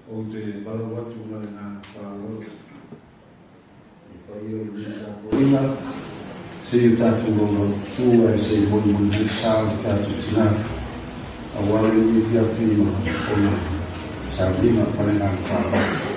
Ou te valaau atu ma le agaga faaaloalo i le paia o lenei tapuaiga, se i o tatou laulautu ae se i molimoli mai le sa o le tatou tina aua lenei afiafi ma ona sauniga ma le agaga faaaloalo.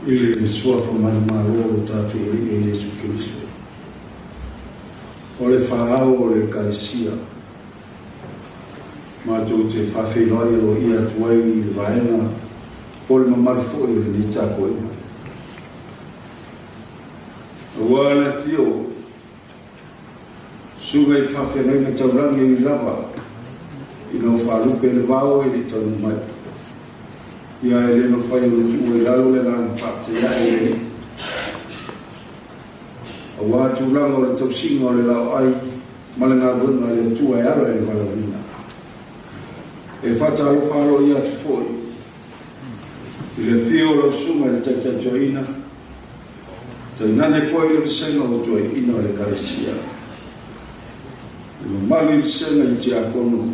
I le Suafa manumalo o lo tatou Alii o Iesu Keriso, o le Faaao o le Ekalesia, matou te faafeiloai aloaia atu ai i le vaega o le mamalu foi o lenei tapuaiga. Aua le afio o Susuga i faafeagaiga taulagi e ui lava ina ua faalupe le vao e le i taunuu mai. Ia e le mafai ona tuua i lalo le agaga faafetai ae i le Alii. Aua tulaga o le tausiga o le laoai ma le galuega a le Atua e ala i le valaauina. E faatalofa aloaia atu foi i le afio o lau Susuga i le Taitai Toeaina, tainane foi le vasega o toeaiina o le Ekalesia, le mamalu i vasega i tiakono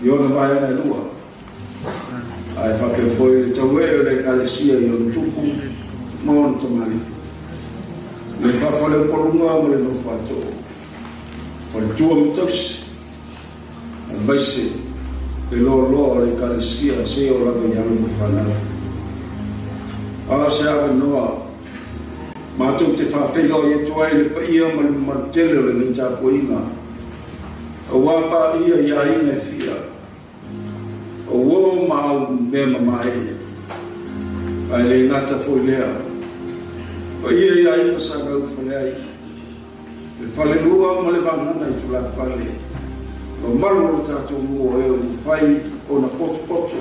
i ona vaega e lua, ae faapea foi le tauee o le Ekalesia i ona tupu ma ona tamalii, le faafaleupoluga ma le nofoatoo, faletua ma tausi, aemaise le loaloa o le Ekalesia seia oo lava i alo ma fanau. A o se avanoa matou te faafeiloai atu ai le paia ma le mamalu tele o lenei tapuaiga, aua paia i aiga e fia, o uo ma au mea mamae, ae le gata foi lea, paia i aiga sa gaufale ai. Le falelua ma le vagana i tulafale, mamalu o le tatou nuu o e ua mafai ona potopoto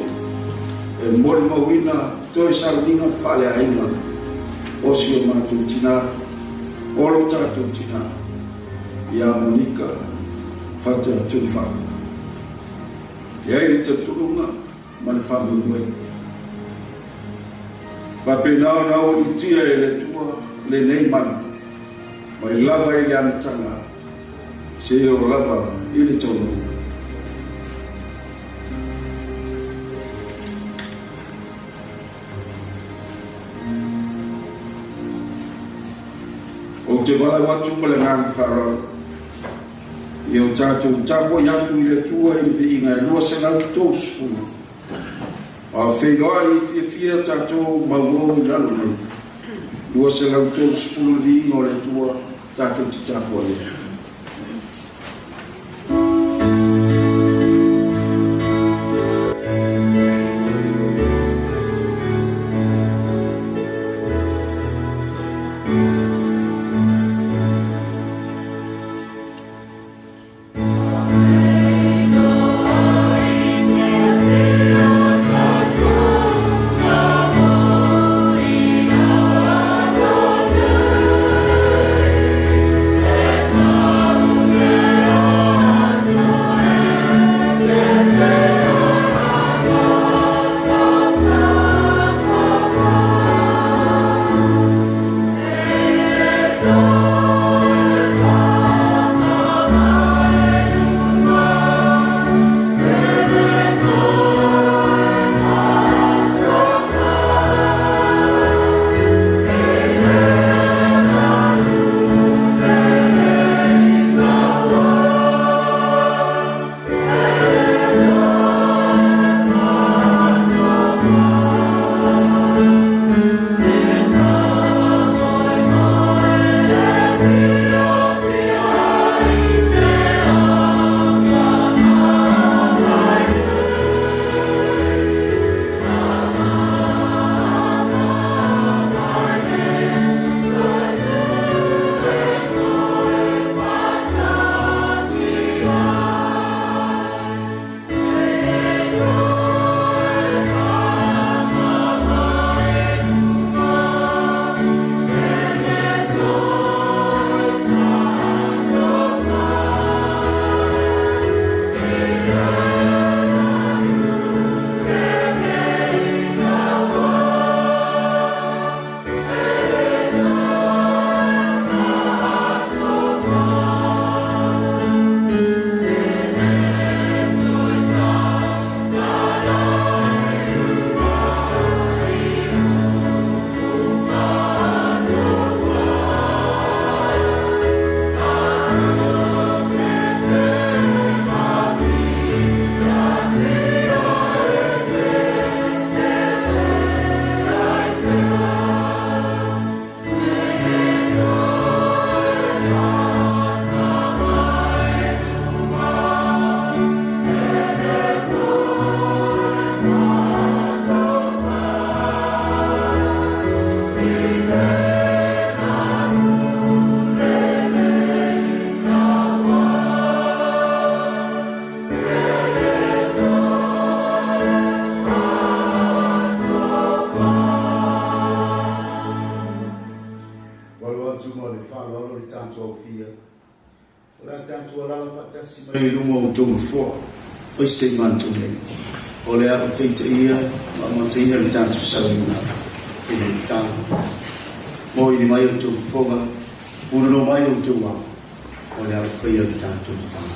e molimauina toe sauniga faaleaiga o si o matou tina, o lo tatou tina, ia Monika Fata Tuifaga. E ai le talitonuga ma le faamoemoe. Faapena ona aualiitia e le Atua lenei malu mai lava i le amataga seia oo lava i le taunuuga. Ou te valaau atu ma le agaga faaaloalo ia o tatou tapuai atu i le Atua i le viiga e 230, a o feiloai fiafia tatou maumau i lalo nei. 230 le viiga o le Atua tatou te tapuai atu. Alo atu ma le faaaloalo le tatou aufia. O le a tatou alaala faatasi mai i luga o outou nofoa, aise i matou nei. O le a ou taitaia ma amataina le tatou sauiga i le tatalo. Moili mai outou fofoga, punono mai outou ao, o le a ou faia le tatou tatalo.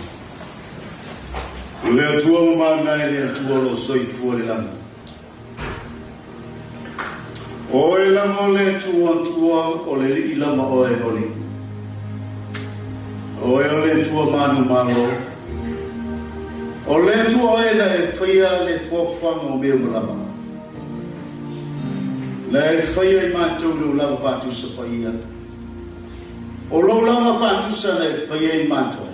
Le Atua mamana e le Atua o lo o soifua le lagi. Oe lava o le Atua Atua o le Alii lava oe o le Oe o le Atua manu malo. O le Atua oe na e faia le foafoaga o mea uma lava. Na e faia i matou lou lava faatusa paia. O lou lava faatusa na e faia i matou.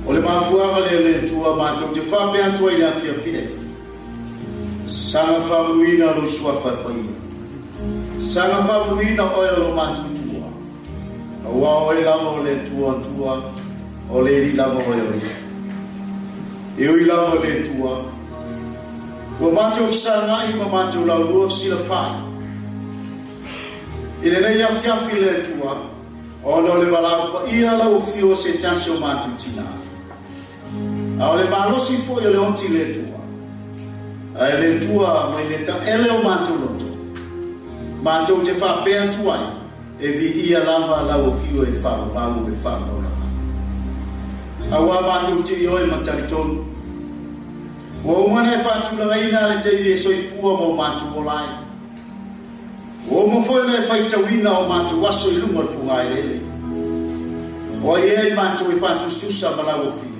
O le mafuaaga lea le Atua matou te faapea atu ai i le afiafi nei, Saga faamanuina lou suafa e paia. Saga faamanuina oe o lo matou Atua. Aua oe lava o le Atua Atua, o le Alii lava oe o le E ui lava le Atua, ua matou fesagai ma matou laulua fesilafai i lenei afiafi le Atua, Ona o le valaau paia lau afio o se tasi o matou tina. A o le malosi foi o le oti i le Atua, ae le Atua mai le taele o matou loto, matou te faapea atu ai, E viia lava lau Afio e faavavau e faamaualalo. Aua matou te ioe ma talitonu, ua uma ona e faatulagaina le taimi e soifua ma o matou ola ai. Ua uma foi ona e faitauina o matou aso i luga o le fugaeleele. O ai ea i matou e faatusatusa ma lau Afio?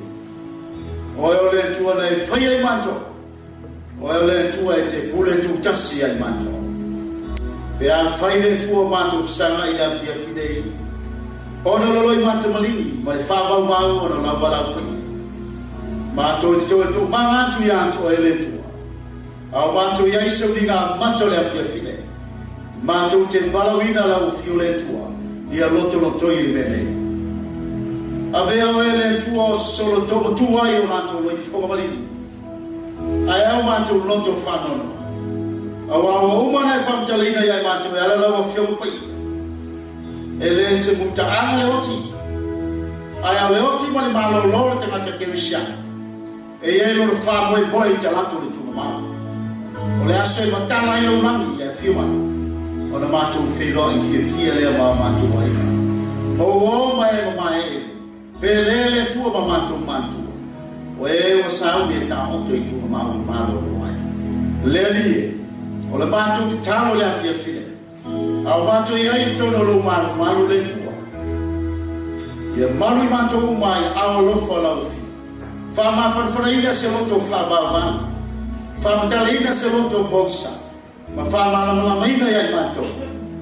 Oe o le Atua na e faia i matou. Oe o le Atua e te pule tutasi ai matou. Pe afai le Atua o matou fesagai i le afiafi nei, ona loloi matamalini ma le faavauvau ona lava lau paia. Matou e te toe toomaga atu ia te Oe le Atua, a o matou i ai se uiga amata o le afiafi nei, matou te valaauina lau Afio le Atua ia lotolotoi i le mea nei. Avea Oe le Atua o se solo matua ai o matou loifofoga malini. Ae ao matou loto faanoanoa. Aua ua uma ona e faamatalaina ia i matou e ala lau Afioga Paia. E le se mutaaga le oti, ae ao le oti ma le malolo o le tagata kerisiano. E i ai lona faamoemoe i talaatu o le tuugamau. O le aso e matala ai lau lagi e afio mai, ona matou feiloai fiafia lea ma o matou aiga. Ma ua o ma e mamaee. Pele le Atua ma matou matua, o e ua sauni e taoto i tuugamau i malolo ai. Le Alii e, o le matou tatalo i le afiafi nei, a o matou i ai i totonu o lou malumalu le Atua, ia malu i matou uma ai ao alofa lau Afio. Faamafanafanaina se loto faavaovao, faamatalaina se loto pogisa, Ma faamalamalamaina ia i matou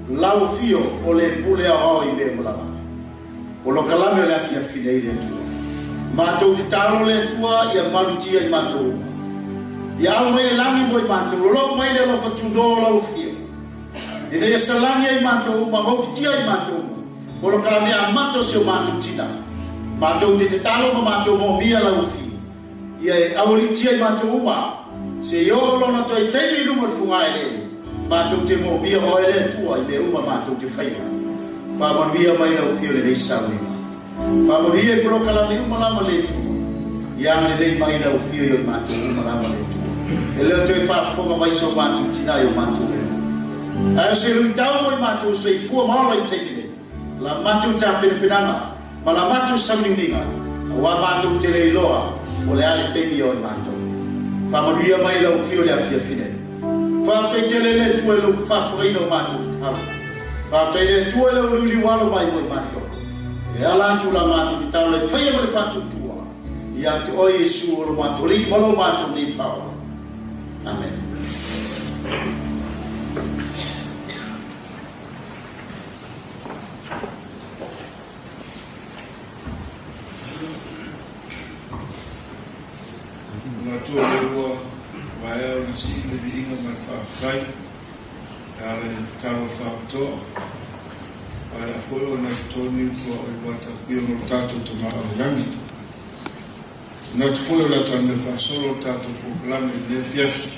lau afio o le pule aoao i mea uma lava. Polokalame o le afiafi nei le Atua. Matou tatalo le Atua ia malutia i matou uma. Ia au mai le lagi mo i matou, lolou mai le alofa tunoa o lau afio. Ina ia salani ai matou uma, maufitia i matou uma. Polokalame amata o si o matou tina. Matou te tatalo ma matou moomia lau afio. Ia e aualiitia i matou uma, se i oo lona toe taimi i luga o le fugaeleele, matou te moomia Oe le Atua i mea uma matou te faia. Faamanuia mai lau Afio lenei sauniga. Faamanuia i polokalame uma lava le Atua. Ia agalelei mai lau Afio i o matou uma lava le Atua. E le o toe faafofoga mai so matou tina i o matou leo. Ae o se luitau mo i matou soifua ma ola i taimi nei. La matou tapenapenaga ma la matou sauniuniga, aua matou te le iloa o le a le taimi o i matou. Faamanuia mai lau Afio i le afiafi nei. Faafetai tele le Atua i lou faafofogaina o matou tatalo. Faafetai le Atua i lou liuliu alo mai mo i matou. E ala atu la matou tatalo e faia ma le faatuatua ia te Oe Iesu o lo matou Alii ma lo matou nei Faaola. Amene. Manatu o lea ua maea ona sii le viiga ma le faafetai e ala i le tatalo faapitoa, maea foi ona i totonu tuaoi vatapuia ma lo tatou Tama o le Lagi. Manatu foi o le a talanoa faasolo le tatou polokalame i lenei afiafi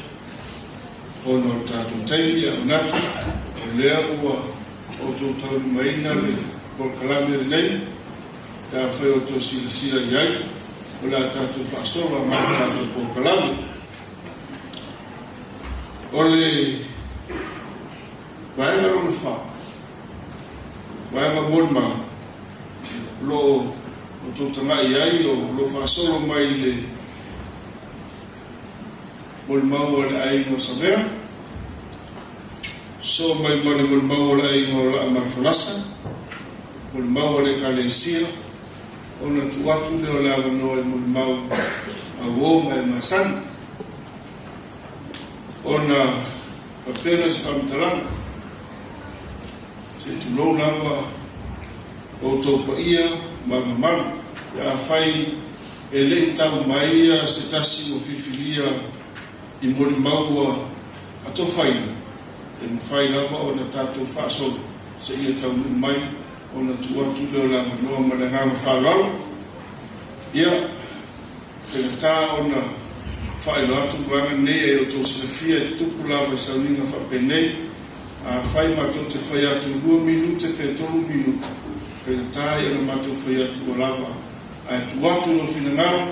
ona o le tatou taimi, ae manatu o lea ua outou taulimaina le polokalame lenei pe afai o outou silasila i ai, o le a tatou faasolo agai le tatou polokalame. O le vaega lona fa, vaega molimau, o lo o outou tagai i ai, o lo o faasolo mai le molimau a le aiga o Savea, soo mai ma le molimau a le aiga o Laamalefalasa, molimau a le Ekalesia, ona tuu atu lea o le avanoa i molimau a uo ma e masani. Ona faapea lea o se faamatalaga, se i tulou lava outou paia ma mamalu, pe afai e le i tau mai se tasi ua filifilia i molimau ua atofaina, e mafai lava ona tatou faasolo seia taunuu mai ona tuu atu lea o le avanoa ma le agaga faaaloalo. Ia, faigata ona faailoa atu vaega nei e outou silafia e tupu lava i sauniga faapenei, afai matou te fai atu lua minute pe tolu minute, faigata ia ona matou fai atu ua lava. Ae tuu atu i lou finagalo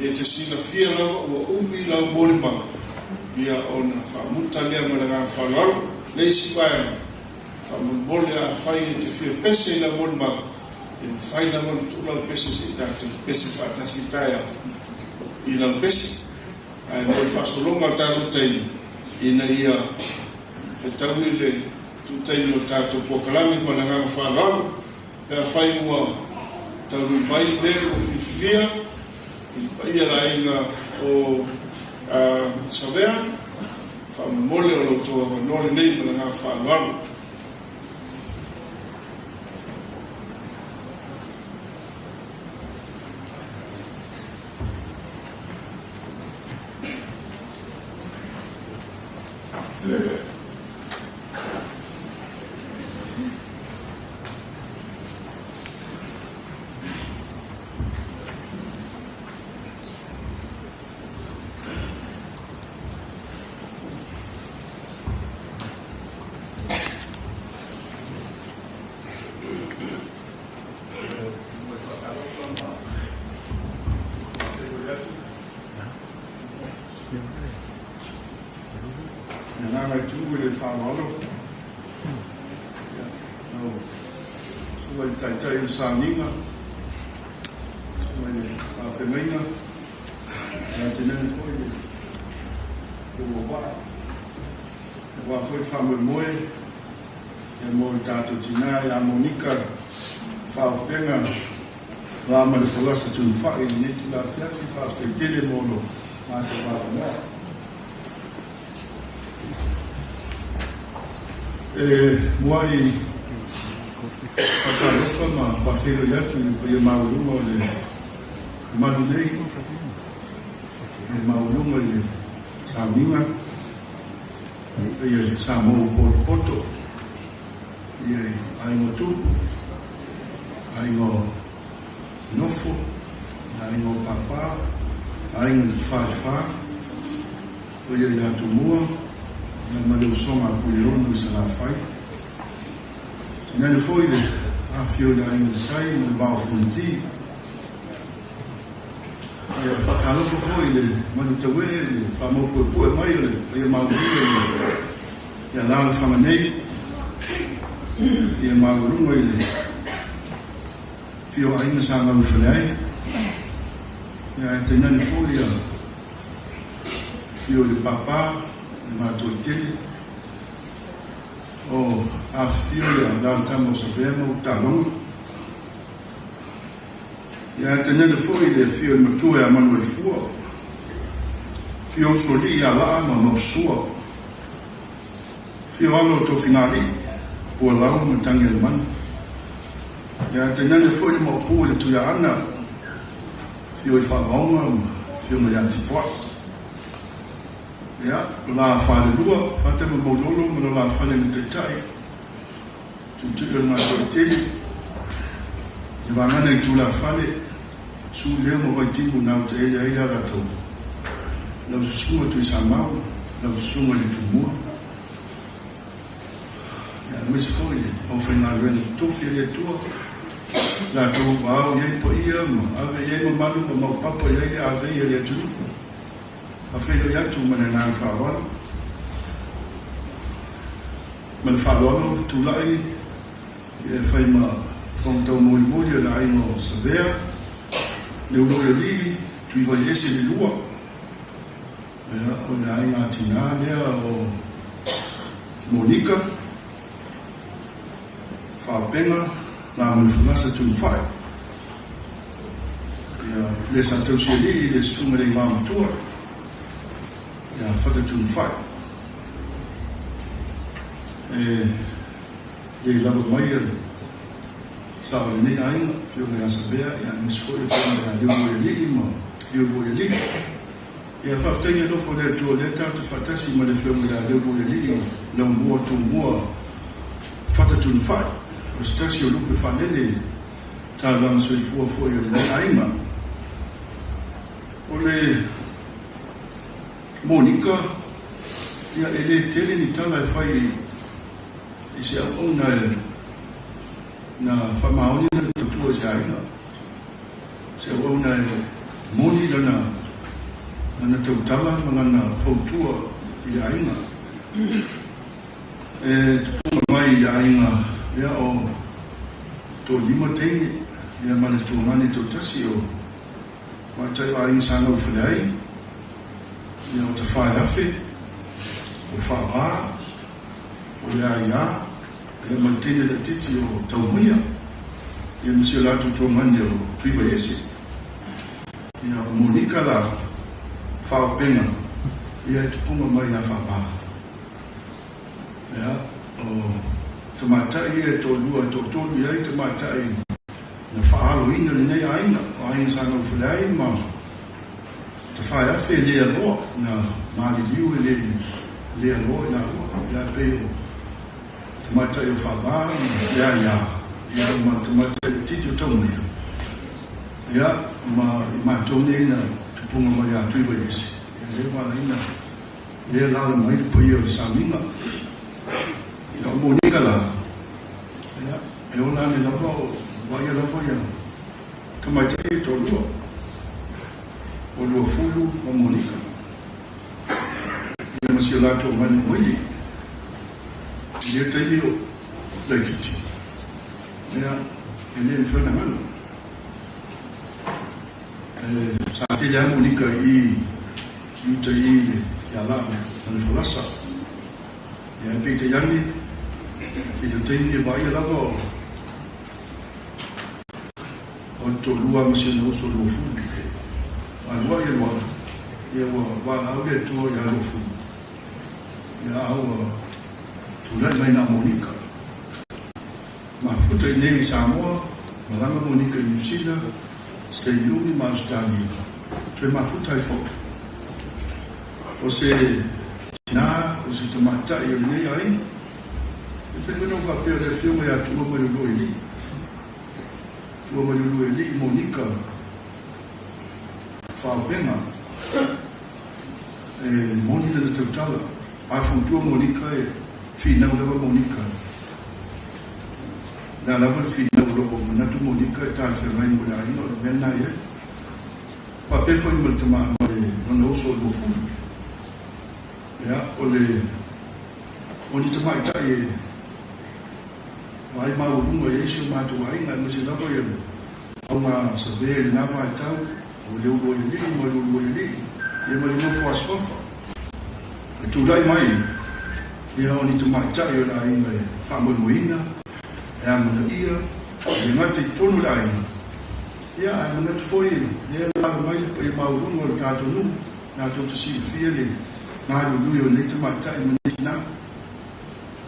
E te silafia lava ua umi lau molimau, ia ona faamuta lea ma le agaga faaaloalo. Le isi vaega, faamolemole afai e te fia pese i lau molimau, e mafai lava ona tuu lau pese se i tatou pese faatasi taeao i lau pese. Ae mo le faasologa o le tatou taimi, ina ia fetaui le tuu taimi o le tatou polokalame ma le agaga faaaloalo, pe afai ua taunuu mai le ua filifilia i le paia o le aiga o Savea, faamolemole o lo outou avanoa lenei ma le agaga faaaloalo. Le agaga e tumu i le faaaloalo lau Susuga i le Taitai o le Sauniga, Susuga i le Faafeagaiga, ia tainane foi le tou auvaa, aua foi le faamoemoe mo le tatou tina ia Monika Faaupega va ma le folasa Tunufai i lenei itula afiafi. Faafetai tele mo lo matou avanoa. E muai faatalofa ma faafeiloai atu i le paia maualuga o le malu nei, le maualuga i le sauniga, le paia i Samoa ua potopoto, paia i aiga o Tupu, aiga o Nofo, aiga o Papa, aiga o le Tafaifa, paia ia Tumua, ia ma le usoga a Puleono i Salafai. Tainane foi le afifio i le Aiga i le Tai ma le Vao o Fonoti. Ia faatalofa foi i le manutauee, le faamaupuepue mai o le paia maualuga i alaalafaga nei, ia maualuga i le afio o aiga sa gau i fale ai. Ia ae tainane foi ia afio i le Papa, le Matoetele, o afifio ia alalatama o Savea ma Utaloga. Ia tainane foi le afio i le matua ia Manuaifua, afio Usoalii ia Laa ma Maposua, afio alo o Tofigalii, Pualau ma Tagialemanu. Ia tainane foi le Maopu i le Tuiaana, afio i Faavaoga ma afioga ia Tipoai. Ia, lo la falelua, Fata ma Maulolo ma lo la fale na taitai, Tuitui o le Gatoatele, te vagana i tulafale, Su leo ma Vaitimu na utaele ai le Alataua, lau susuga Tuisamau, lau susuga i le Tumua, ia aemaise foi le aufaigaluega totofi a le Atua, latou ua ao i ai paia ma ave i ai mamalu ma maupapa i ai le avei a le atunuu. Faafeiloai atu ma le agaga faaaloalo. Ma le faaaloalo, tulai e fai ma fofoga taumolimoli o le aiga o Savea, Leuluoialii, Tuivaiese le lua, ia, o le aiga tina lea o Monika, Faapena, Lamanafolasa Tunufai, ia, le sa tausialii le susuga i le Igoamatua, ia Fata Tunufai. E le lava mai le sa o lenei aiga, Afioga ia Savea, ia aemaise foi Afioga ia Leuluoialii ma Leuluoialii. Ia faafetai le alofa o le Atua o lea tatou te faatasi ma le Afioga ia Leuluoialii Laumua Tumua Fata Tunufai, o se tasi o lupe faalele taulaga soifua foi o lenei aiga. O le Monika, ia e le tele ni tala e fai i se auauna e na faamaoni le tautua i se aiga, se auauna e. moni lana lana tautala ma lana fautua i le aiga. E tupuga mai i le aiga ia o toalima teine ia ma le tuagane toatasi o Matai o aiga sa Gaufaleai, ia o Tafaeafe, o Faava, o Leaia, ia ma le teine laitiiti o Taumaia, ia ma si o latou tuagane o Tuivaiese. Ia o Monika la Faaopega, ia e tupuga mai ia Faava. Ia o tamaitai ia e toalua e toatolu i ai tamaitai Na faaaloina lenei aiga, o aiga sa Gaufaleai ma Tafaeafe e le aloa, na maliliu e le le aloa i laua, ia pei o tamaitai o Faava ma Leaia, ia ma le tamaitai laitiiti o Taumaia, ia ma i matou nei na tupuga mai ia Tuivaiese, ia lea ua alaina lea alaala mai le paia o le Samiga. Ia o Monika la, ia, E ola ane lava o vaaia lava ia tamaitai e toalua, o Luafulu ma Monika, ia ma si o latou manu maili i lea taimi o laitiiti, ia, e le mafai ona galo. E, sa tele lava Monika i i uta i le ia La'u ma le Folasa. Ia, peitai ane, tele o taimi e vaaia lava o o le toalua ma si ona uso 20. A lua ia lua, ia ua valaau le Atua ia 20. Ia a ua tulai mai na Monika. Mafuta i nei i Samoa, malaga Monika i Niu Sila, se taimi umi ma Ausetalia. Toe mafuta ai foi. O se tinā, o se tamaitai o lenei aiga. E fai foi na ou faapea o le afioga ia Tuuamaiuluialii. Tuuamaiuluialii Monika Faaopega. E moni lana tautala. A fautua Monika e finau lava Monika. O le a lava le finau o lo o manatu Monika e talafeagai mo le aiga o le mea lena e i ai. Faapea foi ma le tama ma le lona uso o Luafulu. Ia, o le o ni tamaitai e vaai maualuga i ai si o matou aiga, aemaise lava ia le auga savea i lena vaitau, o Leuluaialii ma Leuluaialii, ia ma le nofo a Suafa. E tulai mai ia o ni tamaitai o le aiga e faamoemoeina, e amanaia, e le gata i totonu o le aiga, Ia, ae manatu foi lea e lalo mai le paia maualuga o le tatou nuu, latou te silafia le galulue o nei tamaitai ma nei tina.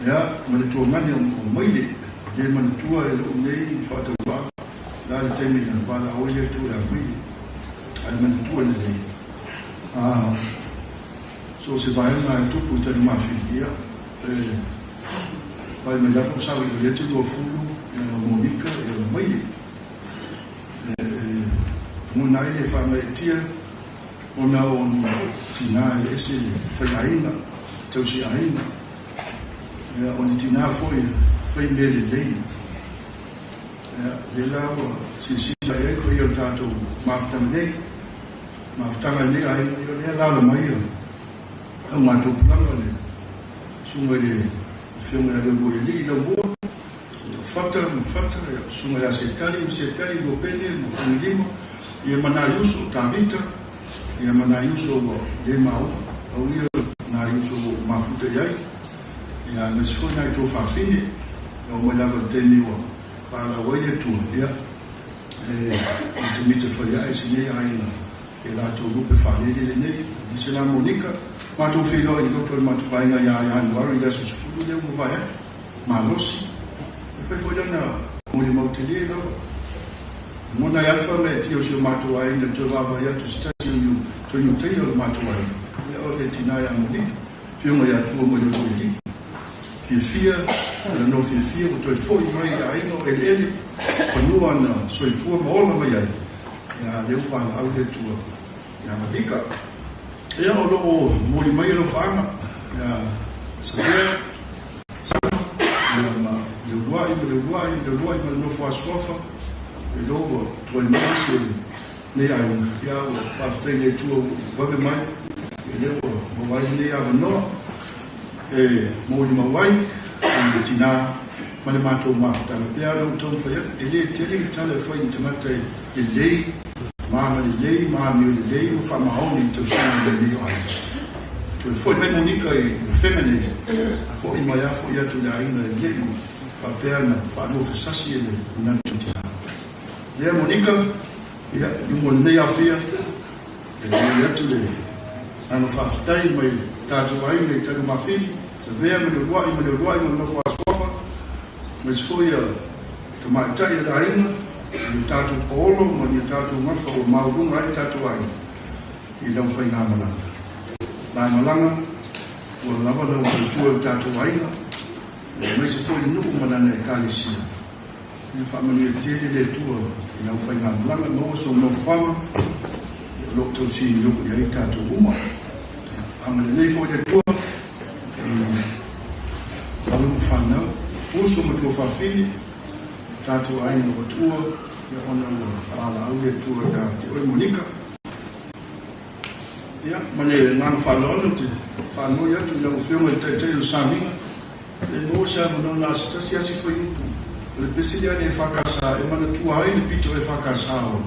Ia, ma le tuagane o Maile, le manatua e lou nei faatauvaa, la le taimi na valaau ai le Atua ia Maile, ae manatua lelei. A, so o se vaega e tupu i Tanumafili, ia, e vaai mai lava o saoioi atu Luafulu, ia ma Monika, ia ma Maile. E lagona ai le faagaeetia ona o ni tinā e ese le faiaiga, tausiaiga, ia, o ni tinā foi e fai mea lelei. Ia, lea la ua silasila i ai paia o le tatou mafutaga nei, mafutaga i lenei aiga, ia o lea e alaala mai ia au matou pulaga le susuga i le Afioga ia Leuluaialii Laumua, Ia Fata ma Fata, ia Susuga ia Setali ma Setali, Lopene ma Pugilima, ia ma nai uso o Tavita, ia ma nai uso ua le maua, au ia nai uso ua ou mafuta i ai, ia aemaise foi nai tuafafine, e oo mai lava i le taimi ua valaau ai le Atua, ia, e mitamita faiae si nei aiga i latou lupe faalele lenei, aemaise la Monika, matou feiloai i loto o le matou aiga ia Ianuari i le aso 10 lea ua mavae atu. Malosi, e fai foi lana molimau tele lava. Lagona ai Alfa ma Etia o si o matou aiga i le toe vaavaai atu i se tasi o niu toe niutaia o le matou aiga, ia o le tina ia Monika, afioga ia Tua mai le Alii. Fiafia, talanoa fiafia ua toe foi mai i aiga o eleele, fanua na soifua ma ola mai ai, ia lea ua valaau le Atua ia Monika. Ia o lo o moli mai alofaaga ia Savea, Sama, ia ma le uluai ma le uluai ma le uluai ma le nofo a Suafa, e iloa ua tuai mai nisi o le. Lenei aiga, ia ua faafetai i le Atua ua vave mai, ia lea ua maua ai lenei avanoa e molimau ai i le tina ma le matou mafutaga. E pei lava ona ou taumafai atu, e le tele ni tala e fai i ni tagata e lelei, ma agalelei, ma amio lelei ma faamaoni i le tausiga o lenei aiga. Toe foi mai Monika i Afega nei, foi mai lava foi atu i le aiga e le i faapea ona faaluafesasi e le manatu i tina. Lea Monika, ia, i luma o lenei aofia, e momoli atu le agaga faafetai mai le tatou aiga i Tanumafili, Savea ma Leulua'i ma Leulua'i ma le nofo a Suafa, aemaise foi ia tamaitai o le aiga, i o tatou paolo ma ni o tatou gafa ua maualuga ai le tatou aiga i lau faigamalaga. Malamalama ua lava lau tautua i le tatou aiga, aemaise foi le nuu ma lana Ekalesia. Ia faamanuia tele le Atua i lau faigamalaga, maua sou nofoaga o lo o tausinio i ai tatou uma. Ia agalelei foi le Atua i alo ma fanau, uso ma tuafafine, tatou aiga ua tuua, ia ona ua valaau le Atua ia te oe Monika. Ia, ma le agaga faaaloalo ou te faanoi atu i lau Afioga i le Taitai o le Samiga, E maua se avanoa na se tasi asi fuaiupu o le pese lea a le EFKS e manatua ai le pito EFKS o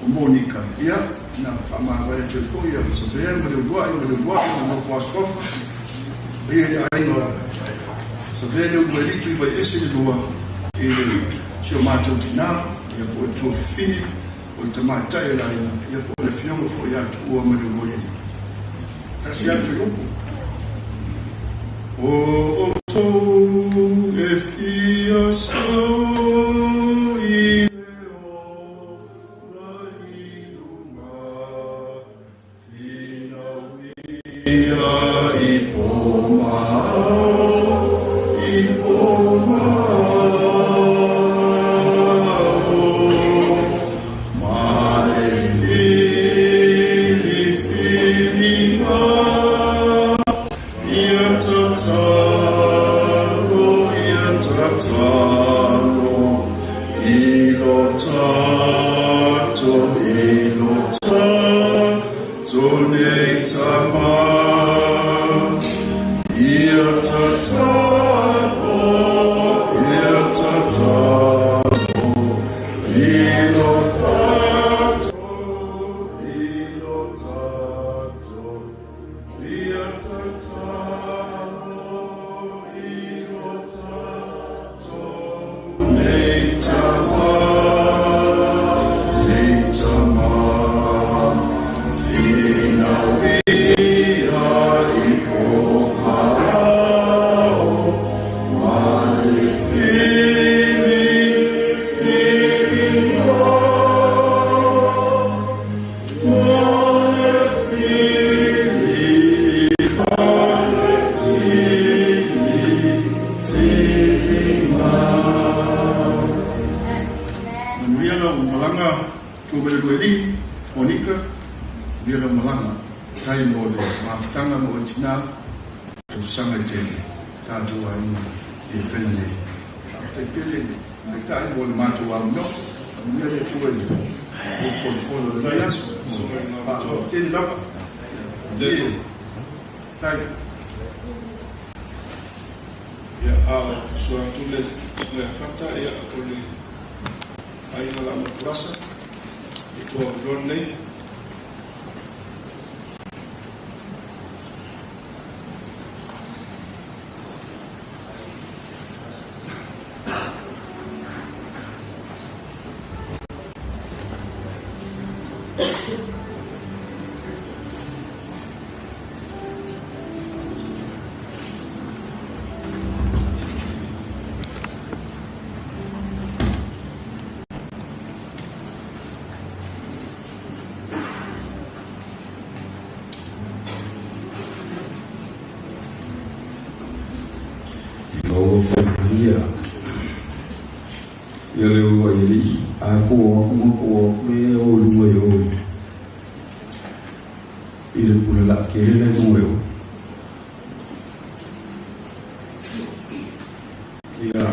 Monika, ia, na faamavae atu ai foi a Savea ma Leulua'i ma Leulua'i ma Nofo Asuafa, paia i le aiga o Savea Leuluailii Tuivaiese le lua i le si o matou tinā, ia po o le tuafafine, o le tamaitai o le aiga, ia po o le afioga foi ia Tuua ma Leuluailii. Tasi lava le fuaiupu. O outou e fia sao i le ola i luga, Finauia i po mao, i po mao, Ma le filifiliga ia tatalo, ia tatalo, I lo tatou, i lo tatou nei tama. Ia tatalo, ia tatalo, I lo tatou, i lo tatou, ia tatalo, i lo tatou nei tama, nei tama, Finau ia i po mao, ma le fili, fili Ma le fili, ma le fili, filiga. Manuia lau malaga Tuamelelua Monika, manuia lau malaga tai mo le mafutaga mo oe tina, tausaga i tele tatou aiga i e fena nei. Faafetai tele i le Taitai mo le matou avanoa. Manuia le Atua i le folafola o lenei aso. Faafetai tele lava. Manuia. Tai. Ia, a o sua atu le Fata, ia, o le aiga Laamatulasa i tua o avanoa lenei. Ina ua fai mai ia, ia le uluai alii, a ko aku ma ko aku le o i luga i o i le pule laa tele la i luga i o. Ia,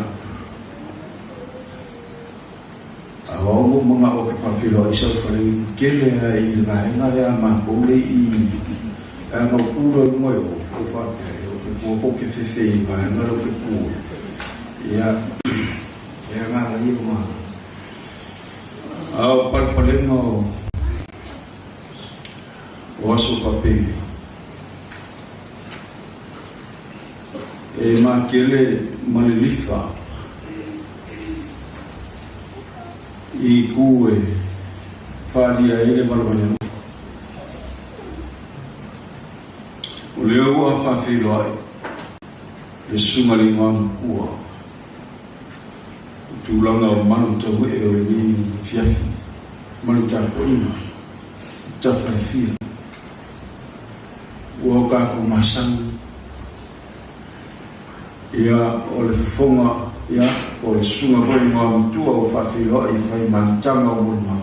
a o au mo manao ke whawhiloa i sau wharengi. tele lava i le vaega lea a matou lea i i, ae ana ou tu loa i luga i o, ou faapea, e ou te tua pe ou te fefe i le vaega lea ou te tu ai. Ia, e aga ala ia ona a o palepalega o o aso faapei e makele ma lilifa i itu e faaalia ai le valevale alofa. O lea ua faafeiloai le Susuga i le Igoamatua i tulaga o malu tauee o lenei afiafi ma le tapuaiga i tafa e fia. Ua o tatou masani, ia, o le fofoga, ia, po o le susuga foi i le Igoamatua ua faafeiloai e fai malutaga o molimau,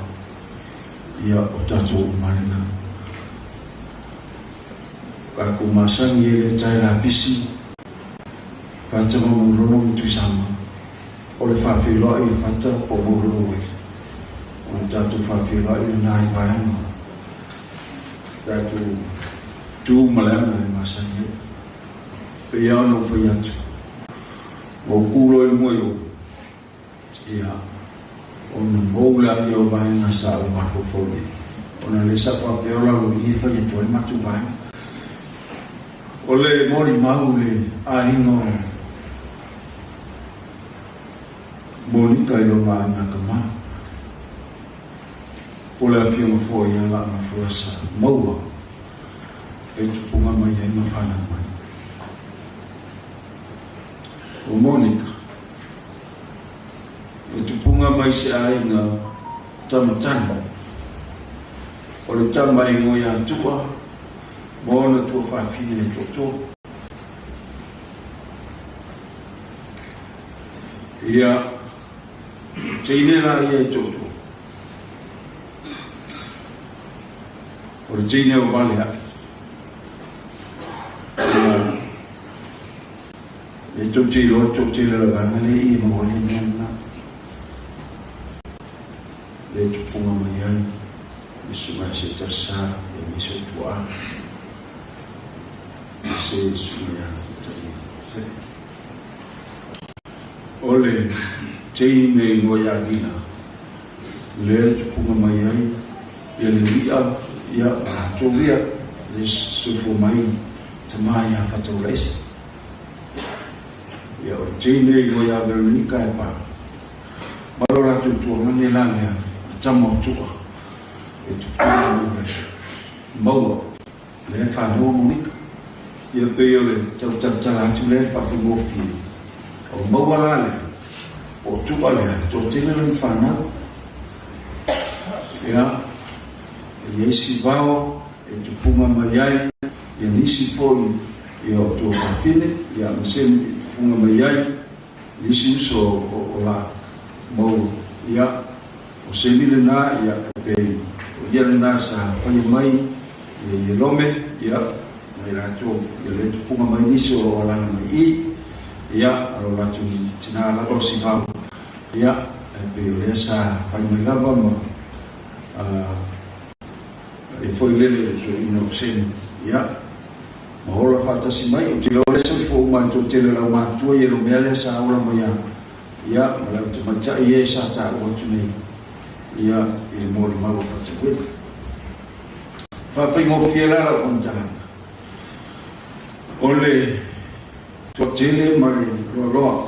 ia, o tatou uma lena. O tatou masani e le tae lapisi, Fata ma Maulono ma Tuisama, o le faafeiloai o Fata po o Maulono ai. O le tatou faafeiloai lena i vaega tatou tu ma le aga e masani ai. Pei lava ona ou fai atu, ua ou tu loa i luga i o, ia, ona mou lea o vaega sa ou mafaufau i ai, ona lea sa faapea o lalo i i e fai atu ai le matou vaega. O le molimau i le aiga o Monika i lona aiga tama, po o le afioga foi ia Laamafolasa Maua e tupuga mai ai ma fanau mai. O Monika, e tupuga mai se aiga tamatane, o le tama e igoa ia Tua ma ona tuafafine e toatolu. Ia, teine la ia e toatolu. O le teine o Valea'i. Ia, e tou te iloa le toatele o le vaega lea i e maua ai le igoa lena. Lea e tupuga mai ai le susuga ia Seitasi Sa, aemaise o tuaa, aemaise le susuga ia Taitai Josefa. O le teine igoa ia Vila, lea e tupuga mai ai ia le i'a, ia, ma latou ia, le soifua mai tama ia Fataulaisa. Ia, o le teine igoa ia Veronica e pa, ma lo latou tuagane la lea, le tama o Tu'a, e tupuga mai ai, maua. Lea e fanau o Monika. Ia pei o le tau talatala atu lea e faafaigofie. O maua la lea, o Tu'a lea, e toatele lona fanau. Ia, e i ai si vao e tupuga mai ai ia nisi foi ia o tuafafine, ia ma se e tupuga mai ai nisi uso o la maua. Ia, O Semi lena, ia, e pei o ia lena sa faia mai ia Ierome, ia, ma i latou, ia le tupuga mai nisi o lo o alaala mai i, ia, a lo latou tina lava o Sivau, ia, e pei o lea sa fai mai lava ma, a, e foi lele i le toeaina o Semi, ia, ma ola faatasi mai. Ou te iloa o lea soifua uma ai le toatele o le aumatutua Ieromea lea sa ola mai a, Ia, ma le autamaitai e sa taua atu nei, ia, i le molimau a Fataueli. Faafaigofie la lau faamatalaga, o le toatele ma le loaloa,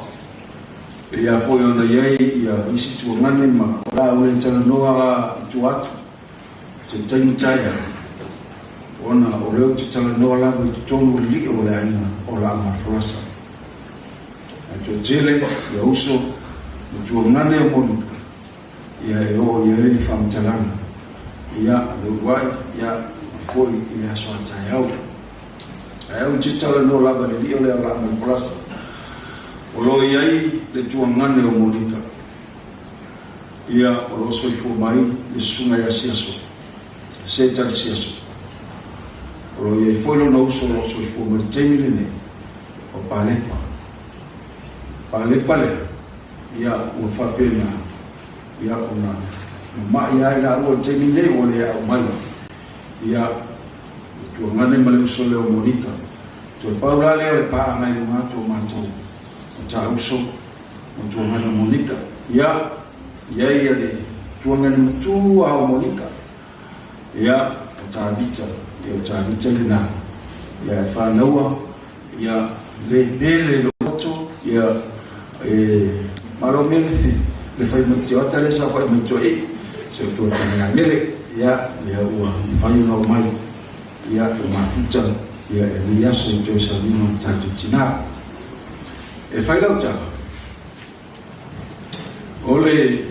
e pei lava foi ona i ai ia isi tuagane ma o le a ou le talanoa i tua atu i se taimi taeao, ona o lea ou te talanoa lava i totonu o le lio o le aiga o Laamalfolasa. Ae toatele ia uso ma tuagane o Monika, ia e oo i ai le faamatalaga, ia le uluai, ia ma foi i le aso a taeao. Ae ou te talanoa lava i le lio lea o Laamalfolasa, o lo o i ai le tuagane o Monika, ia o lo o soifua mai le susuga ia Siaso, Setali Siaso. O lo o i ai foi lona uso o lo o soifua mai i le taimi lenei, o Palepa. Palepa lea, ia, ua faapena, ia, ona Mama'i lava i laua i le taimi lenei ua le au mai. Ia, le tuagane ma le uso lea o Monika. Toe pau la lea o le paaga i luga atu o matou matauso ma tuagane o Monika. Ia, i ai ia le tuagane matua o Monika. Ia, o Tavita, ia o Tavita lena. Ia, e fanaua, ia, le pele lo poto, ia, e, malo mele, le fai matioata lea sa fai matua i, se o tua tane a mele, ia, lea ua fai ona o mai, ia, e mafuta, ia, e nei aso i toe sauniga o tatou tina. E fai lau tala, O le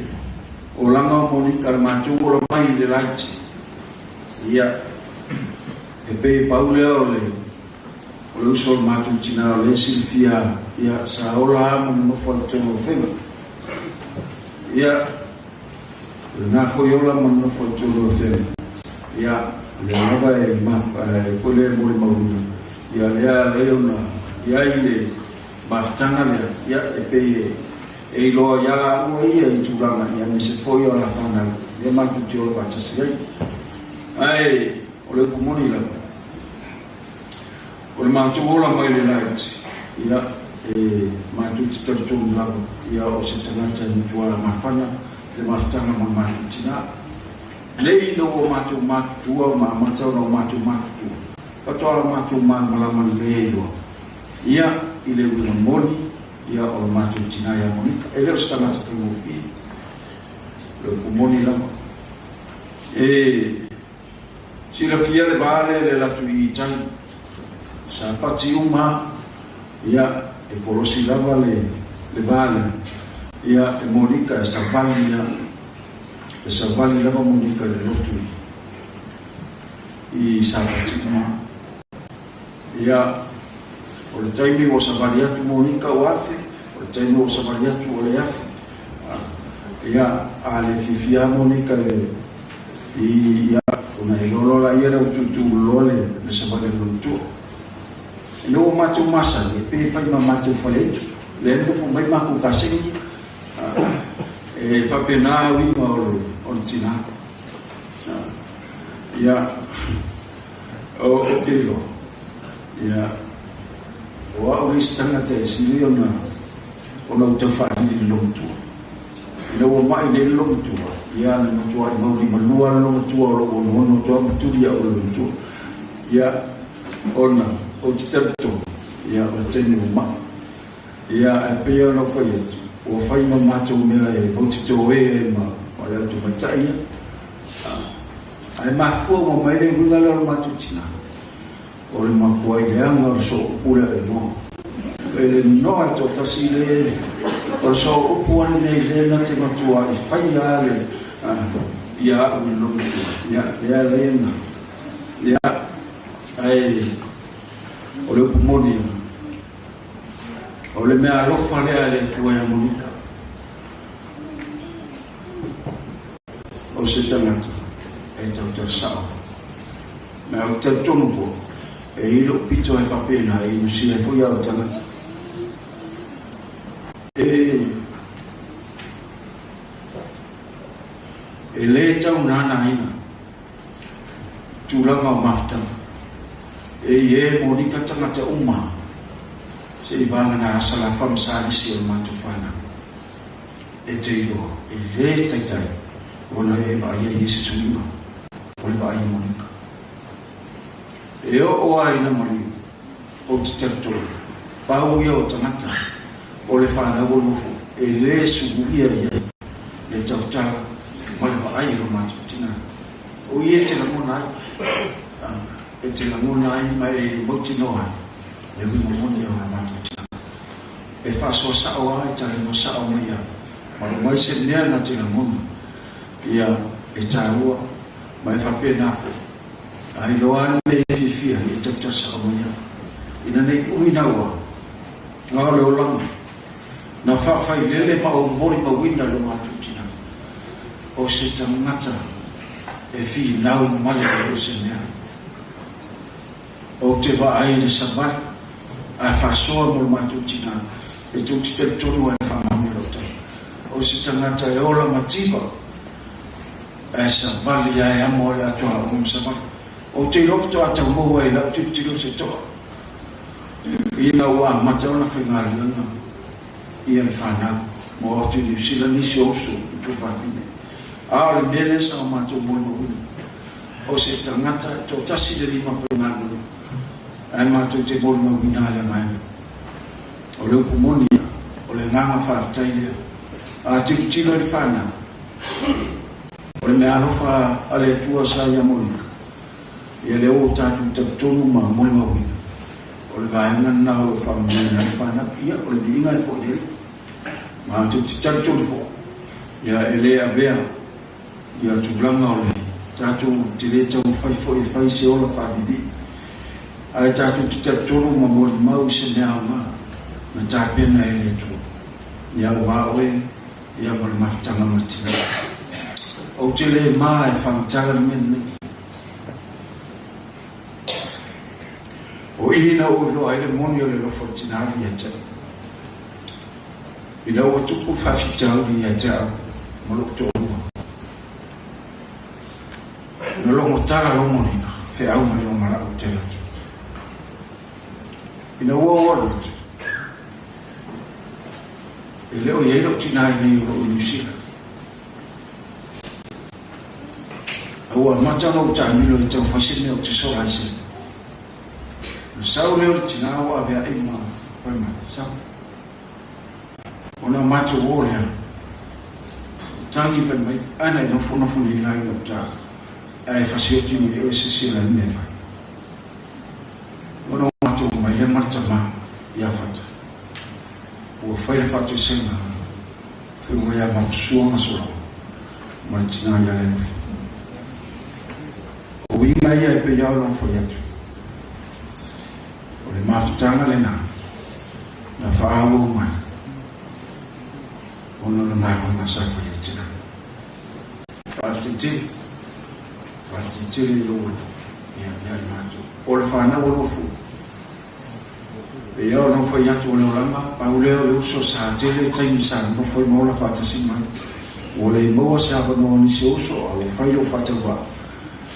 olaga o Monika le matou ola mai i le laiti, ia, e pei e pau lea o le, o le uso o le matou tina o lea e silafia, ia, sa ola lava ma nonofo ai i totonu o Afega. Ia, o lena foi ola ma nonofo ai i totonu o Afega. Ia, o lea lava e maf, e foi lea e molimauina, ia, lea ala ai ona i ai le mafutaga lea, ia, e pei e iloa ia laua ia i tulaga, ia, aemaise foi o la fanau, lea matou te ola faatasi ai. Ae o le upu moni lava, o le matou ola mai le laiti, ia, e matou te talitonu lava, ia, o se tagata e matua mafana le mafutaga ma le matou tina. Nei ina ua matou matutua ma amata ona o matou matutua, faatoa matou malamalama lelei ai loa. Ia, i le uiga moni, ia, o le matou tina ia Monika. E le o se tagata faigofie, o le upu moni lava. E silafia le va lea i le alu atu i tai, sa pati uma, ia, e kolosi lava le, le va lea, ia, e Monika e savali ia, e savali lava Monika i le lotu i, i Sapati uma. Ia, o le taimi ua savali atu Monika ua afe, o le taimi ua savali atu ua le afe. Ia, a le fiafia lava Monika i le, i, ia, ona e iloa loa laia lea ua tuutuu loa le, le savali a le lona tua. Ina ua matou masani, e pei e fai ma matou faleaitu, lea e nofo mai makou kasegi, e faapena uiga o le, o le tina. Ia, Ou te iloa, ia, o au le isi tagata e sili ona, ona ou tau faalili i le logotua. Ina ua mai nei le logotua, ia, na matuai maulimalua le logotua o lou onoono atu lava ma tuli au e le logotua. Ia, ona ou te talitonu, ia, o le taimi ua mai. Ia, ae pei ona ou fai atu, ua fai ma matou mea e mautitoe ai ma, ma le autamaitai ia. Ae mafua ua mai le uiga lea o le matou tina, o le makuai leaga o le sooupu lea e noa. E le noa e toatasi le, o le sooupu a lenei le na te matua i faia a le, ia au i lona tua. Ia, lea lea na. Ia, ae o le upu moni ia, o le mea alofa lea a le Atua ia Monika. O se tagata e tautau sao. Ma ou te talitonu foi, e i ai lou pito e faapena e inusia ai foi au tagata. E, e le tau nānāina tulaga o mafutaga. E i e monika tagata uma se i vagana Asalafa ma Salisi o le matou whanau. E te iloa, e le taitai ona e vaai ai i se suiga o le vaai a Monika. E oo a ina maliu, ou te talitonu, pau ia o tagata o le whanau o nofo e le suluia i ai le tautala ma le vaai o lo matou tina. O ia e te lagona ai, e te lagona ai ma e mautinoa ai le uiga moni o lo matou tina. E faasoa sao lava, e talanoa sao mai a malo mai se mea na te lagona, ia, e taua, ma e faapena foi. A iloa lava le mea e fiafia ai, e tautala sao mai lava. Ina nei umi naua, na o le olaga, na faafailele ma ou molimauina i lo matou tina, o se tagata e finau male ai o se mea. Ou te vaai i le savali, ae faasoa mo le matou tina, e tou te talitonu ai i le faamaoni o lau tala. O se tagata e ola mativa. Ae savali ae amo ai le atoa aoga ma savali. Ou te iloa faatoa tau maua ai i lau tilotilo se toa ina ua amata ona faigaluega ia le fanau ma o atu i Niu Sila nisi o uso ma tuafafine. A o le mea lea sa o matou molimauina, o se tagata e toatasi le lima faigaluega ae matou te molimauina lea vaega. O le upu moni ia, o le agaga faafetai lea. A tilotilo i le fanau, o le meaalofa a le Atua sa ia Monika, ia lea ua tatou talitonu ma molimauina, o le vaega lena o lo o faamanuiaina ai le fanau. Ia, o le viiga e foi i le Alii. Matou te talitonu foi, ia e le avea ia tulaga o le tatou te le taumafai foi e fai se ola faavivii, ae tatou te talitonu ma molimau i se mea aoga na tapena e le Atua, ia aua oe ia ma le mafutaga ma le tina. Ou te le ma e faamatala le mea lenei. O i na ou iloa ai le moni o le alofa o le tina alii ia te au. Ina ua tupu le faafitauli ia te au ma lou toalua, na logo tala lo Monika, feau mai o ma la'u te atu. Ina ua ou alu atu, e le o i ai lou tina i nei o lou i Niu Sila. A ua amata ona ou taamilo e taumafai se mea ou te sola ai se. Na sau lea o le tina ua avea'i ma fai mai, Sau. Ona matou o lea, e tagi fai mai, Ana e nofonofo nei la i gauta, ae fasioti mai oe se isi o le mea e fai. Ona matou o mai lea ma le tama ia Fata, ua fai le faatoesega, fai mai ia matou Sua ma Soloa ma le tina ia Lealofi. O uiga ia e pei lava ona ou fai atu, o le mafutaga lena na faaauau mai ona o le galuega sa fai e tina. Faafetai tele, faafetai tele i lou alofa ia ia i matou. O le fanau a lua fua. E ia ona ou fai atu o le olaga, pau lea o le uso sa tele taimi sa nonofo ai ma ola faatasi mai. Ua le maua se avanoa o nisi o uso a ua fai lou faatauvaa.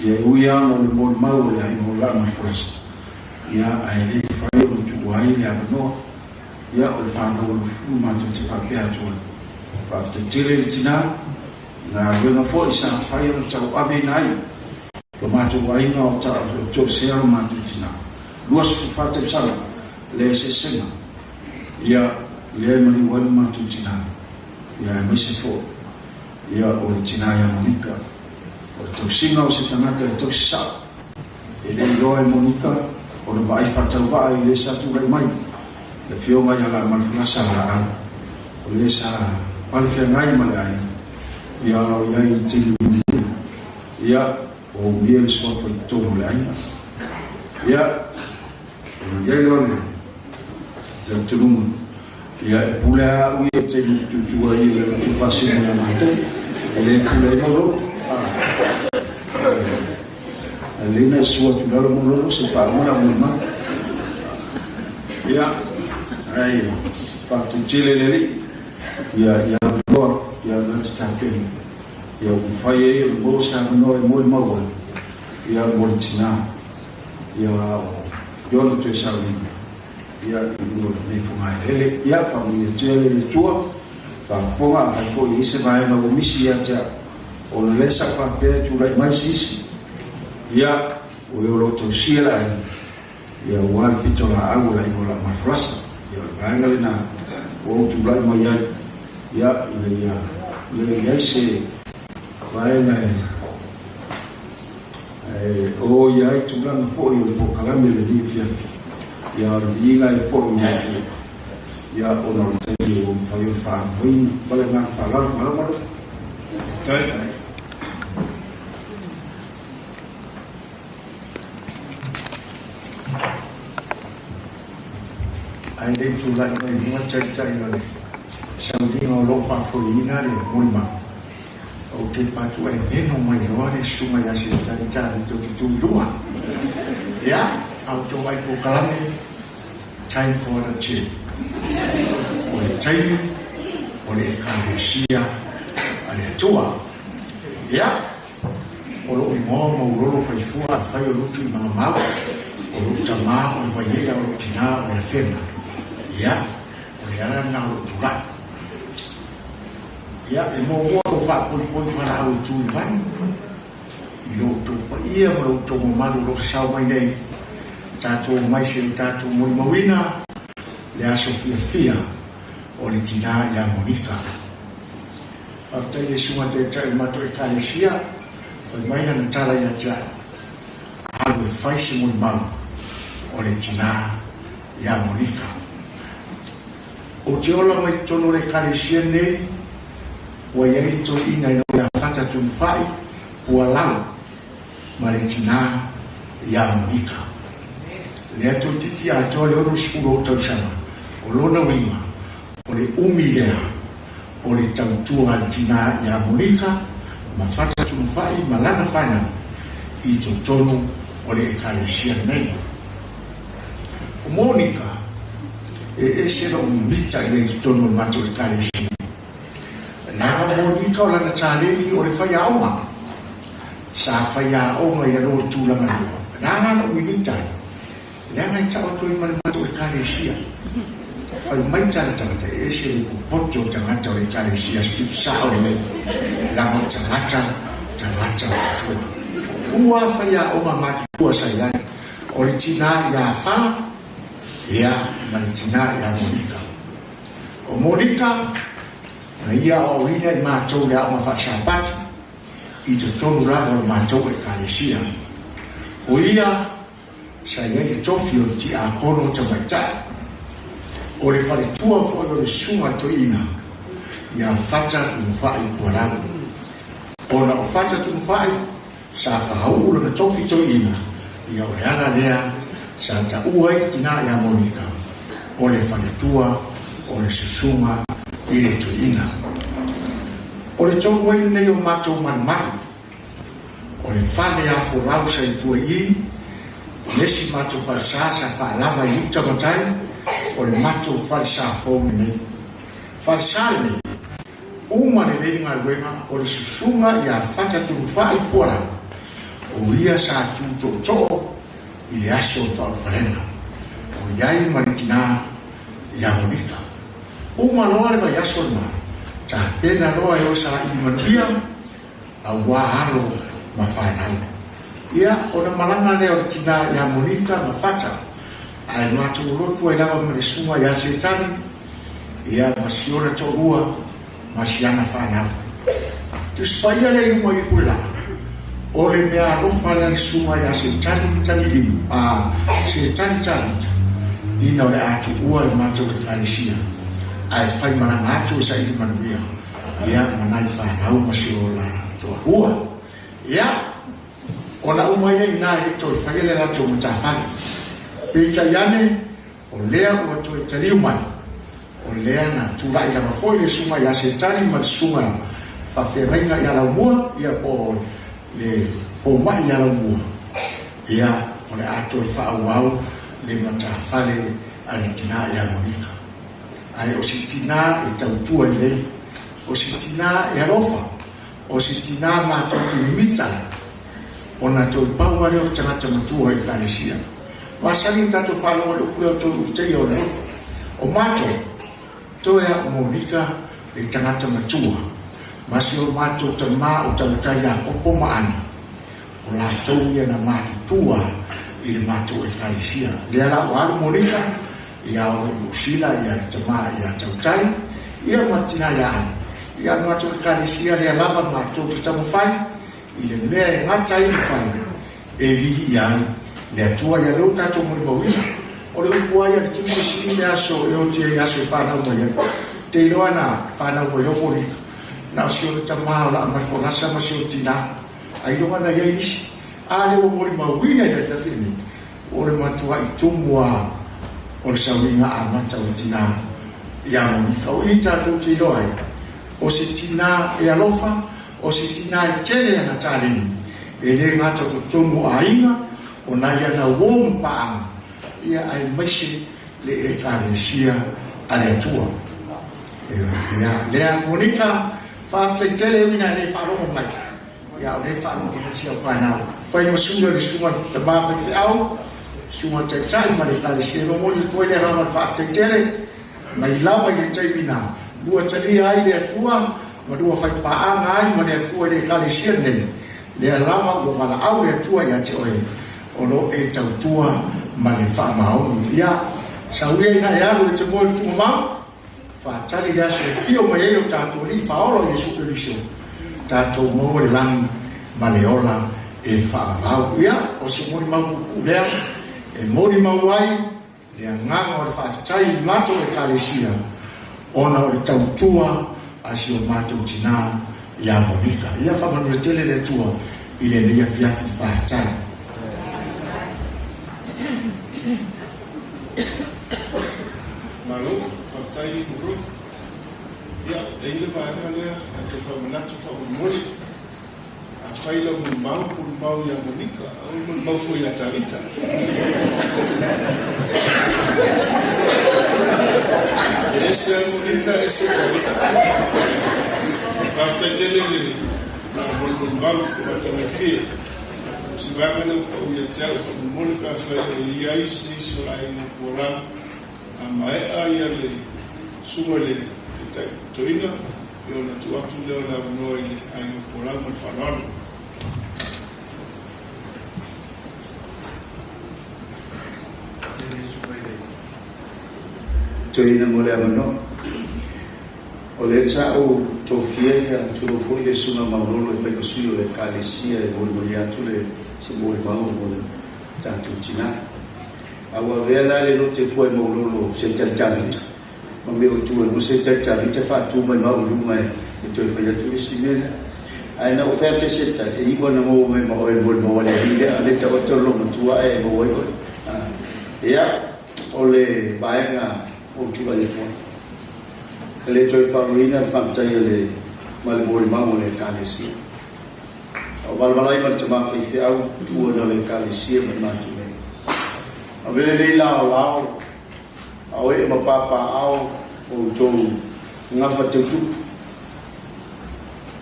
Ia e ui lava ona o le molimau o le aiga o Laa ma le Folasa. Ia, ae le mafai ona tuua ai le avanoa. Ia, o le fanau a Lufu matou te faapea atu ai. Faafetai tele i le tina, i galuega foi sa mafai ona tauaveina ai lo matou aiga o toesea lo matou tina. 24 tausaga le eseesega, ia, lea e maliu ai lo matou tina, ia, aemaise foi, ia, o le tina ia Monika. O le tausiga o se tagata e tausi sao. E le iloa e Monika ona vaai faatauvaa i le sa tulai mai, le Afioga ia Laamalefalasa Laau, o le sa palefeagai ma le aiga, ia o i ai i taimi mulimuli, ia, ua umia le suafa i totonu o le aiga. Ia, ona i ai lea o le talitonuga, ia, e pule lava au ia i taimi ou tutu ai i le lotu faasino ia matou, e le pule ai Maulolo. A lelei na sua atu i lalo Maulolo se i faauma lau molimau. Ia, ae faafetai tele le Alii, ia, ia avanoa, ia na te tapena. Ia ua mafai ai ona maua se avanoa e molimau ai, ia mo le tina, ia o Iona toe sauniga, ia i luga o lenei fogaeleele. Ia, faamanuia tele le Atua, faafofoga, afai foi e i ai se vaega ua misi ia te au, ona lea sa faapea e tulai mai se isi, ia, o e o lo o tausia le aiga, ia, aua le pito laau o le aiga o Laamalefalasa. Ia, o le vaega lena ua ou tulai mai ai, ia, ina ia le i ai se vaega e, e o ia ai tulaga foi o le polokalame o lenei afiafi, ia, o le viiga e foi i le Atua, ia, ona o le taimi ua mafai ona faanofoina. Ma le agaga faaaloalo, malo malo. Faafetai. Ae le i tulai mai i luga le Taitai o le Sauniga o lo o faafoeina le molimau, ou te patu e neno mai loa le susuga ia Setani Tavito te tu i luga. Ia, a outou vaai polokalame, time for the gym. O le taimi o le Ekalesia a le Atua. Ia. O lou igoa o Maulolo Faifua Alafai o Lutu i Magamau. O lou tama o le Vaiea o lou tinā o le Afega. Ia, o le ala lena o lou tulai. Ia, e muamua lou faapoipoi falaau e tu i le vanu i lo outou paia ma lo outou mamalu o lo o sasao mai nei, tatou omai se i tatou molimauina le aso fiafia o le tinā ia Monika. Faafetai i le Susuga Taitai o le matou Ekalesia, fai mai lana tala ia te au, alu e fai se molimau o le tinā ia Monika. Ou te ola mai totonu o le Ekalesia nei, ua i ai le toeaina i lou ia Fata Tunufai, Pualau, ma le tinā ia Monika. Lea toeitiiti atoa le 60 o ou tausaga, o lona uiga, o le umi lea o le tautua a le tinā ia Monika ma Fata Tunufai ma lana fanau i totonu o le Ekalesia nei. O Monika, e ese lou mimita ia i totonu o le matou Ekalesia. Leaga o Monika o lana taleni o le faiaoga. Sa faiaoga ia lo le tulaga lua. Leaga lou mimita ai, leaga e tau atu ai ma le matou Ekalesia. Fai mai tala tagata, e ese le popoto o tagata o le Ekalesia, i sao lelei. Leaga o tagata, tagata o matua. Ua faiaoga matutua sa i ai. O le tinā iā Fala, ia, ma le tinā iā Monika. O Monika, na ia aoaoina i matou le aoga faasapati i totonu lava o le matou Ekalesia. O ia sa i ai le tofi o le tiakono tamaitai. O le faletua foi o le susuga a le toeaina ia Fata Tunufai Pualau. Ona o Fata Tunufai, Sa faauu lona tofi toeaina, ia o le ala lea sa taua ai le tinā ia Monika, o le faletua o le susuga i le toeaina. O le tonu ai lenei o matou malumalu, o le fale afolau sa i tua i i, o le isi matou falesa sa faalava i uta ma tai, o le matou falesa fou lenei. Falesa lenei, Uma lelei le galuega o le susuga ia Fata Tulufai Pualau, o ia sa tu tootoo i le aso o le faaulufalega, o i ai ma le tinā ia Monika. Uma loa le vaiaso lena, tapena loa e o saili manuia auā alo ma fanau. Ia, ona malaga lea o le tinā ia Monika ma Fata, ae matou lotu ai lava ma le susuga ia Setani, Ia, ma si ona toalua, ma si ana fanau. Tusi Paia lea i luma i le lā, o le mea alofa lea le susuga ia Setani Talilimu, a Setani Tavita, ina o le a tuua le matou Ekalesia, ae fai malaga atu e saili manuia, ia, ma nai fanau ma si ona toalua. Ia, ona uma ai lea i ina e le i toe faia le latou matafale. Peitai ane, O lea ua toe taliu mai, o lea na tulai lava foi le susuga ia Setani ma le susuga faafeagaiga ia Laumua, ia po o le fomai ia Laumua, ia o le a toe faaauau le matafale a le tinā ia Monika. Ae o si tinā e tautua lelei, o si tinā e alofa, o si tinā matou te mimita ai, ona toe pau lava lea o le tagata matua i Ekalesia. Masani na tatou faalogo i le upu lea o toe ulutaia o le loto. O matou, toe a o Monika le tagata matua, ma si o matou tama o Tautai Iakopo ma Ana, o latou ia na matutua i le matou Ekalesia. Lea la ua alu Monika, ia ola i Niu Sila, ia le tama ia Tautai, ia ma le tina ia Ana. Ia le matou Ekalesia lea lava matou te taumafai i le mea e gata ai ma fai, e viia ai le Atua ia lea ua tatou molimauina. O le upu ai a le Tusi e sili le aso e oti ai le aso e fanau mai ai. Te iloa na fanau mai loa Monika, na o si ona tamā o laa mai folasa ma si ona tinā, ailoga na i ai nisi. A lea ua molimauina i le afiafi lenei, o le matuaʻi tumu a o le sauiga amata o le tinā iā Monika. O i tatou te iloa ai, o se tinā e alofa, O se tinā e tele ana taleni, e le gata totonu o aiga, o nai ana uo ma paaga, ia aemaise le Ekalesia a le Atua. Ia, lea, Monika, faafetai tele ui na e le faalogo mai. Ia, a o lea e faalogo mai si au fanau. Fai ma sui o le susuga i le tama faifeau, susuga i le taitai ma le ekalesia. E momoli atu ai le agaga o le faafetai tele mai lava i le taimi na lua talia ai le Atua ma lua faipaaga ai ma le Atua i le ekalesia lenei, lea lava ua valaau le Atua ia te oe, o lo o e tautua ma le faamaoni. Ia, sau ia ina e alu e te moe i le tuugamau, Faatali le aso e afio mai ai lo tatou Alii Faaola o Iesu Keriso, tatou maua le lagi ma le ola e faavavau. Ia, o se molimau puupuu lea e molimau ai le agaga o le faafetai i le matou Ekalesia ona o le tautua a si o matou tinã ia Monika. Ia faamanuia tele le Atua i lenei afiafi. Faafetai. Malo, faafetai Bruce. Ia, e i ai le vaega lea e toe faamanatu faamolemole. Afai lau molimau, molimau ia Monika, aua le molimau fua ia Tavita. E ese lava Monita, ese Tavita. Faafetai tele le molimau matagofie. O si vaega lea ua pau ia te au faamolemole pe afai o i ai se isi o le aiga o Pualau a maea ia le susuga i le Taitai Toeaina ia ona tuu atu lea o le avanoa i le aiga o Pualau ma le faaaloalo. Toeaina mo le avanoa. O lea sa ou tofia ia tulou foi le Susuga Maulolo e fai ma sui o le Ekalesia e molimoli atu le se molimau mo le tatou tina. A ua avea la le lote fua e Maulolo se tali Tavita ma mea o tua i se tali Tavita faatu mai ma au i luma e toe fai atu le isi mea lea. Ae na ou fai atu se tali e iwa na maua mai ma oe e molimau a le alii lea a le taoto le loomatua ae e maua ai oe. Ia, o le vaega ou tulai atu ai. E le toe faaluaina le faafetai a le ma le molimau a le Ekalesia. A o valavala ai ma le tama faifeau tuuina o le Ekalesia ma le matou nei. Ave lenei laolao a o ee ma papaaao o outou gafa teutupu,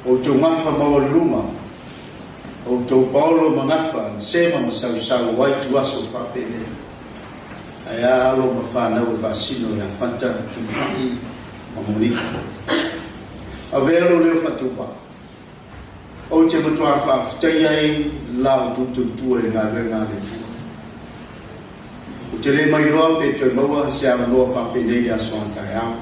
o outou gafa maualuluga, o outou paolo ma gafa na sema ma sausau ai tuaso faapenei. Ae a alo ma fanau e faasino ia Fanta, Tuifai ma Monika. Avea lou leo faataupa. Ou te matuā faafetai ai la outou tautua i le galuega a le Atua. Ou te le mailoa pe toe maua se avanoa faapenei i le aso a taeao.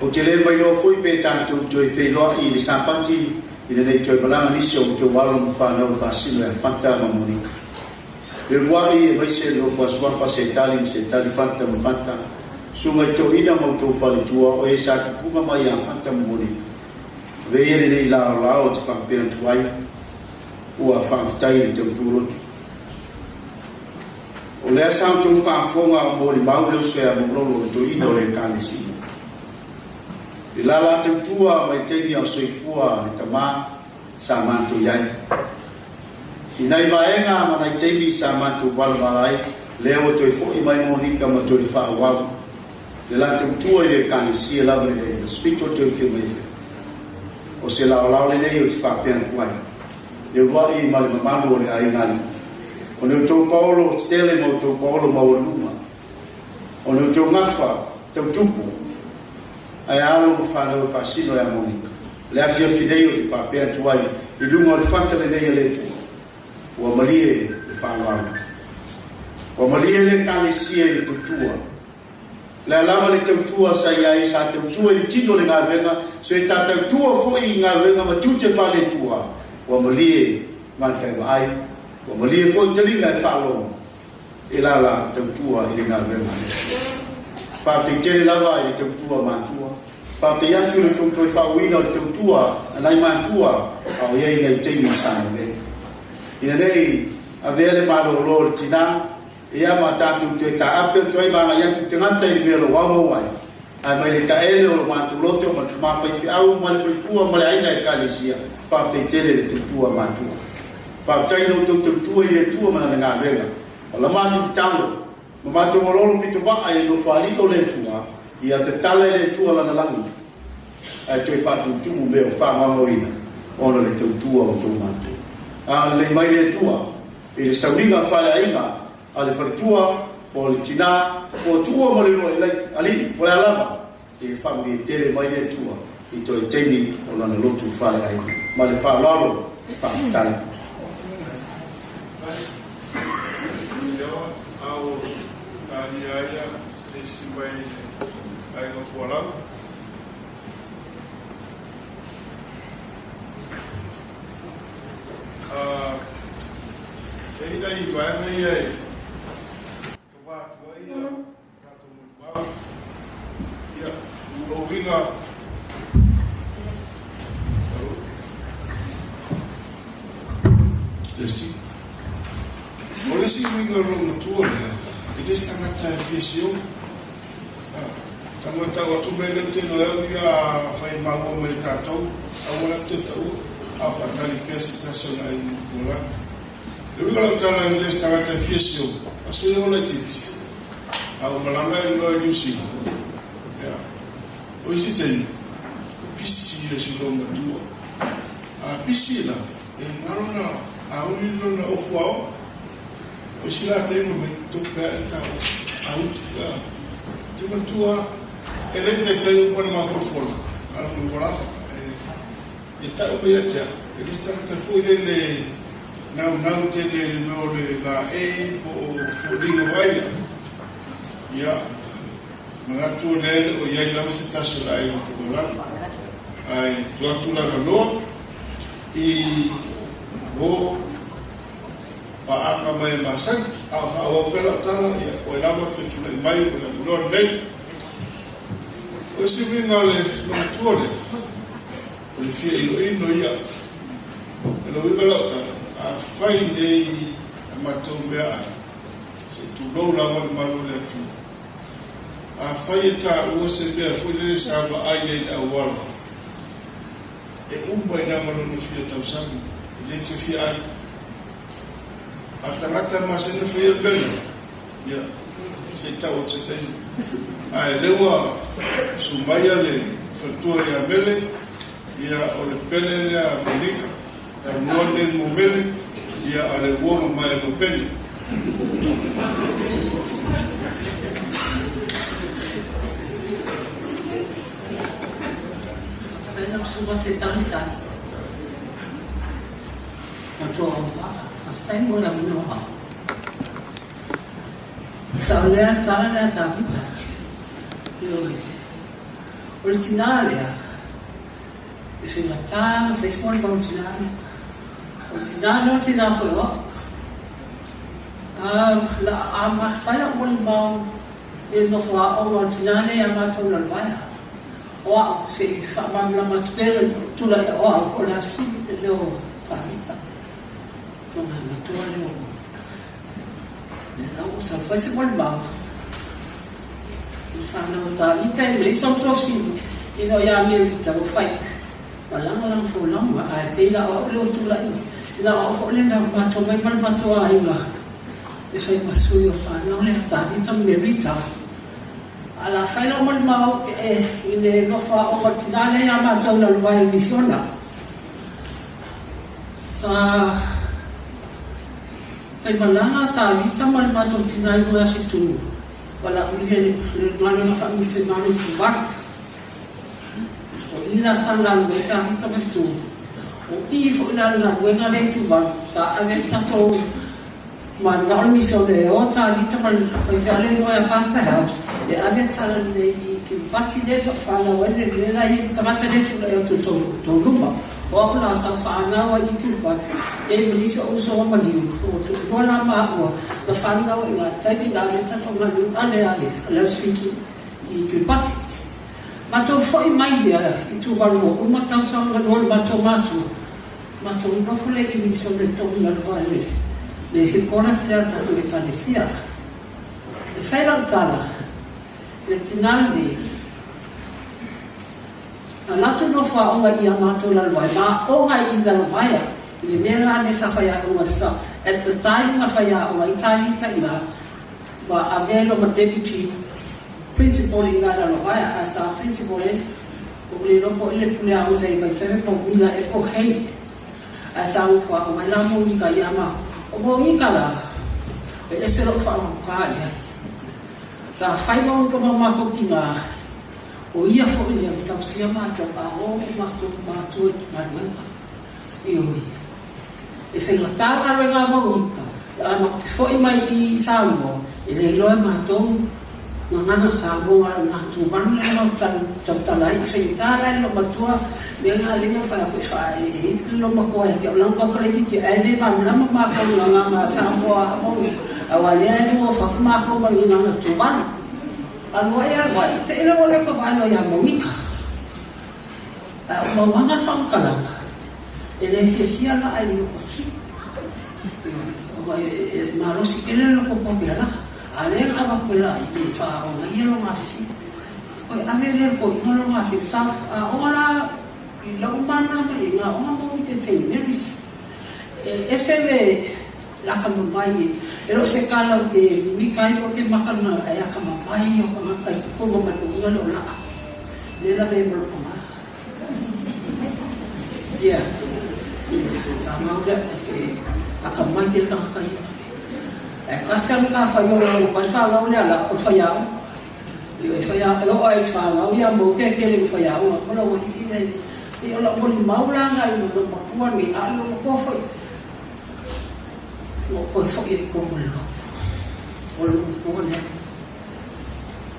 Ou te le mailoa foi pe tatou toe feiloai i le Sapati i lenei toe malaga nisi o outou alo ma fanau e faasino ia Fanta ma Monika. Le uluai e maise le nofo a suafa se tali ma se tali fata ma fata, suga i toeaina ma outou faletua o e sa tupuga mai ia Fata ma Monika. Ave ia lenei laolao ou te faapea atu ai, ua faafetai i le tautua lotu. O lea sa outou faafofoga o molimau le uso ia Maulolo o le toeaina o le Ekalesia. I la la tautua mai taimi a o soifua le tama, sa matou i ai. I nai vaega ma nai taimi sa matou valavala ai, lea ua toe foi mai Monika ma toe faaauau le latou tua i le Ekalesia lava lenei, o se pito toe afio mai ai. O se laolao lenei ou te faapea atu ai, le uluai ma le mamalu o le aiga alii, o ni outou paolo tetele ma outou paolo maualuluga, o ni outou gafa tautupu, ae alo ma fanau e faasino ia Monika. Le afiafi nei ou te faapea atu ai i luga o le fata lenei a le Atua, ua malie le faaaloalo. Ua malie le Ekalesia i le tautua. O le a lava le tautua sa i ai, sa tautua i le tino o le galuega, so e ta tautua foi i galuega ma tiute faale-Atua, ua malie mata e vaai, ua malie foi taliga e faalogo. E la la tautua i le galuega a le Atua. Faafetai tele lava i le tautua matua. Faafetai atu i le tou toe faauuina o le tautua a nai matua a o i ai nai taimi i Samoa nei. Ina nei avea le malolo o le tina, ia ma tatou toe taape atu ai ma agai atu i tagata i le mea o lo o au ai. Ae mai le taele o lo matou loto ma le tama faifeau ma le faletua ma le aiga Ekalesia, faafetai tele le tautua matua. Faafetai i lo outou tautua i le Atua ma Lana galuega. O la matou tatalo ma matou oloolo pito vaa i le Nofoalii o le Atua, ia tatala e le Atua Lana lagi, ae toe faatumutumu mea o faamaoaoina. ona o le tautua a outou matua. Agalelei mai le Atua i le sauniga faaleaiga a le faletua po o le tina po o Tuua ma le uluai alii po o le a lava, ia faamanuia tele mai le Atua i toe taimi o lana lotu faaleaiga. Ma le faaaloalo, faafetai. E i ai vaega ia e kava atu ai tatou molimau. Ia, o uiga Testing. O le isi uiga o lou matua lea, e le se tagata e fia siou. Tago e tau atu mea lea ou te iloa au ia a fai maua mai e tatou, aua la te taua, a o faatali pea se tasi o nai Pualagi. Le uiga o lau tala e le o se tagata e fia siou, aso ia o laitiiti, a ua malaga e loa i Niu Sila. Ia, o isi taimi, pisi ia si lou matua. A pisi la, e galo na auli lona ofu aoga. O isi la taimi fai mai, tope ae le ta ofu, auli, ia. Te matua, e le taitai upu a le mafolafola, a le folafola e tau mai ia te au, e le se tagata foi lele naunau tele i le mea o le laei po o foliga vaaia. Ia, manatu o lea e le o i ai lava se tasi o le aiga Kokolagi, ae tuu atu le avanoa i o paaga mai e masani, a o faaauau pea lau tala, ia, o oe lava e fetulai mai o le avanoa lenei. O isi uiga o le loomatua lea, o le fia inoino ia. E lou uiga lau tala, afai nei a matou meaai, se i tulou lava le malu o le Atua. Afai e taua se mea foi lele sa vaai ai i le auala, e uma i na ma lona fia tausaga, e le toe fia ai. A le tagata e masani ona faia le mea lea, ia, se i tau atu se taimi. Ae lea ua susu mai le faletua ia Mele, ia, o le pele lea a Monika, e avanoa lenei mo Mele, ia, a le uoga mai a Lopeni. Faafetai lau Susuga se talitali. Matua Auvaa, faafetai mo le avanoa. Sao lea le tala lea a Tavita. Ioe. O le tinā lea, e faigata ona fai se molimau i le tinā lea. O le tinā lea o le tinā foi o au. La a fai lau molimau i le nofo aoga o le tinā lea ia matou Lalovaea. O au, se i faamalamalama atu pea le tulaga o au, o le Aso Fili lea o Tavita. Tonga matua lea o Monika. Lea la ua sau fai se molimau. I le whanau o Tavita e leai sau tofi ina o ia Merita ua whai ma lagolago folauga ae pei la o au lea ua tulai ina o au foi lea na matou mai ma le matou aiga e fai ma sui o whanau lea Tavita ma Merita. A la fai lau molimau e i le nofo aoga o le tina lea ia matou lalovaea i le misiona. Sa faimalaga a Tavita ma le matou tina i 2007, valaaulia i le galuega faamisionare i Tuvalu. O i la sa galulue ai Tavita ma Fetu. O i foi la le galuega lea i Tuvalu, sa ave ai le tatou mananao le misione e o Tavita ma le faifeau lea e igoa ia Pastor House e ave le tala lelei i Kiribati lea e fanau ai le la i le tagata lea e tulai atu i tou luma. O au la sa fanau ai i Kiribati e ma nisi o uso o maliu o tuuloa la maua na fanau i nga taimi na ave tatou galuega lea a le Aso Fitu i Kiribati. Matou foi mai lea i Tuvalu ua uma tausaga galua le matou matua. Matou nofo lea i misione tonu laloa le le headquarters lea a le tatou ekalesia. E fai lau tala, le tina lenei, na latou nofo aoga i a matou lalovae, ma aoga i lalovaea, i le mea la lea sa fai aoga sa, at the time na fai aoga ai Tavita i ina, ma avea ai loa ma deputy principal i ina i lalovaea, ae sa principal e. Ua ou le iloa po o ai le pule aoga sa i ai vaitaimi po o Mila ea po o Hei. Ae sa nofo aoga ai la Monika ia matou. O Monika la, e ese lou faalogologa i ai. Sa fai Monika ma matou tina, o ia foi lea na tausia matou a o matou matua i galuega. Ioe. E faigata galuega a Monika, ae matou te foi mai i Samoa, e le iloa e matou gagana Samoa a o le Tuvalu lea matou te tautala ai. E faigata la i lou matua mea na lea na fai atu e faaeeina lou matua ia te au leaga tatou laitiiti ae le malamalama matou i gagana Samoa a Monika aua lea e nonofo atu matou ma le gagana Tuvalu. Alu ai alu ai, te i lea ua le toe vaai loa ia Monika. Ae o mauaga le faamatalaga, e le fiafia la ai i loko sui. E malosi tele le loko papeala, a lea na avatu e la i e faaoga ia lona afi. Oi ave lea le toeaina lona afi sa aoga la i lau malamalama i ai, na aoga mau i te Saint Mary's. E ese le akamamai e le o se kala o te mika ai o te makana e akamamai o tagata i totonu o mai toeaina lea o Laa. Lea lava e maloka. Ia, sa mau lea, e akamai tele tagata ia. Ae tasi lava le matafaioi o lalo mai fanau lea la, o le faiaoga. Ioe, e oo lava i fanau ia mo ke tele o faiaoga, o lau alii lea, e o lau molimau la na i lou matua nei, a o lou matua foi, ua ou toe foi ai i totonu o le lotu, o lou matua lea.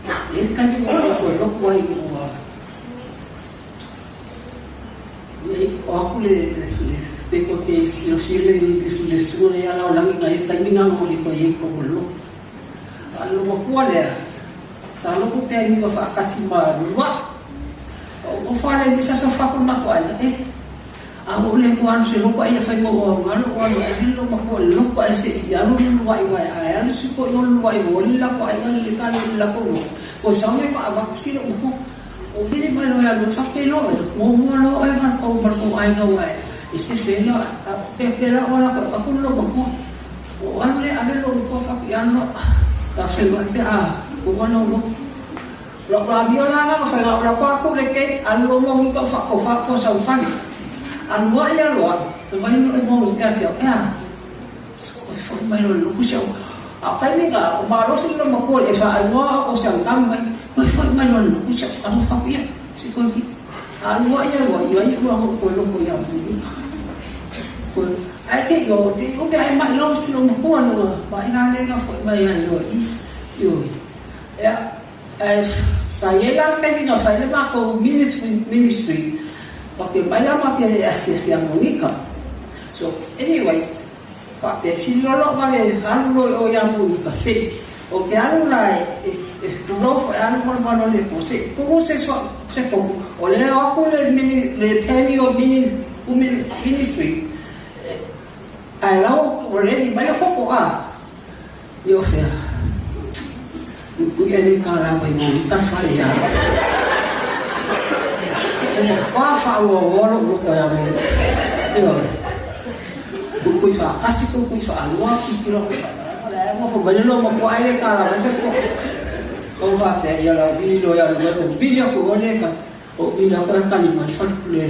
E i ai le taimi na ou toe lotu ai ua O aku le pe koe ke silafia le le susuga ia Laolagi na ia taimi na o le koe i totonu o le lotu. A o le matua lea, sa lotu pea i luga faatasi ma Luluai. Ou nofo lea i misa sa fako le matou aiga, eh, a ua ou le toe alu se lotu a ia fai mai ua aoga lou alu ae vili lou matua i le lotu ae se i alu Luluai uae a e alu si toeaina o Luluai ua oli le latou aiga le tali i le latou lotu, toe sau me ma avatu si lou matua. O vili mai loa e alu e faapeiloa oe, muamua loa oe ma le tou aiga ua e sefe ai loa, a pēpē la oe lako e avatu le lou matua. Ua alu lea ave le lou matua faaku i alu loa, ta feiloai pe a maua lou loto. Lau amio la na o faiga o lako aku le gate alu loa Monika o faatofa aku o saufali. Alu ai alu ai, e mai loa e Monika ia te au, ea, Oi foi mai loa i le lotu si au a o taimi na o malosi le matua i le faaigoa o si au tama mai koe foi mai loa i le lotu si au tama faaku ia se koe viti a lua ia lua ia iu a ou koe loko ia Monika koe ae te i o te i o mea e mai loa si lo matua loa mai na le na foi mai ai loa i ioe ea ae sa i ai la le taimi na fai le matou ministry ministry ma te mai la ma te asiasi a Monika so anyway Faapea, sili loa lou vale alu loa i o ia Monika, se i, o ke alu la e, e pulou foi alu malumalu ale po, se i kumu se sua, se pohu, o lea o aku le mini, le peni o mini, umi, ministry, e, ae lau ua ready mai le koko, a, i o fea, Uia nei kālā mai Monika le fale iā Ua matua faauauoa lou loko iā Monika. Ioe. Pupui faatasi, pupui faalua, tilotilo aku i le ae nofo mai le lua matua ai le kālā mai te koa. Ou faapea ia lau vili loa ia lua, ou vili aku loa le ka, ou vili aku e tali mai le fale lua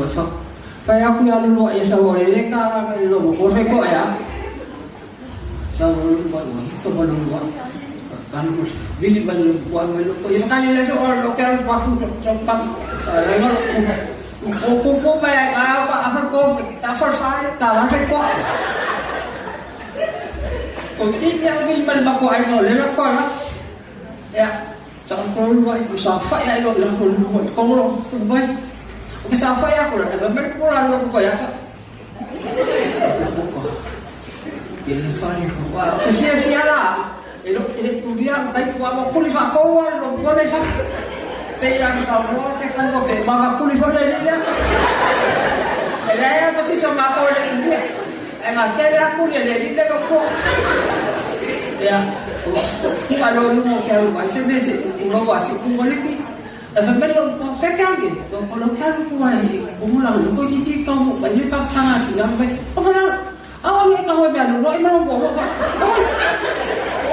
e fako. Fai aku ia lua ia sau o le le kālā mai le lua matua fai koa ea. Sa ua lulu mai ua hika ma lulu mai. Kanu vili mai lo kua mai lo ia kali le so lo ke alu pafu so ka la lo ko ko ko mai a pa a ko a fa fa ka la fe ko ko ti ti a vili mai ma ko ai no le la ko la ya sa ko lu mai sa fa ya lo la ko lu ko lo ko mai o ke sa fa ya ko la ka me ko la lo ko ya ka E fiafia la, e le tulia tai ua ua kuli whakou a lo kua le whaka. Pei a saunoa se kango pe mama kuli fo le lea. E le aia ma sisa mākou le tulia. E ngā tele aku le le lile lo kua. Ia, kua lo lunga o ke alu mai se me se kulo wa se kumoliki. E fai mai lou kua, Fea ke ake? O lou ke alu kua e kumu lau le koe kiki kau mo mai le kau tanga atu ia mai. O whanau, awa nge ka hoi mea lulu ai ma lou kua hoa. Awa,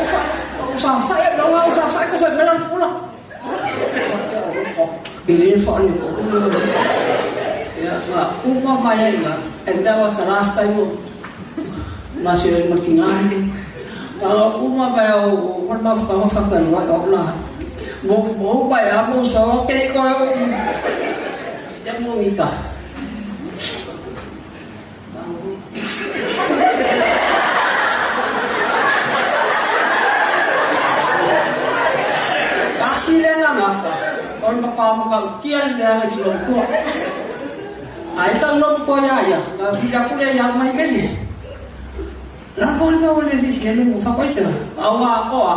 o sa, o sa whai, o sa whai ko whai mea lau kula. Tele le faaletonu ia na uma mai ai la and that was the last time o na se ma tina ni na uma mai o o ma fa fa fa lo o la mo mo pa ya mo so ke ko ya mo ni ka. Tasi le gagata, o le mapamokautia le leaga i si lomtua. Ai ka lomtua ia ia, na vili atu lea ia mai mele. La mo le mea ua le sisi le mo fakoisega. A ua akoa,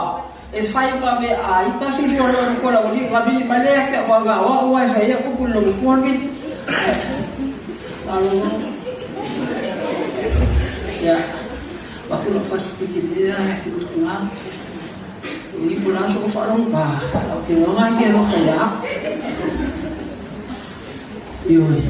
e fai ma me a i tasi le o le kola o li nga vili mai lea ke wa nga wa ua e fai ia kupu le lomtua ni. Alo. Ia, wa kula fasipiki lea e nga. I po la so whalong ka. Au ke nga ke ro ka ya. Ioi.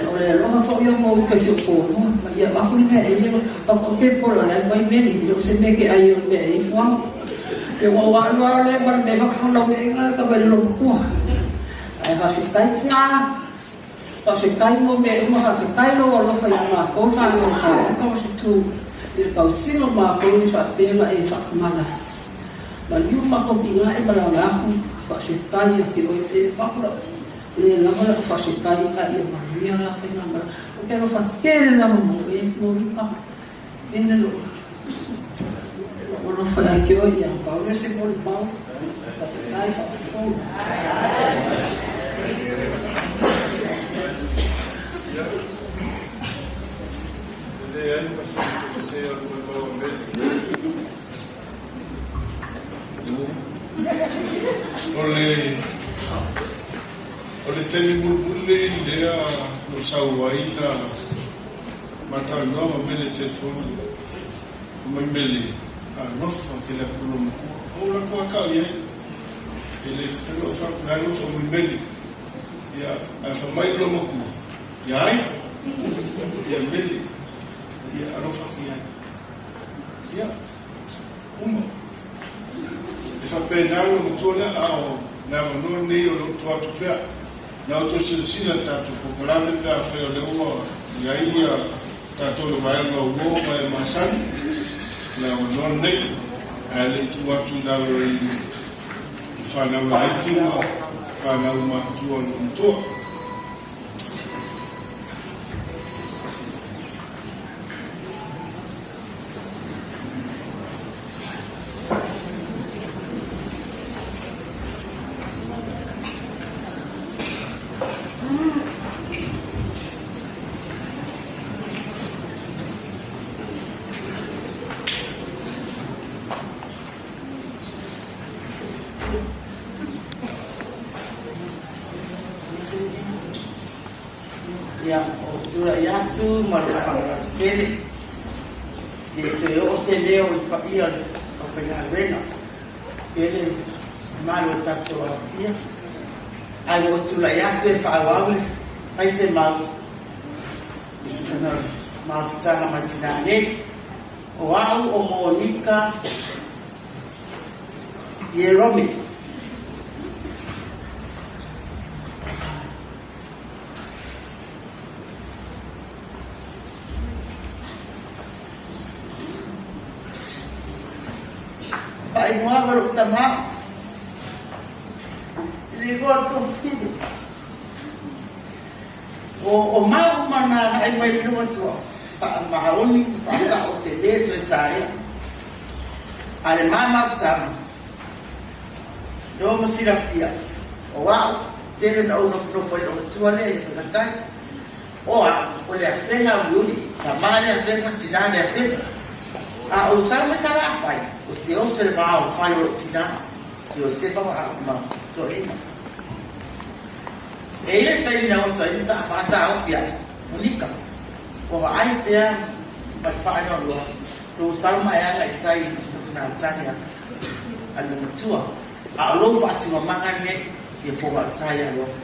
O le alofa foi o mo ka si o kō ma ia aku le mea e le ka ko te polo le mai meli i o se me ke ai o mea e kua. E wa wa lua le ma le mea whakahola me ngā ka mai lo kua. Ai ha se kai tia, ka se kai mo me uma ha se kai lo alofa ia ngā kō wha o ka o ka o se tū. I le tausiga o mākou i whaapenga e whakamana. Ma liu makou ki ngā e malaga aku, whaasetai a ke oe e pakura. Le lava la whaasetai a ia manuia la whainga mara. O ke alofa tele lava mo e mo i pa. E le lo. O alofa ia ke oe ia pau le se mo le pau. Whaasetai whaafou. E leai ma se toesea o le moemau a Meli. O le, o le taimi mulimuli lea na sau ai na ma talanoa ma Meli i telefoni, fai mai Meli, Alofa ke le aku lou matua. Ou la koa kau i ai. E le faapea lou fai atu, la e alofa mai Meli. Ia, ae fai mai lou matua, Ia ai, ia Meli, ia alofa atu i ai. Ia, uma. E faapena lou matua lea, a o le avanoa lenei o lou tua atu pea. Na outou silasila i le tatou polokalame pe afai o lea ua i ai ia tatou i le vaega o uo ma e masani, o le avanoa lenei, ae le i tuu atu i lalo i fanau laiti ma fanau matutua o lou matua. Ia, ou tulai atu ma lou faaaloalo tele, le toe oo se leo i paia o le aufaigaluega, e le mamalu o le tatou aofia, ae ua ou tulai atu e faaauau le fai se mau ona o le mafutaga mai tinā nei. O au o Monika Ierome. Faaigoa ma lou tama i le igoa o le tofili. O mau uma na agai mai i lou atua, faamaoni, faasao tele toe taea. A le ma mafutaga, Leo ma silafia, o au, tele na ou nofonofo i lou matua lea i Fagatai. O au, o le afega uiui, tama le afega, tina le afega. A ou sau mai Salafai, ou te oso i le va o fale o lou tina, Iosefa ma au ma Toeaina. E i le taimi na oso ai ni sa faataofi ai, Monika, ua vaai pea ma le faanoanoa, lou sau mai aga i tai i Nofonautane a le matua, a o lou faatulamaga lenei ia povaotai alofa.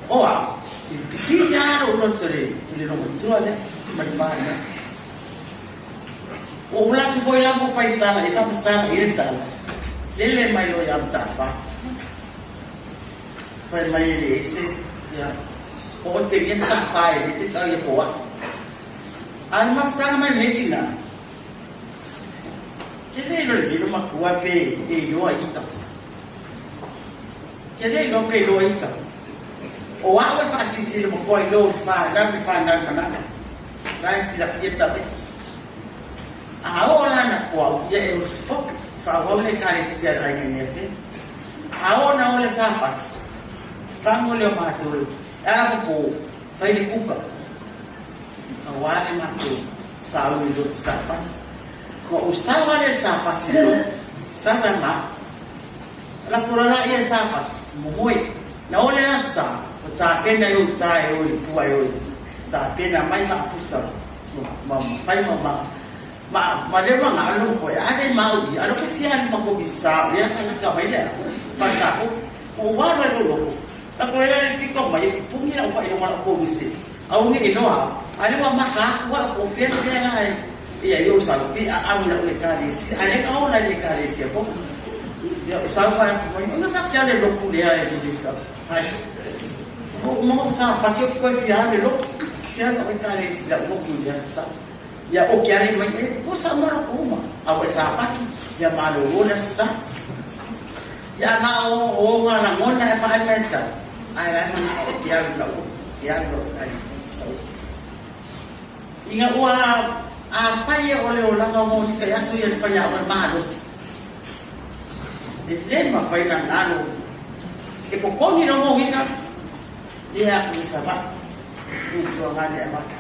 O au, te pipii lava lou loto i le lomatua lea ma le fanau. Ua ou manatu foi la ua fai tala, e faamatala i le tala. Lele mai loa ia Mataafa. Fai mai e leai se, ia, o te ia Mataafa e leai se tau ia po au. A o le mafutaga mai lenei tina, ke le iloa lelei lo makua pe e iloa ita. Ke le iloa pe iloa ita. O au e faasilisili makoa i lo whanau le whanau manana. La e silafia tau e. A oo la na ko au ia e utu popi, whaahau le ekalesia le aiga i mea fe. A oo na o le Sapati, whango leo mātou e ala popo, whai le kuka. Auā le mātou sauni lotu Sapati. Ua ou sau ale le Sapati i lotu, sau e ma. La pora la ia le Sapati, momoe. Na o le aso sa, o tapena e ou ta e o i pua e o i tapena mai faapusa ma fai ma ma ma ma le ma nga lo ko a le mau i alo ke fia ma ko bisa ia ka ka mai le pa ka ko o wa lo lo lo la ko le le piko mai pungi la fa i lo ko wisi au ngi no a ale wa maka wa ko fia le la ia yo sa pi a amu la le ka le si ale ka o la le ka le si ko ia sa fa ko mai na fa kia le lo ku le a e le ka ai o mo sa fa ke ko fia le lo fia lo ka le si la o ku le sa ia o ke ale mai e po sa mo ko uma a o sa paki ia ma lo lo le sa ia na o o nga la ngona e fa mai ta ai la na o ke ale la o ke ale lo ka le si Ina ua afai e o le olaga mo ni kai aso ia le fai a o le malosi. E le mafai na galo e kokogi lo mo hika ia aku i Savaii tuatuaga le amata.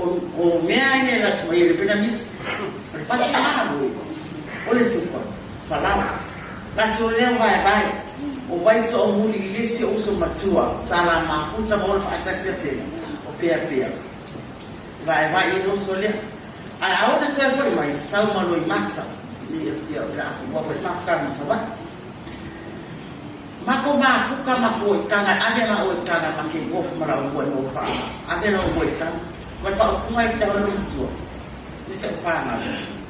O, o mea ai le latu mai e le pena misi. O le fasi malo e. O le supa, falaoa. Latu o lea vaevae. O vai to o muli i lesi o uso matua, sa la mafuta ma ola faatasi a pena, o pea pea. Vaevae i loso lea. Ae aona toe foi mai, sau ma Loimata, ia, ia, ia, ua foi mafuta ma Savaii. Mako mafuka mako i tanga, ave la oe tanga ma ke gofu ma lau moe mo wha. Ave lau moe tanga. Ma le whaopunga i te aole matua. Ni se whānau.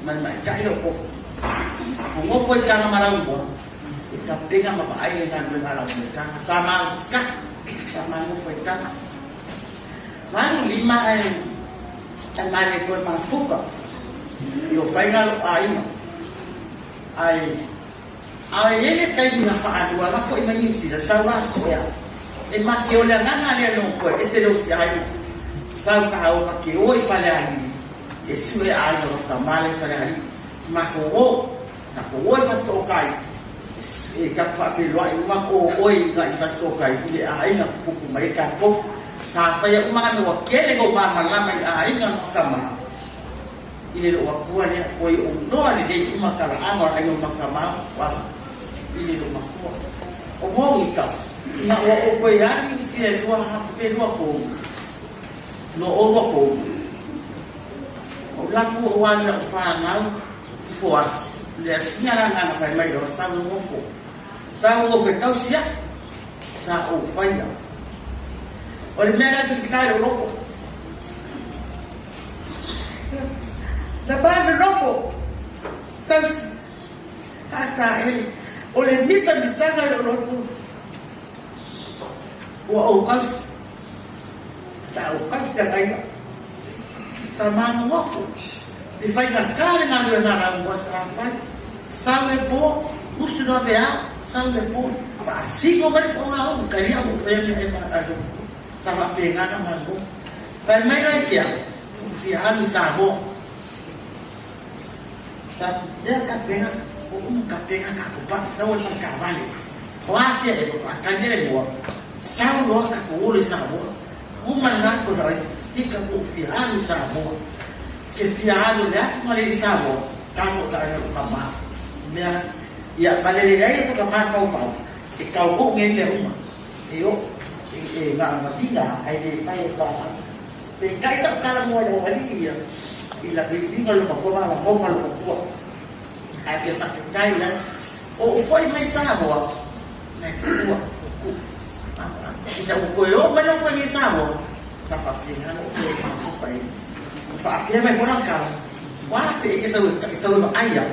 Mai mai kai o ko. O ngofo i tanga ma lau moa. E ka penga ma vaai le galuega a lau moe tanga. Sa ma uska. Sa ma ngofo i tanga. 85 ae e male koe mafuka i o faiga lo aiga ae ae i ai le taimi na faalua la foi mai Niu Sila sau la soea e make o le agaga lea no koe ese le osi aiga sau ka o ka ke o i Falealili e sue aiga o ka male Falealili mako o na ko o i Fasitooukai e ka faafeiloai uma ko oe i nga i Fasitooukai i le aiga kupu mai e tatou. Sa faia uma nga mea ua kele kou malamalama i aiga ma tama i le lou akua lea, ua i ou loa lelei uma ka laaga o le aiga o Makamau wa i le lou makua. O Monika, ina ua ou koe alu i sia e lua hafu felua kou, no olua kou. O laku ou alu lau whanau i Foasi, le asinga la nganga whai mai loa sau ngofo. Sau ngofo e tausi aku, sa ou whaia. O le mea la ki kai o loko. Na pa le loko, tausi, hata e, o le mita mitanga le o loko, ua ou kausi. Sa ou kausi a kainga. Ta mānongofo. I whaigata le galuega a rāua sa pai. Sau le po, usu noa te ao, sau le po, faasino mai le fo'oga au, kai lia ua faia mea e ma a lou sa faapegaga malo. Fai mai loa i ke ao, ua fia alu i Samoa. Sa lea kapega, o umu kapega ka ko pa, lau e whakawale. O afia e whakatali le moa, sau loa ka ko olo i Samoa. Uma lena ko sa i ka ko fia alu i Samoa. Ke fia alu le afu ma le i Samoa, ka ko ta ina ka ma. Mea, ia malele ai e whakamākau mau, e kau hou nge mea uma. E o, e, e ngā ngawinga, ai le whai e wha. Pe kai sa kala mua le wali ia, i la vivinga lo makua ma la honga lo makua. Ai ke whakatai la, o foi mai Samoa, nai kua, o ku. Ina ua koe oo mai lau i Samoa, sa faapena o koe mafuka e. Faapea mai foi la kala, ua afe e ke sau e sau e vaai au.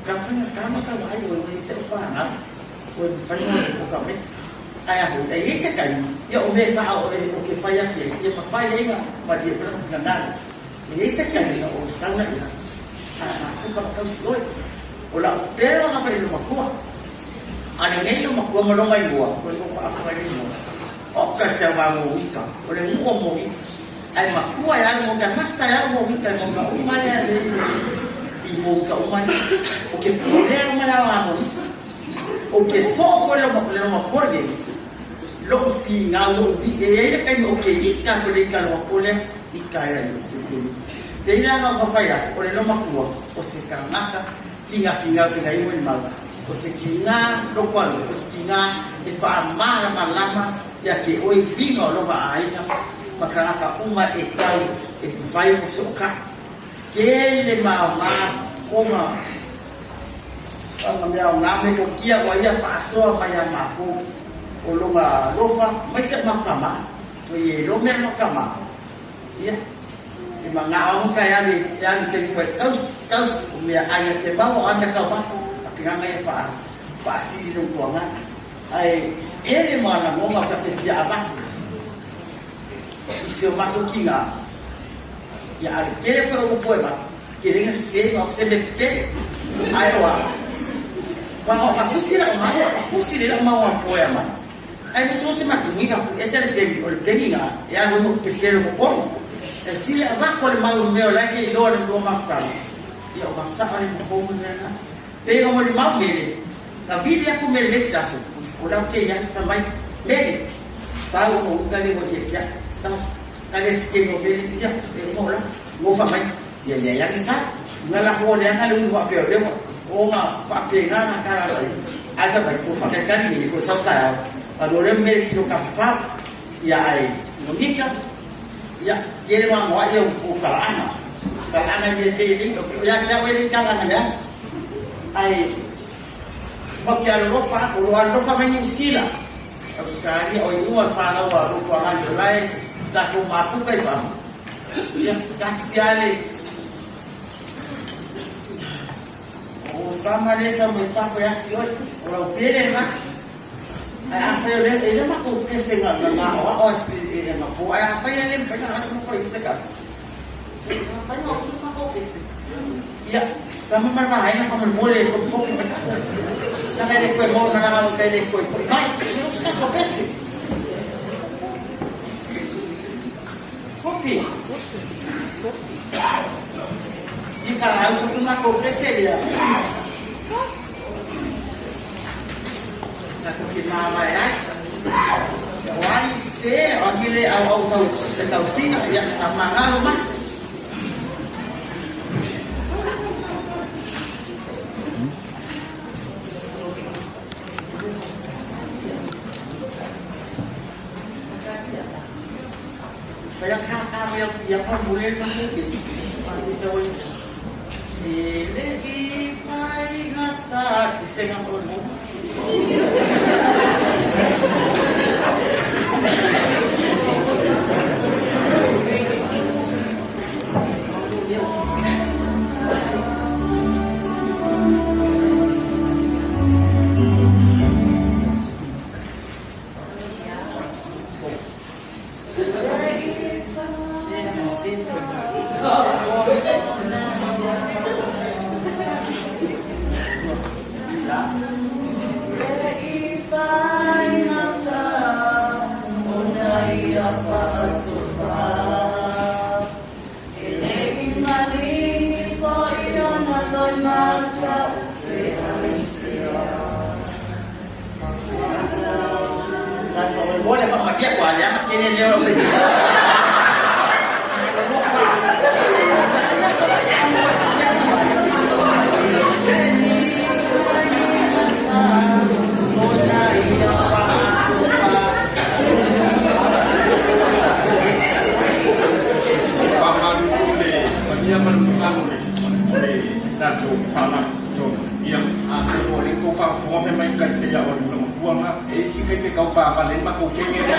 Ka faigata ma ka vaai ua i ai se fanau ua mafai ona oka mai. Ae a hoi, a i ai se taimi, ia o mea e faaoo e o ke fai ake ai, ia mafai ai na malie mai lona finagalo. E i ai se taimi na ou sau na ia, a matou ka matausi oe. O la'u pele o na fai i lou makua. A lenei lou makua ma lona igoa, ua lou faafofoga i le igoa. Oka se aoga mowika, o le nuʻu o mowika. Ae makua e alu mowika, masta e alu mowika e mowika uma lea le i mowika uma ia. O ke pulea uma le aoga mowika. O ke soʻo foi le le makua lenei, loʻu finau, loʻu wiʻi, e iai le taimi o ke ika aku le ika le makua lea, ika ea i ke keni. Pei la na o mafai aku, o le lomakua, o se kanaka Finafinau ke nai ua mau, o se kinā loko alo, o se kinā e faamalamalama ia ke ʻoi uiga o lona ʻāina ma kanaka uma e kau e mafai o soʻokaʻi. Kele ma o nā koma o mea o nā metokia ua ia faasoa mai iā mākou o lona alofa maise ma ka maʻa, ʻoi e lome ma ka maʻa. Ia, e manao ana ka e alu e alu ke lua e tausi, tausi, o mea ai a ke mau a mea kau mafu, a ke ganga ia wha, whaasili lo tua nga. Ae, ele ma na ngonga ka te fia avaku. I se o matou ki nga, ia ale kele fo o poe ma, ke lenga se ma se me te, ae oa, wa o ka kusi la o mau, kusi le la o mau a poe a mai. Ae musu se matou iga ku ese le peni, o le peni na e alu ai ma ku pepelo ko konu. E sili avako le mau mea o lae ke iloa le lua mafutaga. Ia o ka saʻa le mokomu le mea na. Pei o moli mau mele, na vili aku mele le isi aso, o lau ke iai, fai mai, mele, sau o uka le ua ia kia, sau, ka le si ke no mele, ia, e uma o la, ngo fa mai, ia ia ia sa, nga la ko le anga le ui wa pe o le wa, o nga fa pe nga nga ka la ai, ai fa mai ko fa ka ka ni ko sau ka a lo le mele ki lo ka fa, ia ai, no nika, ia, kele ma ngoa ia o kalaanga. Kalaanga ni te ni, ia kia we ni kalaanga lea. Ai, ma ke alofa, o lo alofa mai Niu Sila. Australia, o i ua whanau a lo whanau o lae, sa ko mafuka i whanau. Ia, kasi ale, o sama le sa mo i whafo i asi oi, o lau pere ma, ai a whai o le, e le mako pese nga nga nga o a o e e nga po, ai a whai a le mwhai nga rasa mo i se ka. A whai nga o mako pese. Ia, sama ma ma ai nga mo le ko ko ko. Na kai le koe mo na nga kai le koe foi mai. Ia ko pese. Kopi. I ka au ko mako pese ia. Na ko ke māwae ai. O ai se, o akile au au sau se tausiga, ia, a mangalo mai. Whai a kākā mai au ia pa mule ma he besi. Pa se oi. E le i whai ngata ki se ngā o mo. Faamalulu le paia ma le mamalu o le tatou Faalapotopotoga. Ia, atonu o lea ua faafofoga fai mai kai pei a o le Matua na, e isi kai pe tau paavale ai matou fege lea.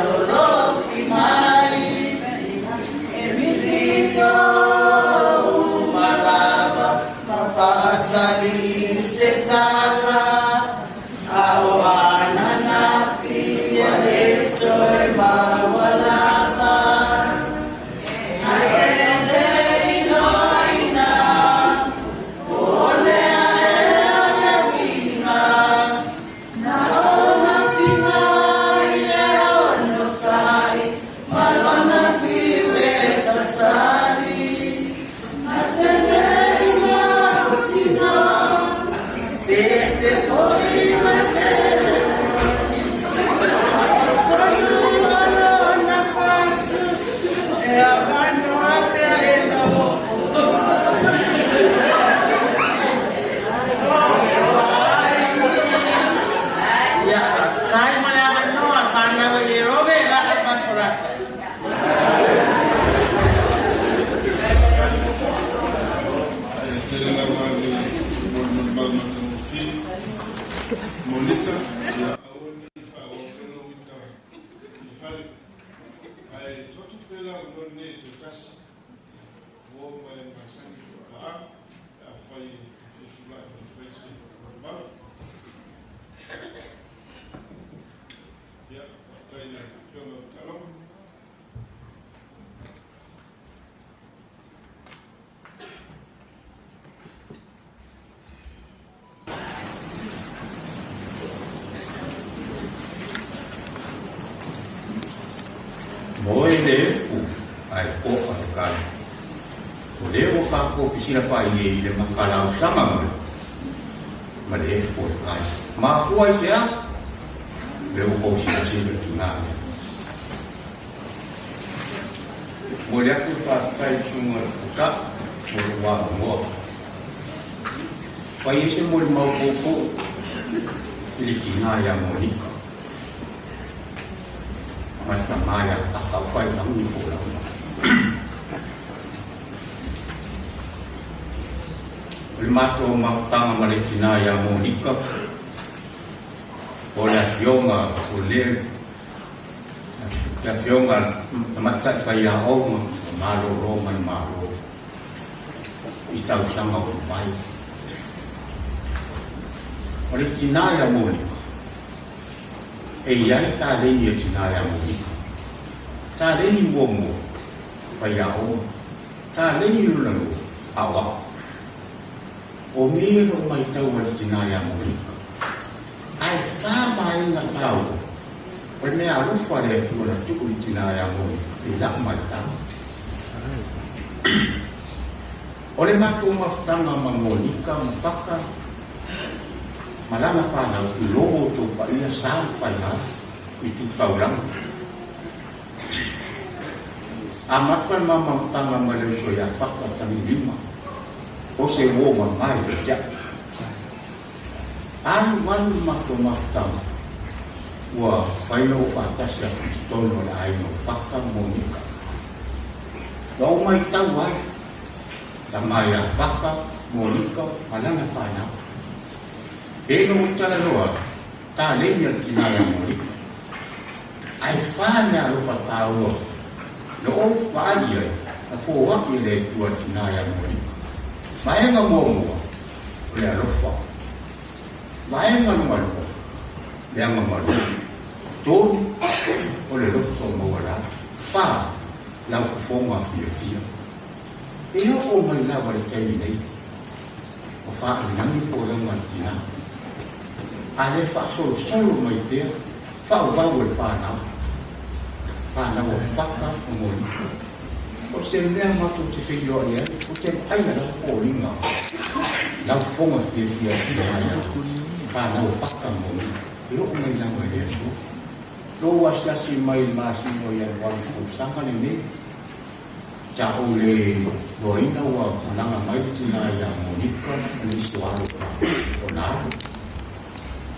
Malolofi mai e miti ou malava ma faatali se tala a o ananafi ia le toe maua lava ae le iloaina o le ae o le uiga na ona tina i le onosai ma lona fiu e tatali a te mei mautino pe se foi mai pele tonu o lona fatu e avanoa pea e nofo ai. Ia, faafetai mo le avanoa, fanau e Ierome la'a Fanfarata. E tele lava le molimolima matagofie Monita, ia aua ne i faaauau pea lou ita i le fale, ae tuu atu pea le avanoa lenei e toe tasi uo ma e masani i lou paa pe afai e te fia tulai mai e fai se molimau. Ia, faafetai i le Afioga i le Taaloga. Moe le efu ae koa le kai. O lea ua tatou fesilafaai nei i le makalausaga ma le efu o le kai. Mafua i se a? O lea ua tou silasila i le tina lea. Momoli atu le faafetai i le Susuga i le Tausaa mo lou avanoa. Fai ai se molimau poupou i le tina ia Monika ma le tama ia Paka o Failangi po o Lama. O le matou mafutaga ma le tina ia Monika, o le afioga o le Le Afioga Tamaitai Faiaoga ua malolo ma le Malo i tausaga ua mavae. O le tina ia Monika, e i ai taleni a tina ia Monika. Taleni muamua, faiaoga. Taleni lona lua, aoao. O mea ia o lo o matau a le tina ia Monika. Ae fa vaega taua o le mea alofa a le Atua na tuu i tina ia Monika i lau matau. O le matou mafutaga ma Monika ma Paka ma lana fanau tulou outou paia sa le faiga i tu taulaga. Amata le ma mafutaga ma le uso ia Paka Tagilima o se uo mamae ia te au. Alualu le matou mafutaga, ua fai na ou faatasi atu i totonu o le aiga o Paka ma Monika. Ua ou maitau ai, tama ia Paka, Monika ma lana fanau. Pei na ou talanoa atu, taleni a le tina ia Monika. Ae fa mea alofa taua na ou vaai i ai, na foai e le Atua le tina ia Monika. Vaega muamua, o le alofa. Vaega lua lua, le agamalu. Tolu, o le loto maualalo. Fa, lau fofoga fiafia. E oo mai lava le taimi nei, ua faainani pualaga a le tina. A le faasolosolo mai pea, faaauau e le fanau. Fanau a Paka ma Monika. O se mea matou te feiloai ai, ou te vaai a lau foliga, lau fofoga fiafia i tina ia fanau a Paka ma Monika. E oo mai lava i le aso. Lou asiasi mai i le masina o Ianuari tausaga lenei, Sa ou le loaina ua malaga mai le tina ia Monika ma nisi o alo o ona alo.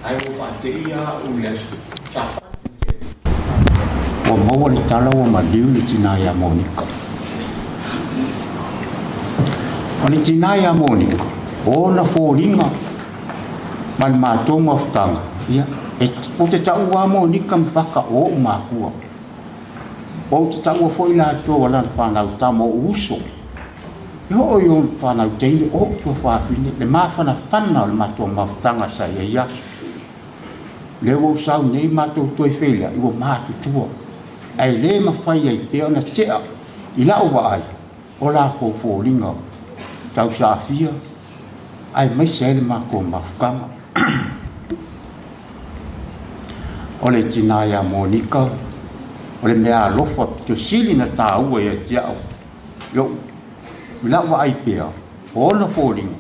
Ae ua faateia au i le aso Sapati ua maua le tala ua maliu le tina ia Monika. O le tina ia Monika, o ona foliga ma le matou mafutaga, ia, e, ou te taua lava Monika ma Faka o ou makua. Ou te taua foi latou o lana fanau tama o ou uso, e oo i ona fanau teine o ou tuafafine, le mafanafana o le matou mafutaga sa i ai aso. O lea ua ou sau nei matou toe feiloai ua matutua, ae le mafai ai pea ona tea i lau vaai o lakou foliga tausaafia aemaise ai le matou mafutaga. O le tina ia Monika, o le mea alofa pito sili na taua ia te au, lou, i lau vaai pea, o ona foliga,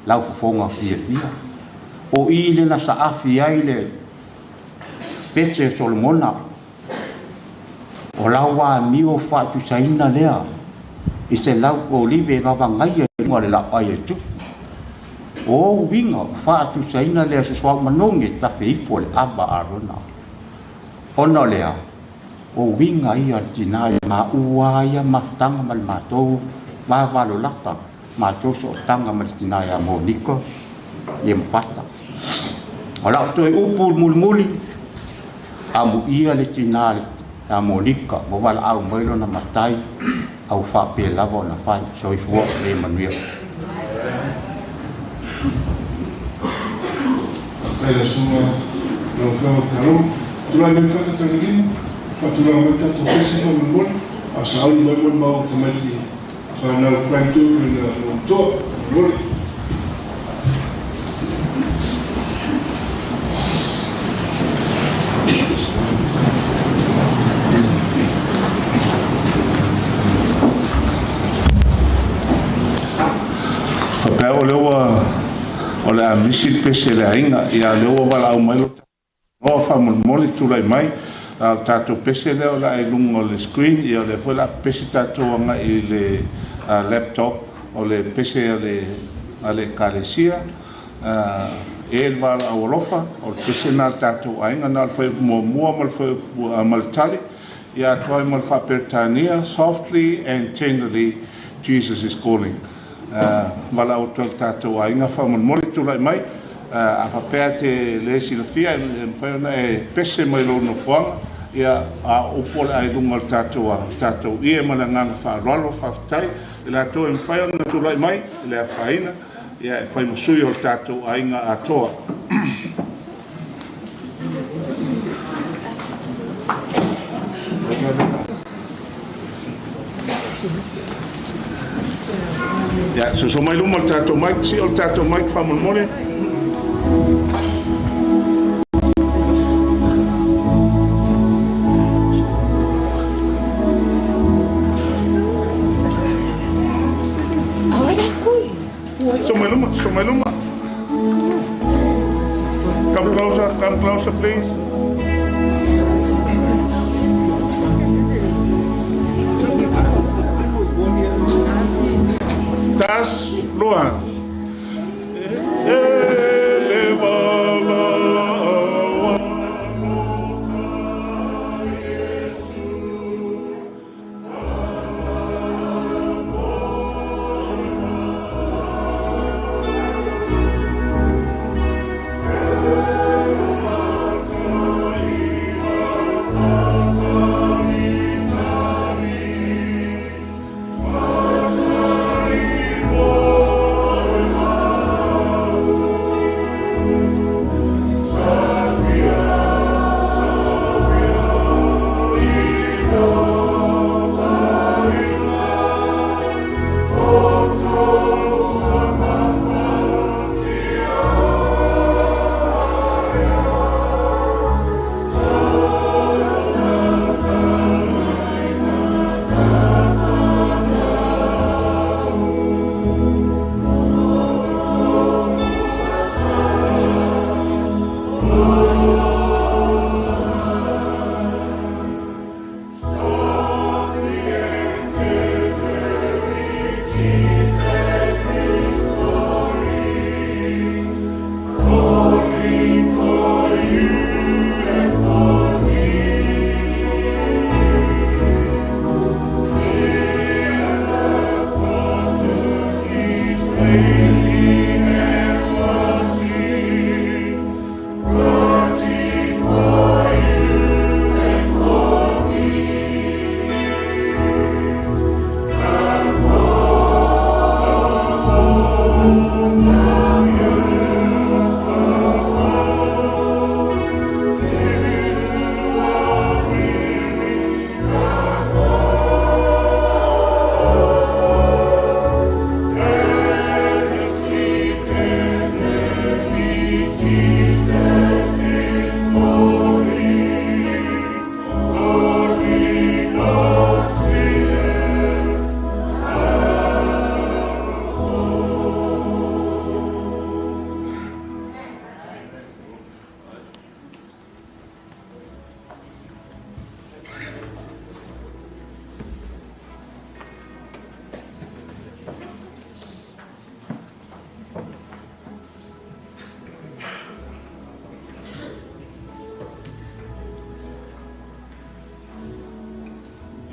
lau fofoga fiafia. O i le na saafi ai le pese o Solomona, O lau amio faatusaina lea i se lau olive e vavagaia i luga o le laau e tupu. O ou uiga faatusaina lea i se suauu manogi e tafe ifo i le ava a Arona. Ona o lea, o uiga ia o le tina i maua ia mafutaga ma le matou vavalolata, matou sootaga ma le tina ia Monika ia ma Fata. O lau toe upu mulimuli, amuia le tina ia Monika ua valaau mai lona matai a ua faapea lava ona fai. Soifua ma ia manuia. Faafetai i le Susuga lau Afioga Taloma. Tulai mai Fata Tagilima, faatulaga mai le tatou pese faamolemole, a o sauni mai molimau a tamaiti fanau grandchildren a Moutoa faamolemole. Faapea o lea ua o le a misi le pese i le aiga, ia o lea ua valaau mai lo Noa faamolemole tulai mai. A o le tatou pese lea o le a i luga o le screen, ia o lea foi o le a pepese tatou agai i le laptop, o le pese a le a le Ekalesia e le valaau alofa, o le pese lena a le tatou aiga, na o le fuaiupu muamua ma le fuaiupu ma le tali, ia atoa ai ma le faa-Peretania, Softly and tenderly Jesus is calling. Valaau atu ai i le tatou aiga faamolemole tulai mai. A faapea e te le silafia e mafai ona e pese mai lou nofoaga, ia, a o upu o le a i luga o le tatou, tatou ie ma le agaga faaaloalo. Faafetai i latou e mafai ona tulai mai e le afaina, ia, e fai ma sui o le tatou aiga atoa. Ia, soso mai luma o le tatou mic, sio le tatou mic faamolemole. Soso mai luma, soso mai luma. Come closer, come closer please. Tas, lua. E le valaau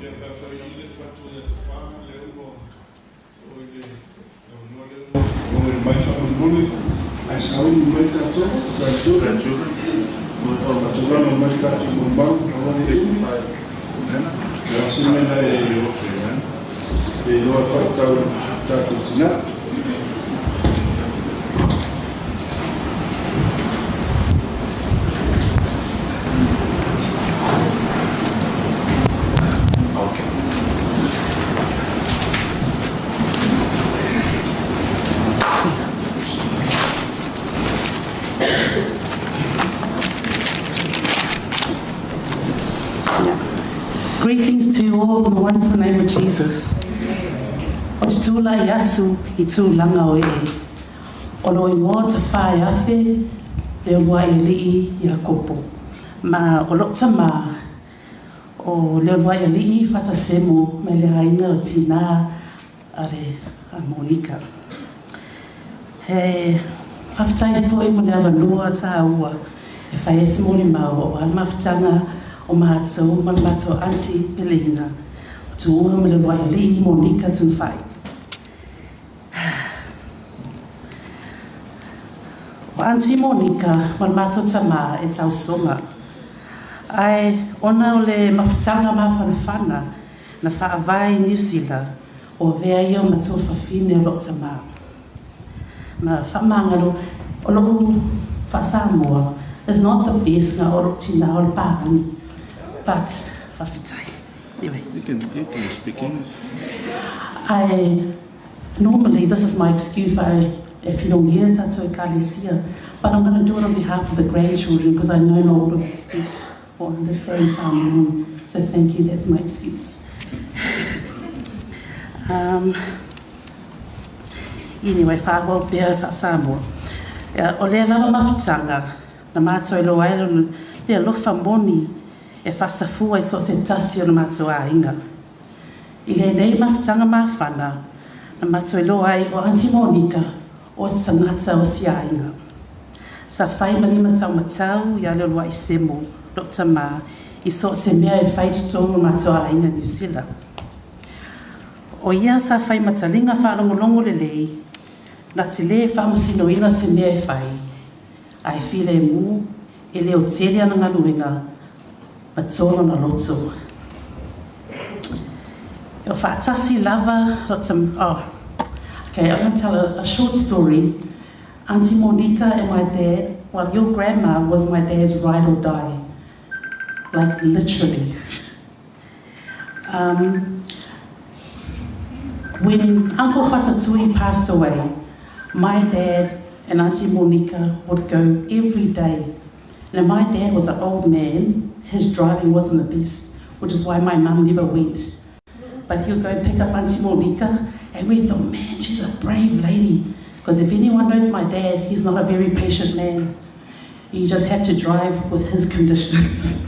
Ia, pe afai i le fatu ia Tafā, lea ua oo i le avanoa lea ua logoina mai faamolemole, ae sauni mai tatou grandchildren, faatulaga mai tatou molimau, aua ne i umi. O le a se mea na e iloa e faatatau i le tatou tina? Greetings to you all in the wonderful name of Jesus. Ou te tulai atu i tulaga o ee o lou igoa Tafaeafe Leuluaialii Iakopo ma o lou tama o Leuluaialii Fatasemo mai le aiga o Tina a le a Monika. He faafetai foi mo le avanoa taua e fai ai se molimau aua le mafutaga o matou ma le matou Aunty Peleina o Tuua ma le Uluai Alii Monika Tunfai. O Aunty Monika ma le matou tama e tausoga. Ae ona o le mafutaga mafanafana na faavae i Niu Sila, ua avea ia o matua fafine o lou tama. Ma faamagalo, o lou faa-Samoa is not the best nga o lou tina o le palagi, but faafetai. Anyway. You can, you can speak English. I normally this is my excuse I e whirongia tatou ekalesia, but I'm going to do it on behalf of the grandchildren because I know not all of you speak or understand Samoan. So thank you, that's my excuse. Um, anyway, whāwau pea wha-Samoa. O lea lava mafutaga na mātou e loa ai le alofa moni e whasafua i so se tasi o na mātou aiga. I lenei mafutaga mafana, na matou iloa ai o Aunty Monika o se tagata o si aiga. Sa fai ma limataumatau ia Leuluai Semo, lou tama, i so o se mea e fai i totonu o matou aiga i Niu Sila. O ia sa fai ma taliga faalogologo lelei, na te lē faamasinoina se mea e fai, ae filemu e leotele ana galuega ma tōna loto. O faatasi lava oh, okay, I'm going to tell a short story. Auntie Monica and my dad, well, your grandma was my dad's ride or die. Like, literally. When Uncle Fatatui passed away, my dad and Auntie Monica would go every day. Now, my dad was an old man. His driving wasn't the best, which is why my mum never went. But he would go pick up Auntie Monica, and we thought, man, she's a brave lady. Because if anyone knows my dad, he's not a very patient man. You just have to drive with his conditions.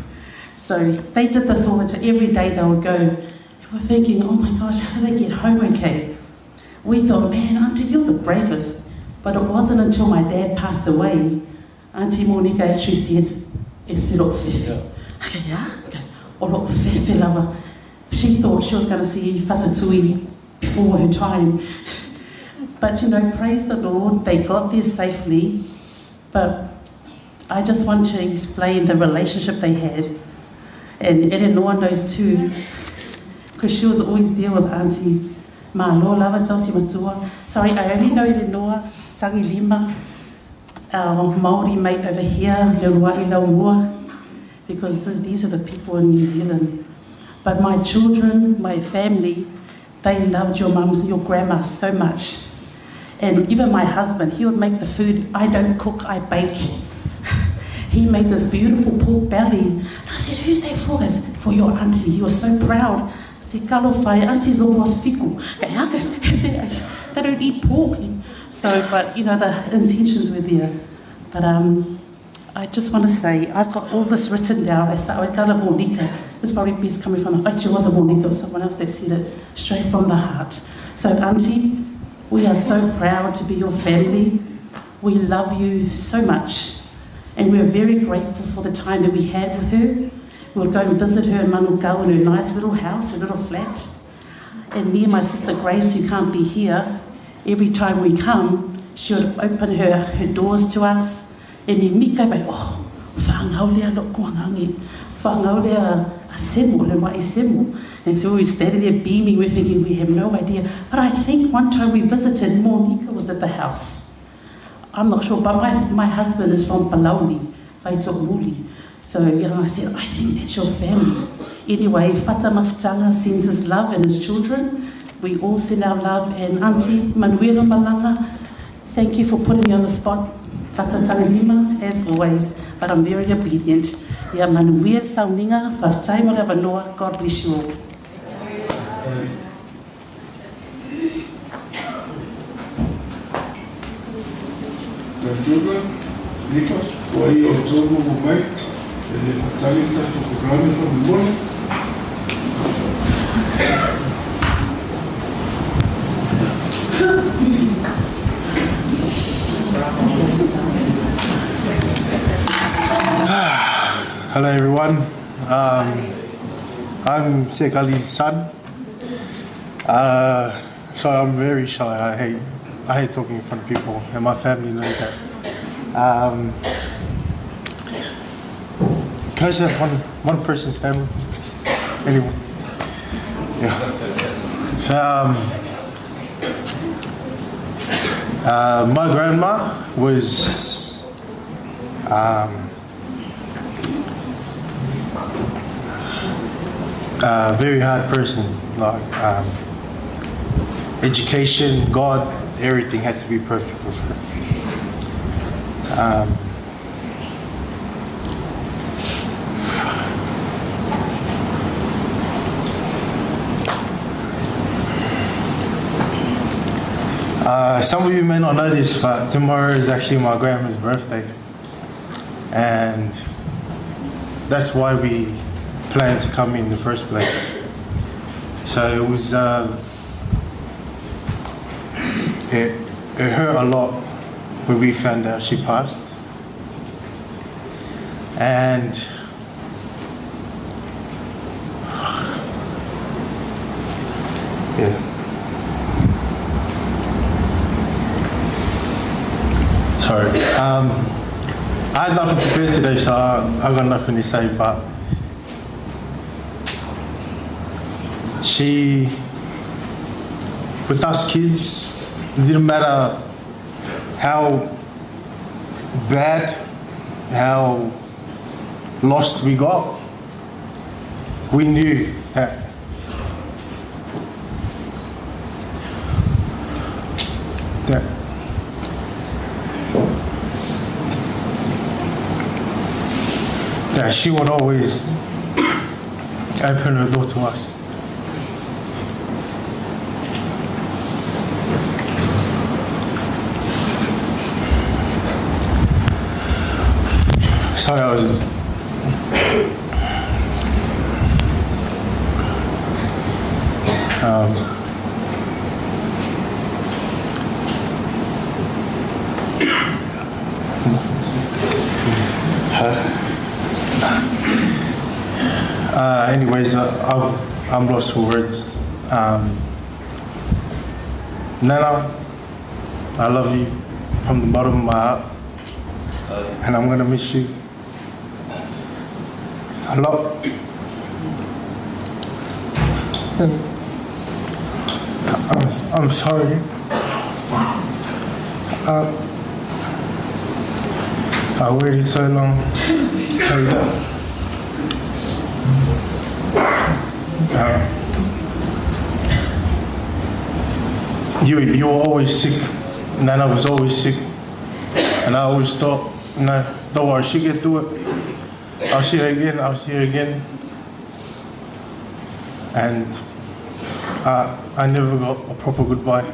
So they did this all the time. Every day they would go. And we're thinking, oh my gosh, how do they get home okay? We thought, man, Auntie, you're the bravest. But it wasn't until my dad passed away, Auntie Monica actually said, e se loo fefe. I go, yeah? He goes, o loo fefe lava. She thought she was going to see Fatatui before her time. But, you know, praise the Lord, they got there safely. But I just want to explain the relationship they had. And Eleanor knows too, because she was always there with Auntie Malo lava tausi matua. Sorry, I only know Eleanor, Tangi Lima, our Māori mate over here, Lerua'i Laumua, because these are the people in New Zealand. But my children, my family, they loved your mum, your grandma so much. And even my husband, he would make the food. I don't cook, I bake. He made this beautiful pork belly. And I said, who's that for? He goes, for your auntie. He was so proud. I said, Kalofai, auntie's almost fiku. They don't eat pork. So, but, you know, the intentions were there. But I just want to say, I've got all this written down. I said, I got a Monica. It's probably best coming from the, actually it wasn't Monica, it was someone else that said it, straight from the heart. So, Auntie, we are so proud to be your family. We love you so much. And we're very grateful for the time that we had with her. We would go and visit her in Manukau in her nice little house, her little flat. And me and my sister Grace, who can't be here, every time we come, she would open her, her doors to us. E mimika mai, oh, whaangau lea loko angangi, whaangau lea a semo, le mai semo. And so we were standing there beaming, we're thinking, we have no idea. But I think one time we visited, Monika was at the house. I'm not sure, but my, my husband is from Palauli, Muli. So you know, I said, I think that's your family. Anyway, Fata Mafutanga sends his love and his children. We all send our love. And Auntie Manuela Malanga, thank you for putting me on the spot. Fata Tangilima, as always, but I'm very obedient. Ia manuia le sauniga, faafetai mo le avanoa, God bless you all. Grandchildren, Nicholas, ua ia o outou momo mai, e le faatali le tatou kokolame faamolemole. Hello everyone. Um, I'm Sheikh Ali's son. Uh, so I'm very shy. I hate I hate talking in front of people, and my family knows that. Um, can I just have one one person stand with me, please? Anyone? Yeah. So, um, uh, my grandma was um, a very hard person. Like um, education, God, everything had to be perfect with her. Um, Uh, some of you may not know this, but tomorrow is actually my grandma's birthday. And that's why we planned to come in the first place. So it was, uh, it, it hurt a lot when we found out she passed. And yeah. Sorry. Um, I had nothing prepared today, so I, I've got nothing to say, but she, with us kids, it didn't matter how bad, how lost we got, we knew that that that she would always open her door to us. Sorry, I was. Um, uh, anyways, uh, I've, I'm lost for words. Um, Nana, I love you from the bottom of my heart, and I'm gonna miss you a lot. And I'm, I'm sorry. Uh, I waited so long to tell you that. Uh, you, you were always sick. Nana was always sick. And I always thought, no, don't worry, she'll get through it. I'll see her again, I'll see her again. And uh, I never got a proper goodbye.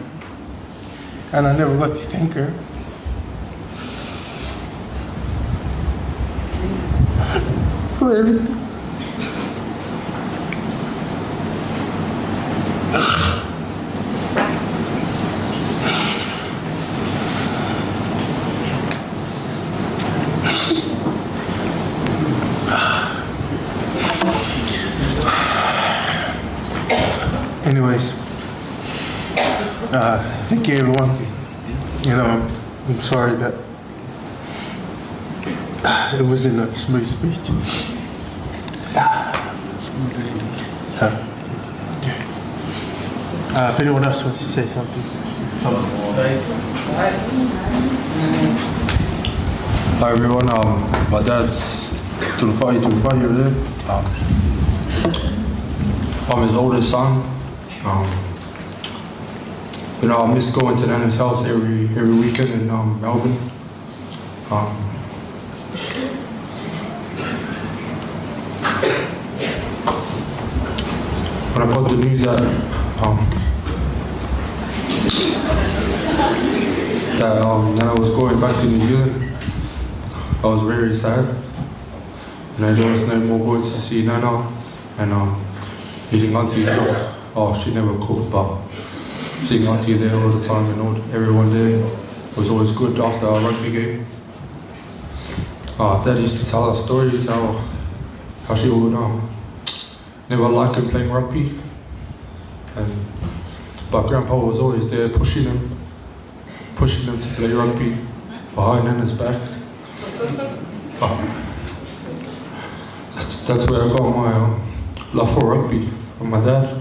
And I never got to thank her. For everything. Anyways, thank you everyone. You know, I'm, I'm sorry that it wasn't a smooth speech. If anyone else wants to say something. Hi everyone, my dad's Tulufai Tulufai over there. I'm his oldest son. You know, I miss going to Nana's house every weekend in Melbourne. When I got the news that Nana was going back to New Zealand, I was very sad. You know, there was no more going to see Nana, and eating auntie's cooked. Oh, she never cooked, but seeing auntie there all the time and everyone there was always good after our rugby game. Dad used to tell us stories how she would never like him playing rugby, but Grandpa was always there pushing him to play rugby behind Nana's back. That's where I got my love for rugby from my dad.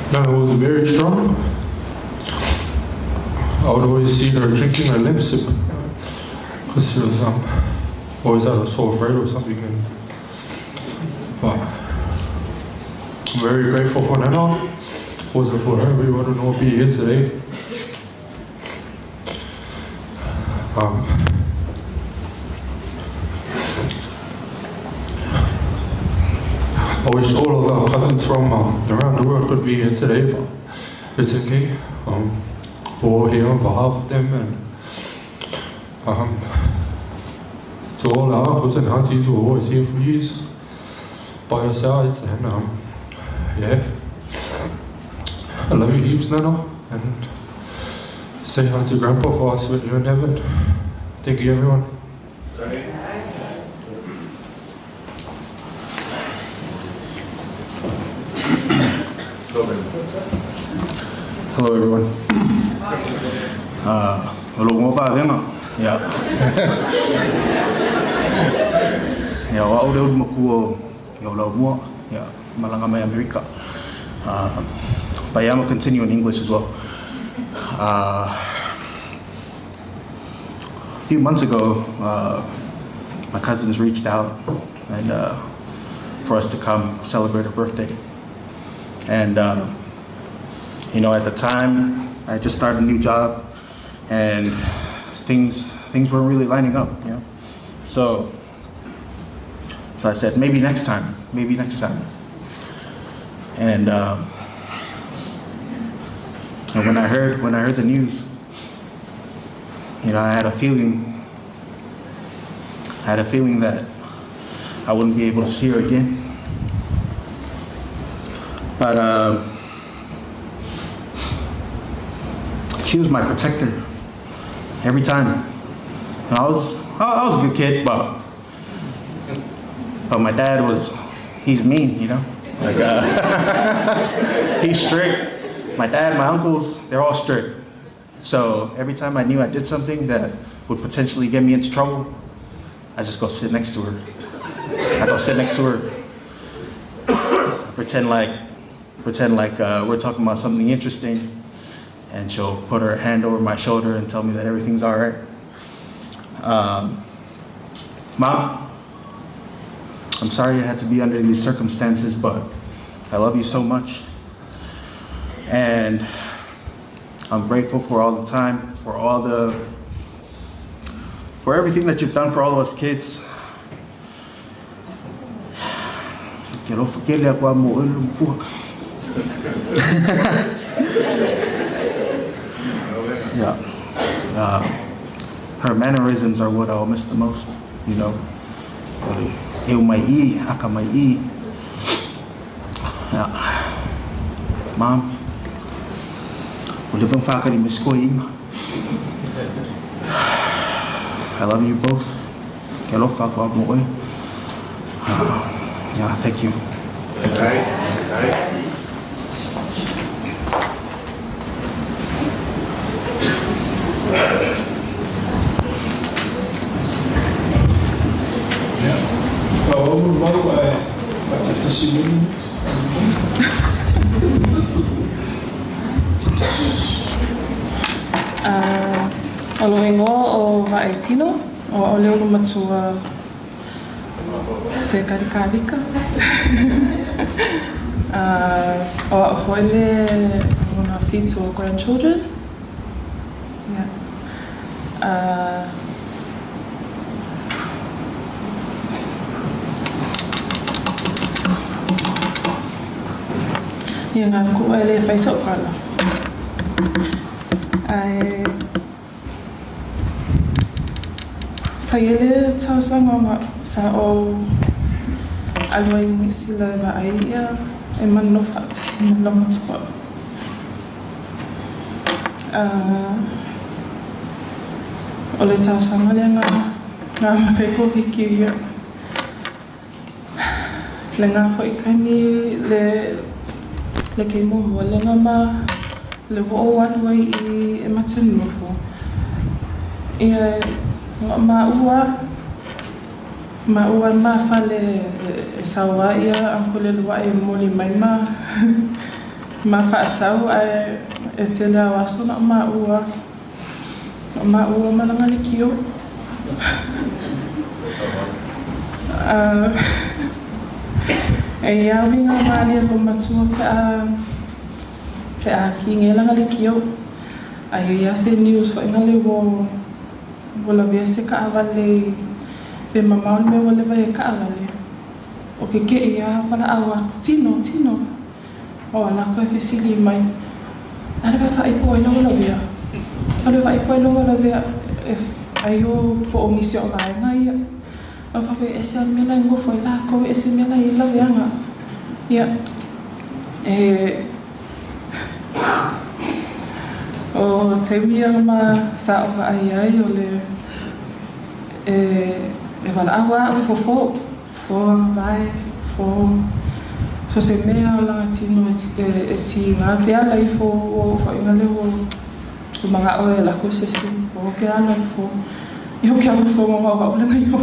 Nana was very strong. I would always see her drinking her Lemsip because she was always had a sore throat or something. But I'm very grateful for Nana. If it wasn't for her, we wouldn't all be here today. I wish all of our cousins from around the world could be here today, but it's okay. We're all here on behalf of them, and to all our uncles and aunties who are always here for you, by your sides, and yeah, I love you heaps, Nana, and say hi to Grandpa for us when you're in heaven. Thank you, everyone. Hello, everyone. Yeah. Yeah, America. But yeah, I'm gonna continue in English as well. A few months ago, my cousins reached out and for us to come celebrate her birthday. And you know, at the time, I just started a new job, and things weren't really lining up, you know. So I said, maybe next time, maybe next time. And when I heard the news, you know, I had a feeling that I wouldn't be able to see her again. But she was my protector every time. And I was a good kid, but my dad was, he's mean, you know? Like, he's strict. My dad, my uncles, they're all strict. So every time I knew I did something that would potentially get me into trouble, I just go sit next to her. I go sit next to her, pretend like we're talking about something interesting, and she'll put her hand over my shoulder and tell me that everything's all right. Mom, I'm sorry I had to be under these circumstances, but I love you so much. And I'm grateful for all the time, for everything that you've done for all of us kids. Yeah. Her mannerisms are what I'll miss the most, you know. Yeah. Mom, I love you both. Ke alofa atu lava mo oe. Yeah, thank you. Faaauau molimau ae faataitasi mai le minute. O lou igoa o Vaaitino, o au le ulumatua se Kalikalika. O au foi le lona fitu o grandchildren. Yeah. Ia ngā kua e le whai so'u kala. Ae sa i ai le tausaga ona sa ou alu ai i Niu Sila e vaai ia e manofo faatasi ma lou matua. O le tausaga lea na amata ai Koviki ia. Lena foi taimi le le kei muamua lena ma le ua ou alu ai i e matou nofo ia na maua maua ma fale e sau ai ia uncle Leluai e momoli mai ma ma faatau ae e tele ao aso na maua O maua ma lana lekiō. E ia uiga malie lou matua pe a pe a kiige lana lekiō. Ai e ia se news foi na le ua ua lavea se kaʻawale i pe mamao le mea ua leva e kaʻawale. O ke keʻi a walaʻau aku, Tino, Tino! O a lākou e fesili mai, A le vaʻi po ai lau lavea? A le vaʻi po ai lau lavea e ai o po o nisi o vaega ia? A faapea, E ese a mea la e nofo ai lākou, e ese mea la e i laveaga. Ia, e o taimi ia ma sa ou vaai ai o le e e walaʻau a au e fofo. Fofo agavae, fofo so se mea o lana tino e tiga pe ala ifo ua oo faaiga lea ua manao e alu atu se isi o ke ala fofo i o ke ala fofo ma au le iho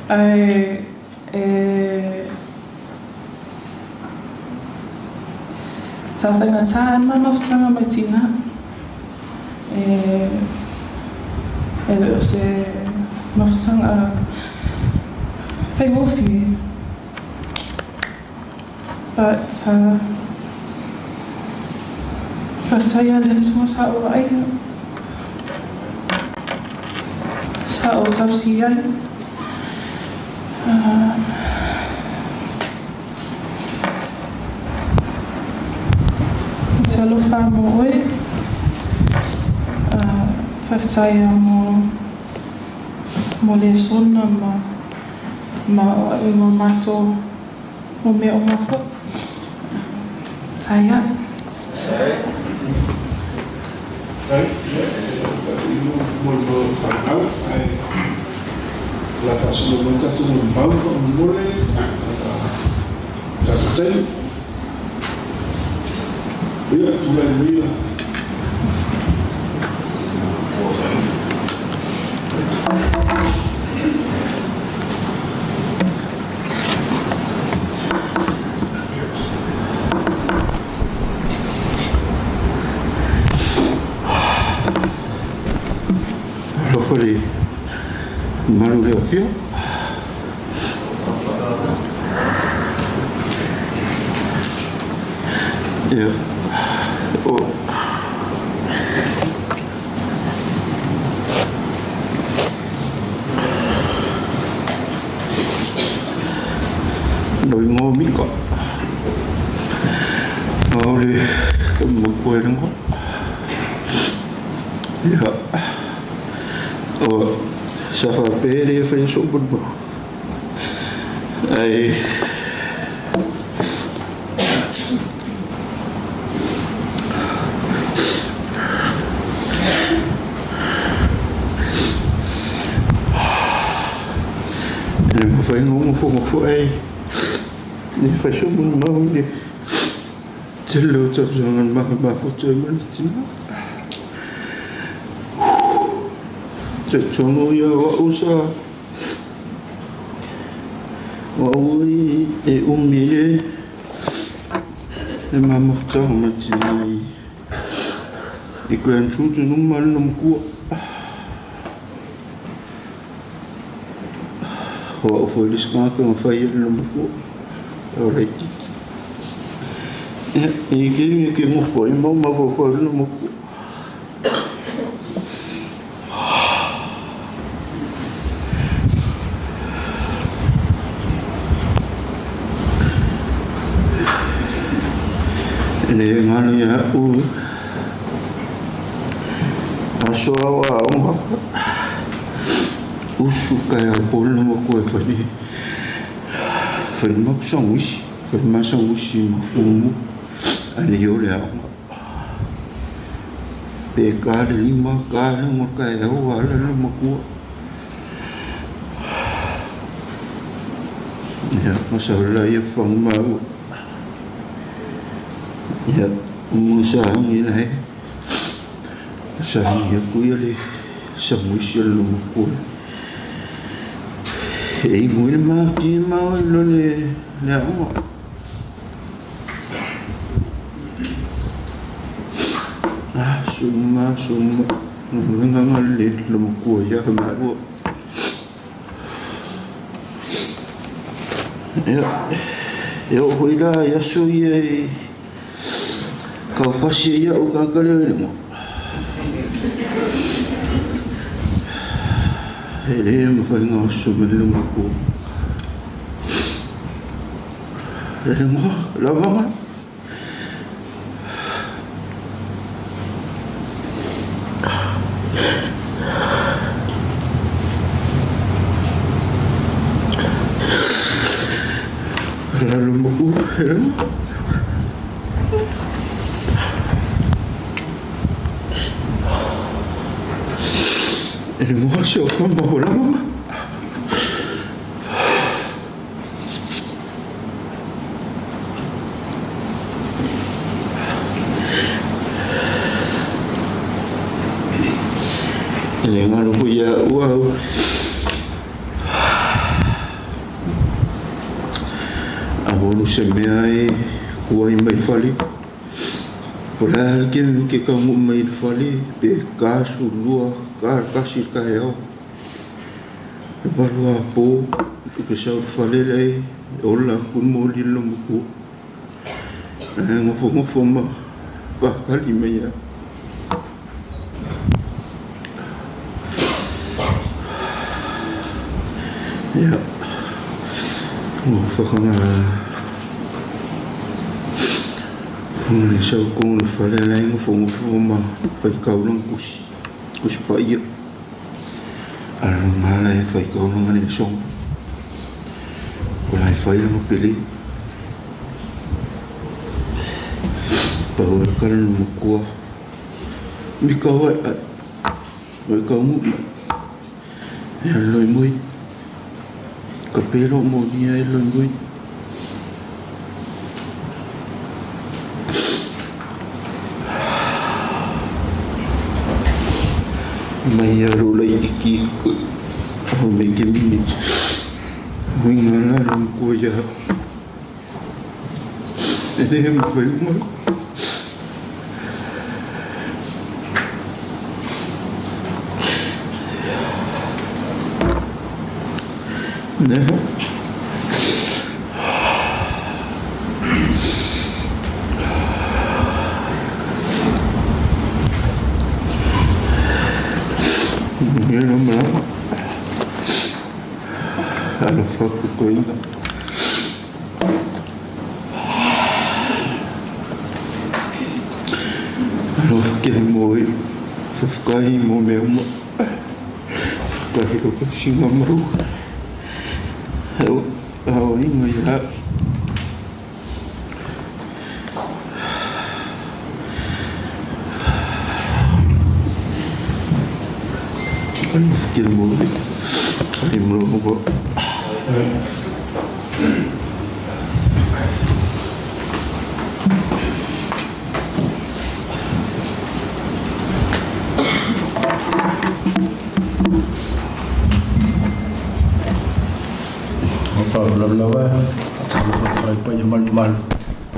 ae e sa faigata ma mafutaga mai tina e e le o se mafutaga faigofie but faafetai lava i le Atua sa ou vaaia sa ou tausi ai. Ou te alofa mo oe. Faafetai lava mo mo le sona ma ma o a'u o matou mo mea uma foi. Tai aʻe. Tai, ia, e te whai mo le mau whanau, ae la faasolo mai tatou mo le mau faamolemole, tatou taimi. Ia, tulai mai ia. Alofa le malu le afio. Ia, o. Lou igoa o Mika. O le matua e luga. Ia, o sa faapea e le faia sou malumalu. Ae Le mafai ona gofogofo'a e le fai molimau i le tele o tausaga na mafuta ai ma le tina. Talitonu ia o a'u sa o a'u e umi ai le ma mafutaga ma le tina i grandchildren uma a le matua. O a'u foi le isi tagata na fai ai le matua o laitiiti. Ia, e i ai taimi e te nofo ai ma ou mafaufau i le matua. E le galo ia a'u aso aoaoga usu taeao po le matua e fai fai matou saguisi, fai ma saguisi ma umu ae le i o le aoga. Pe ta le 5, ta le 6 taeao ua ala le matua. Ia, ma sa ia fagu maua. Ia, uma sa hangi na he. Sa hangi aku ia le saguisi a le matua. E imu i le mati ma o i lo le aoga. Ah, suma, suma. Nganga le le matua ia maua. Ia, e oo foi la i aso ia e kaufasi ai a'u tagata lea i luga. E lē mafai ona oso mai le matua. E luga, lavaga. Lalo matua, e luga. E luga se o kama o lavaga. E le galo foi ia a'u au. Ahonu se mea e kuai mai fale. O le a le kemi ke kaunu'u mai i le fale pe ka sulua ka le kasi i le taeao. Le 8 apo ke sau le fale lae e ola atu le moli le matua. Ae gofogofo ma faakali mai ia. Ia, ua whakanga whanga le sau kongo le fale ala e ngofogofo ma whaikaulanga kusi, kusi paia. Ala ngā la e whaikaulanga le songa. O la e whai langa pele. Pau e kala le makua. Mi ka wai ai. Wai ka ngu mai. Ia loi moi. Ka pelo mo nia e loi moi. Mai ia ro lai ki ki ko. O me ke mini. Winga la lo ko ia. E le ma whai uma. Ne. Ia lo malama. Alofa kokoina. Alofa ke mo e. Fafkai mo mea uma. Fafkai lo ka singa mau. Ao inga ia. Alofa ke mo e. Ai mo lo mo. O faalavelave lava e faatalofa atu ai i paia ma le mamalu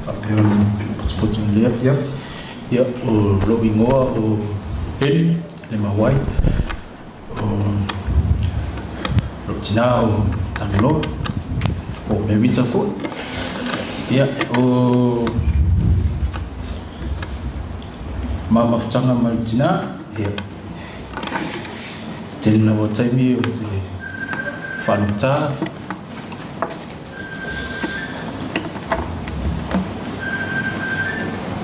faapea ona potopoto i lenei afiafi. Ia, o lou igoa o Heli Lemauai, o lou tinā o Tanuloa, po o Merita foi. Ia, o ma mafutaga ma le tinā, ia, tele lava o taimi ou te faalogotā,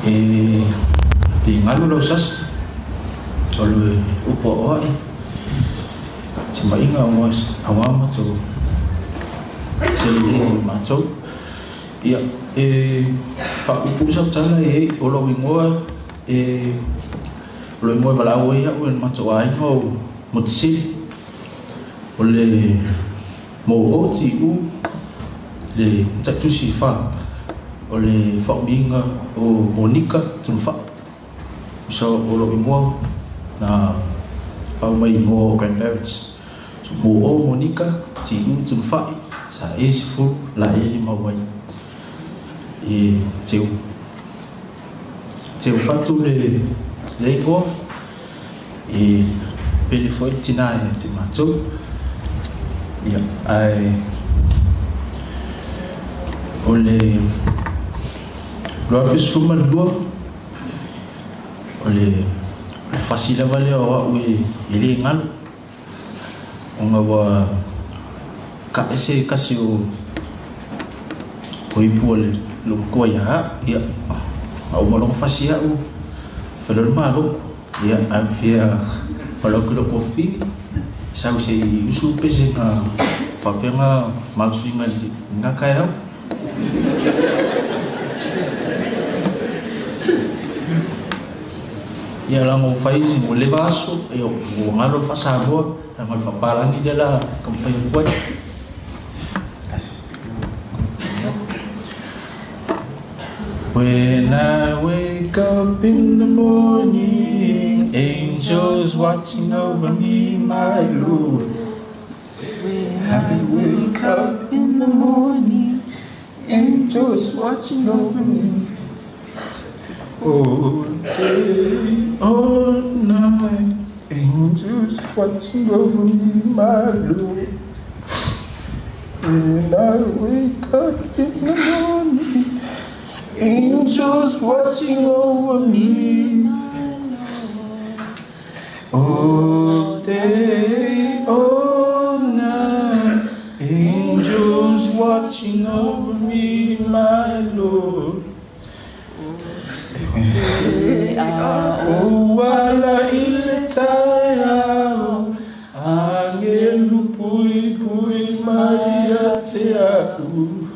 E pigalo lau sasa o le upu aoa'i timaiga auā matou seleni i matou. Ia, e faapuupuu sau tala e o lou igoa e o lou igoa e valaau ai a'u e le matou aiga o Motusili o le Mo o ti u le Matatusi fa o le faaumiga o Monika Tunufa'i, uso o lou igoa na fau mai igoa o grandparents. So mo o Monika ti u Tunufa'i sa e sefulu la e lima ai e teu teu fatu le le igoa e pele foi le tinā ia te matou. Ia, ae o le 2012, o le fasi lava lea o au e le galo, ona ua ka'e se kasi o ipu a le matua ia a'u, ia, a uma loa ona fasi a'u, fai loa le Malo, ia, ae ou fia faalogo atu i lou kofi, sau se i usu pese na faapea na mausuiga i lena taeao. Ia leaga ua fai ua leva aso, ia ua galo le faa-Samoa, leaga o le faapalagi lea la taumafai atu ai. When I wake up in the morning, angels watching over me, my Lord. When I wake up in the morning, angels watching over me. All day, all night, angels watching over me, my Lord. When I wake up in the morning, angels watching over me. All day, all night, angels watching over me, my Lord. O ala i le taeao, agelu puipui mai ia te a'u.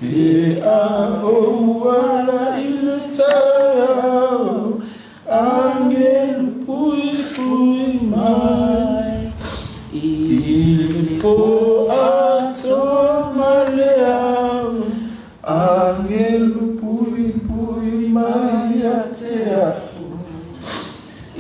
Pe a ou ala i le taeao, agelu puipui mai. I le po atoa ma le ao, agelu puipui mai ia te a'u. I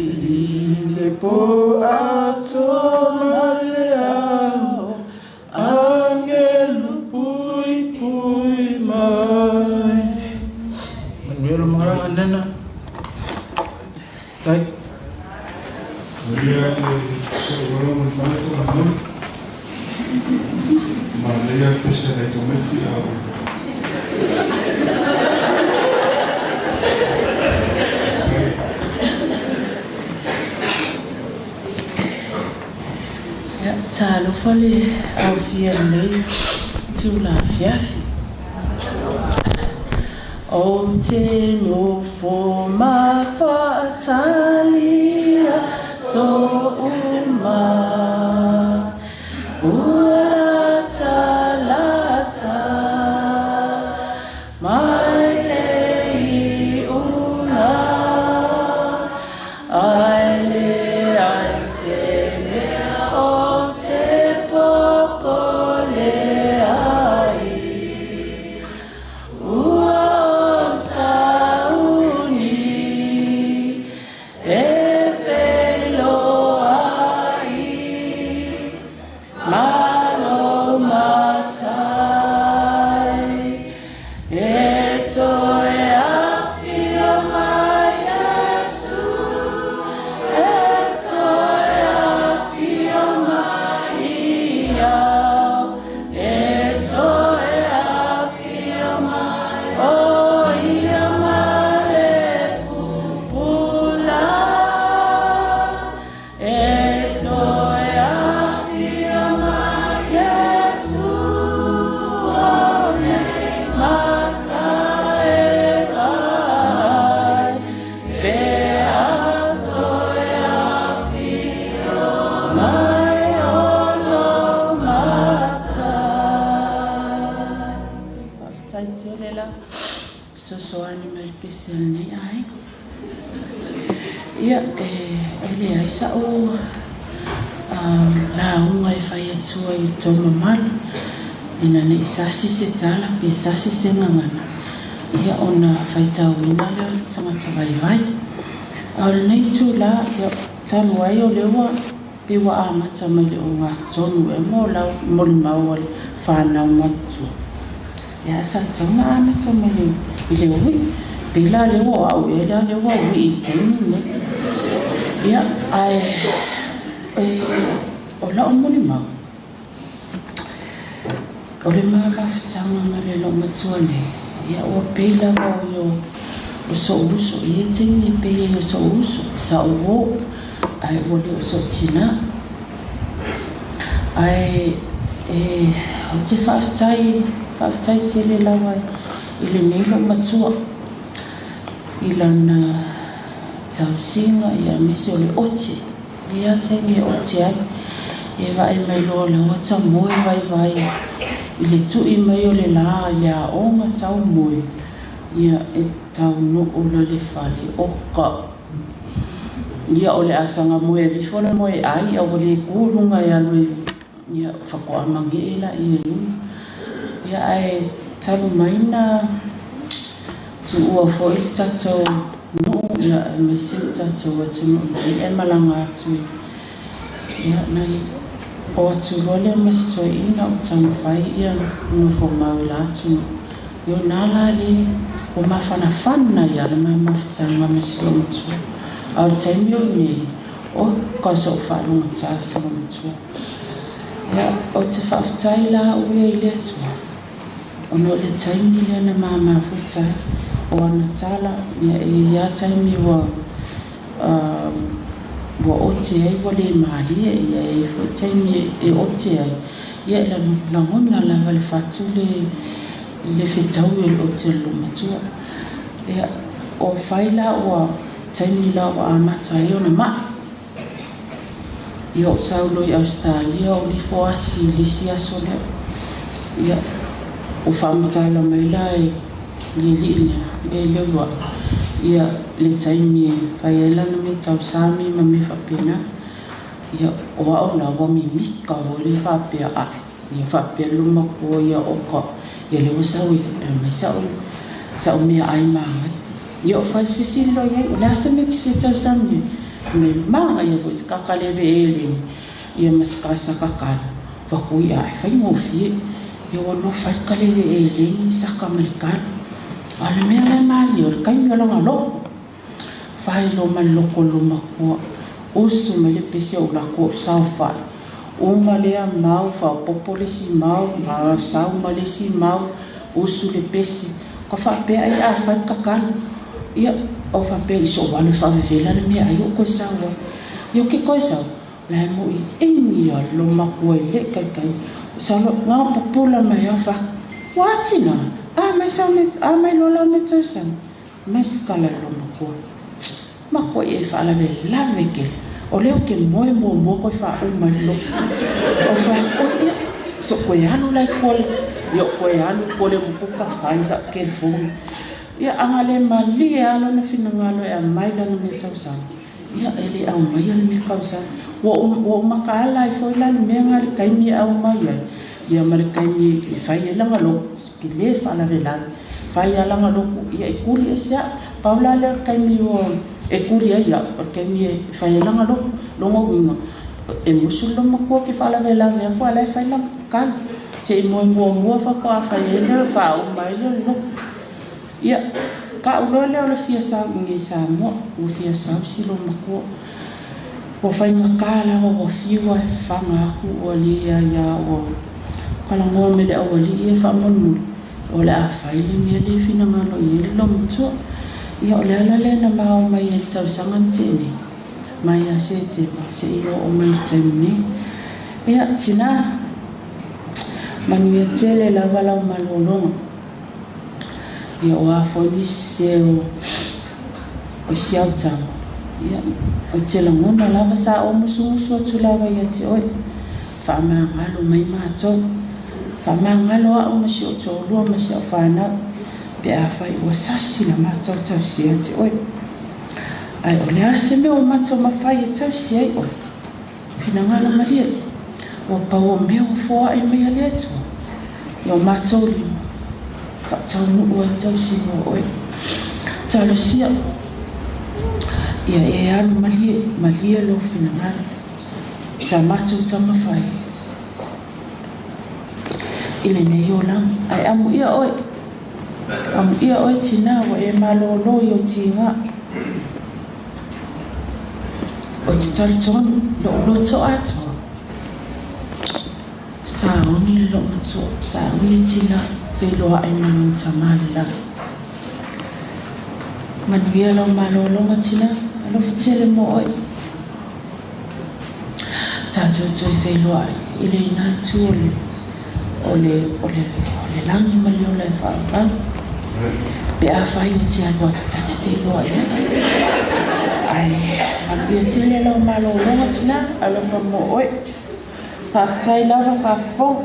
le po atoa ma le ao, agelu puipui mai. Manuia lo malaga nena. Tai. Manuia le so'o mai mai ko na moni. Manaia le pese a nai tamaiti a o. Tai. Ia, talofa le aofia i lenei itula afiafi. Ou te nofo ma faatali aso uma, ua latalata mai le iuga, ae leai se mea o te popole. Ma lou Matai, E toe afio mai Iesu, E toe afio mai iau, E toe afio mai o ia ma le pupula. E toe afio mai Iesu, o nei mata e vaai, pe a toe afio mai o lou Matai. Faafetai tele la fesoasoani mai le pese a lenei aiga. Ia, e leai sa'u lauga e fai atua i outou mamalu, ina ne i sasi se tala pe sasi se gagana, ia ona faitauina lea o le tagata vaivai. A o lenei itulā, ia, talu ai o lea ua pei ua amata mai le ogatotonu ea mo lau molimau a le fanau matutua, ia sa tatau ona amata mai i le ui'i. Pei la lea ua o au ea lea lea ua ui'i i le taimi lenei. Ia, ae e, o la'u molimau, o le ma mafutaga ma le loomatua nei, ia ua pei lava o ia o so'u uso. E i ai taimi e pei ai o so'u uso, sa'u uō, ae ua le o so'u tinā. Ae e ou te faafetai, faafetai tele lava i lenei loomatua i lana tausiga, ia aemaise o le ote. E i ai lava taimi e ote ai, e vaai mai loa o la ua ta moe vaivai i le tui mai o le la i le aoga sau moe, ia e taunuu loa i le fale, oka! Ia o le asaga moe e aveifo le moe ai a ua le ku luga e alu e, ia faatoa magee laia i luga. Ia ae talu mai na tuua foi le tatou nuu, ia aemaise le tatou atunuu nei ae malaga atu i, ia nai o atu loa lea ma si toeaina o taumafai ia nofo mau i la atunuu. Ia o na la le ua mafanafana ai lava le ma mafutaga ma si loomatua. A o le taimi o i nei, oka so'u faalogotā si loomatua. Ia ou te faafetai la au ia i le Atua, ona o le taimi lea na ma mafuta ai, o ana tala, ia e i ai lava taimi ua ua ote ai ua le malie, ia e i ai foi taimi e ote ai, ia e lagona lava le fatu le le fetaui o le ote o le loomatua. Ia, o fai la ua taimi la ua amata ai ona ma'i. Ia ou sau loa i Ausetalia ou lifo asi i le isi aso lea. Ia, ua faamatala mai la e le alii lea, e Leulua'i, ia le taimi e fai ai lana mea tausami ma mea faapena. Ia, o au la ua mimika foi lea faapea, ae, ia faapea le loomatua ia oka, ia lea ua sau e aumai sa'u, sa'u meaai magai. Ia ou fai fesili loa i ai, o le a se mea e te fia tausami ai? Mea manaia foi se kakaleve eleni, ia ma se kasaka kalo, fakui ae faigofie. Ia ua lofa ai le kaleve eleni, saka ma le kalo. A o le mea la e malie, o le taimi o lana loko. Fai loa ma le loko o le loomatua, usu mai le pese o lako o saofai. Uma lea mau, faaopoopo le isi mau, sau ma le isi mau, usu le pese. Ka faapea ai a fai kakalo, ia, o faapea i sou alu e faavevela le meaai o koe sau ai. Ia o ke koe sau, la e moʻi emi ia lo makua i leʻi kaikai. Sa lo ngao pupula mai au fa, ua atina, a mai sau me, a mai loa lau me tausami. Mai sikala le lo makua. Makua i e faalavelave kele. O lea ou ke moe muamua koe faauma i le lotu. O fai, oi ia, so koe alu la i kua le, ia o koe alu i kua le mukuka fai la'u telefoni. Ia a na le malie lava lona finagalo e aumai lana mea tausami, ia e le aumaia le mea tausami. Ua ou makaala ai foi la le mea na i le taimi e aumai ai, ia ma le taimi e fai ai lana lotu, ke lē faalavelave. Fai lava lana lotu, ia e kuli ese a'u. Pau la lea o le taimi ua e kuli ai a'u, o le taimi e fai ai lana lotu. Lona uiga, E musu le loomatua ou te faalavelave atu a o la e fai lana tatalo. Se i moe muamua faatoa fai ai lea o le faauma ai lea o le lotu. Ia, ta'u loa lea o le fia sau i inei i Samoa, ua fia sau si loomatua. Ua faigata lava ua fiu lava e fafaga atu ua leai lava ua talanoa me le aualii ia faamolemole o le a fai le mea lea e finagalo i ai le loomatua. Ia o le ala lea na ma o mai ai i le tausaga na te'i nei mai ia Setema seia oo mai i le taimi nei. Ia, tinā, manuia tele lava lau malologa. Ia o a foi nisi sē o o si au tama, ia, ou te lagona lava sa ou musumusu atu lava ia te oe, faamagalo mai matou. Faamagalo a'u ma si ou toalua ma si au fanau, pe afai ua sasi la matou tausi ia te oe. Ae o le a se mea ua matou mafai e tausi ai oe? Finagalo malie, ua pau o mea ua foaʻi mai a le Atua i o matou lima, faataunuu ai tausiga o oe. Talosia ia e alu malie, malie lou finagalo, sa matou taumafai i lenei olaga. Ae amuia oe, amuia oe tinā ua e malōlō i ou tigā. Ou te talitonu lou loto atoa, sauni le loomatua, sauni le tina, feiloai ma lona tama i le lagi. Manuia lau malologa tina, alofa tele mo oe. Tatou toe feiloai i le ina itu o le o le o le o le lagi ma le ola e faavavau. Pe afai ou te alu atu ta te feiloai ai. Ae manuia tele lau malologa tina, alofa mo oe. Faafetai lava faafofoga.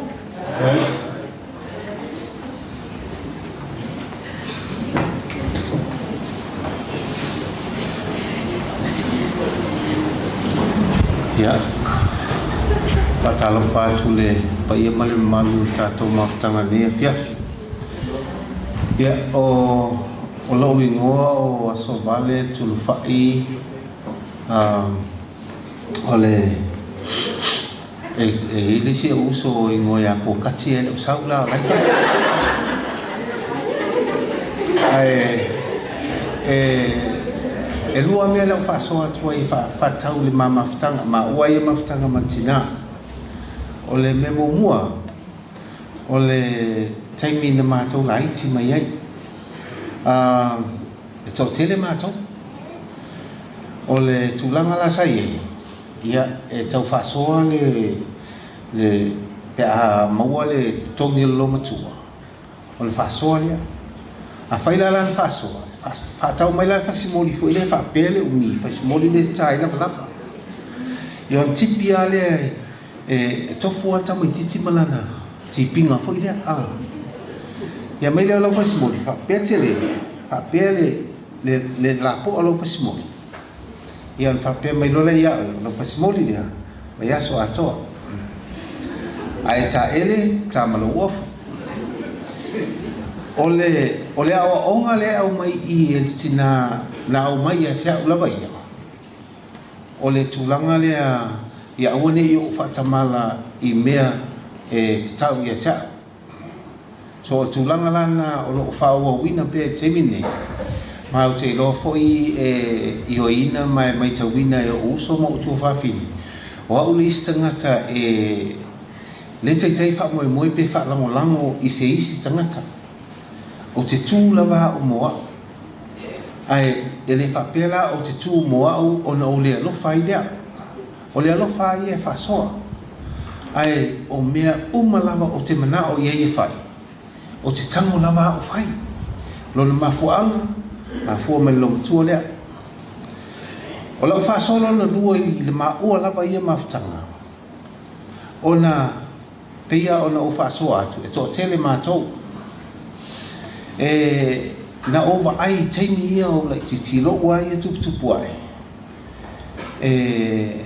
Ia, faatalofa atu le paia ma le mamalu o le tatou mafutaga i lenei afiafi. Ia, o, o lou igoa o Asovale Tulufai, o le E i ai le isi ou uso o igoa ia Kokati ae le o sau la o la e fafo. Ae e e lua mea lea ua faasoa atu ai e faatatau i le ma mafutaga, maua ia mafutaga ma le tina. O le mea muamua, o le taimi na matou laiti mai ai. E toatele matou. O le tulaga la sa i ai, Ia, e tau faasoa le, le, pe a maua le totogi o le loomatua, o le faasoa lea. Afai la la le faasoa, e faatau mai la le fasimoli foi lea faapea le umi, fasimoli lea e ta ai lavalava. Ia ona tipi lava lea e, e tofu lava le tamaitiiti ma lana tipiga foi lea, a. Ia mai lea o lau fasimoli, faapea tele, faapea le, le, le lapoa o lau fasimoli. Ia ona faapea mai loa lea ia oe, o lau fasimoli lea, vaiaso atoa. Ae taele, ta ma lou ofu. O le, o le aoaoga lea e aumai i e le tina na aumai ia te au lava ia, o le tulaga lea ia aua ne i ou faatamala i mea e tatau ia te au. So o le tulaga la lena o lo o faaauauina pea i le taimi lenei, ma ou te iloa foi e ioeina ma e maitauina e ou uso ma ou tuafafine, o au le isi tagata e le taitai faamoemoe pe faalagolago i se isi tagata. Ou te tu lava au mo au. Ae e le faapea la ou te tu mo au ona ou le alofa ai lea. O le alofa lava ia e faasoa, ae o mea uma lava ou te manao i ai e fai, ou te tago lava au fai. Lona mafuaaga, mafua mai le loomatua lea. O lau faasoa lona lua i le maua lava ia mafutaga, ona pei lava ona ou faasoa atu, e toatele matou. E, na ou vaai i taimi ia o ou laitiiti, lou lava ia tuputupu ae, e,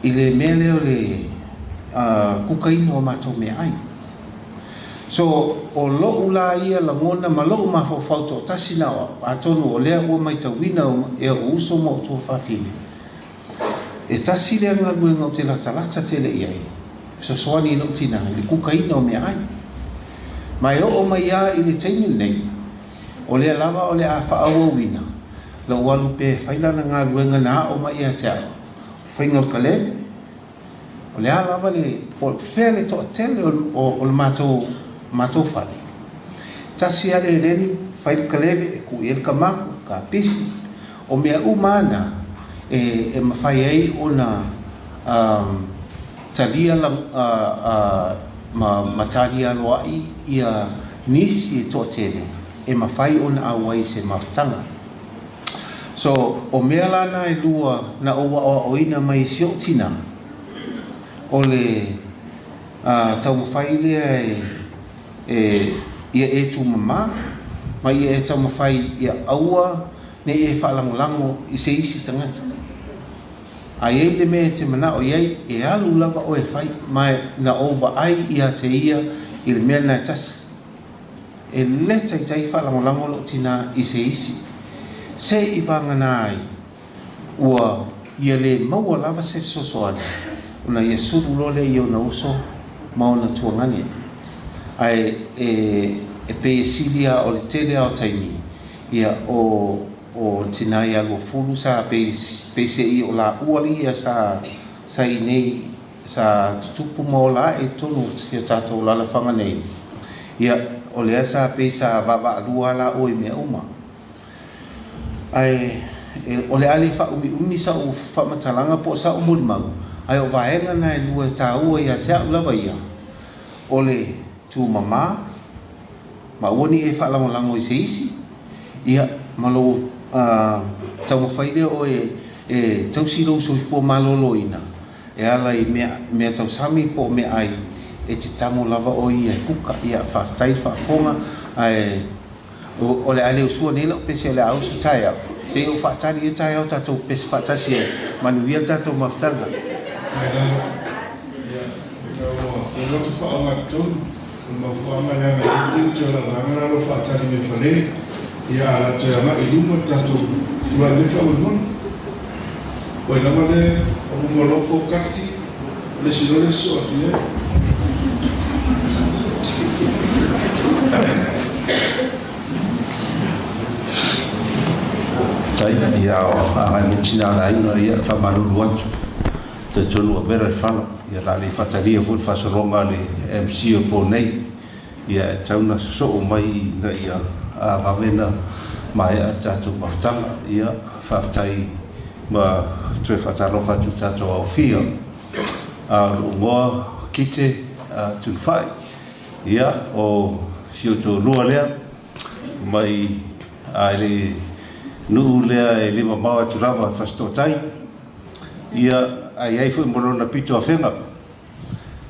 i le mea lea o le kukaina o matou meaai. So, o lo'u la ia lagona ma lo'u mafaufau toatasi na o a'u, atonu o lea ua maitauina e o'u uso ma o'u tuafafine, E tasi lea galuega ou te latalata tele i ai, fesoasoani i lou tina i le kukaina o meaai. Ma e oo mai lava i le taimi lenei, o lea lava o le a faaauauina lou alu pea e fai lana galuega na aʻo mai ia te au, o le faiga o le kaleve. O le a lava le, po o fea le toatele o le matou, matou fale, tasi lava le eleni, fai le kaleve, e tuu i ai le kamaku, kapisi, o mea uma lava na e, e mafai ai ona um, talia la, ma, ma talia aloaʻi ia nisi e toatele e mafai ona auai i se mafutaga. So, o mea la na e lua na ou aʻoaʻoina mai i si oʻu tinā, o le taumafai lea e, e, ia e tumamā, ma ia e taumafai ia aua ne i e faalagolago i se isi tagata. A i ai le mea e te manaʻo i ai, e alu lava ʻoe e fai, ma na ou vaai ia te ia i le mea lena e tasi. E le taitai faalagolago lou tinā i se isi. Se i vagana ai, ua ia lē maua lava se fesoasoani, ona ia sulu loa lea i ona uso ma ona tuagane. Ae e, e pei e sili a o le tele a o taimi, ia, o, o le tinā ia Luafulu sa pei, peiseʻi o lāua ia sa, sa i nei sa tutupu ma ola aʻe i totonu o si o tatou alaalafaga nei, ia, o lea sa pei sa vaavaalua lava laua i mea uma. Ae, e, o le a le faaumiumi saʻu faamatalaga po o saʻu molimau, ae o vaega na e lua e taua ia te aʻu lava ia, o le tumamā, ma aua ne i e faalagolago i se isi, ia, ma lou taumafai lea oe e tausi lou soifua maloloina, e ala i mea, mea tausami po o meaai e te tago lava oe ia e kuka. Ia, faafetai le faafofoga, ae o le a le usua nei lau pese o le a usu taeao, se i ou faatali ia taeao tatou pese faatasi ai. Manuia le tatou mafutaga. Faafetai lava. Ia, ina ua ou loto faaaogatotonu, o le mafuaaga leaga e i ai tiute o lau vaega la lo faatali mai fale, ia a la toe agai i luma le tatou tulai mai faamolemole. O ai lava le o Mumalopo Kati, o le isi loa lea sosoo atu i ai. Faafetai, ia agai mai tina o le aiga, ia faamalulu atu. Talitonu ua vela le fala, ia o le a le faatalia foi le faasologa a le MC o le po nei, ia e tatau ona sosoo mai ina ia vave ona maea le tatou mafutaga. Ia faafetai ma toe faatalofa atu i le tatou aofia. A o lou igoa Kite Tunufai, ia o si ou toalua lea mai i le nuu lea e le mamao atu lava i Fasitootai. Ia, a i ai foi ma lona pito afega.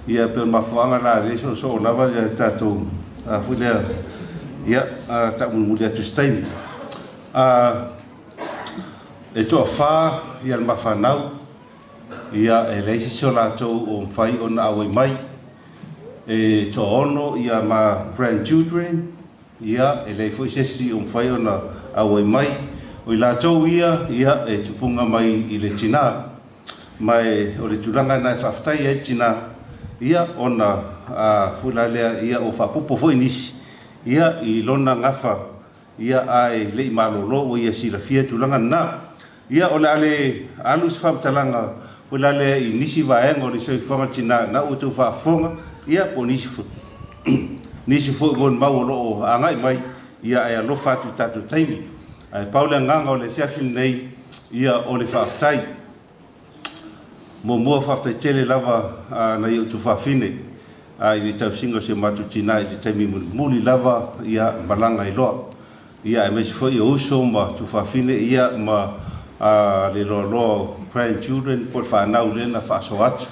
Ia, pei o le mafuaaga la lea e soosoo lava le tatou, a foi lea, ia, taamulimuli atu i se taimi. A, e toafa ia le mafanau, ia, e leai se isi o latou o mafai ona auai mai. E toaono ia ma grandchildren, Ia, e leai foi se isi o mafai ona auai mai. O i latou ia, ia, e tupunga mai i le tina. Ma e, o le tulaga lena e faafetai ai le tina, ia, ona, a, foi la lea, ia, ua faaopoopo foi nisi, ia, i lona gafa, ia, ae le i malolo ua ia silafia tulaga lena. Ia, o le a le alu se faamatalaga foi la lea i nisi vaega o le soifuaga tina na ua outou faafofoga, ia, po o nisi foi, nisi foi molimau o lo o agai mai, ia, ae alofa atu i tatou taimi. Ae pau le agaga o le afiafi lenei, ia, o le faafetai. Muamua, faafetai tele lava nai ou tuafafine i le tausiga o si o matou tina i le taimi mulimuli lava, ia, malaga ai loa. Ia aemaise foi o uso ma tuafafine ia ma le loaloa o grandchildren po o le fanau lea na faasoa atu.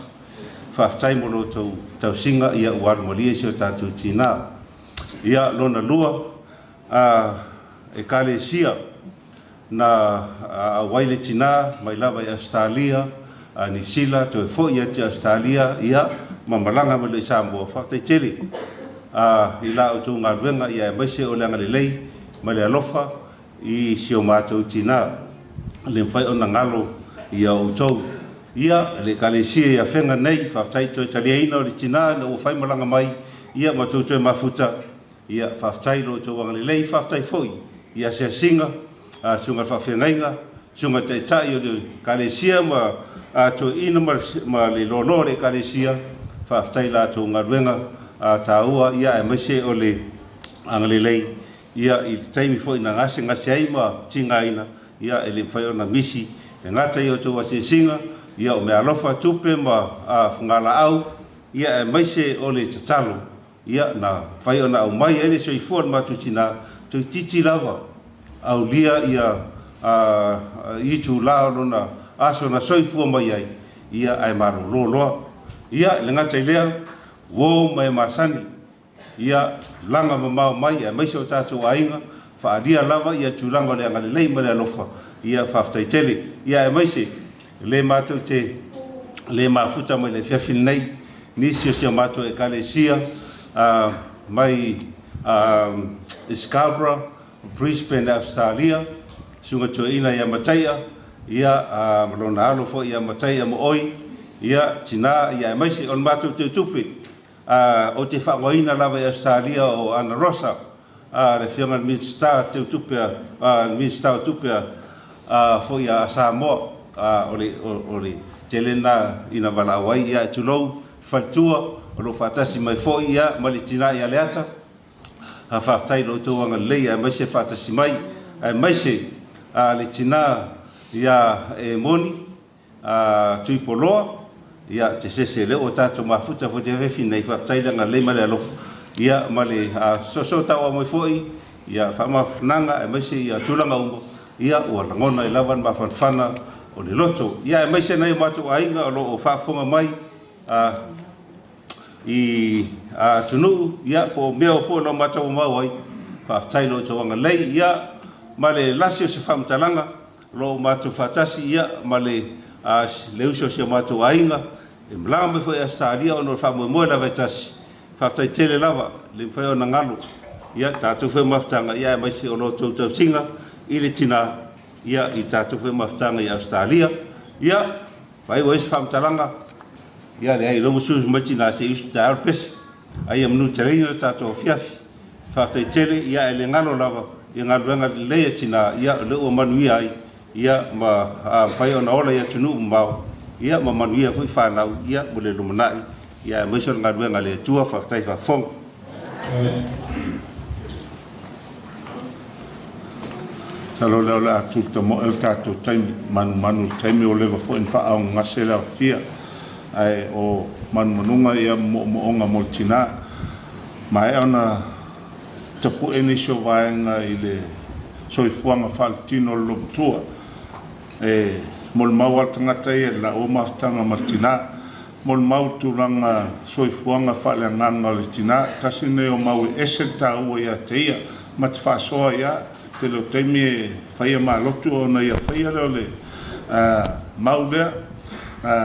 Faafetai mo lo outou tausiga ia ua alu malie si o tatou tina. Ia lona lua, Ekalesia na auai le tina mai lava i Ausetalia, Niu Sila, toe foi atu i Ausetalia ia ma malaga mai loa i Samoa. Faafetai tele i la outou galuega ia aemaise o le agalelei ma le alofa i si o matou tina. E le mafai ona galo ia outou. Ia, le Ekalesia i Afega nei, faafetai i toe taliaina o le tina ina ua fai malaga mai, ia ma tou toe mafuta. Ia, faafetai i lo outou agalelei, faafetai foi i asiasiga a le Susuga i le Faafeagaiga, Susuga i le Taitai o le Ekalesia ma toeaiina ma le loaloa o le Ekalesia, faafetai i la outou galuega taua, ia aemaise o le agalelei ia i le taimi foi na gasegase ai ma tigaina, ia e le mafai ona misi e gata i a outou asiasiga, ia o meaalofa, tupe ma fugalaau, ia aemaise o le tatalo, ia na mafai ona aumai ai le soifua o le matou tina, toeitiiti lava aulia ia itula o lona aso na soifua mai ai, ia ae malolo loa. Ia e le gata i lea, uo ma e masani, Ia laga mamao mai aemaise o tatou aiga, faaalia lava ia tulaga o le agalelei ma le alofa, ia faafetai tele. Ia aemaise le matou te le mafuta mai le afiafi lenei, nisi o si a matou Ekalesia mai i Scarborough, Brisbane, Ausetalia, Susuga Toeaina ia Mataia, ia ma lona alo foi ia Mataia Mooi, ia tina, ia aemaise o le matou teutupe A, ou te faaaogaina lava i Ausetalia o Ana Rosa, a, le Afioga i le Minisita Teutupe a, a, le Minisita o Tupe a, a, foi a Samoa, a, o le, o, o le tele lena ina valaau ai, ia, tulou, faletua, o lo o faatasi mai foi, ia, ma le tina ia Leata. A, faafetai i lo outou agalelei, aemaise faatasi mai, aemaise, a, le tina ia Emoni, A Tuipoloa, ia te sese lea ua tatou mafuta foi te afiafi nei, faafetai le agalelei ma le alofa, ia ma le soosoo tauau mai foi, ia faamafanafanaga aemaise ia tulaga uma, ia ua lagona ai lava le mafanafana o le loto. Ia aemaise nai o matou aiga o lo o faafofoga mai i atunuu, ia po o mea foi o lo o matou mau ai, faafetai i lo outou agalelei, ia ma le lasi o se faamatalaga, O lo o matou faatasi ia ma le le uso o si o matou aiga e malaga mai foi i Ausetalia ona o le faamoemoe lava e tasi. Faafetai tele lava, le mafai ona galo ia tatou foi mafutaga ia aemaise o lo outou tausiga i le tina ia i tatou foi mafutaga i Ausetalia. Ia, faaiu ai se faamatalaga, ia leai, lea ua susu mai tina se i usu taeao le pese. A ia manuteleina le tatou afiafi. Faafetai tele, ia ae le galo lava i galuega lelei a tina, ia o lea ua manuia ai, ia ma mafai ona ola i atunuu mamao, ia ma manuia foi fanau, ia mo le lumanai, ia aemaise o le galuega a le Atua. Faafetai faafofoga. Masalo o lea o le a tulitamoe le tatou taimi, manumanu i le taimi ua leva foi ona faaaaogagase le aofia, ae o manumanuga ia ma moomooga mo le tina. Maea ona tapue nisi o vaega i le soifuaga faaletino o le lomatua. E molimau lava le tagata ia i le laua mafutaga ma le tina. Molimau le tulaga soifuaga faaleagaga o le tina. Tasi lenei o mau e ese le taua ia te ia ma te faasoa ia. Tele o taimi e faia malotu ona ia faia lea o le mau lea.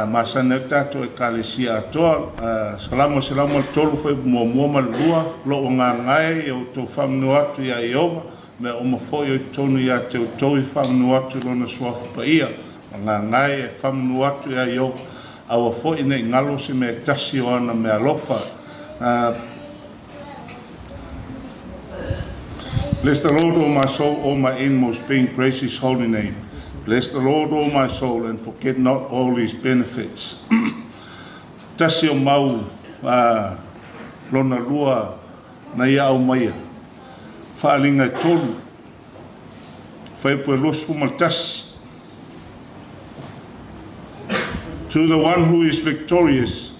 Masani ai le tatou Ekalesia atoa. Salamo 103 fuaiupu muamua ma le lua, Lou agaga e, ia outou faamanu atu iā Ieova, mea uma foi o i totonu ia te outou e faamanu atu i Lona Suafa Paia. Agaga e, e faamanu atu iā Ieova, aua foi ne i galo se mea e tasi o ana meaalofa. Bless the Lord, O my soul, all my inmost being, praise his holy name. Bless the Lord, O my soul, and forget not all his benefits. Tasi o mau lona lua na ia aumaia, faaaliga e tolu, fuaiupu e 21. To the one who is victorious,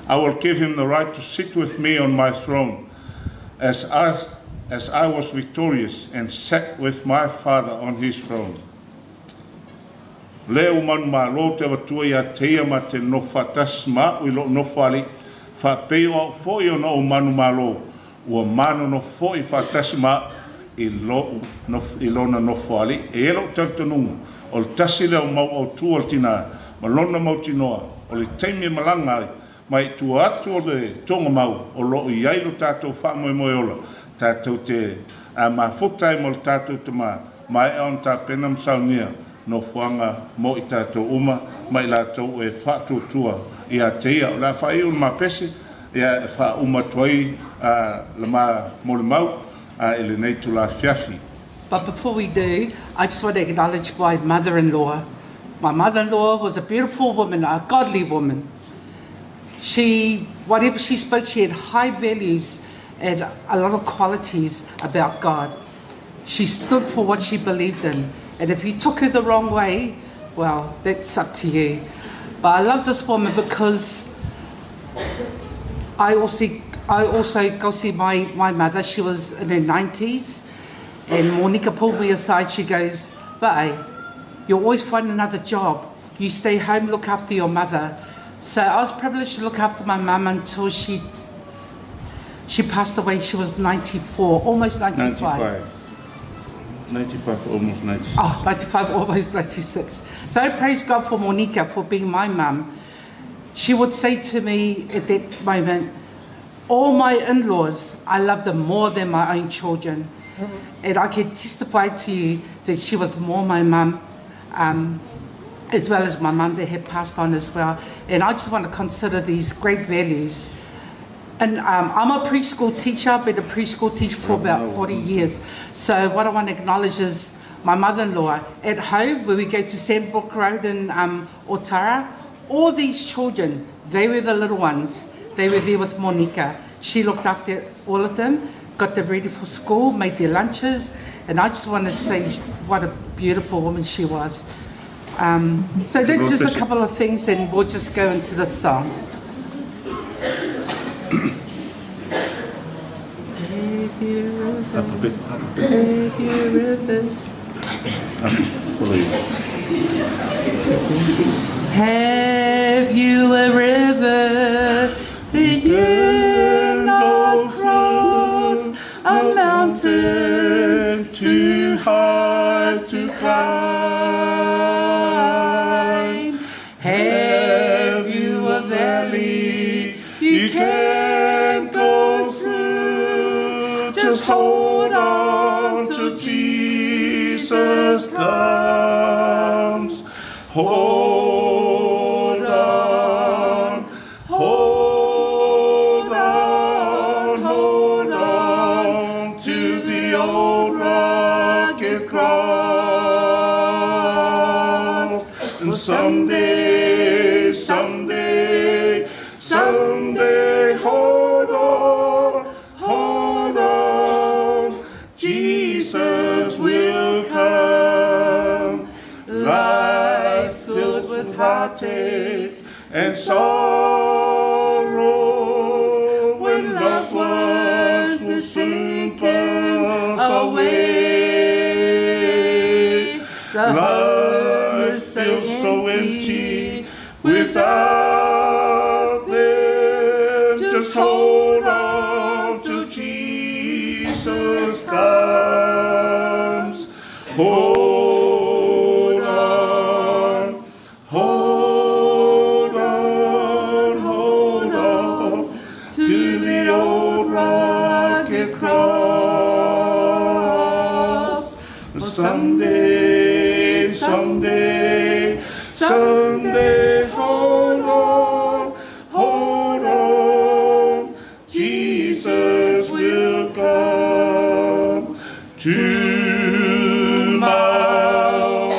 I will give him the right to sit with me on my throne, as I, as I was victorious and sat with my Father on his throne. Lea ua manumalo te avatua ia te ia ma te nofo faatasi ma a'u i lo'u nofo alii, faapei o a'u foi ona ou manumalo, ua ma nonofo foi faatasi ma a'u i lo'u i lona nofo alii. E i ai lo'u talitonuga, o le tasi lea o mau autū a le tinā ma lona mautinoa, o le taimi e malaga ai mai i tua atu o le togamau o lo o i ai lo tatou faamoemoe ola, tatou te mafuta ai ma lo tatou Tamā, maea ona tapena ma saunia. nofoaga mo i tatou uma ma i latou e faatuatua ia te ia. O le a faaiu le ma pese ia e faauma atu ai le ma molimau i lenei itula afiafi. But before we do, I just want to acknowledge my mother-in-law. My mother-in-law was a beautiful woman, a godly woman. She, whatever she spoke, she had high values and a lot of qualities about God. She stood for what she believed in. And if you took her the wrong way, well, that's up to you. But I love this woman because I also I also go see my, my mother. She was in her 90s. And Monica pulled me aside. She goes, Bye, you'll always find another job. You stay home, look after your mother. So I was privileged to look after my mum until she she passed away. She was 94, almost 95. 95. 95, almost 96. Oh, 95, almost 96. So I praise God for Monica for being my mum. She would say to me at that moment, all my in-laws, I love them more than my own children. And I can testify to you that she was more my mum, um, as well as my mum that had passed on as well. And I just want to consider these great values. And um, I'm a preschool teacher. I've been a preschool teacher for about 40 years. So what I want to acknowledge is my mother-in-law at home, where we go to Sandbrook Road in um, Otara, all these children, they were the little ones. They were there with Monica. She looked after all of them, got them ready for school, made their lunches, and I just wanted to say what a beautiful woman she was. Um, so that's just a couple of things, and we'll just go into the song. Up a bit, up a bit. I'll just follow you. Have you a river that you cannot cross? A mountain too high to climb? Have you a valley you can't go through? Just hold on till Jesus comes. Hold on, hold on, hold on to the old rugged cross. And someday, someday, someday, hold on, hold on, Jesus will come. Life filled with heartache and sorrow, when loved ones will soon pass away. The Life is so feels so empty without them. Just hold on till Jesus comes. Hold on, hold on, hold on to the old rugged cross. Someday, someday, someday, hold on, hold on, Jesus will come. To mau,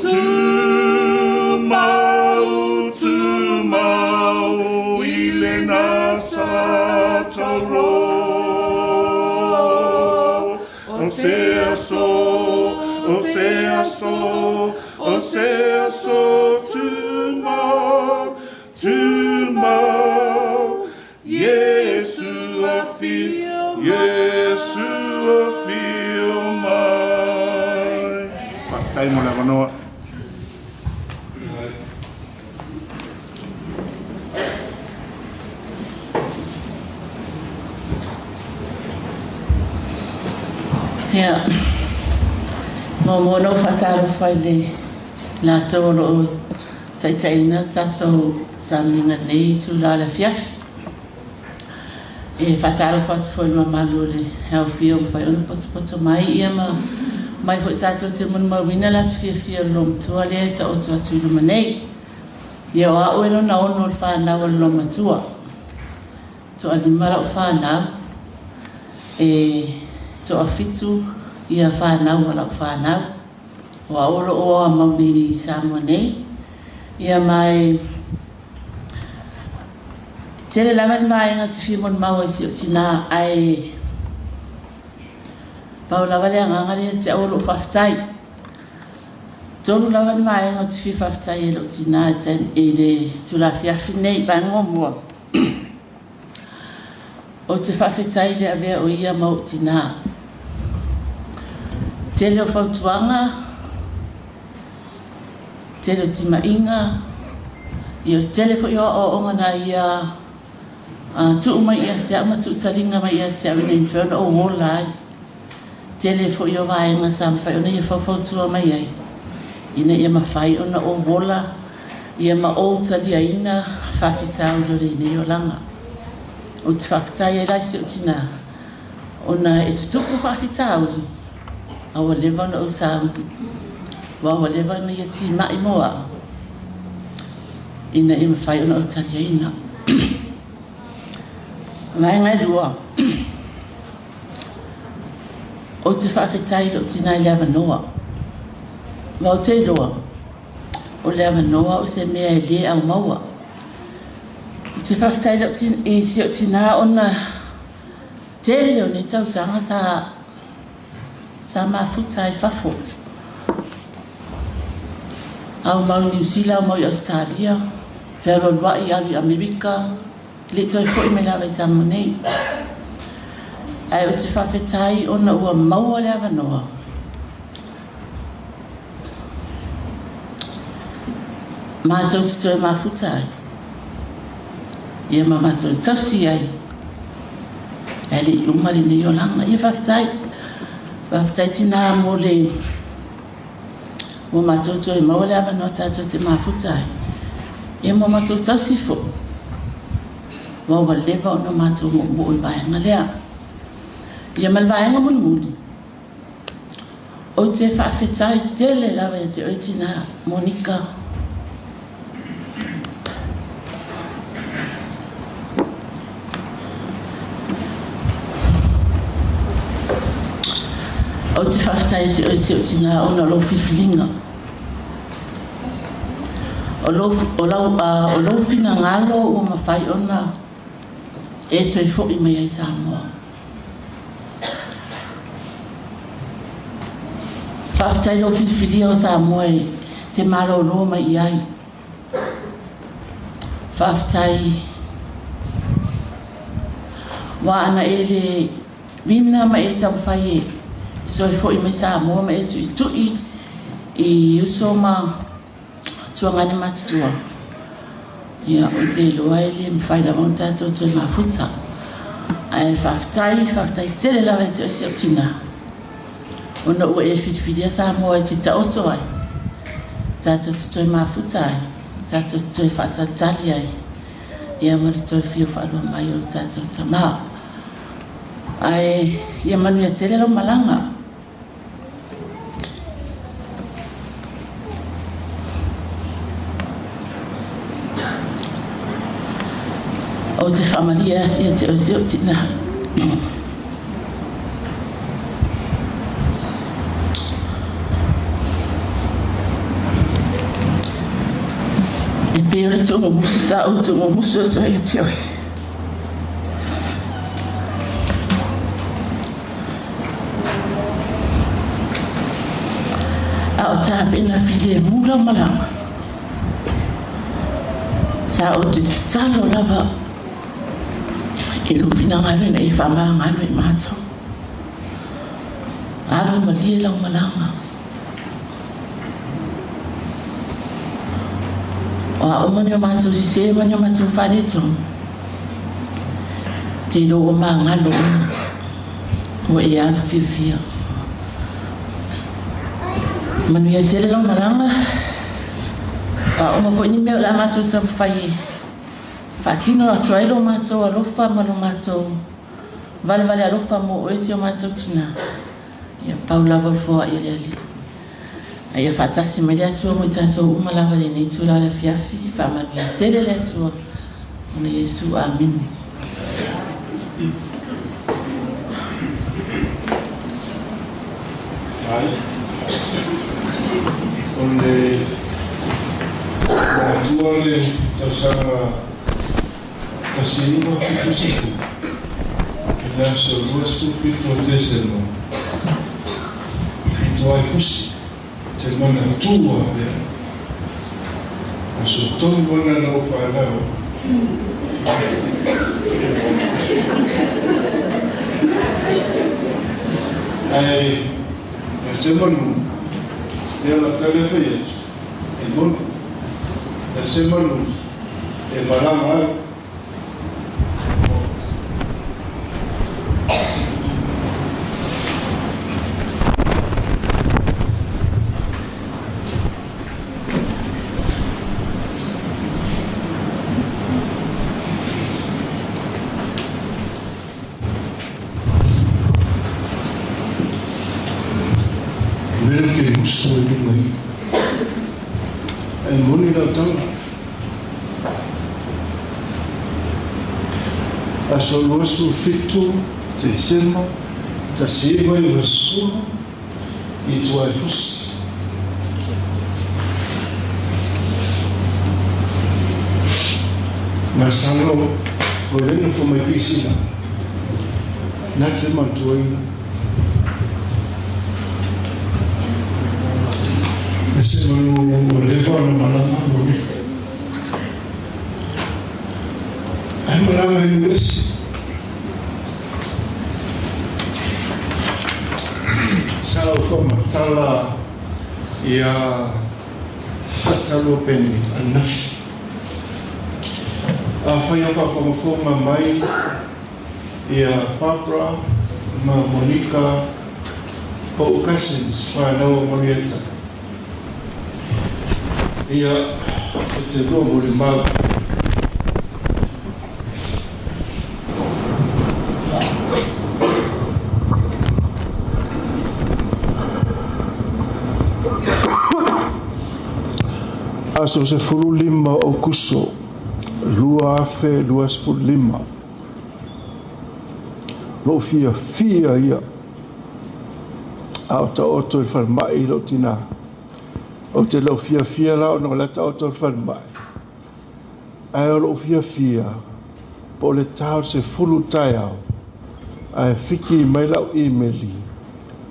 to mau, to mau, ilena sataro. O sea so, o sea so, o sea so, to mau, to mau, Yesu a feel, Yesu a feel mai. Faafetai mo le avanoa. Ia, muamua ona ou faatalofa i le latou o lo o taitaiina le tatou sauniga i lenei itula o le afiafi. E faatalofa atu foi i le mamalu o le aofia ua mafai ona potopoto mai ia ma Mai foi tatou te molimauina le aso fiafia o le loomatua lea e taoto atu i luma nei. Ia o a'u e lona ono o le fanau a le loomatua. Toalima la'u fanau, e toafitu ia fanau a la'u fanau. O a'u o lo'o oamau nei i Samoa nei. Ia ma e tele lava ni vaega ou te fia molimau ai i si ou tinā, ae pau lava le agaga lea ia te au o lo'u faafetai. Tolu lava ni vaega ou te fia faafetai ai i lo'u tinā i le itula afiafi lenei. Vaega muamua, Ou te faafetai i le avea o ia ma ou tinā. Tele o fautuaga, tele o timaiga, ia o le tele foi o aoaoga na ia tuu mai ia te au ma tuu taliga mai ia te au ina ia mafai ona ou ola ai. Tele foi o vaega sa mafai ona ia faufautua mai ai ina ia mafai ona ou ola ia ma ou taliaina faafitauli o lenei olaga. Ou te faafetai ai la i si ou tinā ona e tutupu faafitauli a ua leva ona ou sauni aua ua leva ona ia timai mo au ina ia mafai ona ou taliaina. Vaega e lua. Ou te faafetai i lou tinā i le avanoa. Aua ou te iloa, o le avanoa o se mea e lē aumaua. Ou te faafetai i si ou tinā ona tele o nei tausaga sa sa mafuta ai i fafo. Aumau i Niu Sila, aumau i Ausetalia, fealualuai alu i Amerika, E le i toe foi mai lava i Samoa nei. Ae ou te faafetai ona ua maua le avanoa. Matou te toe mafuta ai. Ia ma matou tausi ai. Ae le i uma lenei olaga. Ia faafetai. Faafetai tinā mo le ua matou toe maua le avanoa tatou te mafuta ai. Ia ma matou tausi foi. Aua ua leva ona matou moomoo i le vaega lea. Ia ma le vaega mulimuli, ou te faafetai tele lava ia te oe tinā Monika. Ou te faafetai ia te oe si ou tinā ona o lou filifiliga. O lou, o lau, o lou finagalo ua mafai ona e toe foi mai ai Samoa. Faafetai lou filifilia o Samoa e te malolo mai i ai. Faafetai aua ana e le vina ma e taumafai e te toe foi mai Samoa ma e tuitui i uso ma tuagane matutua. Ia, ou te iloa e le mafai lava ona tatou toe mafuta. Ae faafetai, faafetai tele lava ia te oe si ou tinā, ona ua e filifilia Samoa e te taoto ai, tatou te toe mafuta ai, tatou te toe faatalitali ai, ia ma le toe fio faalua mai o lo tatou Tama. Ae ia manuia tele lau malaga. Ou te faamalie atu ia te oe si ou tinā. E pei o le tuugumusu sa ou tuugumusu atu ai ia te oe. A o tapena filemu lau malaga, sa ou te tatalo lava i lou finagalo ina ia faamagalo i matou. Alu malie lau malaga. O a uma ni o matou sisē ma ni o matou faaletonu, te iloa ua magalo ona ua e alu fiafia. Manuia tele lau malaga, o a uma foi ni mea o le a matou taumafai e faatino atu ai lo matou alofa ma lo matou valevale alofa mo oe si o matou tinā. Ia Pau lava o le foai a le Alii. A ia faatasi mai le Atua mo i tatou uma lava i lenei itula o le afiafi. Faamanuia tele le Atua ona Iesu. Amene. Ai. O le matua le tausaga 1970 i le aso 27 o Tesema i Tuaifusi te manatua lea. Aso tonu ana na ou fanau. Ae na se manu, lea o la tali a fai atu, e moni. Na se manu e malama ai. Mea ke uso i lunga i. E moni lau tala. Aso 27 Tesema 1990 i Tuaifusi. Masalo o le nofo mai Pisina na te mantuaina. E se manu o leva ona malama moni. Ai malama i uesi. Sa o whamatala ia Whatalua Benedict anafi. A whai o whawhangafonga mai ia Barbara ma Monica po o cousins whanau o Marietta. Ia e te rua mo le mau. Aso 15 o Kuso 2025. Lou fiafia ia a o taoto i le falemai i lou tinā. Ou te le o fiafia la ona o la e taoto i le falemai. Ae o lou fiafia po o le ta o le 10 taeao ae fiki mai lau imeli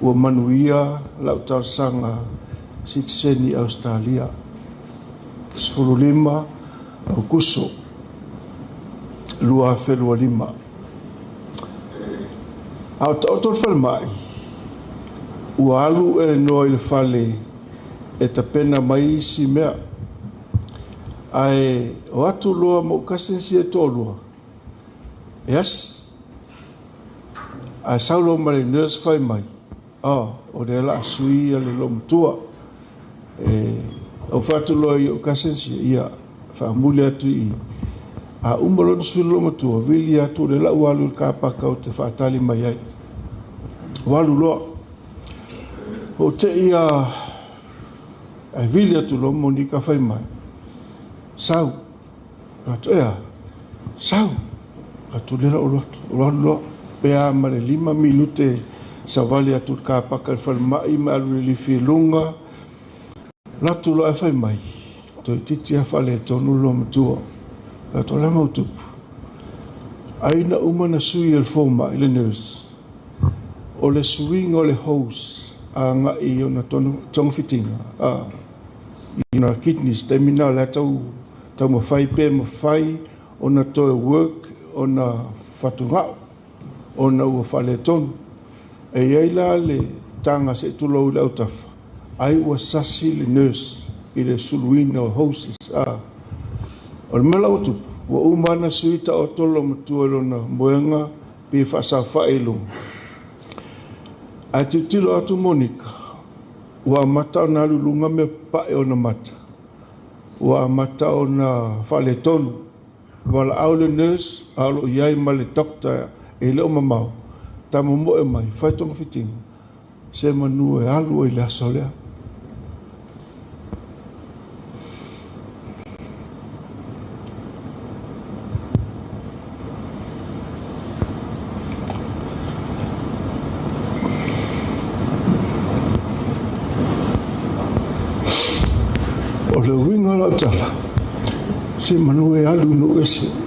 ua manuia lau talosaga sitiseni Ausetalia. 15 Aokuso 2025. A o taoto le falemai, ua alu Elenoa i le fale e tapena mai isi mea. Ae o atu loa ma ou cousins ia e toalua, e asi. Ae sau loa ma le nurse fai mai, Oh, o lea o le a sui le loomatua. E ou fai atu loa i ou cousins ia, ia, faamuli atu i i. A uma loa ona sui le loomatua, vili atu o lea o le a ou alu i le kapaka ou te faatali mai ai. Ua alu loa. Ou te i a ae vili atu loa Monica fai mai, Sau. Fai atu, Ea? Sau. Fai atu, Lea la ou alu atu. Ou alu loa, pe a ma le 5 minute savali atu i le kapaka i le falemai ma alu i le lifi i luga. Alu atu loa ae fai mai, Toeitiiti lava faaletonu le loomatua. Fai atu, O le a mau tupu? Ai na uma na sui e le fomai, le nurse, o le suiga o le hose agai i ona togafitiga, i ona kidneys, taimi na o le a tau taumafai pe mafai ona toe work ona fatugao ona ua faaletonu. E i ai la le taga se i tulou i le autafa, ai ua sasi le nurse i le suluina o hoses. A o le mea la ua tupu, ua uma ana sui taoto loomatua i lona moega pe faasaofai i luga. Ae tilotilo atu Monica, ua amata ona alu i luga mea papae ona mata. Ua amata ona faaletonu. Valaau le nurse a o lo o i ai ma le doctor e le o mamao, tamomoe mai, fai togafitiga. se manu e alu ai i le aso lea. O le uiga o lau tala, se manu e alu i nuu ese.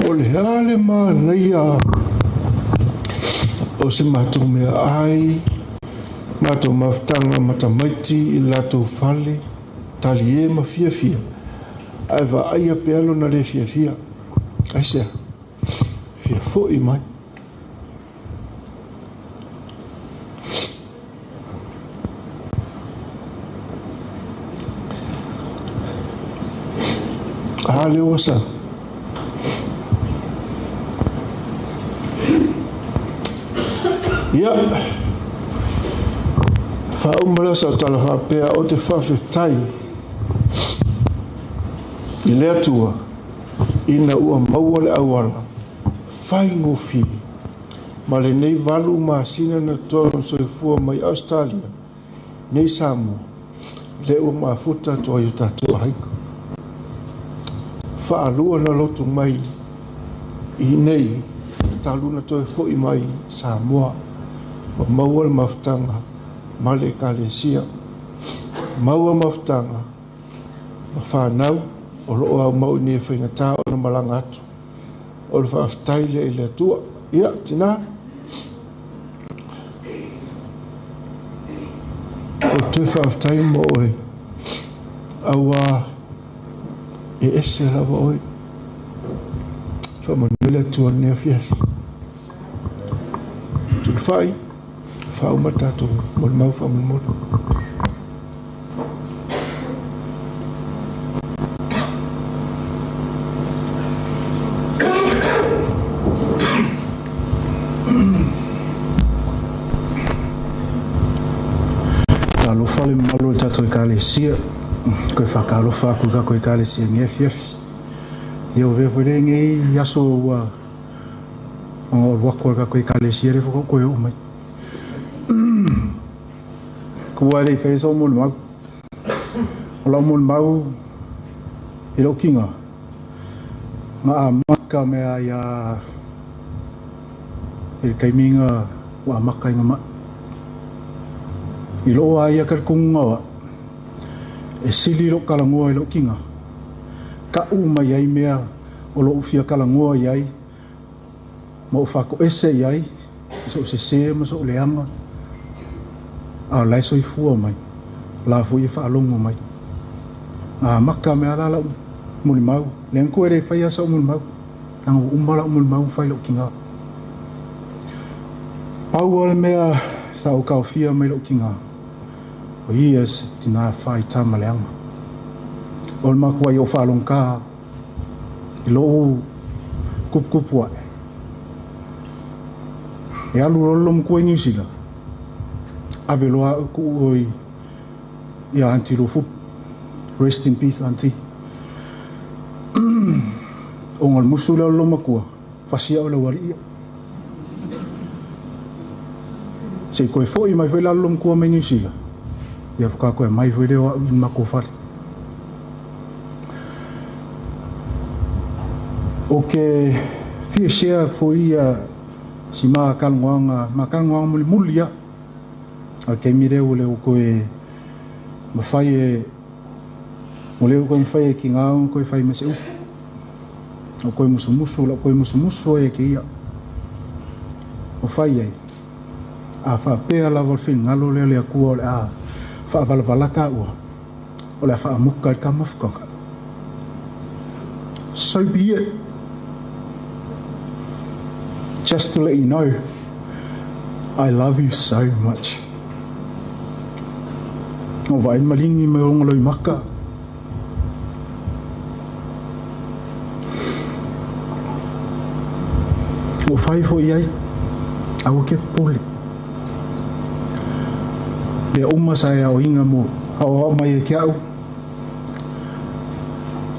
O le a le manaia o se matou meaai, matou mafutaga ma tamaiti i le latou fale, talie ma fiafia, ae vaaia pea lona le fiafia. Aisea? Fia foi mai. A lea ua sau. Ia, faauma lea o sau tala faapea, ou te faafetai i le Atua ina ua maua le auala faigofie ma lenei valu masina na totoe ona soifua mai Ausetalia nei Samoa lea ua mafuta atu ai o tatou aiga. Faalua na lotu mai i nei talu na toe foi mai Samoa ma maua le mafutaga ma le Ekalesia. Maua mafutaga ma fanau o lo o aumau i nei e faigata ona malaga atu. O le faafetai lea i le Atua. Ia, tina, ou te toe faafetai mo oe, auā e ese lava oe. Faamanuia le Atua i lenei afiafi. Tulifai, faauma le tatou molimau faamolemole. Talofa le mamalu o le tatou Ekalesia. Koe whakalofa aku ka koe Ekalesia nge afiafi. Ia o vea foi le ngei aso ua o luako le ka koe Ekalesia le fo koe o mai. Kua le i whai sa molimau. O lau molimau i lou kiga, na amaka mea ia i le taimi nga ua amaka i nga mai. I loo a ia ka le koguga o a'u, e sili lou kalagoa i lou kiga, ka'u mai ai mea o lou fia kalagoa i ai ma ou faakoese i ai i so'u sesē ma so'u leaga, a o la e soifua mai, o la foi e faalogo mai. Na amaka mea la la'u molimau, leaga koe e le faia sa'u molimau, leaga ua uma la'u molimau ma fai la'u tiga. Pau lava le mea sa ou taofia mai la'u tiga, o ia se tina faitā ma leaga. O le matuai ou faalogotā i lo'u kupukupu a'e. E alu loa le lomatua i Niu Sila, ave loa a'u tuu oi ia Aunty Lufupu. Rest in peace Aunty. Ona o le musu lea o le lomatua, fasi a'u e le aualii ia. Se i toe fo'i mai foi la le lomatua mai Niu Sila, ia faatoa toe aumai foi lea o a'u i le matou fale. Ou te fia share atu foi ia si ma talanoaga, ma talanoaga mulimuli lava. A o le taimi lea ua le ua toe mafai e, ua le ua toe mafai e tiga ona toe fai ma se upu. Ua toe musumusu, lau toe musumusu ai e kēia. Ua fai ai, a faapea lava o le finagalo lea o le Atua o le a faavalavala taua, o le a faamuta i le ta mafutaga. So be it. Just to let you know, I love you so much. O vaai le maligi mai o lou maka. Ua fai foi i ai, aua ke popole. Mea uma sa e aoina mo aoao mai e ke au,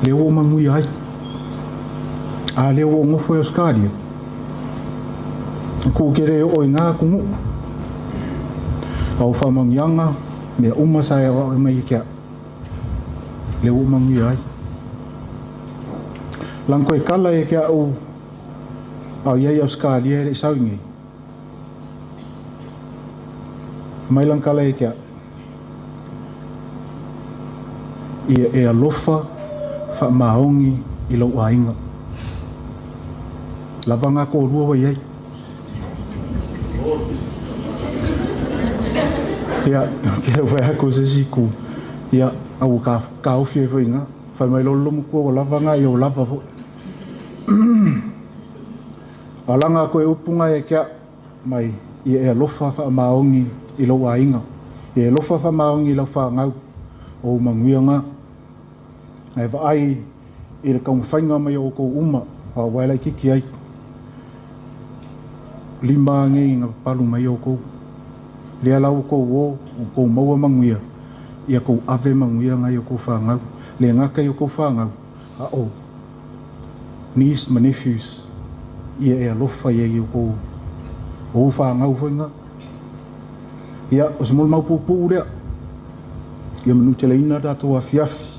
lea ua ou manuia ai. A lea ua ou nofo i Ausetalia, e ku ou te le oo i na atunuu. A o faamanuiaga, mea uma sa e aoaoe mai ia te au, lea ua ou manuia ai. Lana toe tala ia te au a o i ai i Ausetalia e le i sau i nei, fai mai lana tala ia te au, Ia e alofa faamaoni i lou aiga. Lava ngā kōrua ua i ai. Ia, ke au whai aku se isi ku. Ia, a ua ka, kaofi ai foi ngā. Whai mai lolo matua ua lava ngā, ia ua lava foi. A langa koe upu ngā e kia mai, ia e alofa faamaoni i lou aiga. Ia e alofa faamaoni i lau whāngau o manuia ngā. Ngai vaai i le taumafaiga mai o outou uma a ua e laitiiti ai. Lima nei na palu mai outou. Lea la ua tou o, ua tou maua manuia, ia tou ave manuia nai outou fanau. Le gata i outou fanau, a o niece ma nephews, ia e alofa i ai i outou, o ou fanau foi na. Ia, o se molimau puupuu lea, ia manuteleina tatou afiafi,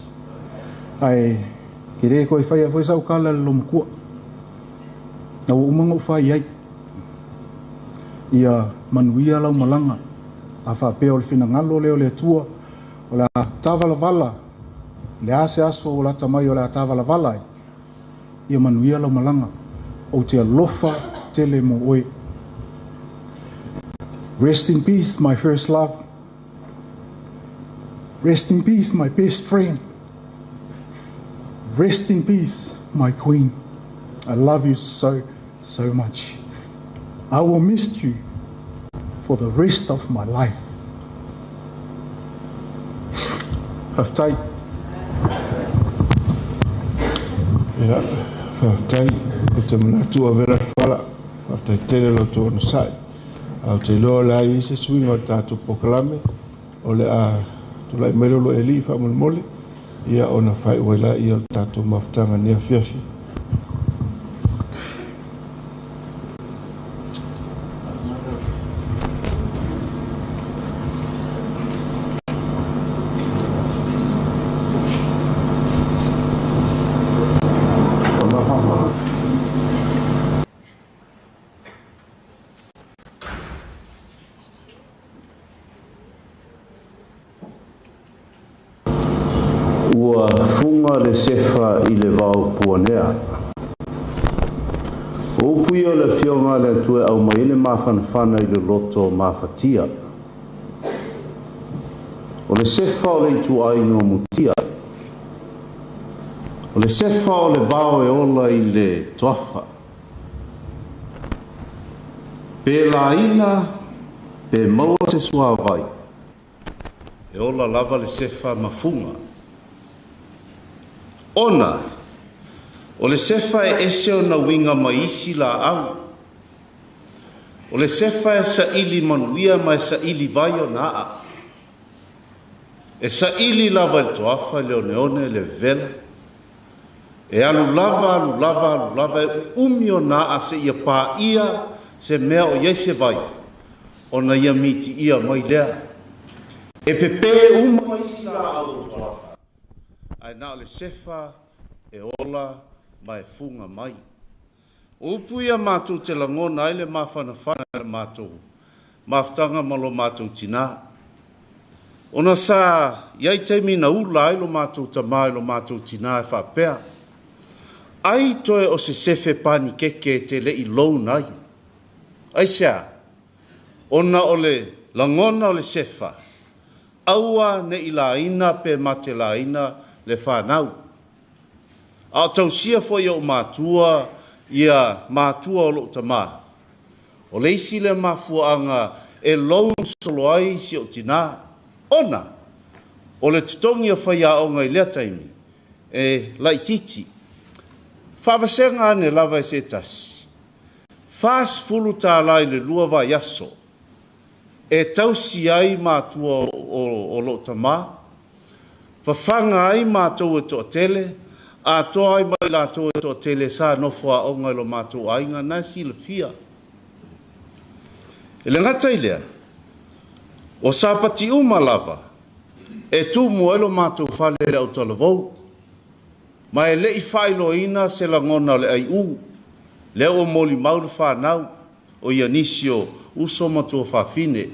ae e le toe faia foi sau tala i le loomatua. Na ua uma ona ou fai ai, ia manuia lau malaga, a faapea o le finagalo lea o le Atua, o le a tavalavala, le a se aso o lata mai o le a tavalavala ai, ia manuia lau malaga, ou te alofa tele mo oe. Rest in peace, my first love. Rest in peace, my best friend. Rest in peace, my queen. I love you so, so much. I will miss you for the rest of my life. Faafetai. Ia, faafetai. Ou te manatu ua vela le fala. Faafetai tele lo outou onosai. Ae ou te iloa o le a i ai se suiga o le tatou polokalame, o le a tulai mai le Uluai faamolemole, ia ona faaiu ai lea o le tatou mafutaga i lenei afiafi. Ua fuga le sefa i le vao puanea. O upu ia o le Afioga a le Atua e aumai ai le mafanafana i le loto mafatia. O le sefa o le ituaiga o mutia. O le sefa o le vao e ola i le toafa. Pe laina, pe maua se suavai, e ola lava le sefa ma fuga. Ona, o le sefa e ese ona uiga mai isi laau. O le sefa e saili manuia ma e saili vai ona aa. E saili lava i le toafa, i le oneone, le vevela. E alu lava, alu lava, alu lava, e uumi ona aa seia paia se mea o i ai se vai, ona ia mitiia mai lea. E pepē uma isi laau o le toafa, ae na o le sefa e ola ma e fuga mai. O upu ia matou te lagona ai le mafanafana i le matou mafutaga ma lo matou tinā. Ona sa i ai taimi na ula ai lo matou tamā i lo matou tinā e faapea, Ai toe o se sefe panikeke e te le i loan ai. Aisea? Ona o le lagona o le sefa, aua ne i laina pe mate laina le fanau. A o tausia foi e ou matua ia matua o lou tamā. O le isi lea mafuaaga e loan solo ai si ou tinā, ona o le totogi o faiaoga i lea taimi e laitiiti. Faavasega ane lava e se tasi, $40 i le lua vaiaso e tausi ai matua o lou tamā, fafaga ai matou e toatele, Atoa ai ma i latou e toatele sa nofo aoga i lo matou aiga na e silafia. E le gata i lea, o Sapati uma lava e tumu ai lo matou fale i le autalavou, ma e le i faailoaina se lagona o le aiu, lea ua molimau le fanau o ia nisi o uso ma tuafafine,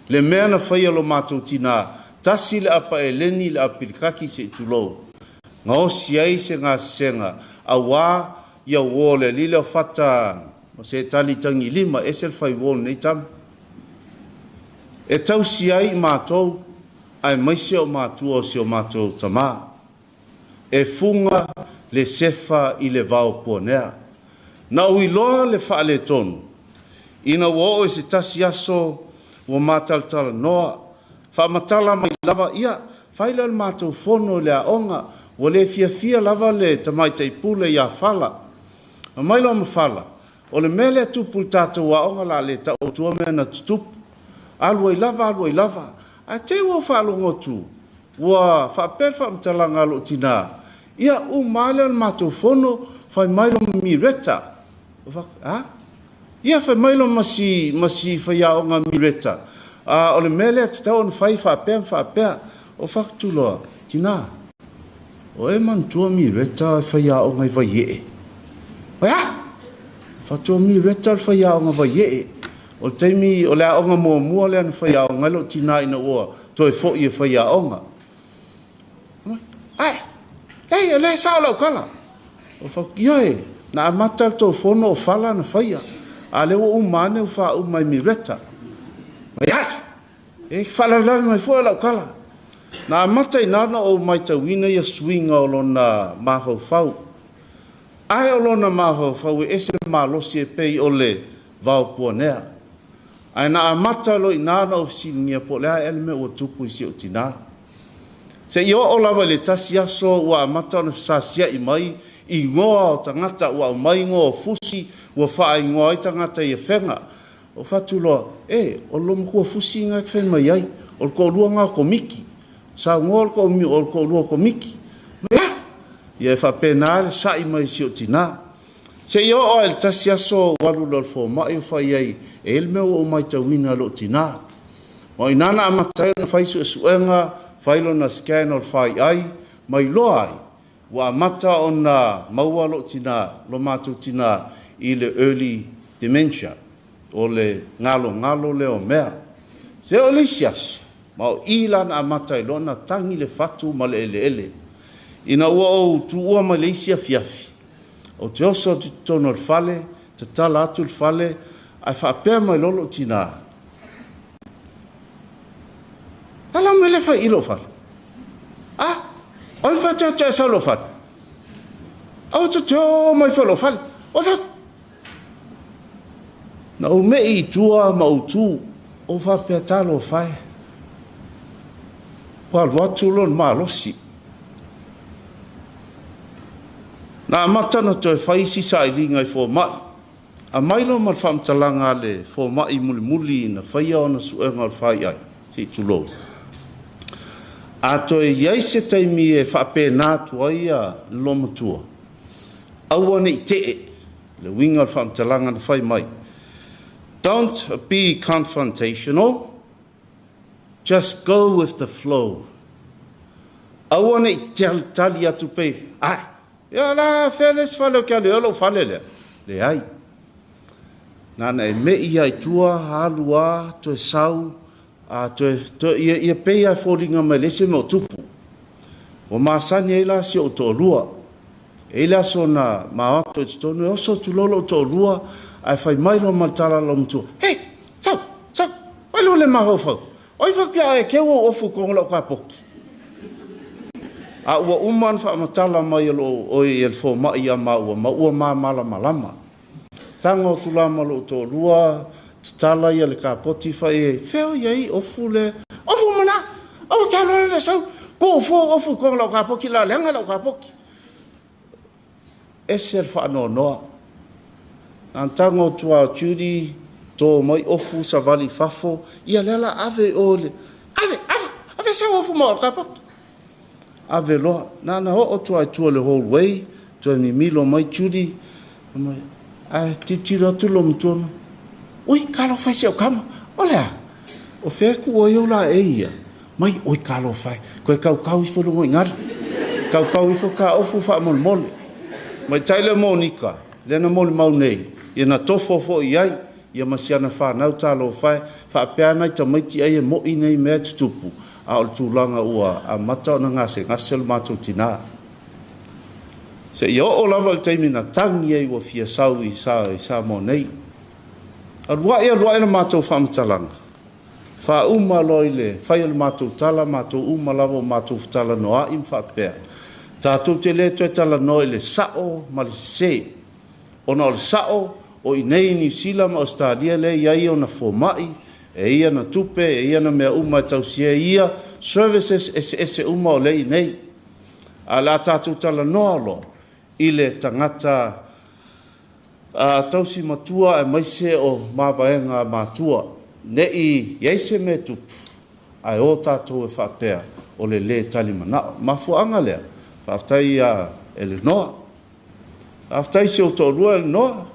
le mea na faia lo matou tinā, tasi le apa eleni i le apilikaki se i tulou, gaosi ai se gasesega auā ia uō le alii lea o Fata o se tali tagilima, ese le fai uō o lenei tama. E tausi ai i matou aemaise o matua o si o matou tamā. E fuga le sefa i le vao puanea. Na ou iloa le faaletonu, ina ua oo i se tasi aso ua matalatalanoa, faamatala mai lava, ia, fai lea o le matou fono i le aoga, ua le fiafia lava le tamaitai pule ia Fala. Aumai loa ma Fala, o le mea lea e tupu i le tatou aoga o le a le tau atua mea na tutupu. Alu ai lava, alu ai lava, ae te i ua ou faalogo atu, Ua faapea le faamatalaga a lou tinā, Ia, uma lava lea o le matou fono, fai mai loma Mireta. Ou fai atu, A? Ia, fai mai loma si, ma si faiaoga Mireta, A, o le mea lea e tatau ona fai faapea ma faapea. Ou fai atu loa, Tinā, o e manatua Mireta e faiaoga i Vaiee? Fai, A! Fai atu, O Mireta o le faiaoga Vaiee. O le taimi, o le aoga muamua lea na faiaoga ai lou tinā ina ua toe foi e faiaoga. Ae, leai, o lea e sao lau tala. Ou fai atu, ioe, na amata le tou fono o Fala na faia, a o lea ua uma ane ua faauma e Mireta. Fai, ae, e faalavelave mai foi lau tala. Na amata i ina ona ou matauina ia suiga o lona mafaufau. Ae o lona mafaufau e ese le malosi e pei o le vao puanea. Ae na amata loa i ina ona ou fesiligia po o le a ea le mea ua tupu i si ou tinā. Seia oo lava i le tasi aso ua amata ona fesasia'i mai igoa o tagata ua aumai igoa o fusi ua faaigoa ai tagata i Afega. Ou fai atu loa, E, o le loomatua fusi na e te fai mai ai, o le toalua na o Komiti. Saunoa o le toalua o Komiti. Mai, a! Ia e faapena le sa'i mai si ou tinā. Seia oo lava i le tasi aso ou alu loa i le fomai ou fai ai, e i ai le mea ua ou matauina i lou tinā. Ma o i ina na amata ai ona fai suesuega, fai lona scan o le faiai, ma iloa ai, ua amata ona maua lou tinā, lo matou tinā i le early dementia, o le galogalo lea o mea. Seia oo i le isi aso, Ma o i la na amata ai loa ona tagi le fatu ma le eleele. Ina ua ou tuua mai le isi afiafi, ou te oso atu i totonu o le fale, tatala atu le fale, ae faapea mai loa lou tinā, Ala mai lea fai i lou fale. A, o ai le faatoatoa e sau i lou fale? Aua tou te o mai fua i lou fale. Oi fafo! Na ou me'i i tua ma ou tu, ou faapea, Talofa e! Ua alu atu lona malosi. Na amata ona toe fai isi sailiga i fomai. Aumai loa ma le faamatalaga a le fomai mulimuli na faia ona suega o le faiai, se i tulou. A toe i ai se taimi e faapena atu ai le loomatua, aua ne i tee le uiga o le faamatalaga na fai mai, Don't be confrontational, just go with the flow. Aua ne i tali atu pei, Ae, ia o le a fea le isi fale o ke alu ai, o lou fale lea. Leai. Na ona e me'i lava i tua, alu lava, toe sau, a toe, toe, ia, ia pei lava e foliga mai le isi mea o tupu. Ua masani ai la si ou toalua. E i ai le aso na mao atu ai i totonu, e oso atu loa lou toalua, ae fai mai loa ma le tala a lou matua, Hei! Sau! Sau! Fai loa le mafaufau! Oi fatu ia oe, keu ou ofu i totonu o lau kapoki! A ua uma ona faamatala mai e lou, oi, e le fomai ia maua, ma ua mamalamalama. Tago atu la ma lou toalua, tatala ia le kapoti, fai ai, Fea o i ai ofu lea? Ofu ma na! Aua ke alu ala lea sau! Tuu fua ou ofu i totonu o lau kapoki, la leaga lau kapoki! Ese le faanoanoa. Na ona tago atu lava o Judy, to mai ofu, savali i fafo, ia lea la ave i o i le, ave, ave, ave sau ofu ma o le kapoki. Ave loa. Na ona oo atu lava i tua i le hallway, toe mimilo mai Judy, fai mai, Ae tilotilo atu le loomatua ma, Ui, talofa e si au tama, o le a? O fea e tuu ai ou laei ia? Mai, oi talofa e, toe tautau ifo i luga i galu. Tautau ifo ta ofu faamolemole. Maitai lea Monika, lea na molimau nei, ia na tofo foi i ai, ia ma si ana fanau talofa e, faapea nai tamaiti ai e mo'i nei mea e tutupu, a o le tulaga ua amata ona gasegase lo matou tinā. Seia oo lava i le taimi na tagi ai ua fia sau i Samoa nei. Alua'i alua'i la matou faamatalaga, faauma loa i le fai o le matou tala, matou uma lava ua matou fetalanoa'i ma faapea, tatou te le toe talanoa i le sa'o ma le sesē, ona o le sa'o, o i nei i Niu Sila ma Ausetalia lea e i ai ona foma'i, e i ana tupe, e i ana mea uma e tausi ai ia services eseese uma o lea e i nei. Ae o le a tatou talanoa loa i le tagata a tausi matua aemaise o mavaega a matua, ne i i ai se mea e tupu, ae o tatou e faapea o le lē talimanao. Mafuaaga lea, faafetai ia Elenoa. Faafetai i si ou toalua Elenoa.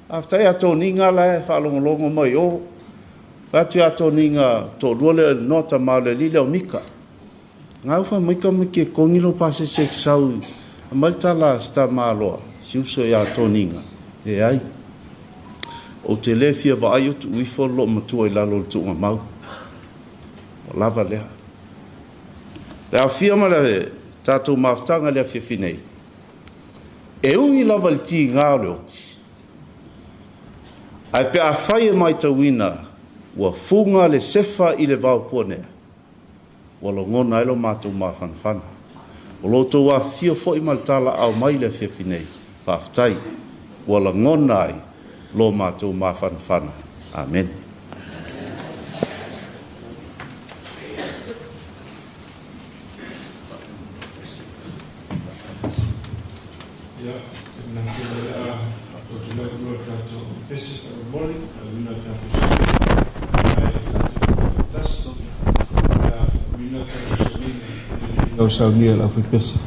Faafetai ia Toniga la e faalogologo mai i o. Fai atu ia Toniga, toalua lea o Elenoa, tama o le alii lea o Mika. Gaufa mai tamaiti e totogi lou pasese e te sau i Aumai le tala a si tamaloa, si uso ia Toniga, Leai. Ou te le fia vaai o tuu ifo le loomatua i lalo o le tuugamau. Ua lava lea. Le aofia ma le tatou mafutaga i le afiafi nei, e ui lava i le tiga o le oti, ae pe afai e maitauina ua fuga le sefa i le vao puanea, ua logona ai lo matou mafanafana. O lo outou afifio foi ma le talaaao mai i le afiafi nei, faafetai, ua lagona ai lo matou mafanafana. Amene. Ia, ou te manatu o le a faatauto atu loa le tatou pese faamolemole, faauiina le tatou sauniga, ae tatou faatasi pe a faauiina le tatou sauniga i le lelei o saunia e le aufaipese.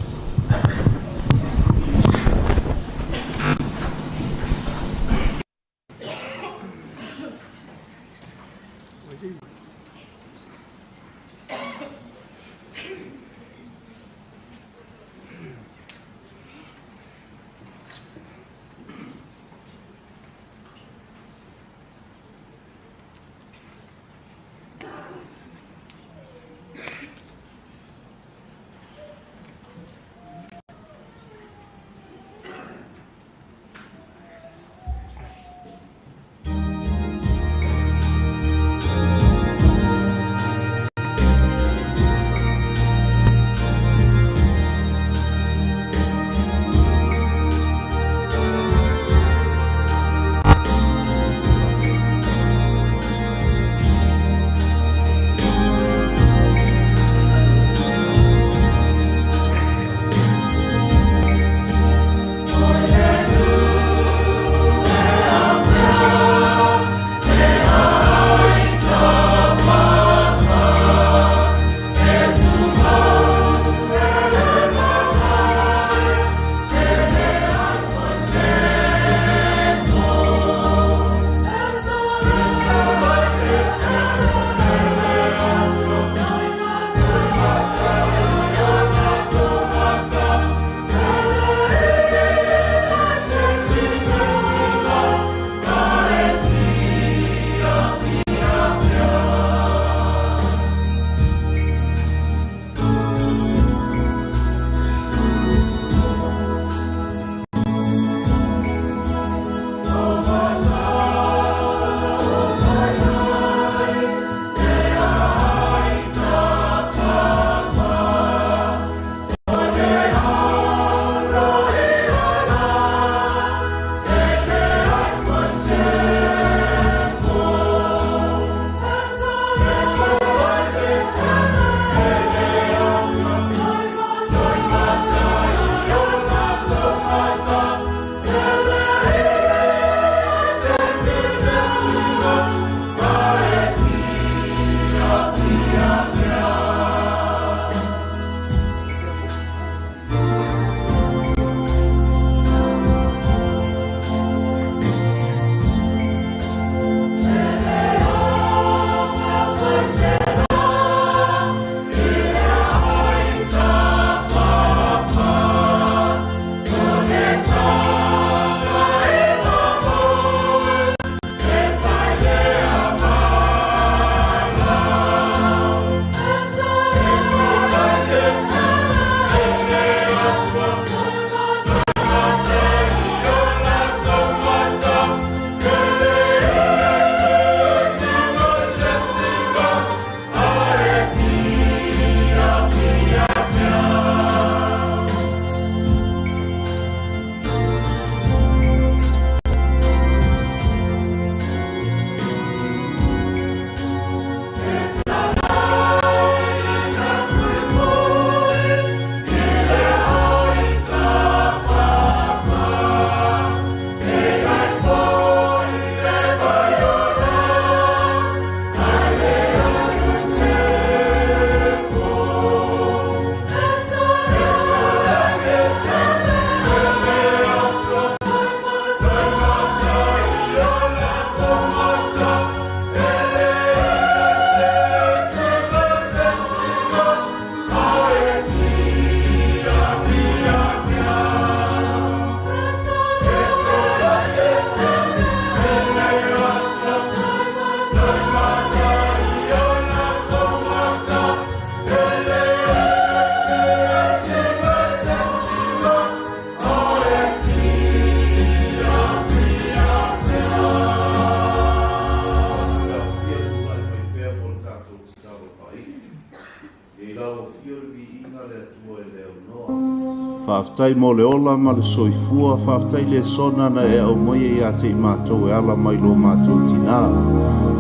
Faafetai mo le ola ma le soifua, faafetai i le lesona na e aumaia ia te i matou e ala mai lo matou tinā.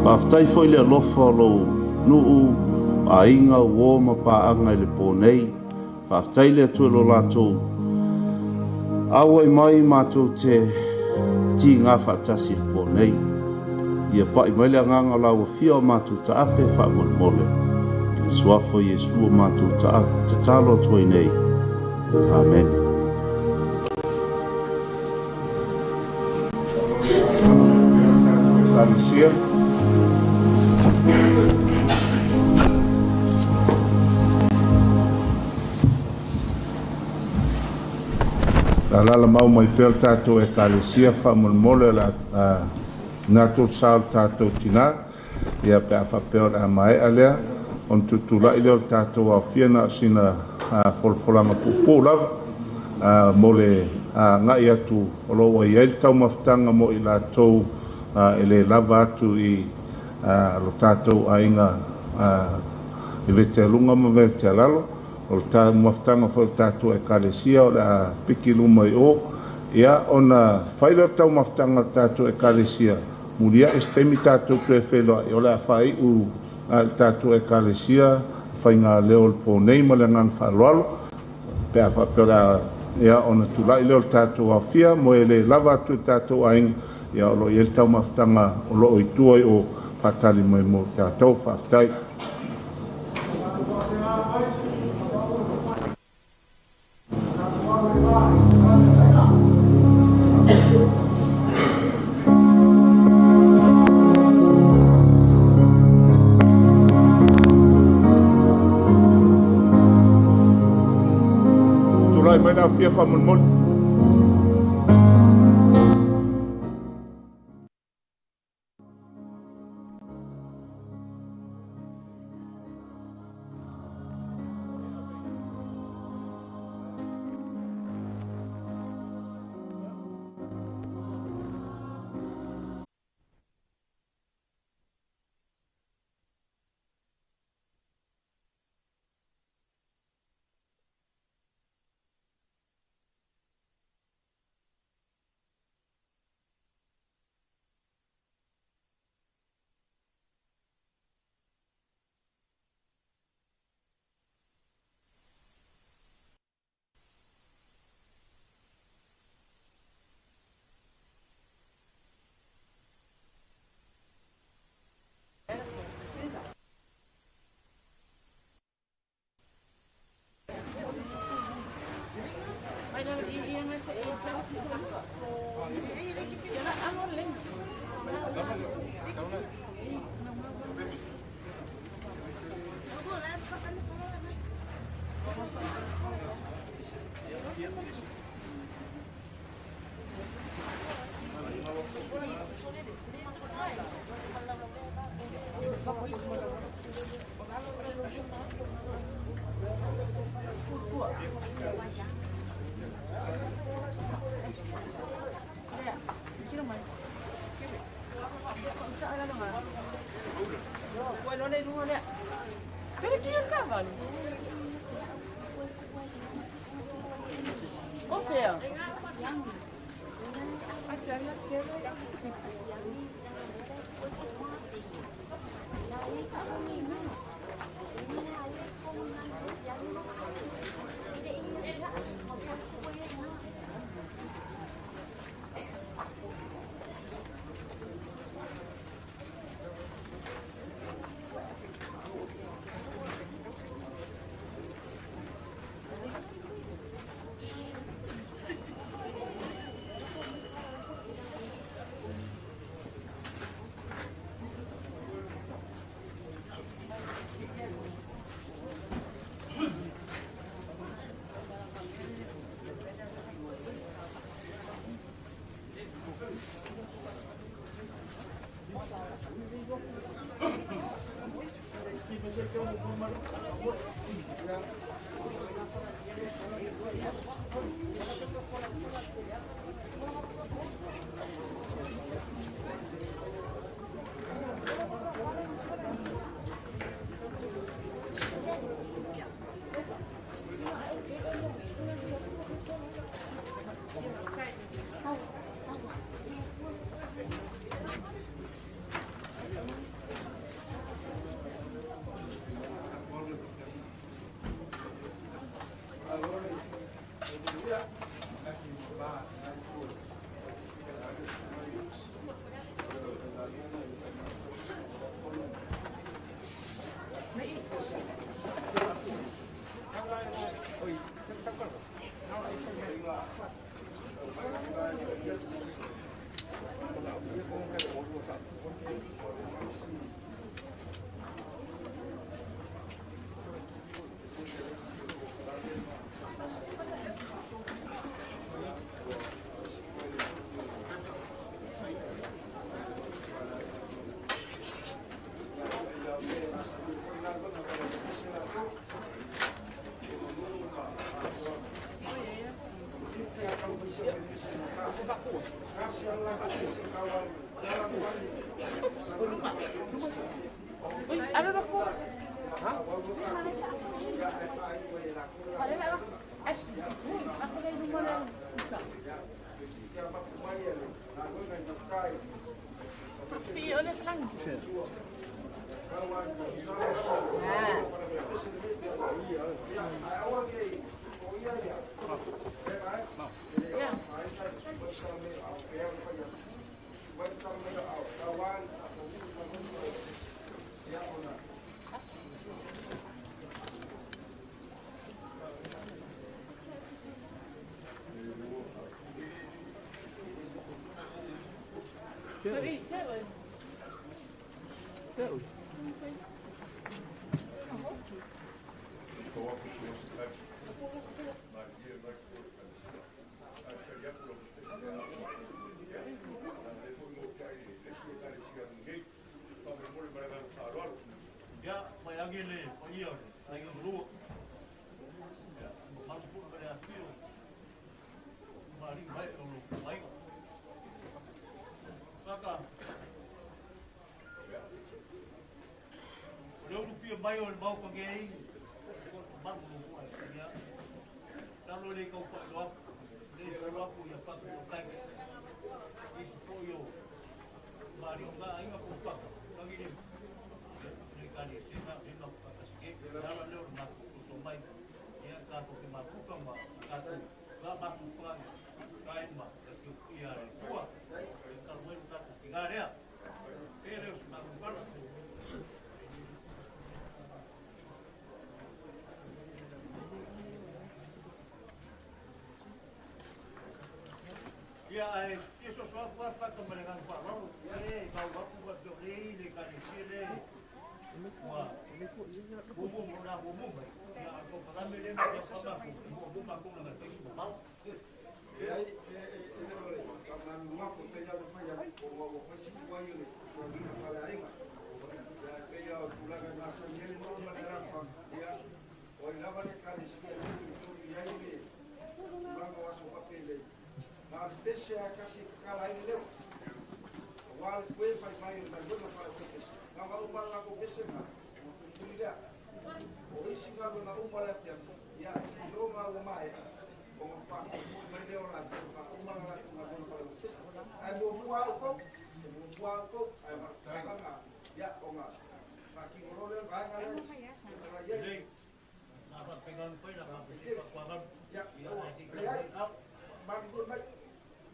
Faafetai foi i le alofa o lou nuu, aiga, uo ma paaga i le po nei. Faafetai le Atua i lo latou auai mai matou te tiga faatasi i le po nei. Ia pai mai le agaga o lau afio o matou taape faamolemole. I le suafa o Iesu o matou tatalo atu ai nei. Amene. Ekalesia. Alaala mau mai pea le tatou Ekalesia faamolemole o le a natou sa o le tatou tinā. Ia pe a faapea o le a maea lea ona tutulai lea o le tatou aofia na o sina folafolaga puupuu lava mo le agai atu o lo o ua i ai le taumafataga mo i latou e le lava atu i lo tatou aiga i Vetealuga ma Vetealalo. O le taumafataga foi o le tatou Ekalesia o le a piki luma i o. Ia ona fai lea o le taumafataga o le tatou Ekalesia muliai se taimi tatou toe feiloai o le a faaiu le tatou Ekalesia faiga leo o le po nei ma le agaga faaaloalo pe a faapea o le a ia ona tulai lea o le tatou aofia mo e le lava atu i le tatou aiga ia o lo o i ai le taumafataga o lo o i tua i o faatali mai mo tatou. Faafetai. Tulai mai le aofia faamolemole. Mai o le mau pagei ko malu mo ai ia talo le kau pa lo le lo ku ia pa ko kai i ko yo mari o ga inga ko pa kagi le le kali se na le no pa ka ske talo le ma ko to mai ia ka ko ke ma ku ka ma ka tu ga ma ku pa kai ma ka ku ia le tua ka mo ka ku ga rea pero ma ku pa. Ia ai eso so fa fa ka mare kan fa ro e ba ba ku ba do le le ka le le wa bo bo mo na bo mo ba ya ko pa me le ma pa ma bo bo ma ko na ma ko ba e ai e e le ka ma ma ko te ya fa ya ko wa ko si wa yo le ko ni na pa la inga ya ke ya ku la ga sa ni no ma la pa ya o la va le ka le si ya ni ma wa so pa pe le ma pese a kasi kala ini leo. Wal kue pai pai na gona para pese. Na wa umar la ko pese na. Kulia. O isi ga na umar la tia. Ya lo ma o mai. O pa ko mai leo la pa umar la na gona para pese. Ai mo bua ko. Mo bua ko ai ma ka na. Ya o nga. Pa ki o le ba ga le. Na pa pegan pai na pa pa pa. Ya. Ya. Marco mai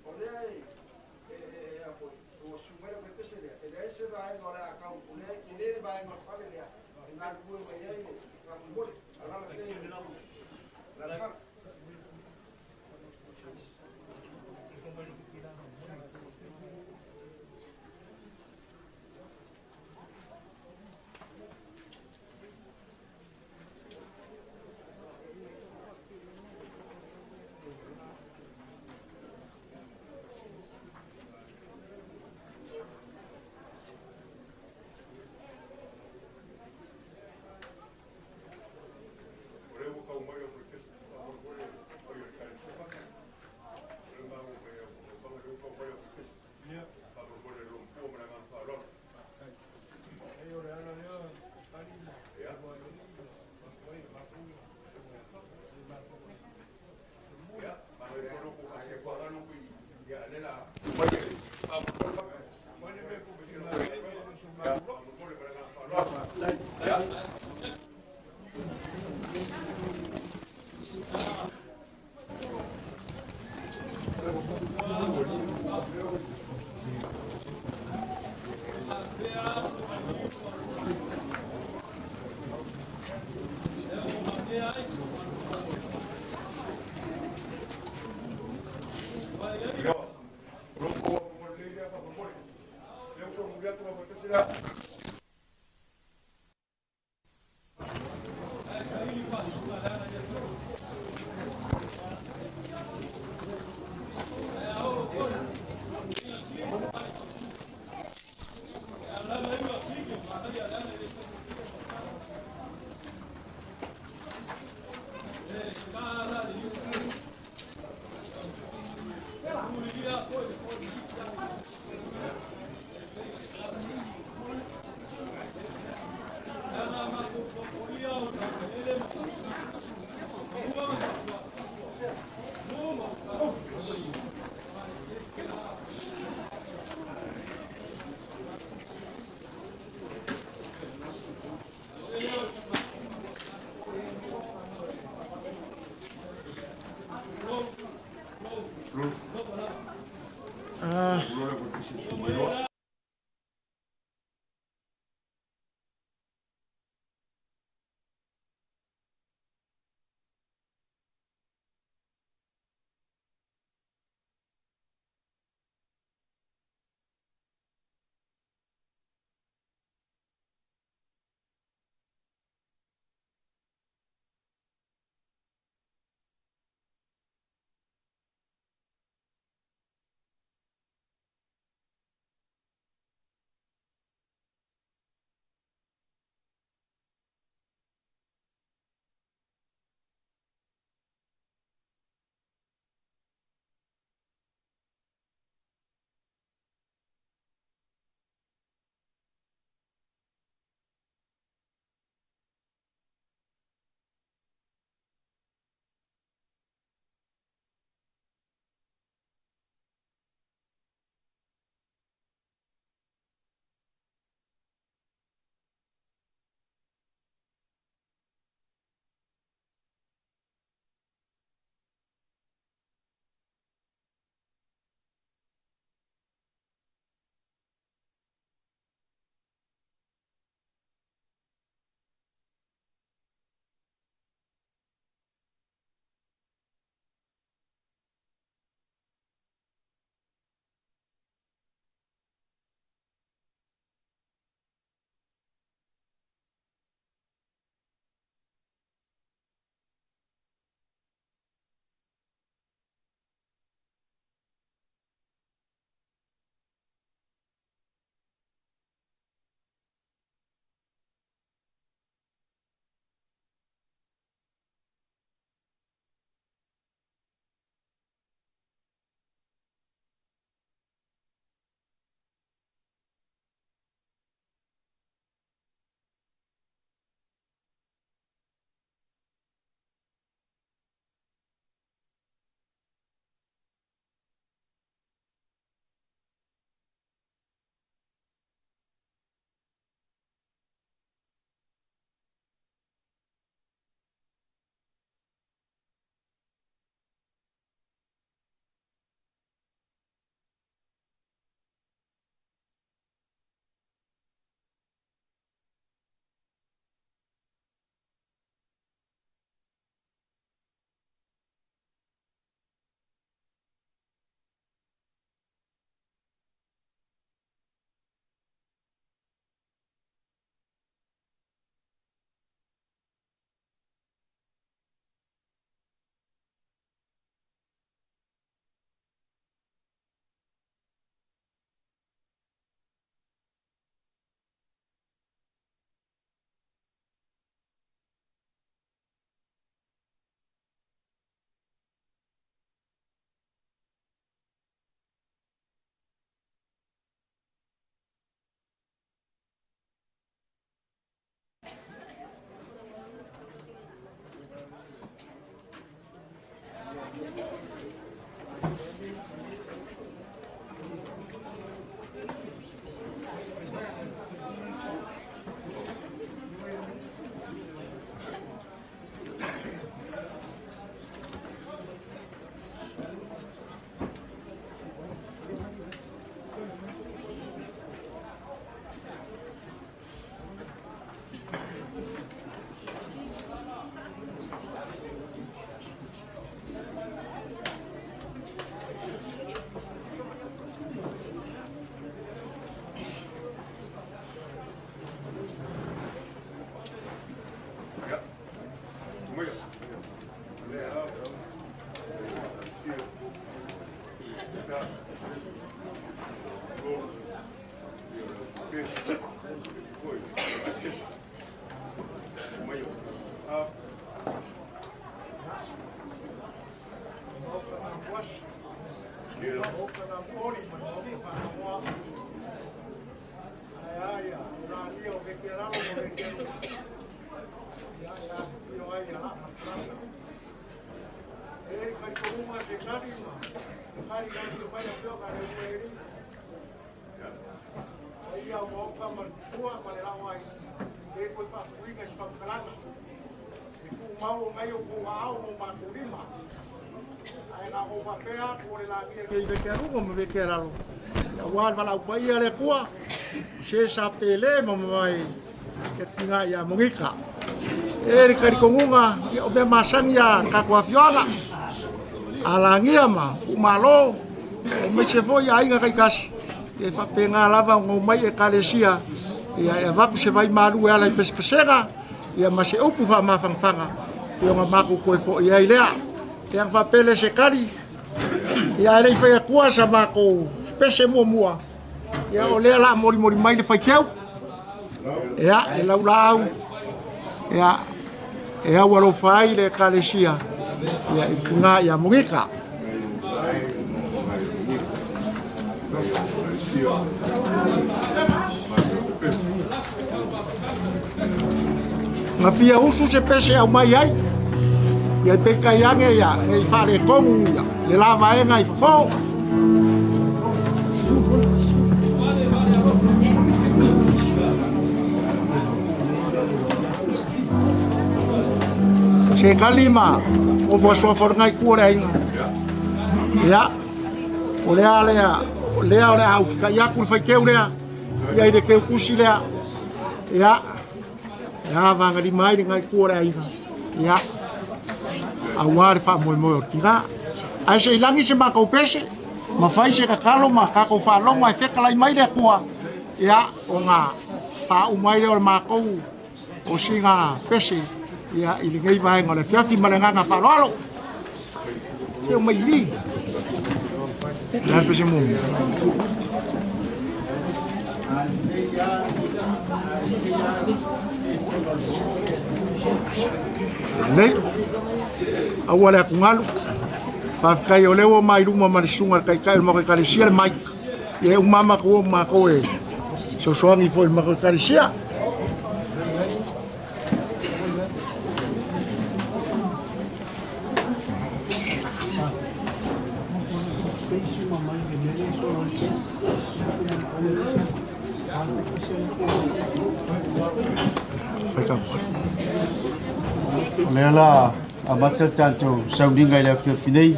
o lea e a foi o sumera pe pese lea e lea se vai no lea ka o lea ke le vai no fale lea e na ku mai ai ka mo ala la ke la la. tamuoli ma le maota faanoa. Ae a ia ulagia o veke lalo ma veke luga. Ia e afifio ai ia laa ma tarasa. E i talitonuga se tali ma tali afio mai afioga a le Ulueli. Paia o maota ma le tupua ma le lao ai. E toe faafuiga i se faamatalaga. E tumau o ngai o kou aao ma o matou lima. Ae na ou faapea atu o le lagia nei veke a luga ma veke a lalo. Aua le valaau paia a le Atua, i se sa pele ma mamae e tiga ia Monika. E le talitonuga, ia o mea masani a le tatou afioaga, a lagia ma Puumalo, aemaise foi aiga taitasi, ia e faapena lava ona omai Ekalesia, ia e avatu se vaimalu e ala i pesepesega, ia ma se upu faamafanafana, ia ona matou toe foi ai lea. Ia na faapea lea se tali, ia ae le i fai atua sa matou pese muamua, ia o lea la molimoli mai le faiteu, ia le laulaau, ia e au alofa ai le Ekalesia, ia i funa ia Monika. Na fia usu se pese aumai ai, ia i peitai ane ia nei faaletonu ia le la vaega i fofo. Se kali ma o fuasoafa o le ngai kua le aiga. Ia, o lea lea, lea o le a ufikai atu le faiteu lea, ia i le teutusi lea. Ia, e avagalima ai le ngai kua o le aiga. Ia, aua le faamoemoe o le tina. Ae se i lagi se matou pese, ma fai se tatalo ma tatou faalogo ae fetalai mai le Atua, ia, ona faauma ai lea o le matou o sina pese ia, i lenei vaega o le afiafi ma le agaga faaaloalo. Se o mai li. Le pese mumu. Lelei. Aua le atugalu. Faafetai o lea ua mai luma ma le susuga i le Taitai o le matou Ekalesia le mic. Ia e uma matou o matou e fesoasoani foi i le matou Ekalesia. O lea la amata le tatou sauniga i le afiafi nei,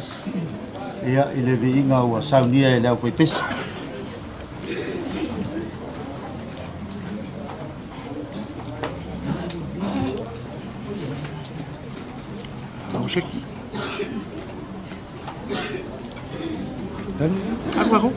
ia, i le viiga ua saunia e le aufaipese. Alu aku.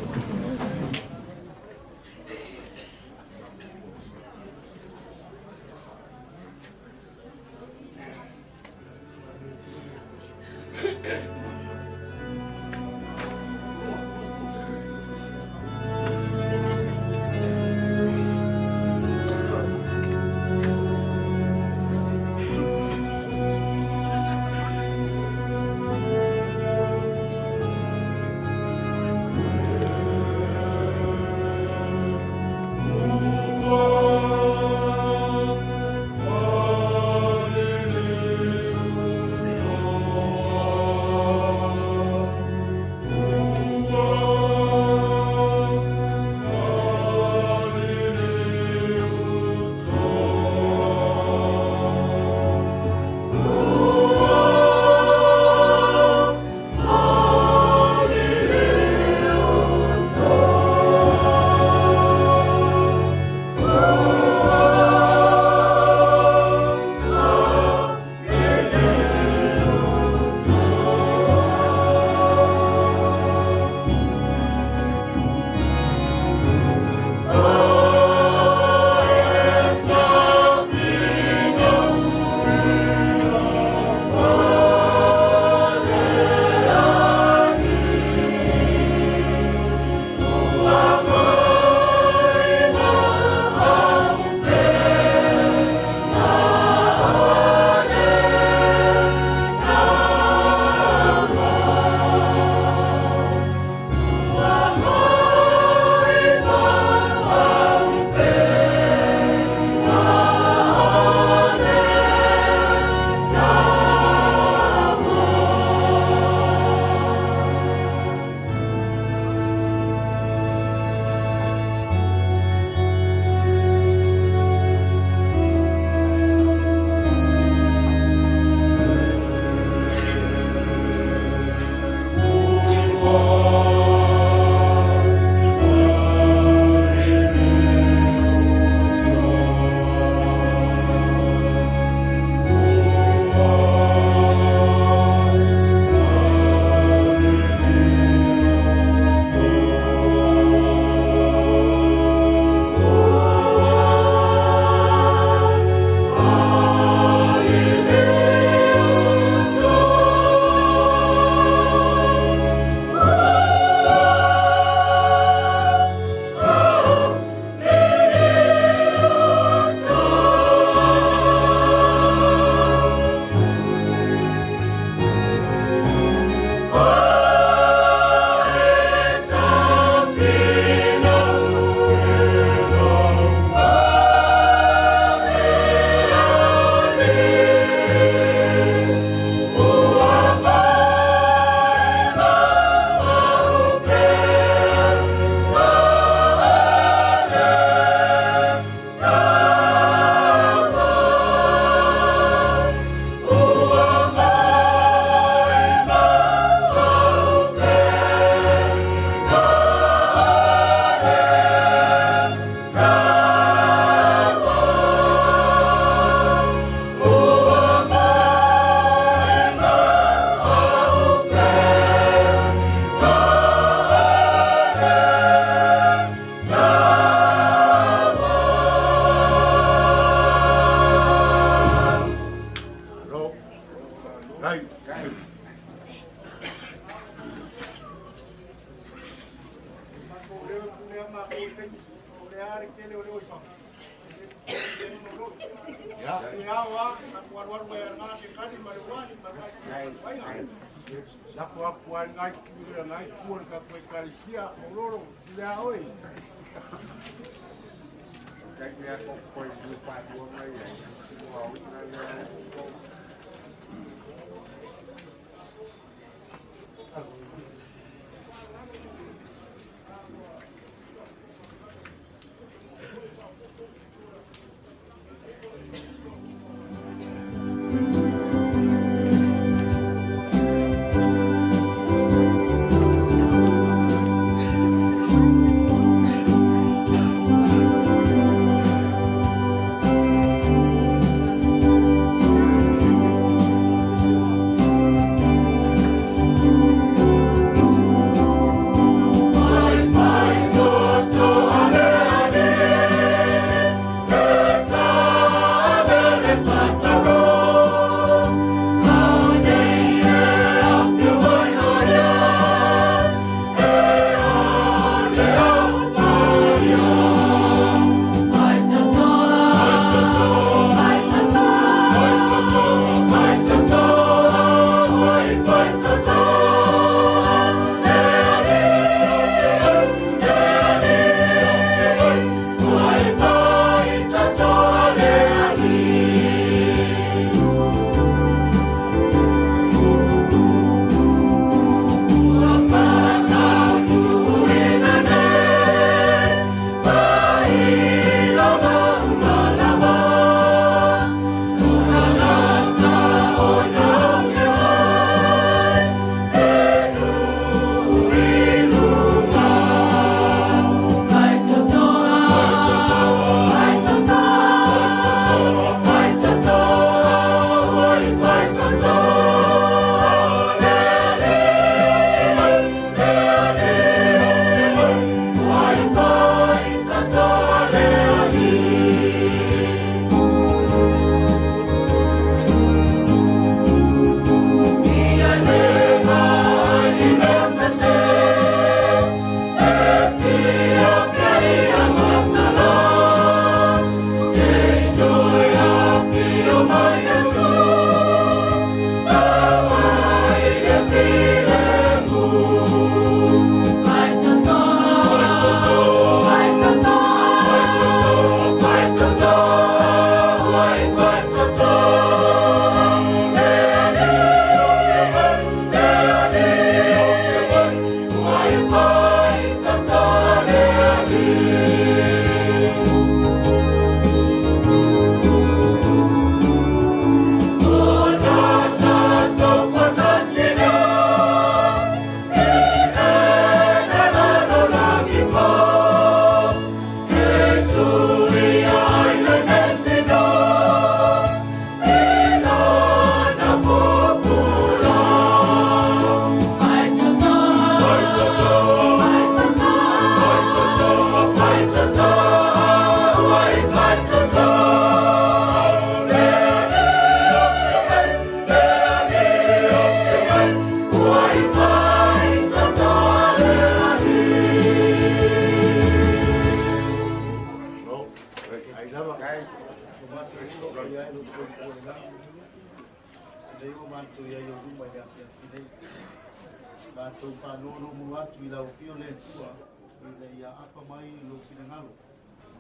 a le tele o leo i fafo. E ao a, tatou alualu mai ala ngā se kani ma le uani ma le uai. Lako aku ai ngai kura ngai kua ka koe kalisia o loro le a oi. Kai mea ko koe ni pa tua mai ai. Mua o ina le ko.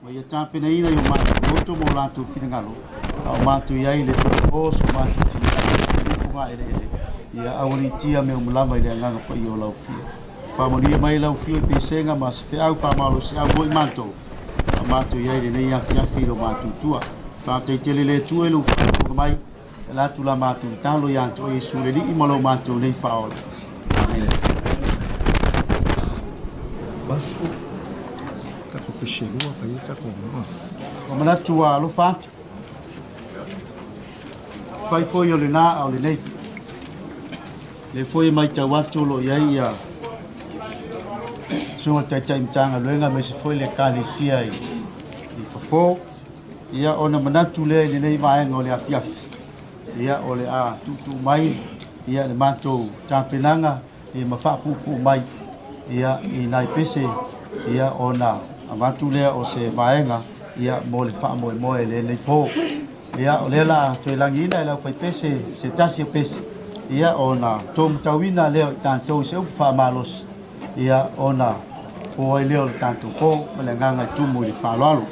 Ma ia tapenaina i o matou loto ma o latou finagalo, a o matou i ai i le tolopo so matou tiniai i fogaeleele, ia aualiitia mea uma lava i le agaga paia o lau Afio. Faamanuia mai lau Afio i pesega ma se feau faamalosiau mo i matou, a o matou i ai i lenei afiafi i lo matou tua. Faafetai tele le Atua i lou faafofoga mai, e ala atu la matou tatalo ia te oe Iesu le Alii ma lo matou nei Faaola. Amene. Ua manatu ua alofa atu. Fai foi o lena a o lenei. Lea foi e matau atu o lo o i ai ia Susuga le Taitai Matagaluega aemaise foi le Ekalesia i fafo. Ia ona manatu lea i lenei vaega o le afiafi, ia o le a tuutuu mai ia le matou tapenaga ia ma faapuupuu mai ia i nai pese ia ona avatu lea o se vaega ia mo le faamoemoe i lenei po. Ia o lea la toe lagiina e le aufaipese se tasi o pese ia ona taumatauina lea o i tatou i se upu faamalosi ia ona po ai lea o le tatou po ma le agaga e tumu i le faaaloalo.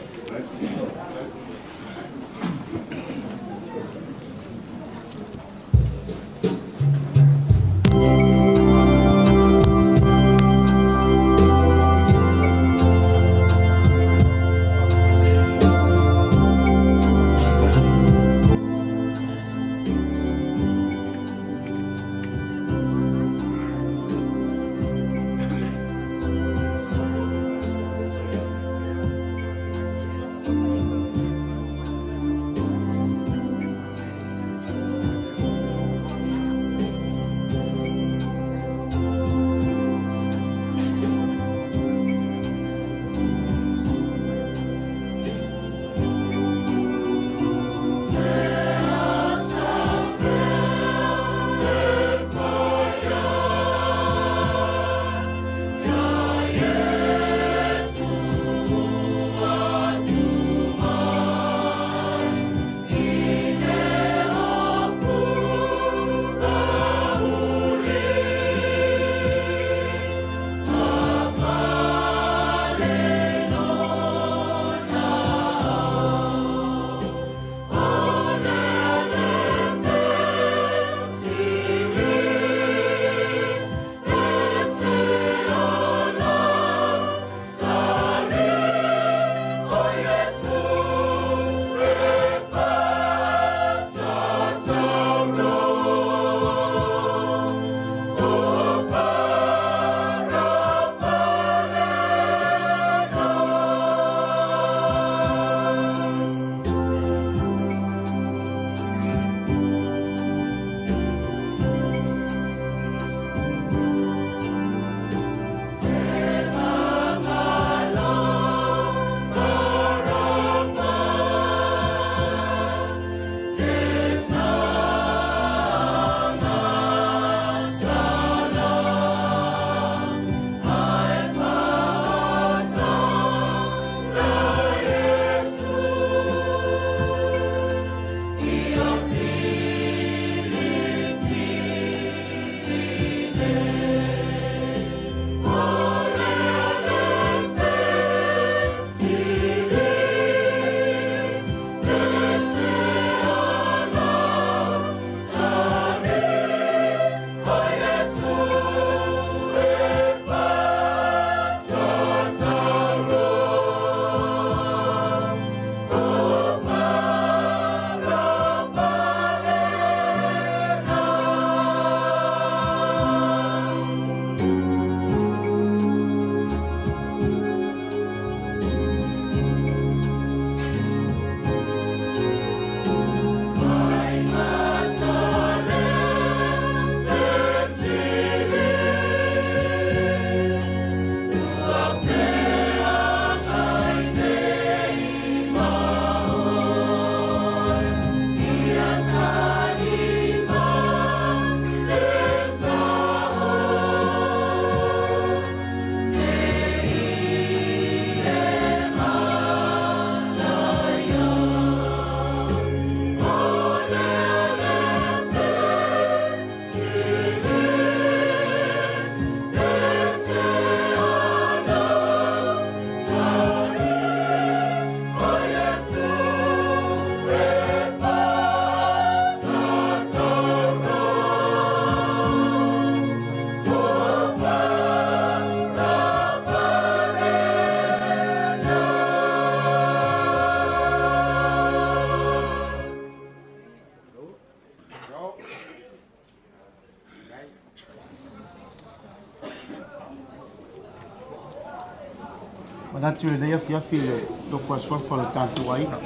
Manatu i lenei afiafi i le nofo asuafa o le tatou aiga.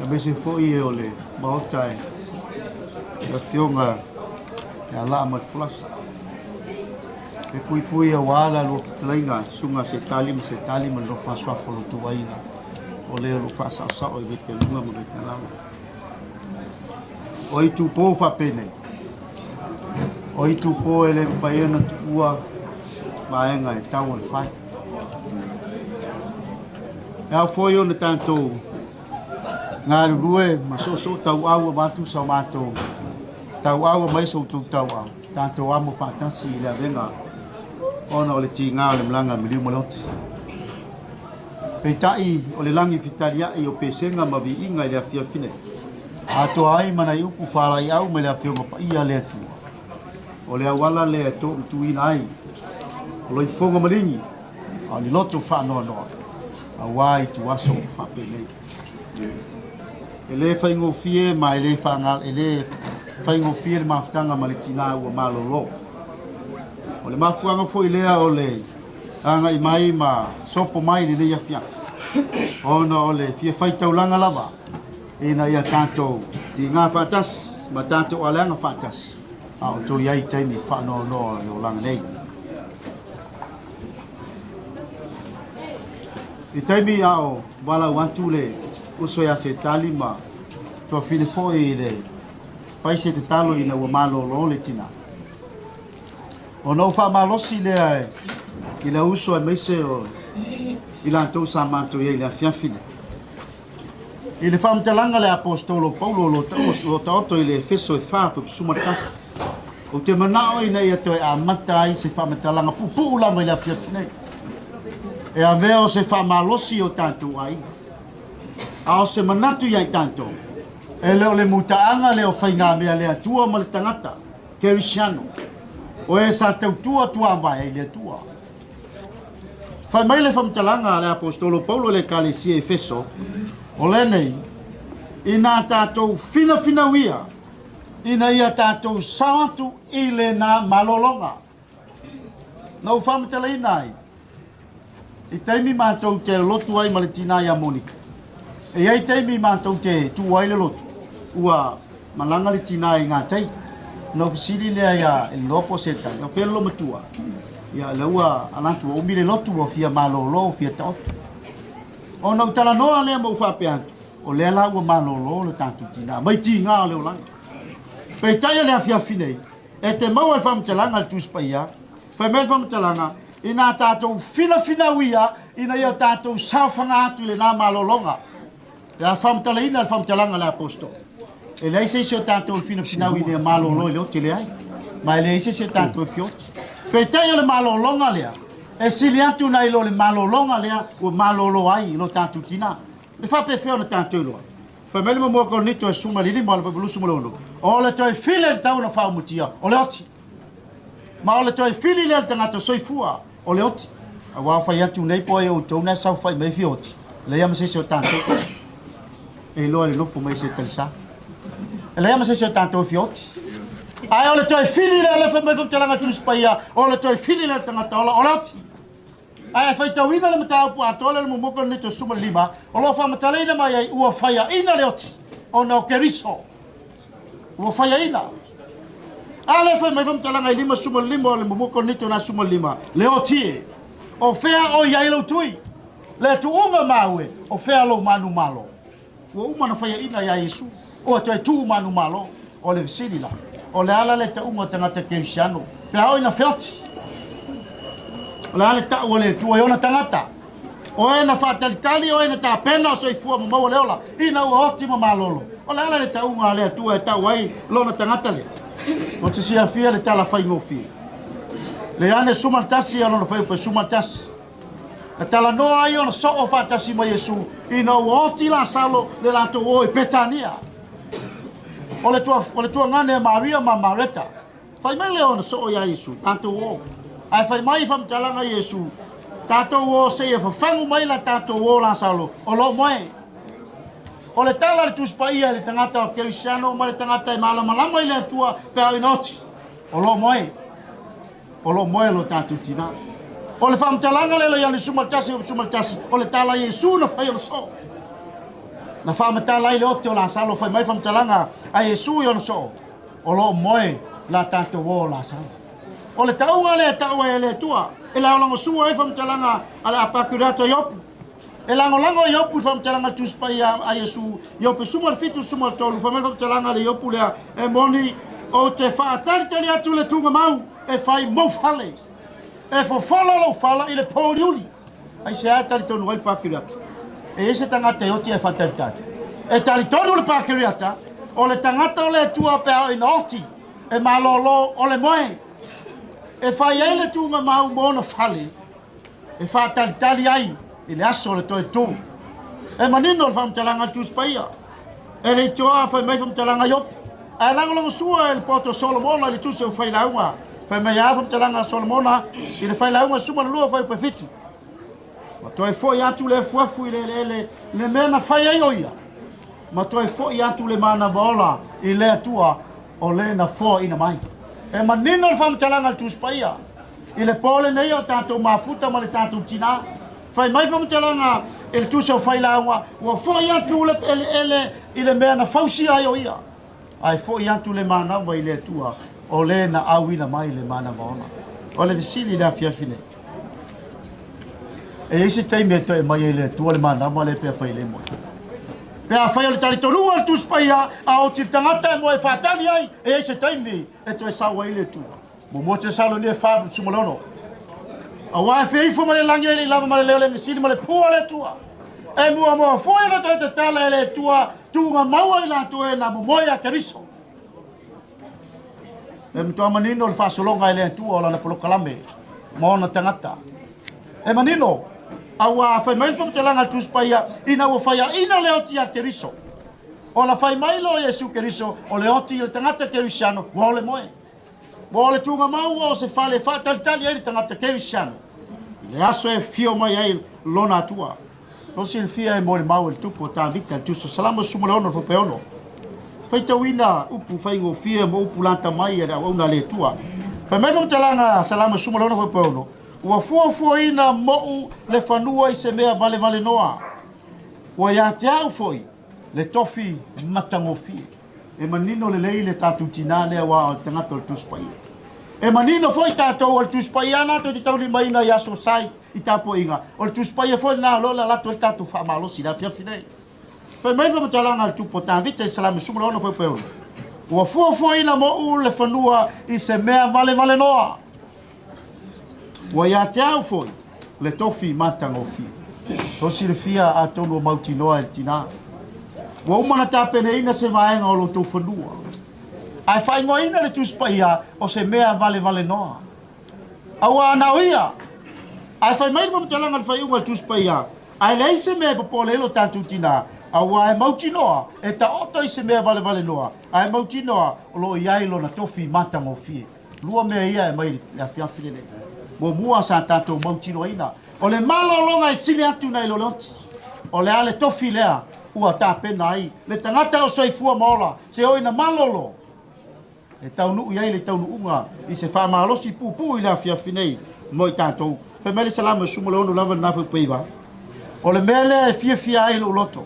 Aemaise foi e o le Maota e le Afioga ia Laa ma le Folasa. E puipui aua la lua fetalaiga susuga Setali ma Setali ma le nofo asuafa o lo outou aiga o le o lo o faasaosao i Vaitaluga ma Vaitalalo. O itupo faapenei, o itupo e le mafai ona tuua vaega e tau o le fai. E ao foi ona tatou galulue ma soosoo tauau avatu sa matou tauau aumai so outou tauau, tatou amo faatasi i le avega ona o le tiga o le malaga miliu ma le oti. Peitai o le lagi fetaliai o pesega ma viiga i le afiafi nei, atoa ai ma nai upu faalaeiau mai le Afioga Paia a le Atua. O le auala lea e toomatuina ai o loifoga maligi a o ni loto faanoanoa auā ituaso faapenei. E lē faigofie ma e lē faaga e lē faigofie le mafutaga ma le tinā ua malōlō. O le mafuaaga foi lea o le agaʻi mai ma sopo mai i lenei afiafi, ona o le fia faitaulaga lava ina ia tatou tigā faatasi ma tatou aleaga faatasi a o outou i ai i taimi faanoanoa o le olaga nei. I taimi a o valaau atu le uso ia Setali ma tuafine foi i le fai se tatalo ina ua malōlō le tinā, ona ou faamalosi lea i le uso aemaise o i latou sa matou i ai i le afiafi lea. I le faamatalaga a le Aposetolo o Paulo o lo o taoto i le Efeso e 4 fuaipusuma 1, ou te manao ina ia toe amata ai se faamatalaga puupuu lava i le afiafi nei, e avea o se faamalosi o tatou aiga, a o se manatu ia i tatou, e le o le mutaaga lea o faigamea a le Atua ma le tagata kerisiano, o e sa tautua tuavae ai le Atua. Fai mai le faamatalaga a le Aposetolo Paulo i le Ekalesia i Efeso, o lenei, inā tatou finafinauia ina ia tatou sao atu i lena malologa. Na ou faamatalaina ai, i taimi matou te lotu ai ma le tinā ia Monika, e i ai taimi matou te tuu ai le lotu, ua malaga le tinā i gatai. Ona ou fesili lea ia Eleanor po o Setani, o fea le loomatua? Ia, lea ua ala atu ua umi le lotu, ua fia malōlō, ua fia taoto. Ona ou talanoa lea ma ou faapea atu, o lea la ua malōlō le tatou tinā, mai tigā o le olaga. Peitai o le afiafi nei, e te maua i le faamatalaga a le Tusi Paia, fai mai le faamatalaga, inā tatou finafinauia ina ia tatou saofaga atu i lenā malōlōga. E a faamatalaina le faamatalaga a le Aposetolo, e leai se isi o tatou e finafinau ina ia malōlō i le oti, e leai, ma e leai se isi o tatou e fioti. Peitai o le malōlōga lea, e sili atu nai lo le malōlōga lea ua malōlō ai i lo tatou tinā. E faapefea ona tatou iloa? Fai mai le Muamua Korinito e 15 o le 26, o le toe fili e tatau ona faaumutia, o le oti. Ma o le toe fili lea le tagata soifua, o le oti. Auā fai atu nei po ai outou na e saofai mai fia oti, e leai lava ma se isi o tatou e iloa i le nofo mai se talisa. E leai lava ma se isi o tatou e fia oti. Ae o le toe fili lea le fai mai faamatalaga Tusi Paia, o le toe fili lea le tagata ola, o le oti. Ae faitauina le mataupu atoa lea o le Muamua Korinito 15, o lo o faamatalaina mai ai ua faiaina le oti ona o Keriso. Ua faiaina. A lea fai mai faamatalaga i 55 o le Muamua Korinito na 15, le oti e, o fea o i ai lou tui? Le tuuga mau e, o fea lou manumalo? Ua uma ona faiaina iā Iesu, ua toe tuu manumalo. O le fesili la, o le a la le tauga o tagata kerisiano pe a oo ina feoti? O le a le tau a le Atua i ona tagata? O e na faatalitali, o e na tapena o soifua ma maua le ola, ina ua oti ma malolo. O le a la le tauga a le Atua e tau ai lona tagata lea? Ou te silafia le tala faigofie. Le Ioane 11 o lona fuaiupu e 11. Na talanoa ai ona soo faatasi ma Iesu ina ua oti Lasalo le latou o i Petania. O le tua, o le tuagane a Maria ma Mareta. Fai mai lea ona soo iā Iesu, tatou o. Ae fai mai i faamatalaga Iesu, tatou o seia fafagu mai la tatou o Lasalo o lo o moe. O le tala a le Tusi Paia i le tagata o Kerisiano ma le tagata e malamalama i le Atua pe a oo ina oti, o lo o moe. O lo o moe lo tatou tinā. O le faamatalaga lea Ioane 11 11, o le tala a Iesu na fai ona soo. Na faamatala ai le oti o Lasalo, fai mai faamatalaga a Iesu i ona soo, o lo o moe la tatou o o Lasalo. O le tauga lea e tau ai e le Atua, e lagolagosua ai faamatalaga a le Apakuleata Iopu. E lagolago Iopu i faamatalaga Tusi Paia a Iesu, Iopu 17 13, fai mai faamatalaga a le Iopu lea, e moni, ou te faatalitali atu i le tugamau e fai mou fale. E fofola lou fala i le pōuliuli. Aisea e talitonu ai le Pakuleata? E i ai se tagata e oti ae faatalitali. E talitonu le Pakeriata, o le tagata o le Atua pe a oo ina oti, e malolo o le moe. E fai ai le tuugamau mo ona fale, e faatalitali ai i le aso o le toe tu. E manino le faamatalaga a le Tusi Paia, E le i toa fai mai faamatalaga a Iopu, ae lagolagosua e le poto Solomona i le tusi o Failauga. Fai mai a faamatalaga a Solomona i le Failauga 12 fuaiupu 7. Ma toe foi atu le afuafu i le eleele le mea na fai ai o ia, ma toe foi atu le manava ola i le Atua o le na foaina mai. E manino le faamatalaga a le Tusi Paia i le po lenei o tatou mafuta ma le tatou tinā. Fai mai faamatalaga i le Tusi o Failauga, ua foi atu le eleele i le mea na fausia ai o ia, ae foi atu le manava i le Atua o le na auina mai le manava ola. O le fesili i le afiafi nei, e i ai se taimi e toe aumai ai e le Atua le manava lea pe afai e le moe? Pe afai o le talitonuga o le Tusi Paia, a oti le tagata e moe faatali ai, e i ai se taimi e toe sau ai le Atua. Muamua Tesalonia 4:16. Aua e fia ifo mai le lagi e le i lava ma le leo le mesili ma le pua o le Atua. E muamua foi ona toe tatala e le Atua tuuga maua i latou e na momoe ia Keriso. E matua manino le faasologa e le Atua o lana polokalame ma ona tagata. E manino, aua a fai mai le faamatalaga a le Tusi Paia, ina ua faiaina le oti ia Keriso, ona fai mai loa Iesu Keriso, o le oti o le tagata kerisiano ua ole moe. Ua o le tuugamau ua o se fale e faatalitali ai le tagata kerisiano i le aso e afio mai ai lona Atua. Lo silafia e molimau e le Tupu o Tavita i le Tusi o Salamo 16 fuaiupu 6. Faitauina upu faigofie ma upu lata mai a le auauna a le Atua. Fai mai faamatalaga Salamo 16 fuaiupu 6, Ua fuafuaina moʻu le fanua i se mea valevalenoa, ua ia te au foi le tofi matagofie. E manino lelei le tatou tinā lea aua o le tagata o le Tusi Paia. E manino foi tatou o le Tusi Paia lava tou te taulimaina i aso sai i tapuaiga, o le Tusi Paia foi lena o lo o le alu atu ai le tatou faamalosi i le afiafi nei. Fai mai le faamatalaga a le Tupu o Tavita i Salamo 16 fuaiupu 6, Ua fuafuaina moʻu le fanua i se mea valevalenoa. Ua ia te au foi le tofi matagofie. Tou silafia atonu o mautinoa e le tinā. Ua uma ona tapenaina se vaega o lo outou fanua, ae faaigoaina le Tusi Paia o se mea valevalenoa. Aua na o ia, ae fai mai le faamatalaga i le faaiuga o le Tusi Paia, ae leai se mea e popole ai lo tatou tinā, aua e mautinoa e taoto i se mea valevalenoa, ae mautinoa o lo o i ai lona tofi matagofie. Lua mea ia e aumai i le afiafi lenei. Muamua sa tatou mautinoaina, o le malologa e sili atu nai lo le oti. O le a le tofi lea ua tapena ai le tagata o soifua ma ola, se oo ina malolo e taunuu i ai le taunuuga i se faamalosi puupuu i le afiafi nei mo i tatou. Fai mai le Salamo e 16 lava lena fuaiupu 9, O le mea lea e fiafia ai lou loto,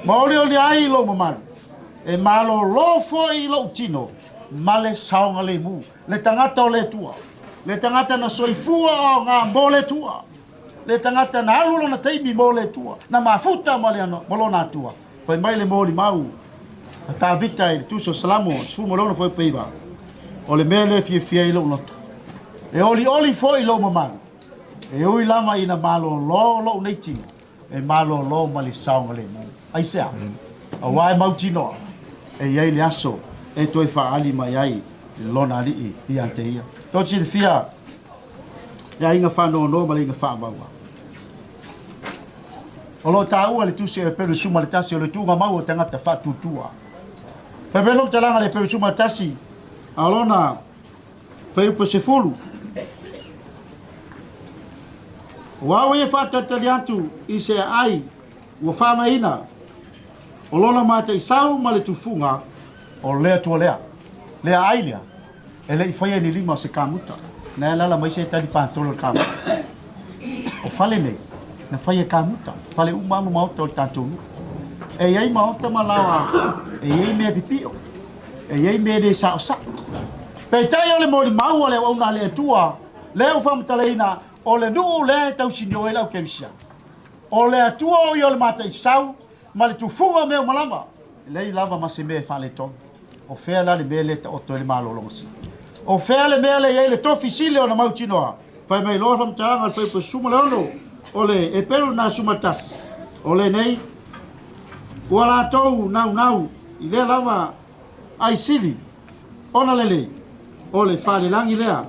ma olioli ai lou mamalu, e malolo foi lou tino, ma le saogalemu, le tagata o le Atua, le tagata na soifua aoga mo le Atua, le tagata na alu lona taimi mo le Atua, na mafuta ma, le, ma lona Atua. Fai mai le molimau a Tavita i le Tusi o Salamo 16 fuaiupu 9, O le mea lea e fiafia ai lou loto, e olioli foi lou mamalu, e ui lava ina malolo lou nei tino, e malolo ma le saogalemu. Aisea? Aua e mautinoa, e i ai le aso e toe faaali mai ai lona alii ia te ia. Tou te silafia le aiga faanoanoa ma le aiga faamaua. O lo o taua le tusi o Eperu 11 o le tuugamau o tagata faatuatua. Fai mai le faamatalaga a le Eperu 11 a lona Fuaiupu 10. Ua au ia faatalitali atu i se aai ua faavaeina, o lona mataisau ma le tufuga o le Atua lea. Le aai lea, e le i faia i ni lima o se kamuta. Na e alaala mai se tali patolo o le kamuta. O fale nei, na fai e kamuta, fale uma ma maota o le tatou nuu. E i ai maota ma laoa, e i ai mea pipio, E i ai mea le saosao. Peitai o le molimau a le auauna a le Atua, lea ua faamatalaina, o le nuu lea e tausinio ai le aukerisiano. O le Atua o ia o le mataifisau ma le tufuga o mea uma lava. E leai lava ma se mea e faaletonu. O fea la le mea lea e taoto ai le malologa sili? O fea le mea lea e i ai le tofi sili ona mautinoa? Fai mai loa le faamatalaga a le Fuaiupu 16 o le Eperu na 11. O lenei, ua latou naunau i lea lava aisili ona lelei, o le falelagi lea.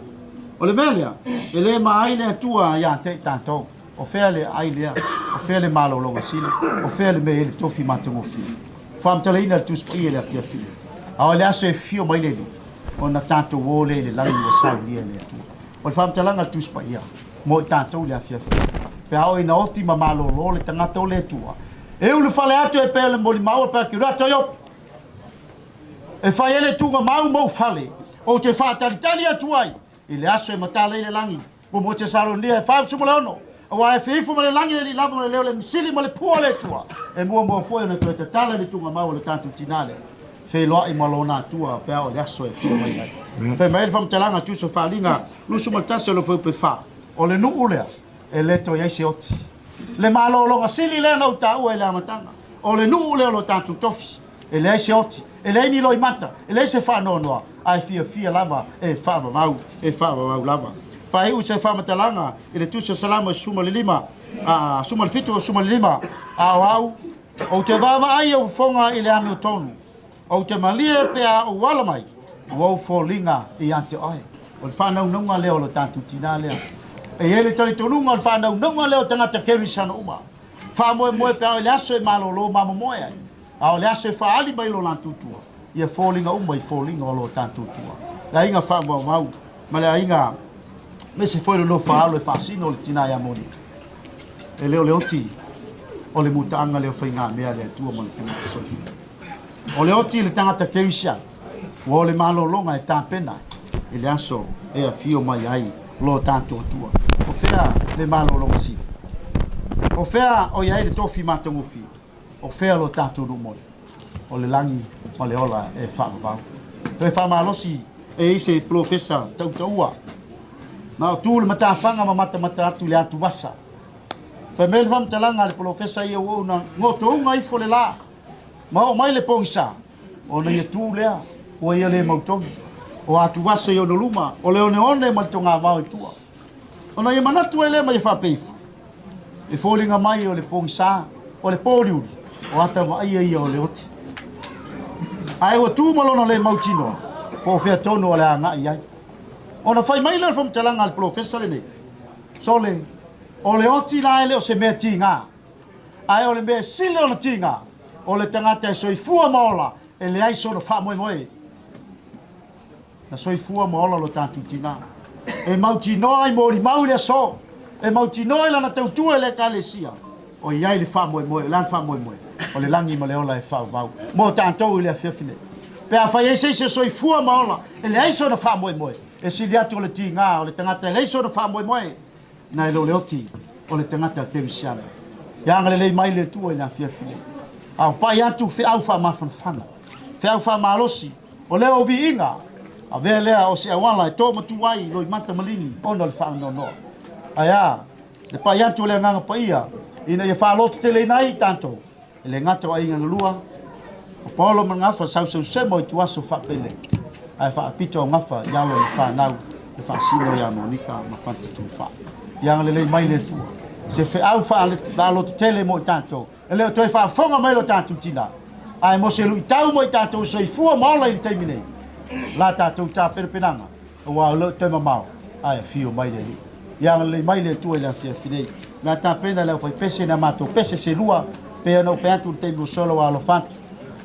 O le mea lea, e le maai le Atua ia te i tatou. O fea le ai lea, o fea le malologa sili, o fea le mea i le tofi matagofie. Faamatalaina le Tusi Paia i le afiafi nei. A o le aso e fio mai le Alii, ona tatou o lea i le lagi ua saunia e le Atua. O le faamatalaga a le Tusi Paia mo i tatou i le afiafi nei. Pe a oo ina oti ma malolo le tagata o le Atua, e ulufale atu e pei o le molimau a Pakiura Toiopu, e fai ai le tuugamau ma ou fale, ou te faatalitali atu ai i le aso e matala ai le lagi. Ua mo Tesalonia e 46, aua e feifo ma le lagi le alii lava ma le leo le misili ma le pua o le Atua, e muamua foi ona toe tatala i le tuugamau o le tatou tina lea, feiloai ma lona Atua pe a oo i le aso e afio mai ai. Fai mai le faamatalaga tusa faaaliga 21 o le fuaiupu 4, o le nuu lea e le toe i ai se oti. Le malologa sili lea na ou taua i le amataga, o le nuu lea o lo tatou tofi, e leai se oti, e leai ni loimata, e leai se faanoanoa, ae fiafia lava e faavavau, e faavavau lava. Faaiu se faamatalaga i le Tusi o Salamo e 15, a, 17 15, A o au, ou te vaavaai i ou fofoga i le amiotonu, ou te malie pe a ou ala mai, ua ou foliga ia te oe. O le faanaunauga lea o lo tatou tina lea. E i ai le talitonuga o le faanaunauga lea o tagata Kerisano uma. Faamoemoe pe a oo i le aso e malolo mamomoe ai, a o le aso e faaali mai lo latou tua, ia foliga uma i foliga o lo tatou tua. Le aiga faamaumau ma le aiga aemaise foi le nofo alo e faasino le tina ia Monika. E le o le oti o le mutaaga lea o faigamea a le Atua ma le tagata soifua. O le oti i le tagata kerisiano, ua o le malologa e tapena i le aso e afio mai ai lo tatou Atua. O fea le malologa sili? O fea o i ai le tofi matagofie? O fea lo tatou nuu moni? O le lagi ma le ola e faavavau. Toe faamalosi e i se polofesa tautaua. Na o tu le matafaga ma matamata atu i le atuvasa. Fai mai le faamatalaga a le polofesa ia ua ou na gotouga ifo le la ma oo mai le pogisa, ona ia tu lea ua ia le mautonu. O atuvasa i ona luma, o le oneone ma le togavao i tua. Ona ia manatu ai lea ma ia faapea ifo, e foliga mai o le pogisa, o le pōliuli, o ata vaaia ia o le oti. Ae ua tu ma lona le mautinoa, po o fea tonu o le agai i ai. Ona fai mai lea o le faamatalaga a le polofesa lenei, Sole, o le oti la e le o se mea tiga, ae o le mea e sili ona tiga, o le tagata e soifua ma ola e leai sona faamoemoe. Na soifua ma ola lo tatou tina. E mautinoa i molimau i le aso, e mautinoa i lana tautua i le Ekalesia, o i ai le faamoemoe, o le a le faamoemoe? O le lagi ma le ola e faavavau mo tatou i le afiafi nei. Pe afai ai se isi e soifua ma ola e leai sona faamoemoe, e sili atu o le tiga o le tagata e leai sona faamoemoe, nai lo le oti o le tagata kerisiano. Ia agalelei mai le Atua i le afiafi nei. A o pai atu feau faamafanafana, feau faamalosi, o lea o viiga, avea lea o se auala e tōmatua ai loimata maligi ona o le faanoanoa. Ae a le pai atu o le Agaga Paia ina ia faalototeleina ai i tatou, e le gata o aiga galua, o Paolo ma Gafa sausausema o ituaso faapenei, ae faapito o Gafa i alo ma fanau le faasino ia Monika ma Fanta Tufa. Ia agalelei mai le Atua, se feau faalototele mo i tatou, e le o toe faafofoga mai lo tatou tina, ae mo se luitau mo i tatou soifua ma ola i le taimi nei, la tatou tapenapenaga, aua o le o toe mamao, ae afio mai le Alii. Ia agalelei mai le Atua i le afiafi nei. Na tapena e le aufaipese na matou pese se lua, pei ona ou fai atu i le taimi ua sola ua alofa atu,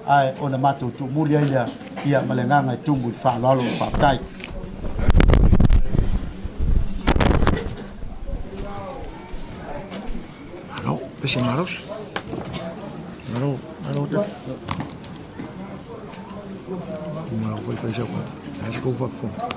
ae ona matou tuumuli ai lea, ia ma le agaga e tumu i le faaaloalo. Faafetai. Malo, pese malosi. Malo, malo te. Malo foi fai sau. Ai se kou faafofoga.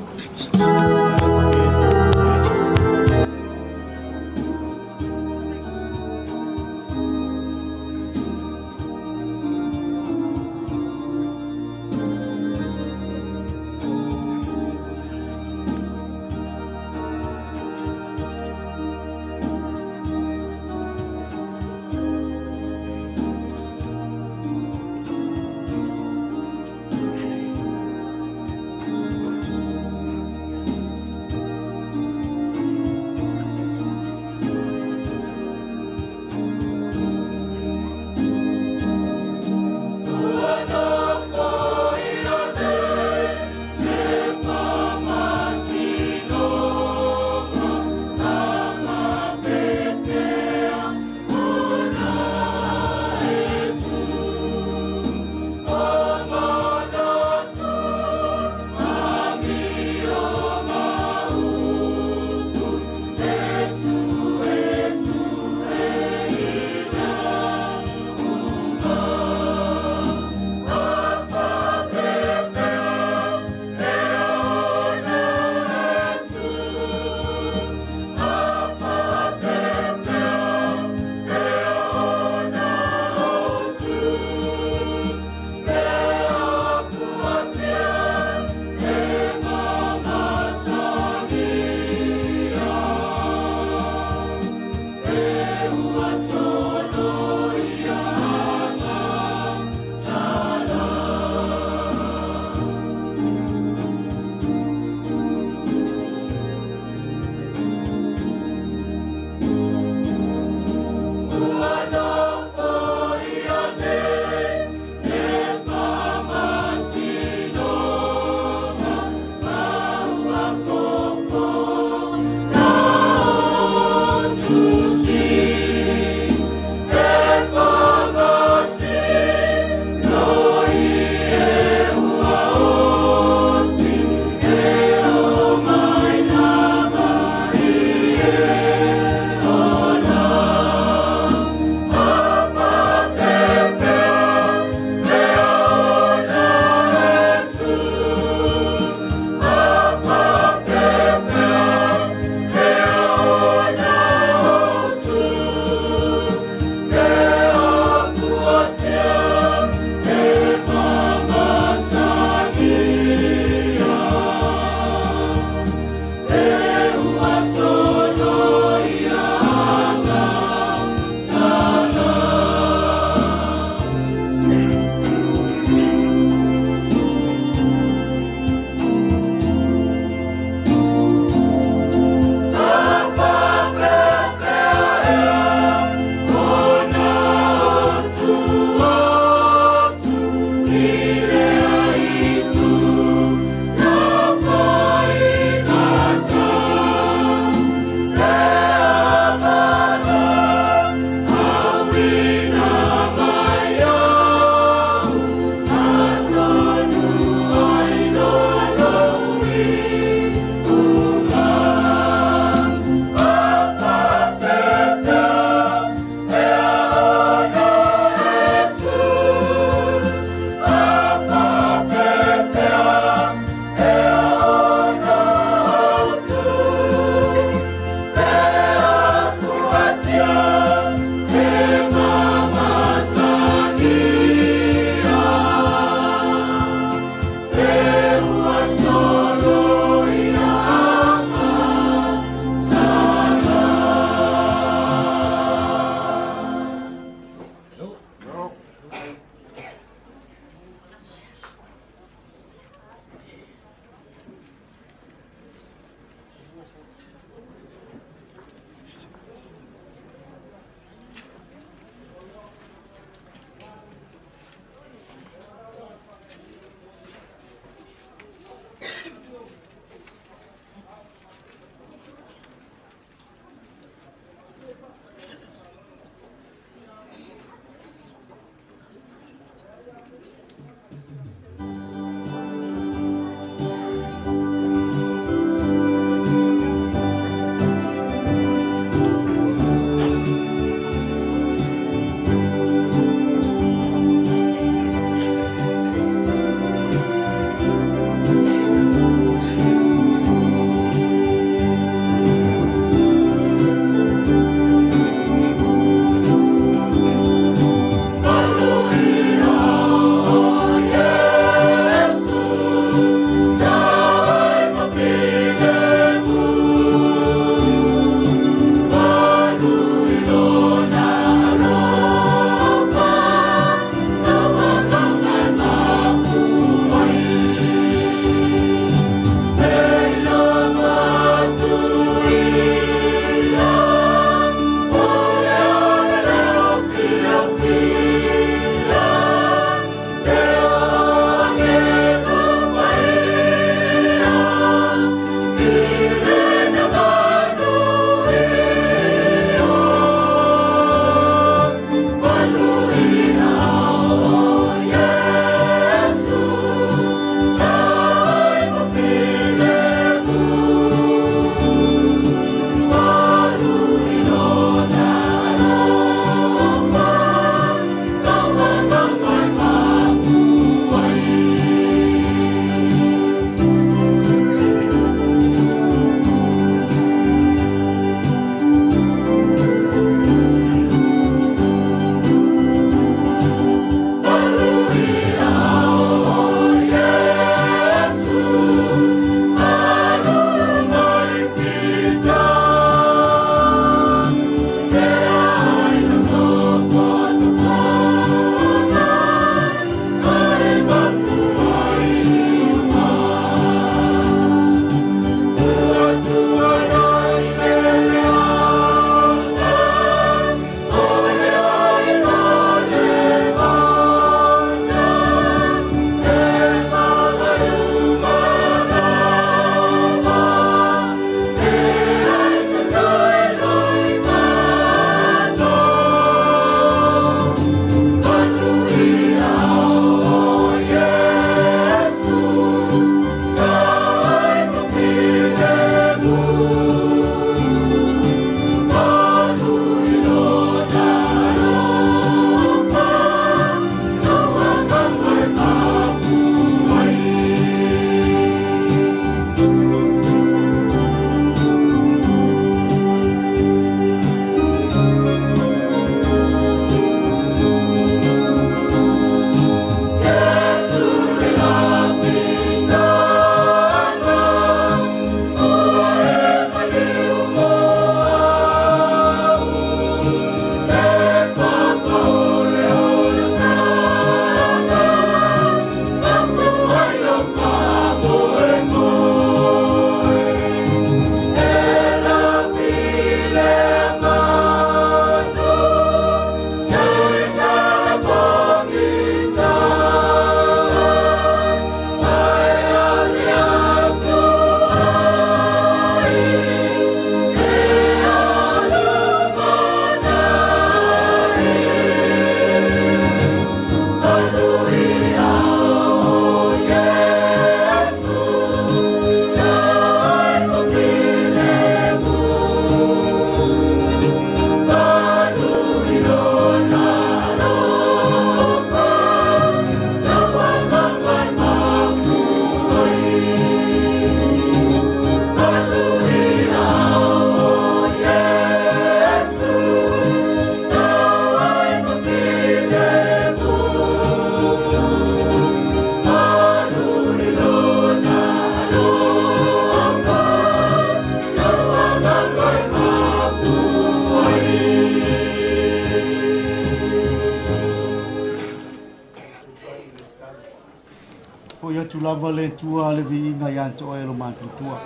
atu lava le Atua le viiga ia te oe lo matou Atua.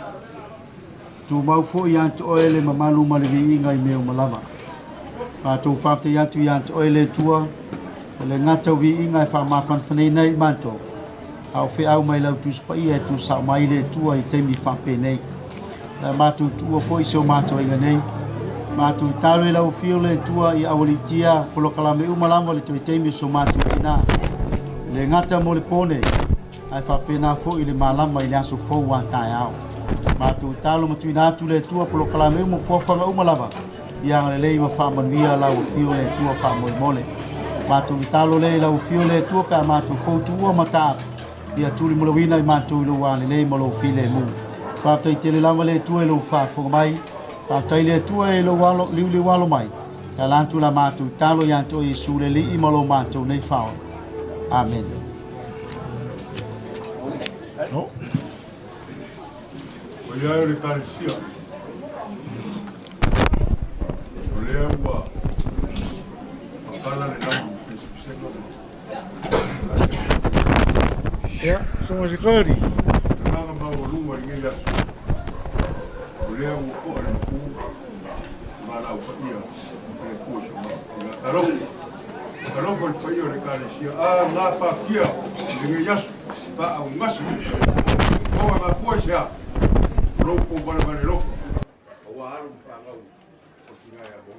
Tumau foi ia te oe le mamalu ma le viiga i mea uma lava. Matou faafetai atu ia te oe le Atua, o le gata o viiga e faamafanafanaina ai matou, a o feau mai lau Tusi Paia e tuusao mai le Atua i taimi faapenei. O le a matou tuua foi si o matou aiga nei. Matou tatalo i lau afio le Atua ia aualiitia polokalame uma lava le toe taimi o so matou tina. E le gata mo le po nei, ae faapena foi le malama i le aso fou a taeao. Matou tatalo ma tuuina atu le Atua polokalame uma foafaga uma lava ia agalelei ma faamanuia lau afio le Atua faamolemole. Matou tatalo lea i lau afio le Atua pe a matou foutuua ma taape ia tulimulauina i matou i lou agalelei ma lou filemu. Faafetai tele lava le Atua i lou faafofoga mai. Faafetai le Atua i lou alo, liuliu alo mai. E ala atu la matou tatalo ia te oe Iesu le Alii ma lo matou nei Faaola. Amene. O ia ai o le Ekalesia, o lea ua pakala le lagi i pesepesega ma Ia, susuga Sikari. Agaga maualuga i lenei aso, o lea ua to'a le mapu ma lau paia o le Atua si o matou tina. Talofa, talofa i le paia o le Ekalesia, a gapatia i lenei aso, faaugasi, ona mafua i se a? O lo outou valevale alofa, aua alo ma fanau o tina e alo.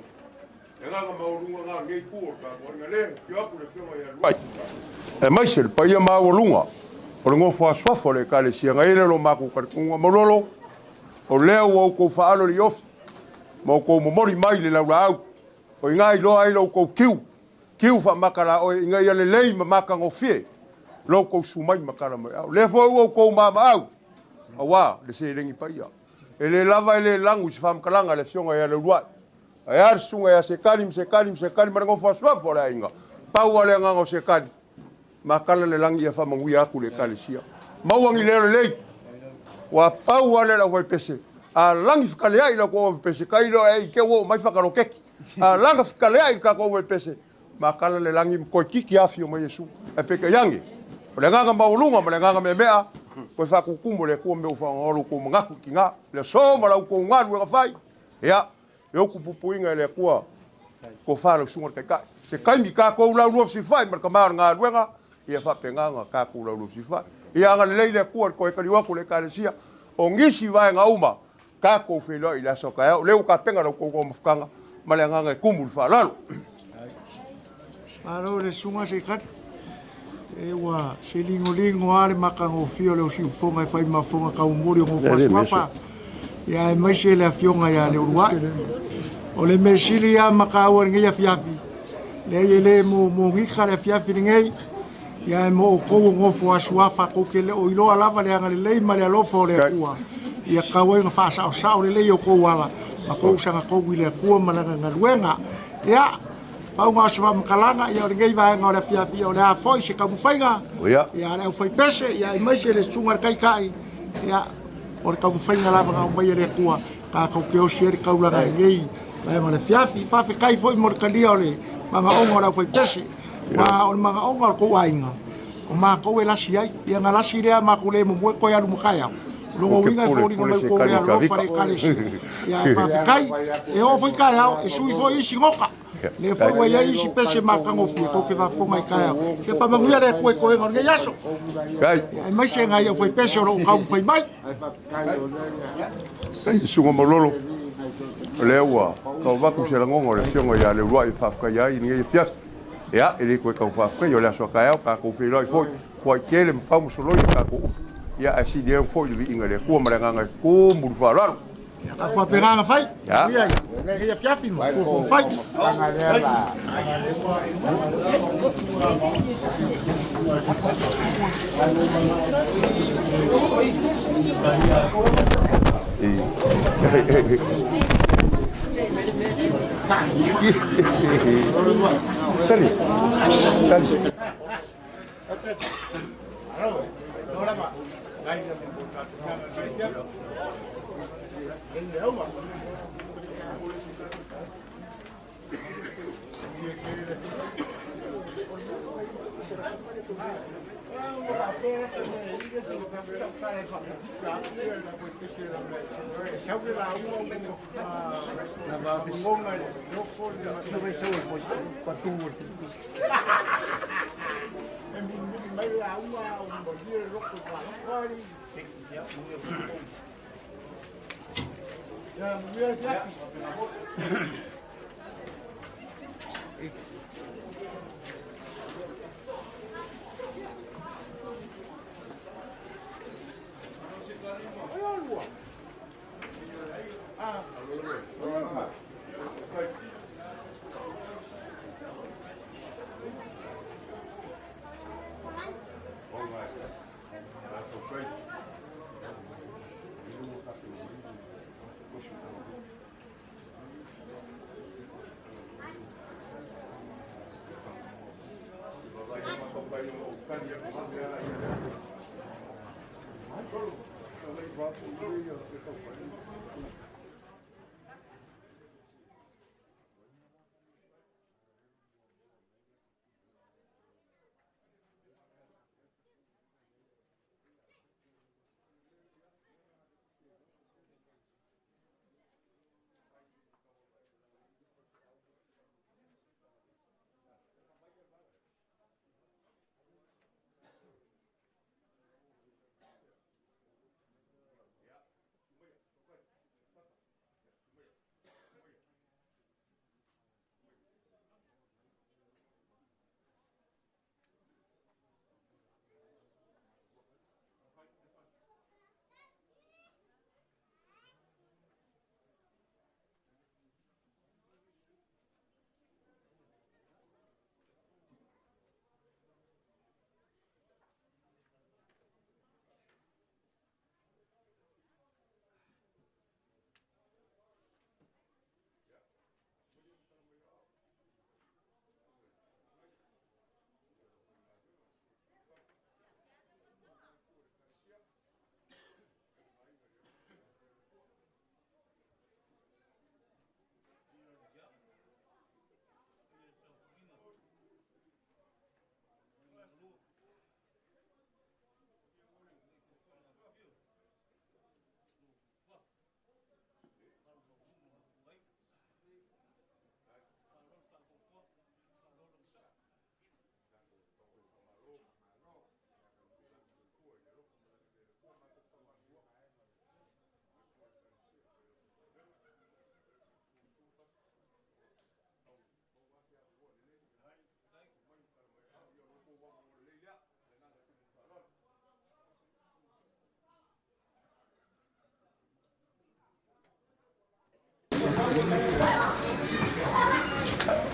Le agaga maualuga lena o lenei itu o le tapuaiga lea e afio atu le Afioga ia Luai, aemaise le paia maualuga o le nofo asuafa o le Ekalesia na i ai le lo matou talitonuga malolo, o lea ua outou faalo i le iofi ma outou momoli mai le laulaau, o i ina iloa ai lo outou tiu, tiu faamakalaoe ina ia lelei ma matagofie lo outou susu mai ma tala mai au. O lea foi ua outou maamaau, aua le seleni paia. E le lava e le lagu i se faamatalaga a le Afioga ia Leuluai. Ae a le susuga ia Sekali ma Sekali ma Sekali ma le nofo asuafu o le aiga. Pau lava le agaga o Sekali, makala le lagi ia faamanuia atu le Ekalesia. Maua ni leo lelei. Ua pau lava lea o le aufaipese. A lagi fekaleai le tou aufaipese, tailo e ike ua oo mai fakaloketi. A laga fekaleai le tatou aufaipese, makala le lagi ma toe titi afio mai Iesu. Ae peitai ane, o le agaga maualuga ma le agaga meamea, toe faatutumu e le Atua mea ua faaaoga lo outou manatu i tina, le aso ma la outou galuega fai. Ia, e utu puipuiga e le Atua, tofa lau susuga i le Taitai. Se taimi tatou laulua fesifai ma le tama o le galuega, ia faapena ona tatou laulua fesifai. Ia agalelei le Atua i le toe taliu atu o le Ekalesia, o nisi vaega uma, tatou feiloai i le aso a taeao. O lea ua tapena la outou taumafataga ma le agaga e tumu i le faaaloalo. Malo i le susuga Seikati. E ua se ligoligo lava le matagofie o le siufofoga e fai ma fofoga taumuli o Gofoasuafa, ia aemaise le afioga ia Leuluai. O le mea sili lava ma taua i lenei afiafi, leai e le mo Monika le afiafi lenei, ia e mo outou o Gofoasuafa tou te le o iloa lava le agalelei ma le alofa o le Atua. Ia tau ai ona faasaosao lelei outou ala ma tou sagatonu i le Atua ma lana galuega. Ia, Pau na o se faamatalaga, ia o lenei vaega o le afiafi, ia o le a foi se taumafaiga, ia a le aufaipese, ia aemaise le susuga i le Taitai, ia o le taumafaiga lava na aumai e le Atua, tatou te osi ai le taulaga i lenei vaega o le afiafi. Faafetai foi mo le talia o le manaoga o le aufaipese, aua o le manaoga o le tou aiga, o matou e lasi ai, ia na lasi lea matou le momoe toe alu ma taeao. O lona uiga e foliga mai ua tou le alofa i le Ekalesia. Ia ae faafetai, e oo foi taeao, e sui foi isi nota. Lea foi ua i ai isi pese matagofie tou te faafofoga i taeao. Ia faamanuia le Atua i toega o lenei aso. Ia aemaise nai aufaipese o lo o taumafai mai. Ai, Susuga Maulolo, o lea ua tau avatu se lagona o le Afioga ia Leuluai e faafetai ai i lenei afiafi. Ia, e le toe tau faafetai, o le aso a taeao, tatou feiloai foi, tuai tele ma fau ma soloi a tatou upu. Ia, ae sili ai foi le viiga i le Atua ma le agaga e tumu le faaaloalo. Ia, ka faapena ona fai. Ia. Ia, lenei afiafi ma fuafua fai. Sali. Sali.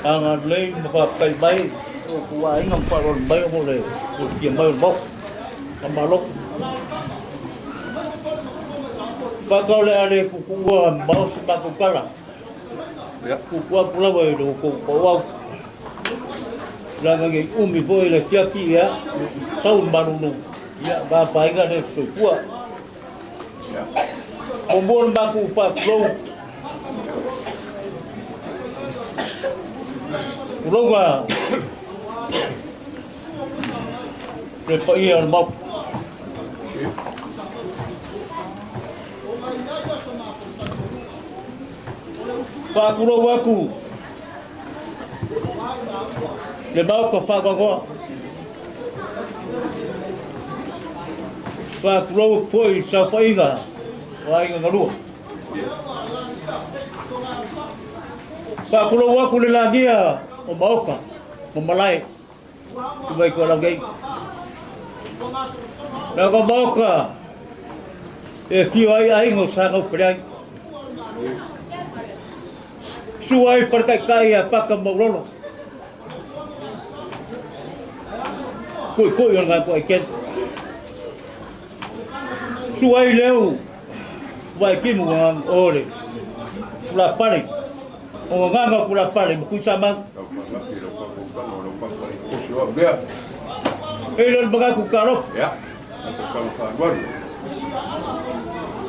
Aga lei ma faafetai mai o outou aiga ma faaaloalo mai ona o le ulutia mai o le Maota. Faamalo. Paka o le a le tuutuua mamao se matou tala. Tuutuu atu lava i lo outou paauau. Leaga nei umi foi le afiafi ia sau le malulu ia vapaaiga le soifua. Muamua le matou faatulou tulouga le paia o le Maota. Faatulou atu le Maota faanoanoa. Faatulou atu foi i saofaiga o aiga na lua. Faatulou atu le lagia o Maota ma Malae i Vaitoelau nei. Leaga Maota e afio ai aiga o Sagaufeleai. Sua ai Faletaitai ia Paka Maulolo. Koikoi o le Ngāti Aikele. Sua ai leu Vaekimu o le Pulapale. O nganga o Pulapale ma Tuisamau. E le magaku kalofa.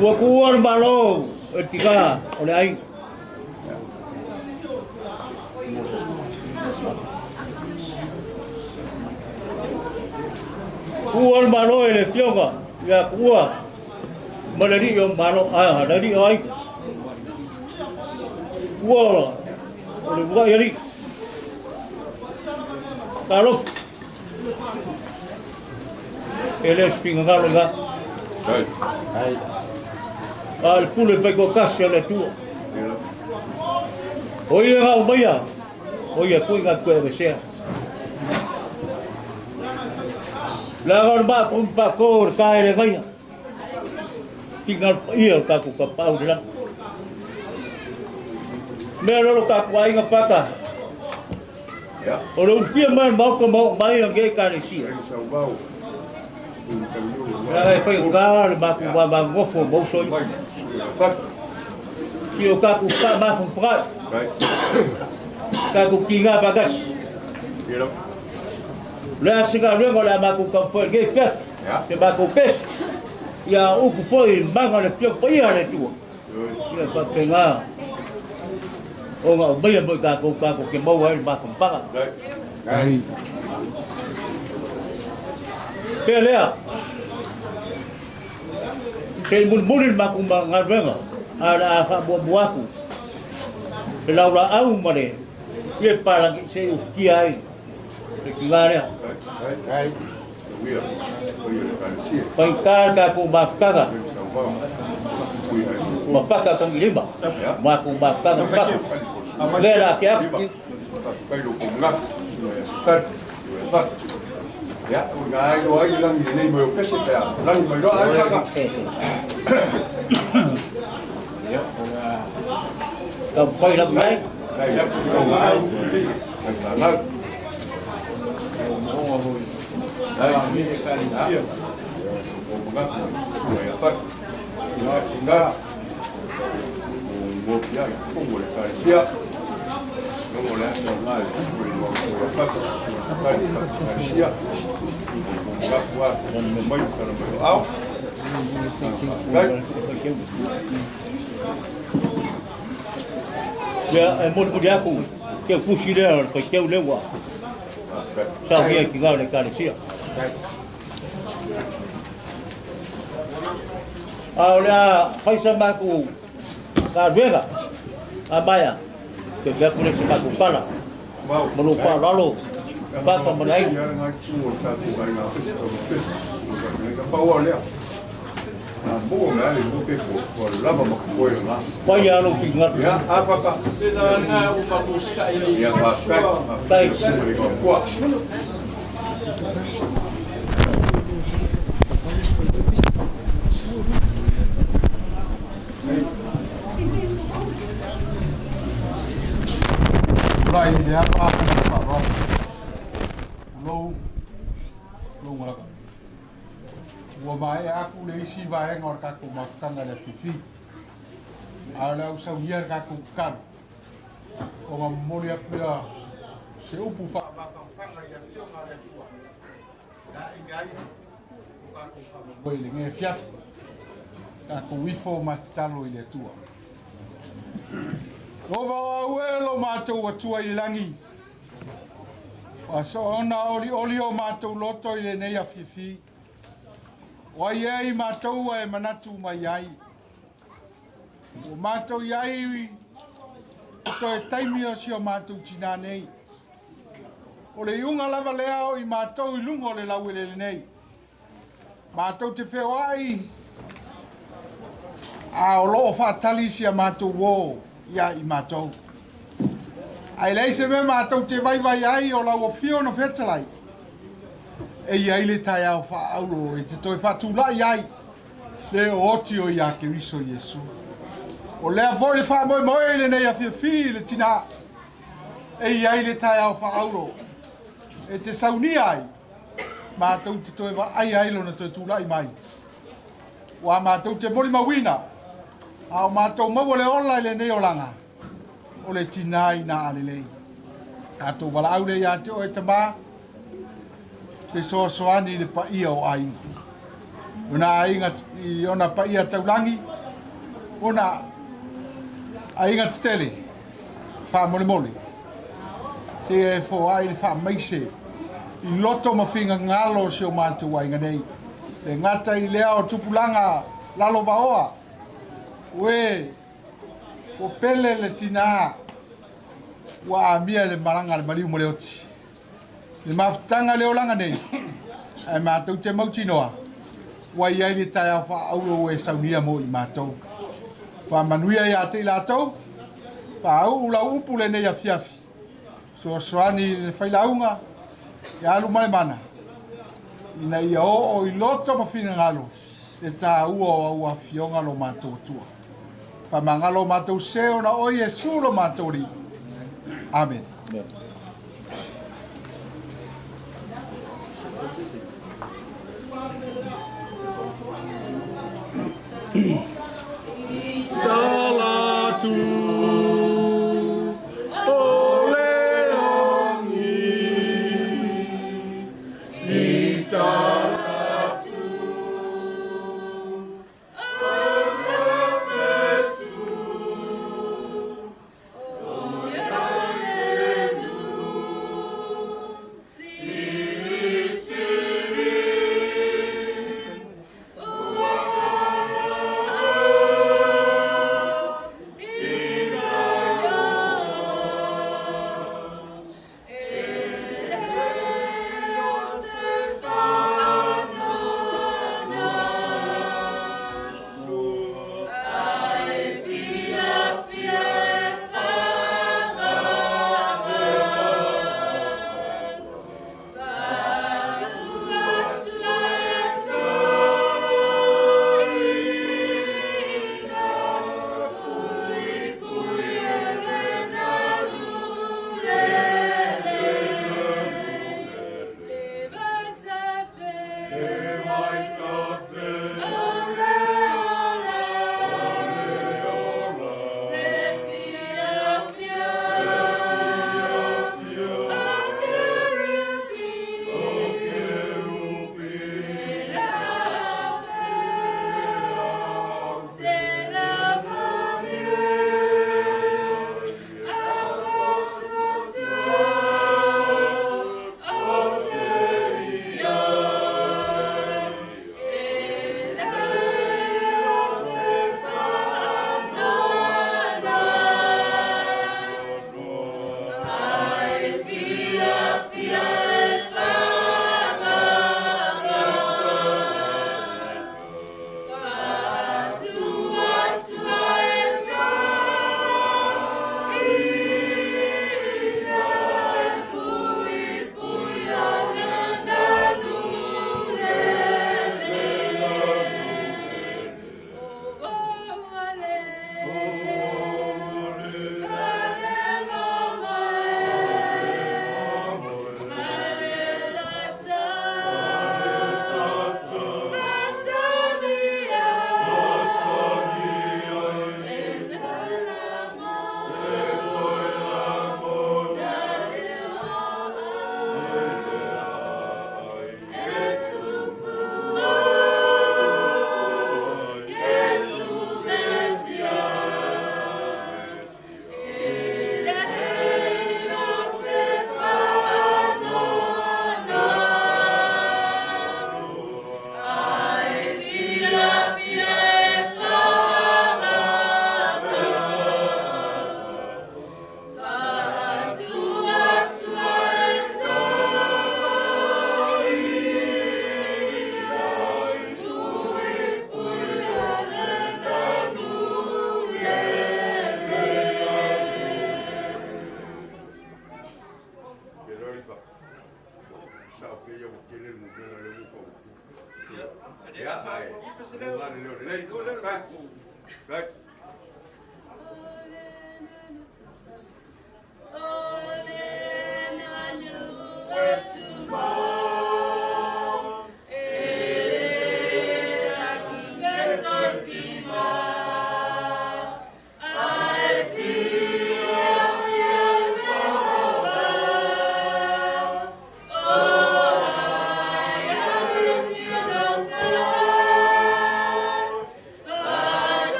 Ua kuua le malo e tika o le aiga. Ua le Malo i le Afioga ia Tuua ma le alii o Malo, a, le alii o Aiga. Ua o le uluai alii. Talofa. E le o se finagalo i ga. A o le pule faitoatasi a le Atua. O ia na aumaia, o ia foi na toe aveesea. Leaga o le maa komi paako o le tae le gaia. Finagalo paia o le tatou tapaau i le lagi. Mea lea o lo tatou aiga pata. O le ulufia mai o le Maota ma oo mai a nei Ekalesia. Leaga e faigata le matou vavanofo ma uso ia. Si o tatou faamafanafana'i. Tatou tiga faatasi. O le a se galuega o le a matou taumafai i lenei afiafi, se matou pese, ia upu foi i maga o le Afioga Paia a le Atua. Ia faapena ona aumaia mo i tatou tatou te maua ai le mafanafana. Pea lea, se i mulimuli le matou galuega, a o le a faamuamua atu le laulaau ma le ie palagi se i ufitia ai le tiga lea. Faigata le tatou mafutaga ma paka tagilima, matou mafutaga ma paka. Lea la ake atu. Taumafai lava mai. Ia, e molimoli atu ke pusi lea o le faiteu lea ua saunia i tiga o le Ekalesia. A o le a fai sa matou galuega a maea, toe fai atu lea i se matou tala ma lou faaaloalo, Papa ma le aiga. Pai a lou finagalo. Tulai i le alo a ma le faaaloalo. Tulou lou malaka. Ua maea atu le isi vaega o le tatou mafutaga i le afiafi. A o le a ou saunia le tatou tatalo ona momoli atu lea se upu faamafanafana i le Afioga a le Atua e ae ai o tatou faamoemoe i lenei afiafi. Tatou ifo ma tatalo i le Atua. Ova o au e lo matou Atua i le lagi, ua soona olioli o matou loto i lenei afiafi. O ai ea i matou ua e manatu mai ai? Ua matou i ai i toe taimi o si o matou tinā nei. O le iuga lava lea o i matou i luga o le laueleele nei. Matou te feoai a o lo o faatali si a matou uō ia i matou. Ae leai se mea matou te vaivai ai o lau afio na fetalai e i ai le taeao faaauro e te toe faatulai ai le oti o ia Keriso Iesu. O lea foi le faamoemoe i lenei afiafi i le tinā e i ai le taeao faaauro e te saunia ai matou te toe vaaia ai lona toe tulai mai. Ua matou te molimauina, a o matou maua le ola i lenei olaga, o le tinā ina a lelei. Tatou valaau lea ia te oe Tamā, fesoasoani i le paia o aiga. Ona aiga i ona paia taulagi, ona aiga tetele, faamolemole. Se e foai le faamaise. i loto ma finagalo o si o matou aiga nei. Le gata i lea o tupulaga lalovaoa, ue ua pele le tinā ua amia i le malaga a le maliu ma le oti. Le mafutaga le olaga nei, ae matou te mautinoa, ua i ai le taeao faaauro ua e saunia mo i matou. Faamanuia ia te i latou, faauu lau upu lenei afiafi, fesoasoani i le failauga, ia alu ma le mana, ina ia oo i loto ma finagalo le taua o au afioga lo matou Atua. Faamagalo o matou sē ona o Iesu lo matou Alii. Amen. Salatu o le lagi i salatu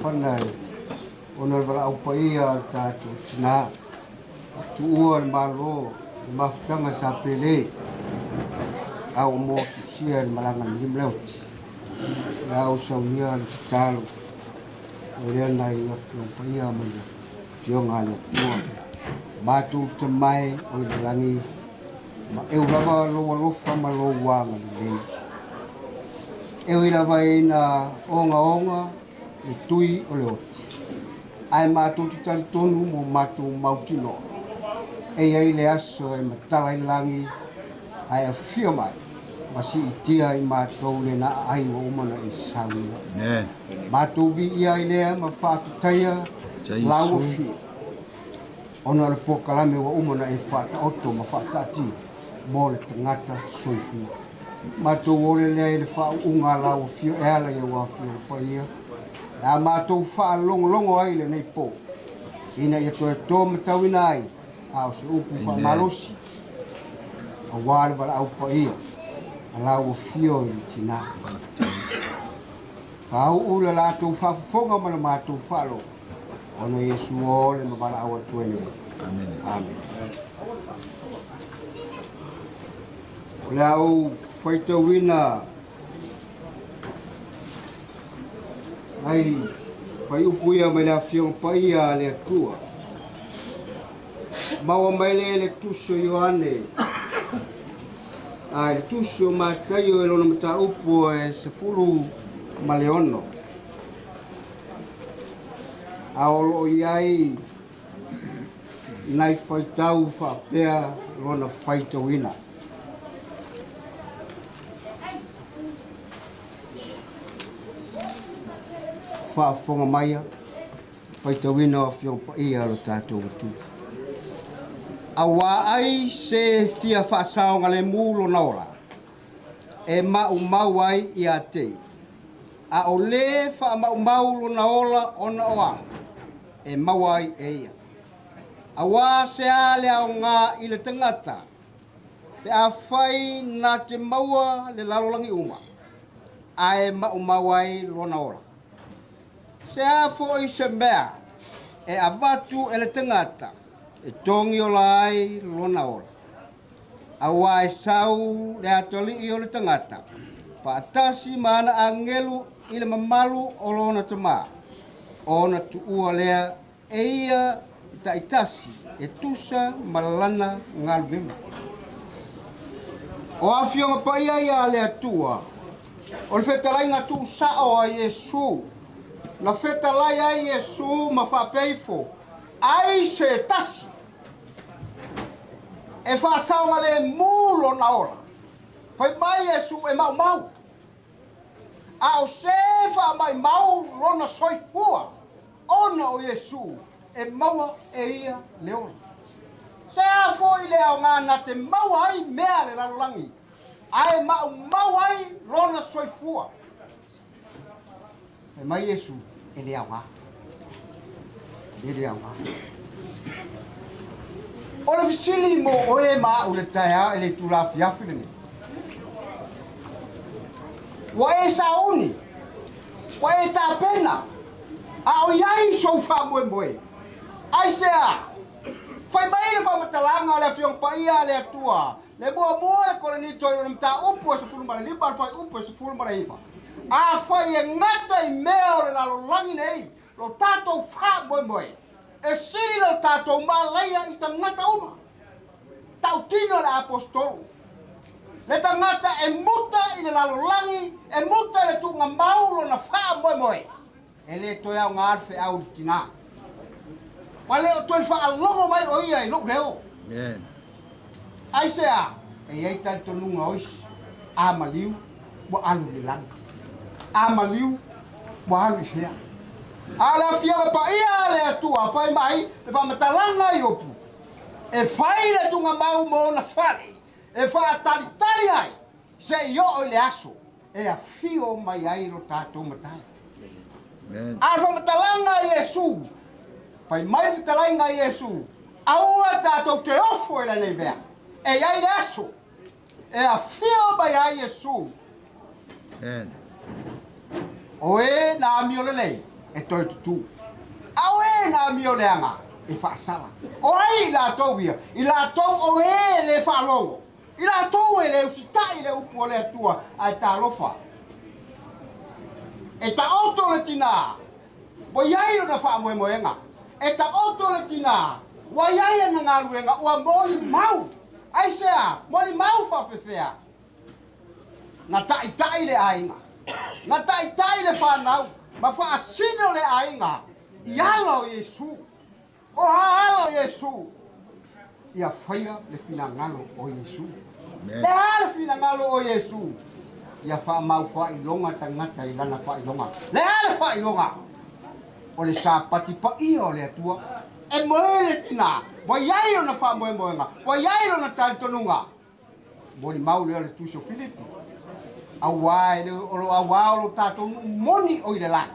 Fana ona le valaau paia o le tatou tinā tuua le Malo le mafutaga sa pele a ua moatusia i le malaga Niuleoti la ua saunia le tatalo o lea nai afioga paia ma le afioga a le Atua matou tamae o i le lagi ma eu lava lou alofa ma lou agalelei e ui lava ina ogaoga le tui o le oti ae matou te talitonu mo matou mautinoa e i ai le aso e matala i le lagi ae afio mai ma siitia i matou le na aai ua uma ona e saunia. Matou viia ai lea ma faafetaia lau afio ona o le polokalame ua uma ona e faataoto ma faataatia mo le tagata soifua. Matou ole lea i le faauuga a lau afio e ala i au afioga paia le a matou faalogologo ai lenei po ina ia toe tomatauina ai a o se upu faamalosi aua le valaau paia a lau afio i le tinā. Faauu le latou faafofoga ma le matou faalogo ona Iesu ole ma valaau atu ai nei. Amen. Amen. O le a ou faitauina ai faiupu ia mai le afioga paia a le Atua. Maua mai le le tusi o Ioane a le tusi o Mataio e lona mataupu e 16. A o loo i ai nai faitau faapea lona faitauina. Faafofoga maia, faitauina o afioga paia o lo tatou Atua. Auā ai se fia faasaogalemu lona ola, e maumau ai ia te ia. A o lē faamaumau lona ola ona o au, e maua ai e ia. Auā se a le aogā i le tagata, pe afai na te maua le lalolagi uma, ae maumau ai lona ola. Se a foʻi se mea e avatu e le tagata e togi ola ai lona ola. Auā e sau le atalii o le tagata, faatasi ma ana agelu i le mamalu o lona tamā, ona tuua lea e ia i taitasi e tusa ma lana galuega. O afioga paia ia a le Atua, o le fetalaiga tuusao a Iesu, na fetalai ai Iesu ma faapea ifo, ai se tasi e faasaogalemu lona ola. Fai mai Iesu e maumau, a o se faamaimau lona soifua ona o Iesu e maua e ia le ola. Se a foʻi le aogā na te maua ai mea le lalolagi, ae maumau ai lona soifua. Fai mai Iesu e le aogā. E le aogā. O le fesili mo oe ma a'u le taeao e le itula afiafi lenei. Ua e sauni, ua e tapena, a o i ai sou faamoemoe. Aisea? Fai mai le faamatalaga a le Afioga Paia a le Atua, le muamua e Korinito i lona mataupu e 15 le fuaiupu e 19. Afai e gata i mea o le lalolagi nei lo tatou faamoemoe, e sili lo tatou malaia i tagata uma. Tautino le aposetolu, le tagata e muta i le lalolagi, e muta i le tuugamau lona faamoemoe, e lē toe aogā le feau i le tinā. Ua le o toe faalogo mai o ia i lou leo. Aisea? E i ai talitonuga o isi, a maliu ua alu i le lagi, a maliu ua alu i fea. A o le afioga paia a le Atua fai mai le faamatalaga i Iopu. E fai le tugamau mo ona fale e faatalitali ai seia oo i le aso e afio mai ai lo tatou Matai. A faamatalaga a Iesu, fai mai le fetalaiga a Iesu, aua tatou te ofo i lenei mea, e i ai le aso e afio mai ai Iesu. O e na amio lelei e toe tutū, a o e na amio leaga e faasala. O ai i latou ia? I latou o e le faalogo, i latou e le usitai i le upu a le Atua, ae talofa. E taoto le tinā, ua i ai lona faamoemoega. E taoto le tinā, ua i ai ana galuega, ua molimau. Aisea? Molimau faafefea? Na taitai le aiga, na taitai le fanau, ma faasino le aiga i ala o Iesu. O a ala o Iesu? Ia faia le finagalo o Iesu. Le a le finagalo o Iesu? Ia faamau faailoga tagata i lana faailoga. Le a le faailoga? O le sapati paia o le Atua. E moe le tinā, ua i ai lona faamoemoega, ua i ai lona talitonuga. Molimau lea o le Tusi o Filipi. Auā e le o lo auā o lo tatou nuu moni o i le lagi,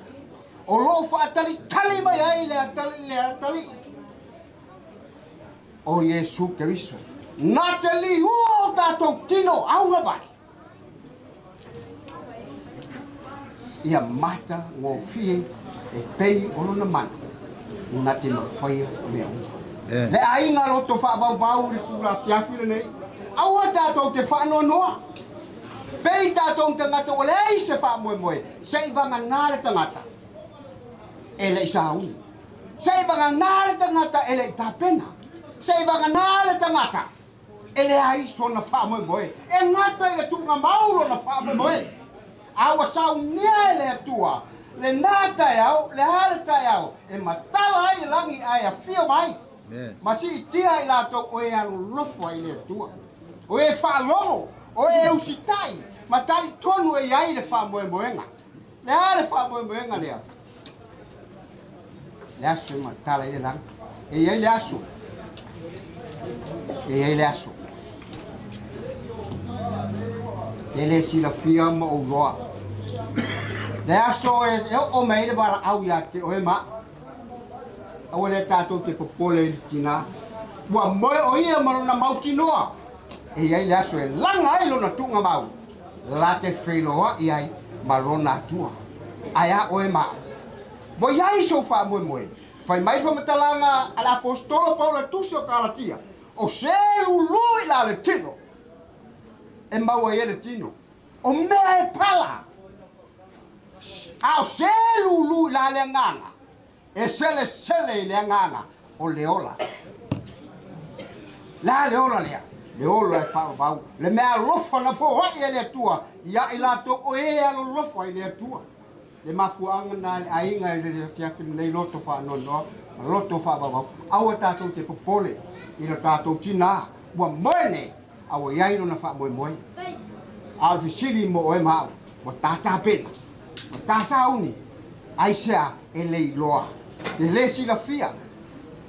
o lo o faatalitali mai ai le atalii le atalii o Iesu Keriso, na te liua o tatou tino aulavale. Ia mata gofie e pei o lona mana na te mafaia mea uma. Le aiga loto faavauvau i le tulafiafi lenei, aua tatou te faanoanoa. Pei tatou tagata ua leai se faamoemoe, se'i vagana le tagata e le'i sauni. Se'i vagana le tagata e le'i tapena. Se'i vagana le tagata e leai sona faamoemoe, e gata i le tuugamau lona faamoemoe. A ua saunia e le Atua lenā taeao, le a le taeao e matala ai le lagi ae afio mai, ma siitia i latou o e alolofa ai le Atua, o e faalogo, o e usitai, ma talitonu e i ai le faamoemoega. Le a le faamoemoega lea? Le aso e matala ai le lagi. E i ai le aso. E i ai le aso. E le silafia ma ou loa. Le aso e oo mai ai le valaau ia te oe ma au. Aua lea tatou te popole i le tinā. Ua moe o ia ma lona mautinoa. E i ai le aso e laga ai lona tuugamau, la te feiloai ai ma lona Atua. Ae a oe ma au? Ua i ai sou faamoemoe. Fai mai le faamatalaga a le aposetolo Paulo i le Tusi o Kalatia, O se lulu i la le tino, e maua ai e le tino, o mea e pala. A o se lulu i la le agaga, e selesele i le agaga o le ola. Le a le ola lea? Le ola e faavavau, le mea alofa na foai e le Atua ia i latou o e alolofa i le Atua. Le mafuaaga na le aiga i le afiafi lenei loto faanoanoa ma loto faavavau, aua tatou te popole i lo tatou tinā ua moe nei, a ua i ai lona faamoemoe. A o le fesili mo oe ma au, ua ta tapena, ua ta sauni, aisea e le iloa, e le silafia?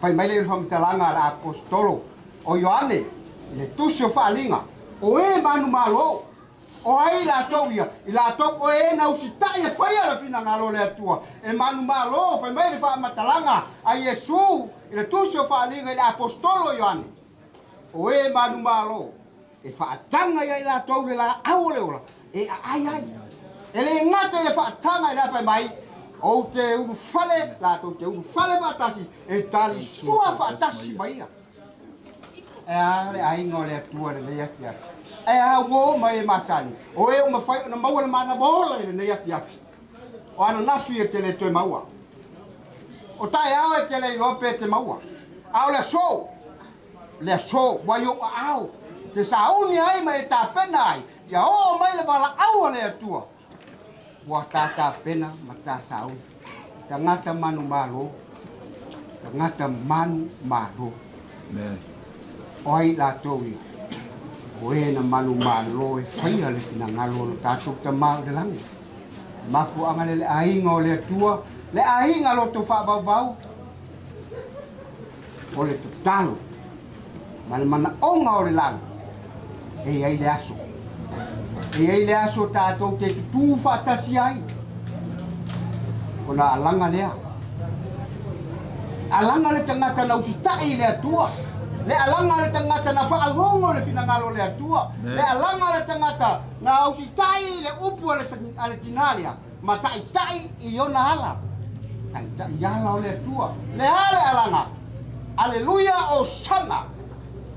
Fai mai lea i le faamatalaga a le Aposetolo o Ioane i le Tusi o Faaaliga, O e manumalo, o ai i latou ia? I latou o e na usitai e faia le finagalo o le Atua, e manumalo. Fai mai le faamatalaga a Iesu i le Tusi o Faaaliga i le Aposetolo o Ioane, O e manumalo, e faataga ia i latou le laau o le ola e aai ai. E le gata i le faataga i le a fai mai, ou te ulufale, latou te ulufale faatasi, e talisua faatasi ma ia. E a le aiga o le Atua i lenei afiafi? E a uo mai e masani, o e ua mafai ona maua le manava ola i lenei afiafi. O ananafi e te le toe maua. O taeao e te le iloa pe te maua. A o le aso, le aso ua i ou aao, te sauni ai ma e tapena ai, ia oo mai le valaau a le Atua. Ua ta tapena ma ta sauni. Tagata manumalo, tagata manumalo. O ai latou ia? O e na manumalo e faia le finagalo o lo tatou Tama o le lagi. Mafuaaga le le aiga o le Atua, le aiga loto faavauvau, o le tatalo. Ma le manaʻoga o le lagi e iai le aso. E iai le aso tatou te tutū faatasi ai. Ona alaga lea. Alaga le tagata na usitaʻi i le Atua. Le alaga le tagata na faalogo le finagalo o le Atua. Le alaga le tagata na usitaʻi i le upu a le tinā lea ma taʻitaʻi i ona ala. Taʻitaʻi ala o le Atua. Le a le alaga. Aleluia o sana.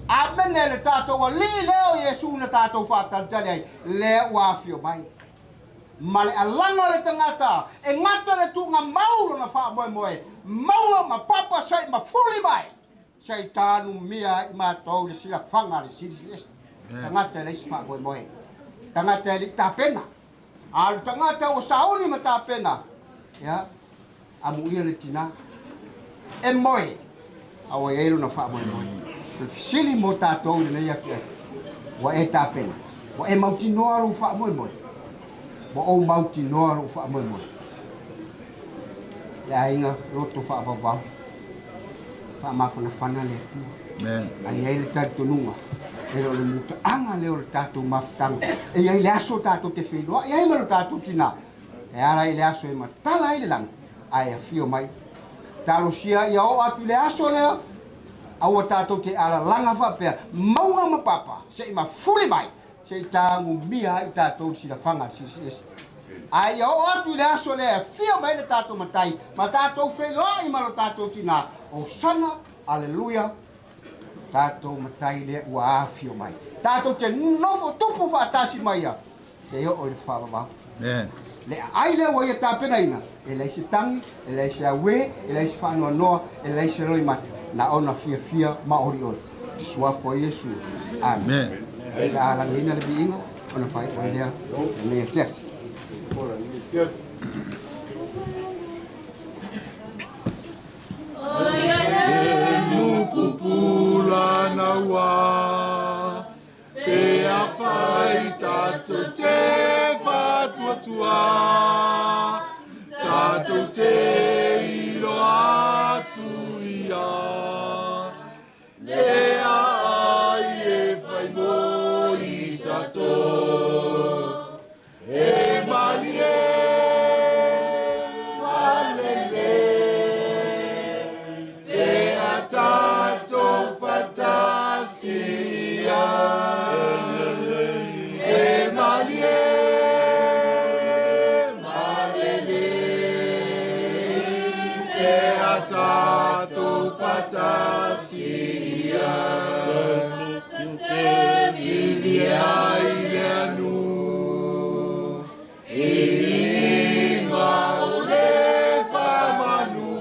Amene le tātou alii lea o Iesu na tātou faatalitali ai. Lea ua afio mai. Ma le alaga le tagata e gata le tuugamau lona faamoemoe. Maua ma papa saʻi ma fuli mai. Saʻi tanumia ai matou le silafaga le silisiliese. Tagata e leai se faamoemoe. Tagata e leʻi tapena. A o le tagata ua sauni ma tapena. Ia, amuia le tinā. E moe, a ua iai lona faamoemoe. O le fesili mo tatou i lenei afiafi, ua e tapena. Ua e mautinoa lou faamoemoe. Ua ou mautinoa lou faamoemoe. Le aiga loto faavauvau. Faamafanafana le Atua. Ae i ai le talitonuga, e le o le mutaaga lea o le tatou mafutaga. E i ai le aso tatou te feiloai ai ma lo tatou tinā. E ala i le aso e matala ai le lagi, ae afio mai. Talosia ia oo atu i le aso lea, aua tatou te alalaga faapea, mauga ma papa, seʻi mafuli mai, seʻi tagumia ai tatou i le silafaga a le Silisiliese. Ae ia oo atu i le aso lea e afio mai le tatou Matai ma tatou feiloai ma lo tatou tinā, Hosana, Aleluia, tatou Matai lea ua afio mai. Tatou te nofo tupu faatasi ma ia, seia oo i le faavavau. Le aai lea ua ia tapenaina, e leai se tagi, e leai se auē, e leai se faanoanoa, e leai se loimata, na ona fiafia ma olioli. I le suafa o Iesu. Amene. O le a lagiina le viiga ona faaiu ai lea lenei afiafi. Pupula naua pe afai tatou te faatuatua tatou te iloa atu ia le aai e fai mo i tatou e malie malele pe a tatou fatasi ia e malie malele pe a tatou fatasi ia Vilia i le anu i liga o le faamanu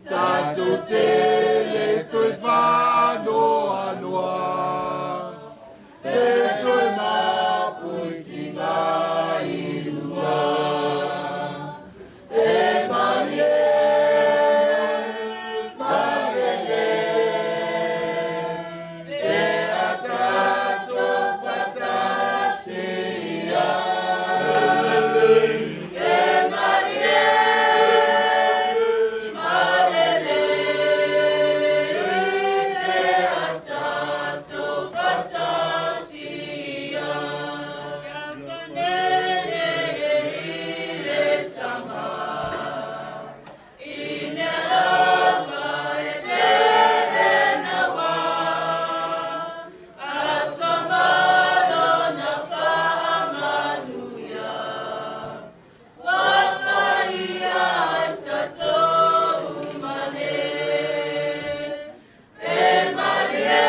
tatou te le toe faanoanoa pe toe mapuitiga i luga e malie malele pe a tatou fatasi ia e malie malele pe a tatou fatasi ia nele i le tama i mea lava e sevenaua atamalo na faamanuia ua faia ai tatou male e malie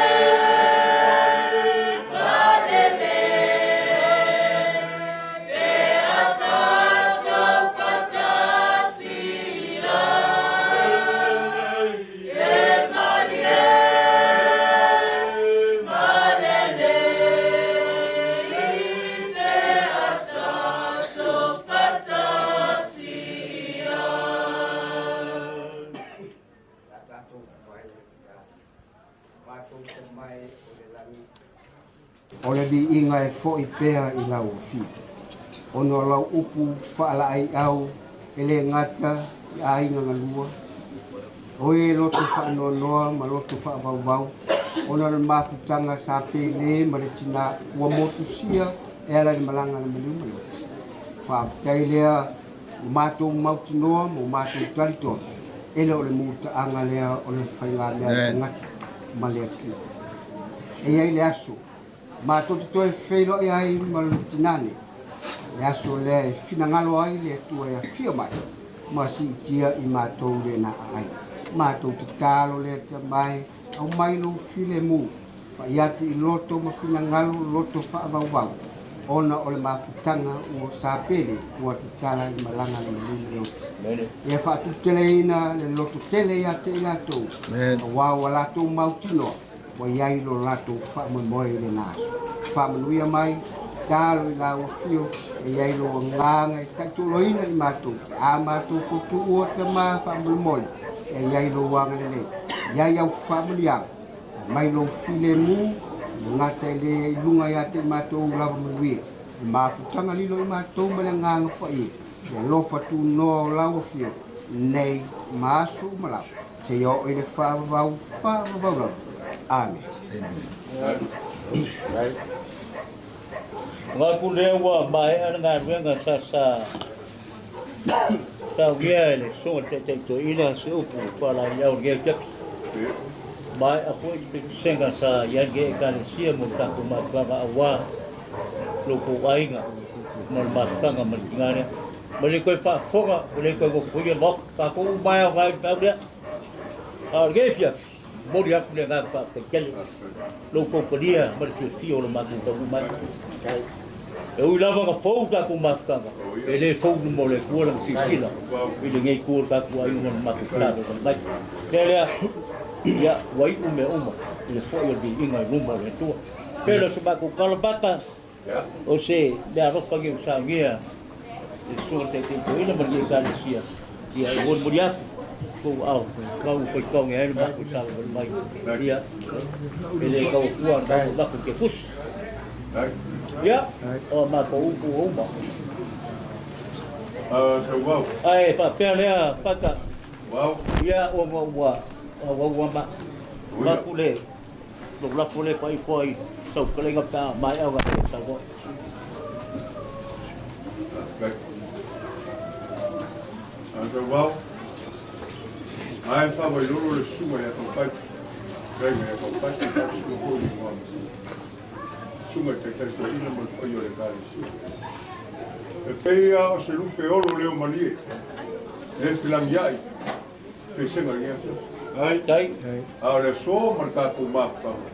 malele pe a tatou fatasi ia e malie malele pe a tatou fatasi ia. O le viiga e foʻi pea i lau afio. Ona o lau upu faalaaiau e le gata i aiga galua, O e loto faanoanoa ma loto faavauvau ona o le mafutaga sa pele ma le tinā ua motusia e ala i le malaga a le maliu ma Loti. Faafetai lea ua matou mautinoa ma ua matou talitonu e le o le mutaaga lea o le faigamea a le tagata ma le Atua. E i ai le aso matou te toe feiloai ai ma le tinane, le aso lea e finagalo ai le Atua e afio mai ma siitia i matou lena aai. Matou tatalo le Atamai, aumai lou filemu, pai atu i loto ma finagalo loto faavauvau, ona o le mafutaga ua sapele ua tatala i malaga le maliu ma le oti. Ia faatuteleina le loto tele ia te i latou, aua ua latou mautinoa ua i ai lo latou faamoemoe i lena aso. Faamanuia mai, tatalo i lau afio, e i ai lou agaga e taitoloina i matou, pe a matou fautuua tama faamolemole, e i ai lou agalelei, i ai au faamanuiaga, mai lou filemu, le gata e le i luga ia te i matou lava manuia, e mafutaga lilo i matou ma le agaga paia, le alofa tunoa o lau afio, nei ma aso uma lava, seia oo i le faavavau, faavavau lava. Amene. Manatu lea ua maea le galuega sa saunia e le Susuga i le Taitai Toeaina se upu faalaeiau i lenei afiafi. Maea foi le pesega sa i ai lenei Ekalesia mo le tatou mafutaga aua lo outou aiga ma le mafutaga ma le tina lea. Ma le toe faafofoga, ua le toe nofoia le Maota. Tatou uma e aoga i le feau lea. A o lenei afiafi, momoli atu le agaga faafetai tele lo outou talia ma le fiafia o le matou taunuu mai. E ui lava na fou tatou mafutaga, e le fou i luma o le Atua lana silasila i lenei itu o le tatou aiga ma le matou tatalo mai. Lea lea, ia, ua iu mea uma i le foi o le viiga i luma o le Atua. Pele o se matou tala bata, o se mea alofa nei ua saunia le Susuga i le Taitai Toeaina ma lenei Ekalesia, ia e molimoli atu tou aao kau faitauga ai le matou savavali mai, ia e le tau atua na matou lako i ke fusi. Ia, o a matou upu ua uma. Ae faapea lea Pata, ia ona ua auau ma avatu le lou lafo lea faaipoa i sau fetalaiga pe a maea ona e saunoa. Ae faavailolo le susuga ia Tautai, fetalaiga ia Tautai, faasusuga foi i le igoa Matua. Susuga i Taitai Toeaina ma le paia o le Ekalesia. E pei lava o se lupe olo leo malie, le felagiai pesega i lenei afiafi. A o le aso ma le tatou mafutaga,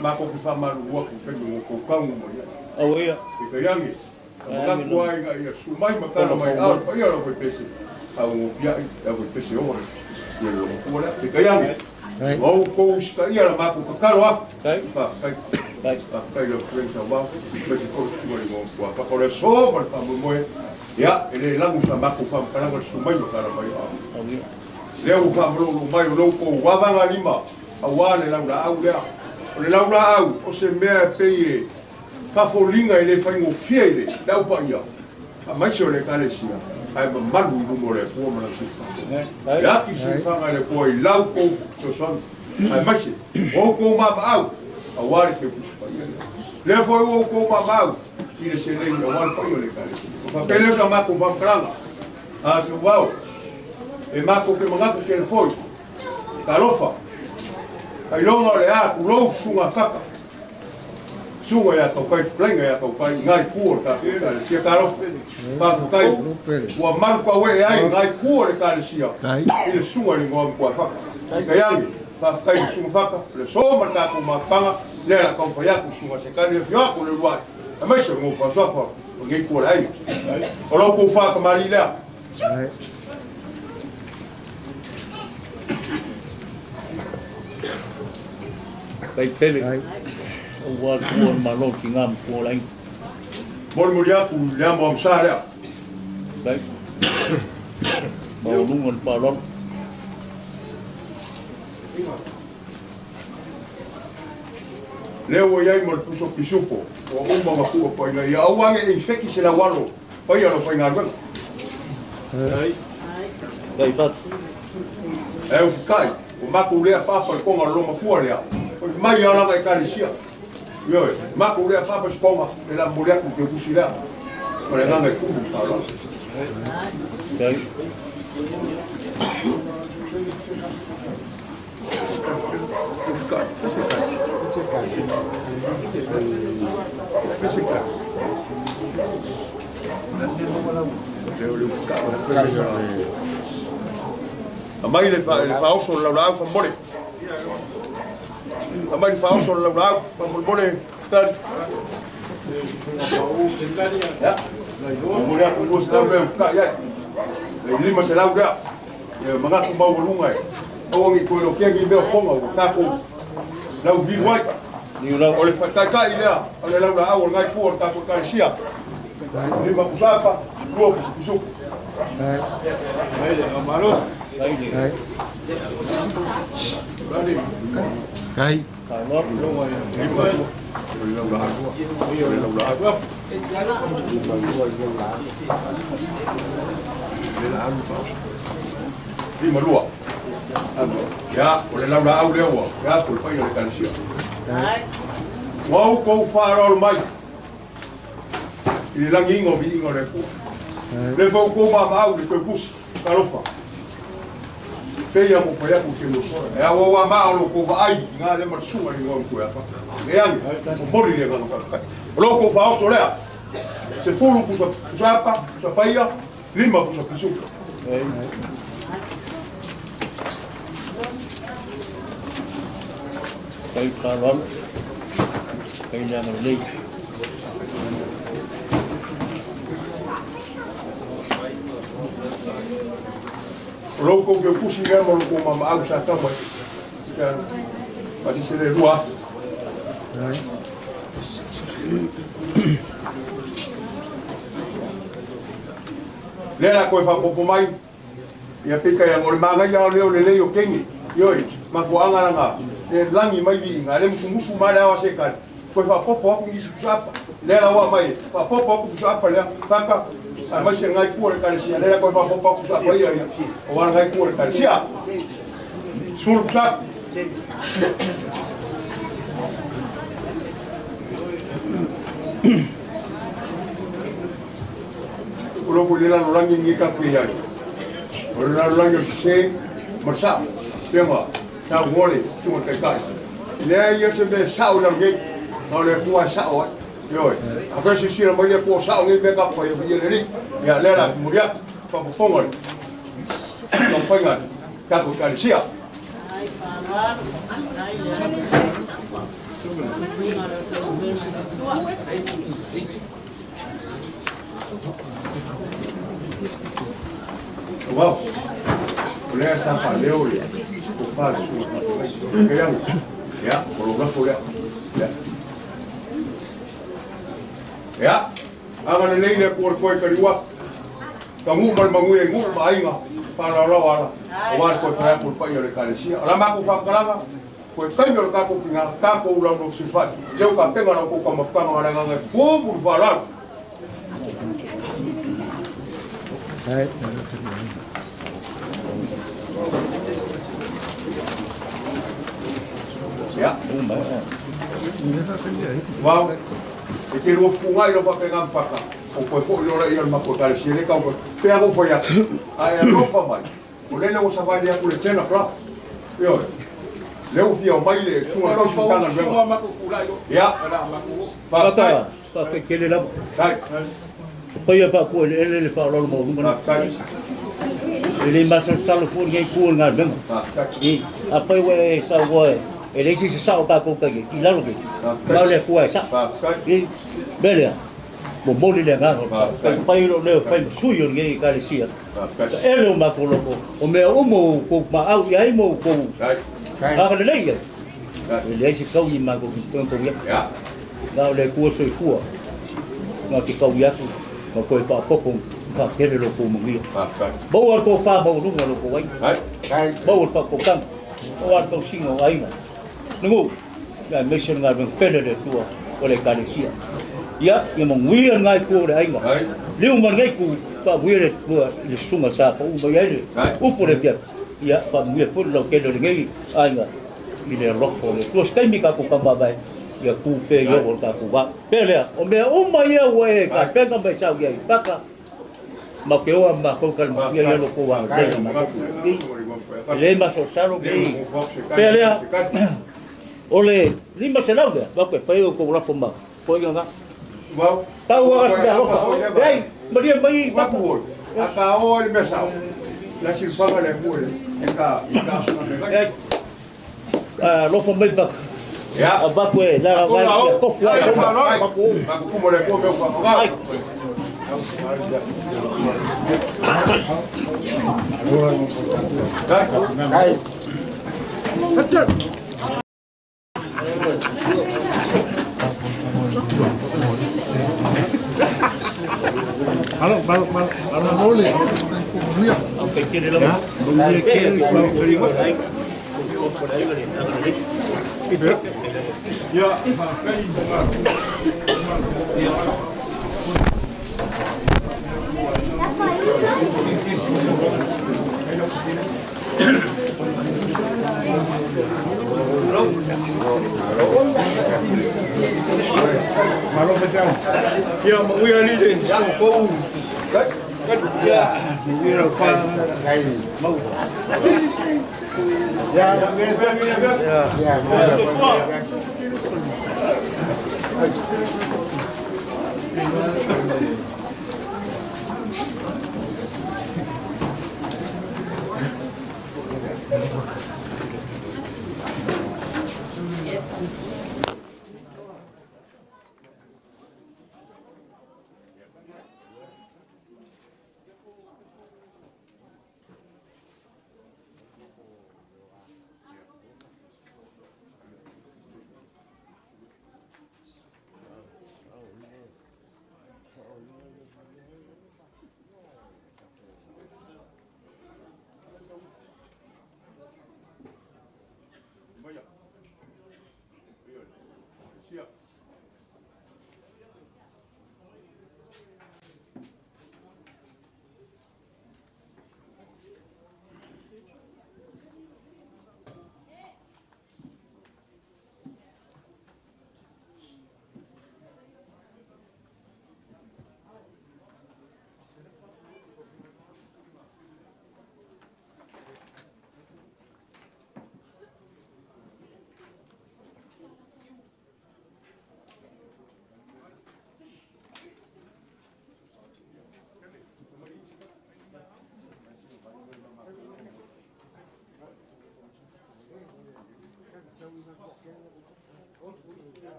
matou te faamalulu atu i taimi ua outou tagu mai ai. Peitai ane, na manatu lava ina ia susu mai ma tala mai a o le paia o le aufaipese, a ua nopiai le aufaipese oa ia le matua lea. Peitai ane, ua outou usitaia la matou tatalo atu. Faafetai. Faafetai i lau Afioga Sauvao, aemaise foi le susuga i le Igoa Matua. Paka o le aso ma le faamoemoe, ia, e le lagu sa matou faamatalaga le susu mai ma tala mai a lea ua faamalolo mai o lo outou avagalima aua le laulaau lea. O le laulaau o se mea e pei e fafoliga e le faigofie i le au paia, aemaise o le Ekalesia, ae mamalu i luma o le Atua ma Lana silafaga. E ati le silafaga e le Atua i la outou fesoasoani, aemaise o outou maamaau aua le teutusi paia lea. Lea foi ua outou maamaau i le seleni aua le paia o le Ekalesia. Ona faapea lea o sa matou faamatalaga, a se uvao, e matou te manatu tele foi, talofa, ailoga o le a tulou susuga a Faka, Susuga ia Tautai, fetalaiga ia Tautai i nai itu o le tatou Ekalesia. Talofa, faafetai ua malu tauee ai nai itu o le Ekalesia i le susuga i le igoa matua Faka. Peitai ane, faafetai i le susuga Faka, o le aso ma le tatou mafutaga, lea o le a taumafai atu le susuga Sekani e afio atu le uluai, aemaise o le nofo asuafa o lenei itu o le aiga. O la outou faa-tamalii lea. Kai pele, aua le tua o le Malo ki ngā matua o le aiga. Molimoli atu i le amo amusa lea. Kai, maualuga le faaaloalo. Lea ua i ai ma le puso pisupo, ua uma ona tuu paina ia aua ne i feki se laualo paia o le aufaigaluega. Kai fatu. E ufikai, o makou lea papa le konga lo mafua lea. O mai ala e kalesia. Ioe, makou lea papa se konga, le la mo lea ku ke kusi lea. O le nganga e kumu whaala. Amai le faaoso o le laulaau faamolemole. Amai le faaoso o le laulaau faamolemole tali. Ia. Momoli atu i 200 lea ufukai ai. Le 500 lea. Ia manatu maualuga e. Aua ne i toe lotea ni mea o foga ua tatou lauviu ai. O le faataitai lea o le laulaau o lenai pua o le tatou Ekalesia. 5 pusapa, 2 pisupisupu. Kai. 5 lua. Ia, o le laulaau lea ua, ia, po le paia o le Ekalesia. Ua ou kou faaaloalo mai i le lagiina o viiga o le Atua. Le foi kou maamaau le toe tusi, talofa. Peia mo fai atu te mosola. E aua ua maa o lo kou vaai i ngā le ma le suga i ngā koe apa. E ange, o mori le ngā whakakai. O lo kou whaoso lea, 10 pusa apa, pusa paia, 5 pusa pisuka. Kai whaloalo, kai leanga lelei. O lo kou ke kusi lea ma lo kou mamaau sa tau mai. Ma se le 2,000. Lea la koe whapopo mai, ia peka ia ngore maangai ao leo le lei o kengi. Ioi, mafuaanga langa, le langi mai viiga, le musumusu ma le awa se kale. Koe whapopo aku nisi pusapa, lea la wa mai, whapopo aku pusapa lea, whaka, a mai se ngai kua le kalesia, lea la koe whapopo aku pusapa ia ia, o wana ngai kua le kalesia. Sulu pusapa. O loko le lalolangi ni ka kui ai. O le lalolangi o se marsa, pema, sa ngole, sunga kai kai. Lea ia se me sao la ngi, na le kua sao ai. Ioi, a fai si mai le kua sao ngi me ka pai o ia le ri. Ia le la muria, pa ponga. Ka painga, ka ko kalesia. Wow. O lea sa faaleo le o fale suga. Kaya ya, o lo lafo lea. Ya. Ya. Anga le lei le kua koe kariwa. Ka ngu ma le mangu e ngu ma aiga. Whālaulau ala. O wā koe whai aku le pai o le kalesia. O la maku whakalanga, koe taimi o le kākou ki ngā kākou lau no sifai. Leo ka penga lau kou ka mafukanga ngā ngā kōmu le whālau. Ia. Wau, e te rua fukungai lau whapenga mpaka. O koe fo i ora ia le mako kalesia le kau koe. Pea ko whai atu. Ai alofa mai. O lele o sawali aku le 10 o'clock. Ioe. Leo fia o mai le sunga kausu tanga nuenga. Ia. Whakatai. Whakatai kele lava. Tai. O paia whaapua le ele le whaalalo maulunga na. E le masalosalo fua ngai kua ngā nuenga. I a pai ua e sa ua e le isi se sao kākou kai i lalo ke. Mau le kua e sa. I melea. Mo moli le ngā. Pai lo leo whai masui o ngai kalesia. Ka ele o mākou loko. O mea umo o kou maau i ai mo kou. Aka le lei ai. E le isi kau i mākou ki tō ia. Ngā o le kua soifua. Ngā ke kau i atu. Ngā koe whaapoko whaakere lo kou mangia. Mau ar kou wha maurunga lo kou ai. Mau ar whakokanga. Mau ar kou singa o ainga. Nungu, ngā meise ngā reng pele le tua o le kalesia. Ia, ia manguia ngai kua o le ainga. Leo ma ngai ku whaamuia le tua i le sunga sa ka uma i ai le upo le fia. Ia faamanuia foi le lautele o lenei aiga i le alofa o le Atua. Se taimi tatou tauvaavae, ia tu pea i o le tatou vaa. Pea lea, o mea uma ia ua e tapena ma e sau i ai Paka, ma te oa ma matou talamatia ia lo tou agalelei ma matou. E le masalosalo nei. Pea lea, o le 500 lea, vaku e fai o tou lafo ma koiga na. Pau aga se alofa. Ei, malia mai Paka. A ka o le mea sao. La silfaga le mua e ka i ka suna me gai. Alofa mai Paka. A vaku e laga vai ia tofu ai. Kumo le kumo me Ai. Ai. Malo, malo, malo, malo, mole. Ia manuia ali le sokou. Ia manuia lau fa mau. Ya, ya,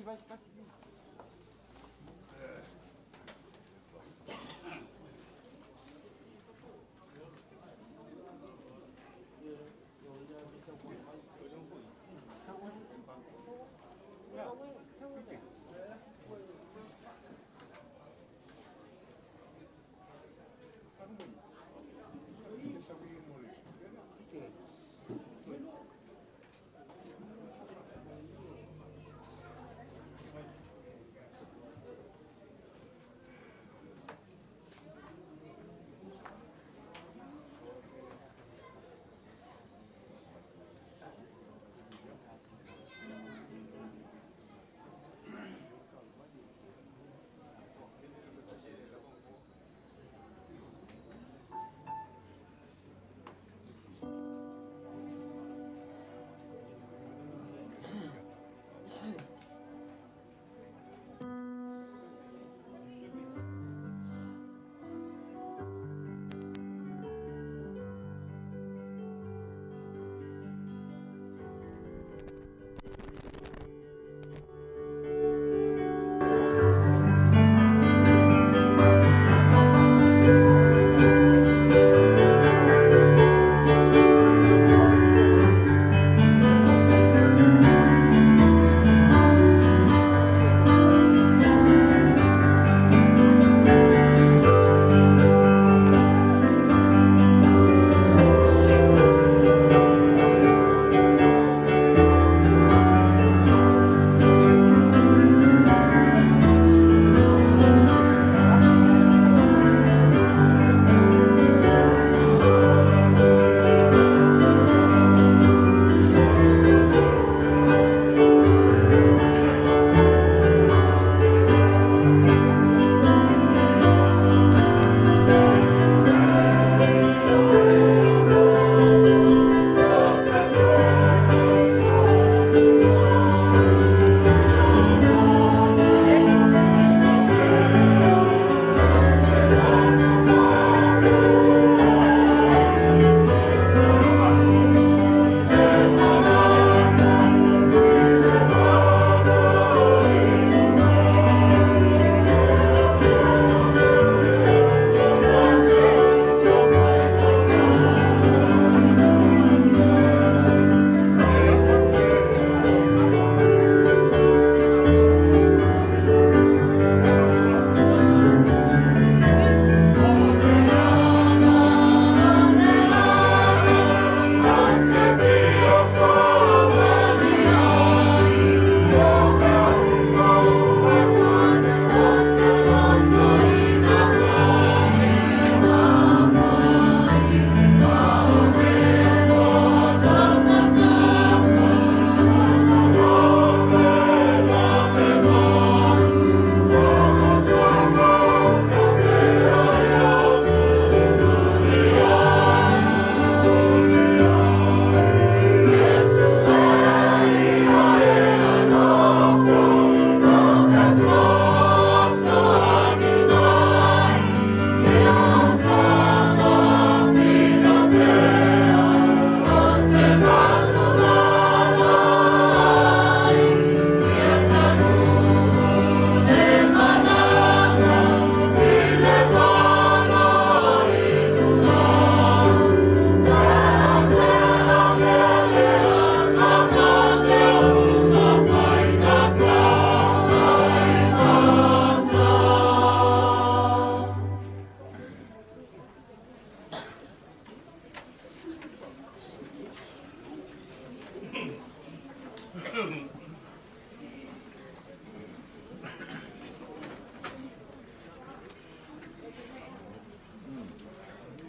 vai se tasi.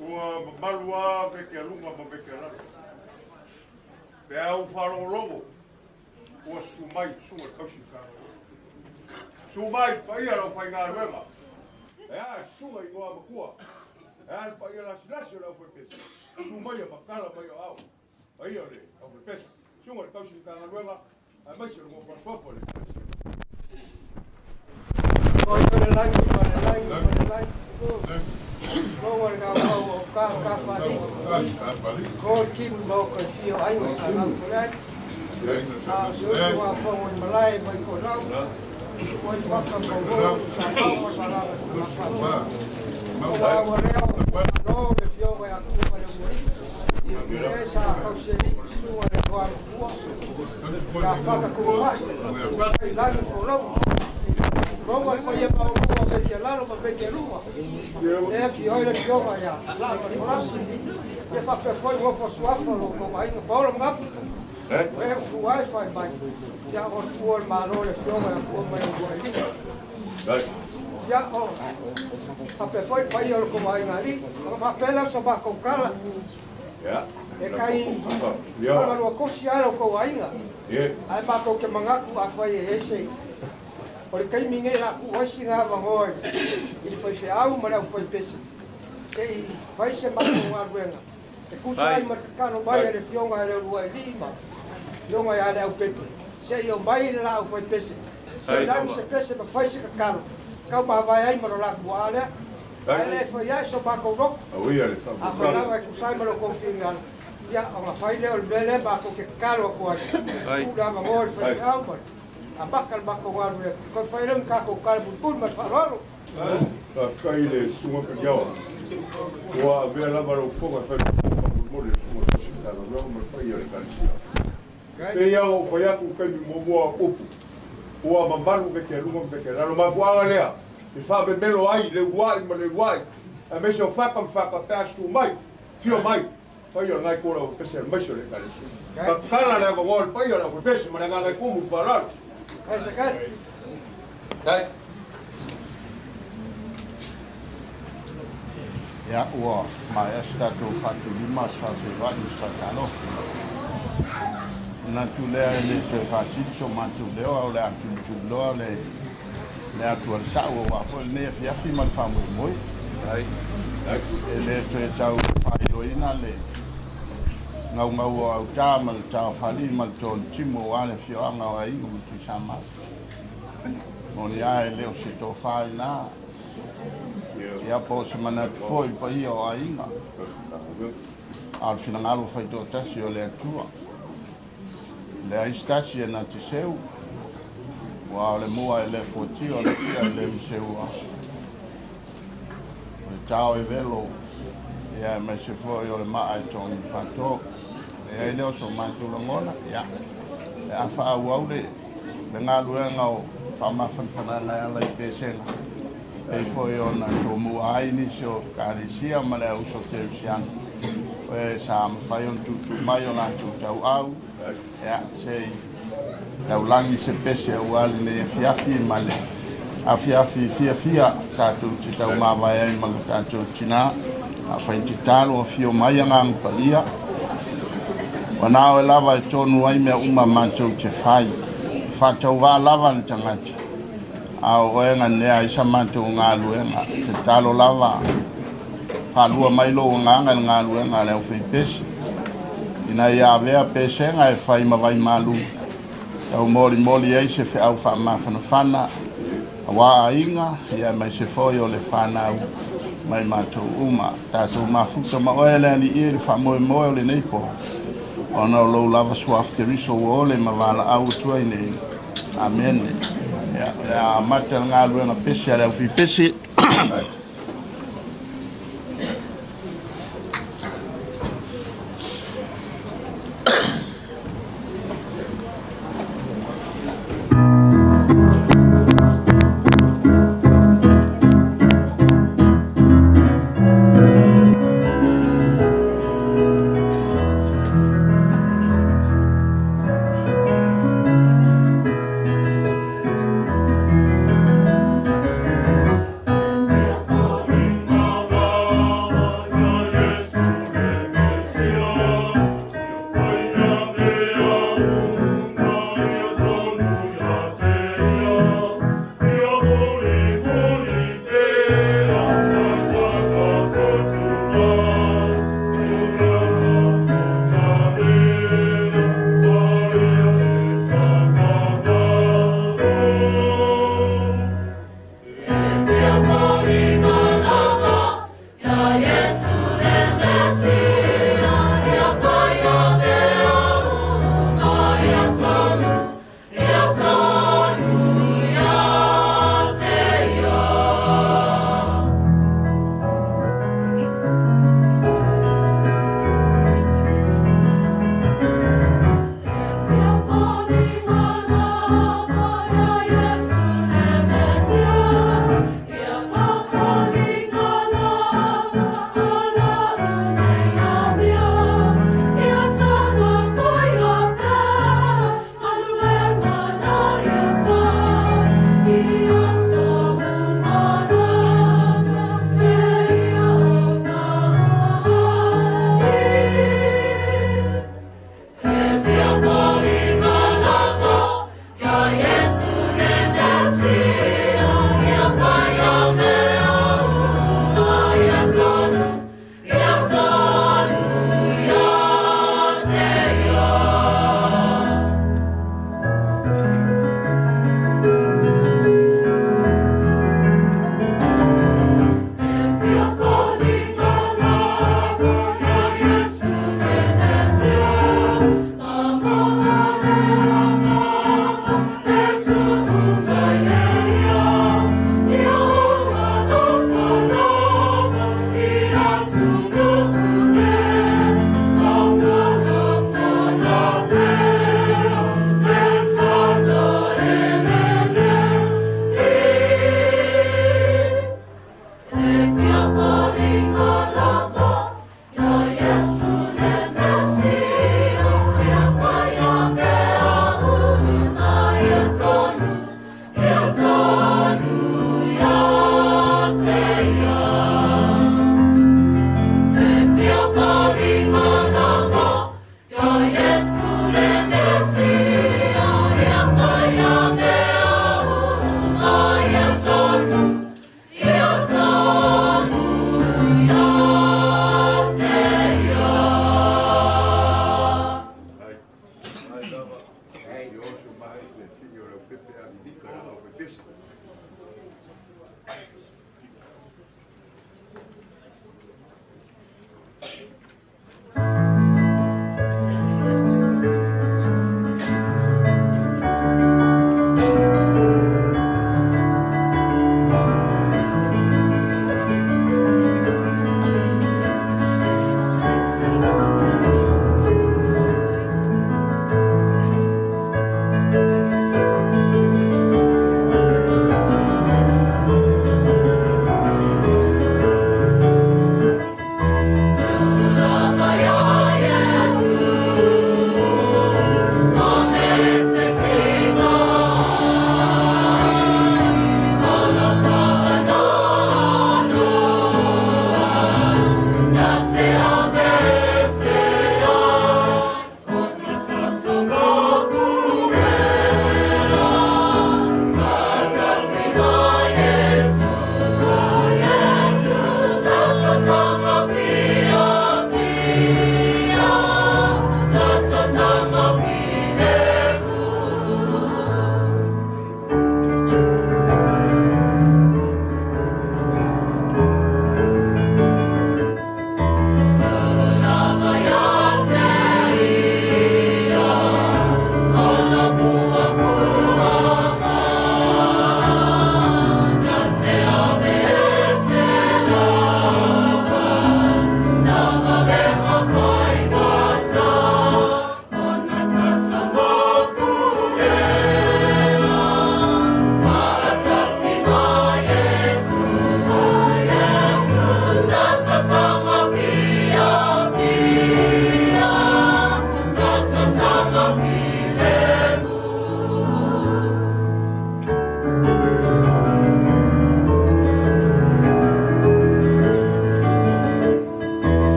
Ua mamalu a veke aluga ma veke alalo. Pe au whalogologo, ua sumai sunga le kausi ka. Sumai paia lau whaingaluega. E a sunga i ngoa makua. E a le paia lasilasi o le au whaipesa. Sumai a makala mai o au. Paia o le au whaipesa. Sunga le kausi ka galuega, a mai se lunga whasuapo le. O le lagi, ma le lagi, ma le lagi. Ko le ka o ka ka fa li. Ko ki mo ko fi o ai o sa la fulan. A o se uso a fogo i malae mai konau. Oi whaka mauro, sa mau ma malaga sa O la ua lea o no le fioga ia tua le muri. E sa kauseli sua le toa makua. Ka whaka kumawai. Kai lagi folau. Rongo le paia maolua vetia lalo ma vetia luma. E fioi le fioga ia la ma folasi. E whapea foi ngofo suafa lo ko ainga paolo ngafu. E fuai fai mai. Ia o tua le malo le fioga ia kua mai ua ili. Ia o whapea foi paia lo ko ainga ali. Whapea sa makou kala. E kai whangarua kosi alo ko ainga. Ai makou ke mangaku a whai e ese. O le kaimi nei la ku oisi ngā wangoa i le whaiwheau ma le au whaipese. Te i whaise matou ngā ruenga. Te kusa ai ma te kano mai a le fionga e le rua e lima. Fionga e a le au pepe. Se i o mai le la au whaipese. Se i lani se pese ma whaise ka kano. Kau mahawae ai ma lo la kua alea. Ai le whai ai so mākou roko. A whai lawa e kusai ma lo kouwhiringa. Ia, o ngā whai leo le mele mākou ke kalo aku ai. Kula wangoa le whaiwheau ma a maka le mako ngā rua. Koe whai reo kākou kare pulpul ma le wharoaro. Kai le sunga ka iawa. Ua avea lava lau foga whai mo le sunga ka reo ma le whai o le kanisia. Te ia o whai aku kai mi momoa upu. Ua mamalu ke ke lunga ke ke lalo mafuaga lea. I whaapemelo ai le uai ma le uai. A mese o whaka mwhaka pe asu mai. Fio mai. Whai o ngai kōra o pese al maise o le kanisia. Ka kala lea wangoa le pai o le pese ma le ngai kumu whalalo. Kai se kai. Kai. Ia ua mai asi tātou whātulima sa whai sa talofi. Nā tu lea e le toe whātili so mātou leo au le atu loa le atu al sa'u o wā foi le nea fiafi ma le whāmoemoe. E le toe tau whailoina le ngau ngau o au tā ma le tā whali ma le tō timo o ale fioanga o aiga ma tui sa mātou. Moni a e leo se tō whai nā. Ia po se manatu foi pa ia o aiga. A le finangalo whai tō tasi o le atua. Le aistasi e nā te seu. Ua o le mua e le foti o le tia e le mseua. O le tau e velo. Ia e mai se foi o le maa e tōngi whātō. E ai leo so mātou langona. Ia. E a whaau au le ngā luenga o whaamafanfananga e ala i pesenga. Pei foi o na tō mua ai nisi o kāresia ma le auso te usiana. E sa mawhai on tūtū mai o nā tūtau au. Ia, se taulangi se pese au ali nei fiafi ma le afiafi fiafia tātou te tau māwae ai ma le tātou tina. A whai te talo o fio mai anga palia. Wanao e lava e tonu ai mea uma mātou te whai. Whātau wā lava ni tangata. A o oenga nea isa mātou ngā luenga. Te talo lava. Whālua mai lo ngā ngā luenga le au whai pese. Ina ia avea pesenga e whai mawai malu. Tau moli moli ei se wheau wha mawhanawhana. A wā ainga, ia mai se foi o le whanau. Mai mātou uma. Tātou mafuta ma oe le ali ia le wha moe moe o le nei po. Ona o lou lava suaf te riso o ole ma wala au tua i nei. Amen. Ia, ia mata ngā luenga pese a le au fi pese. Yeah.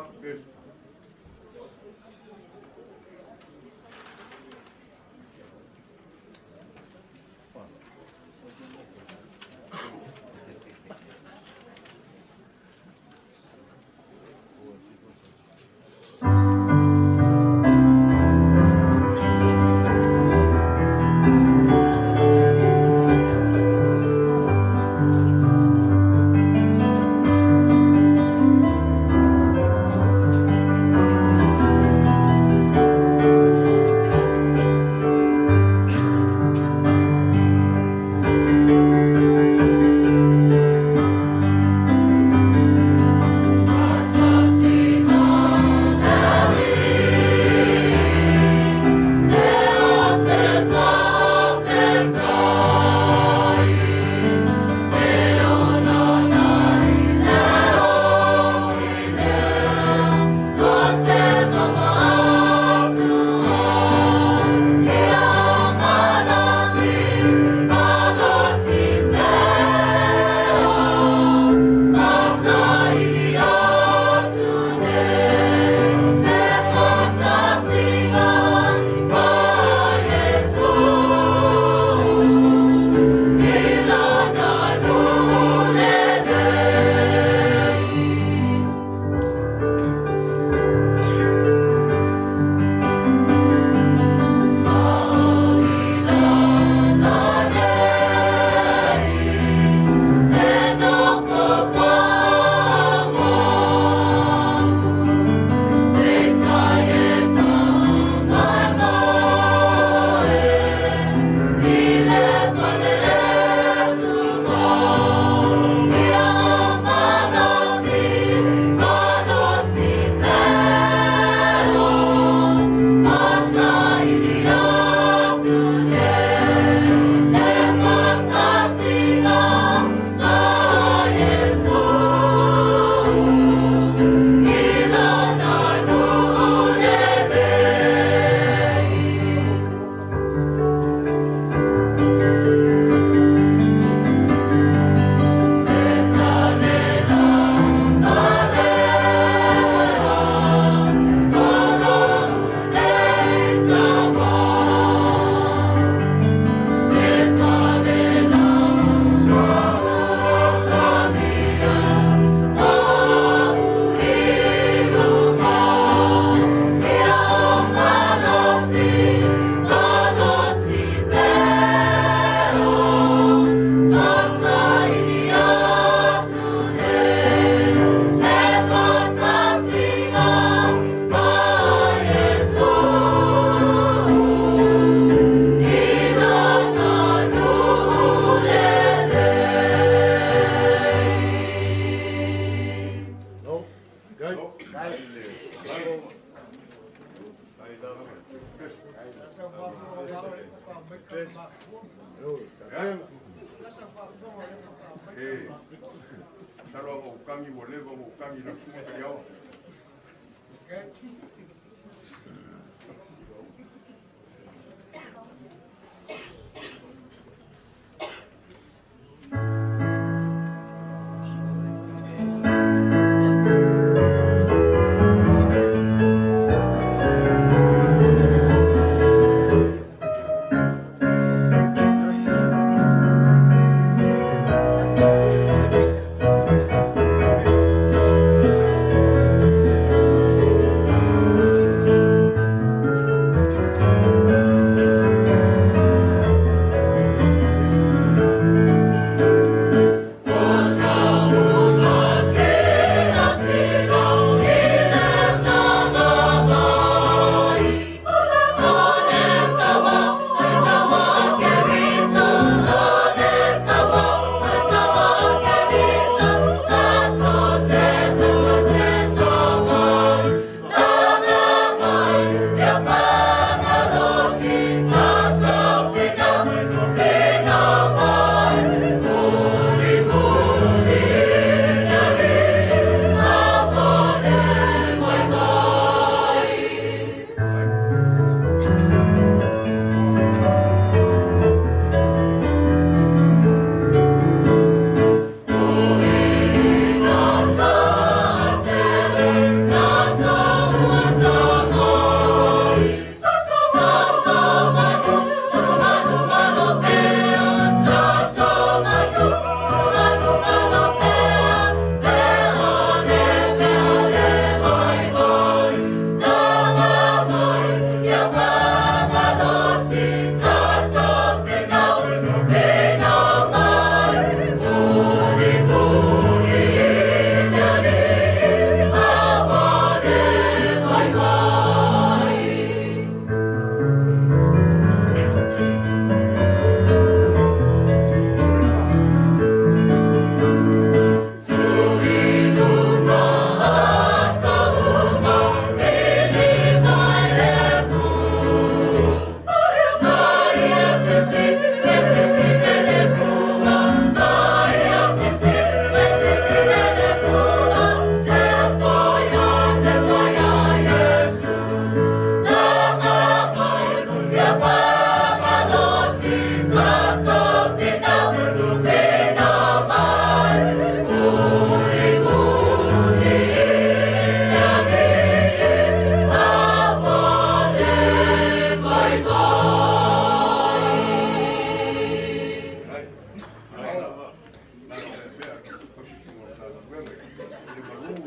Thank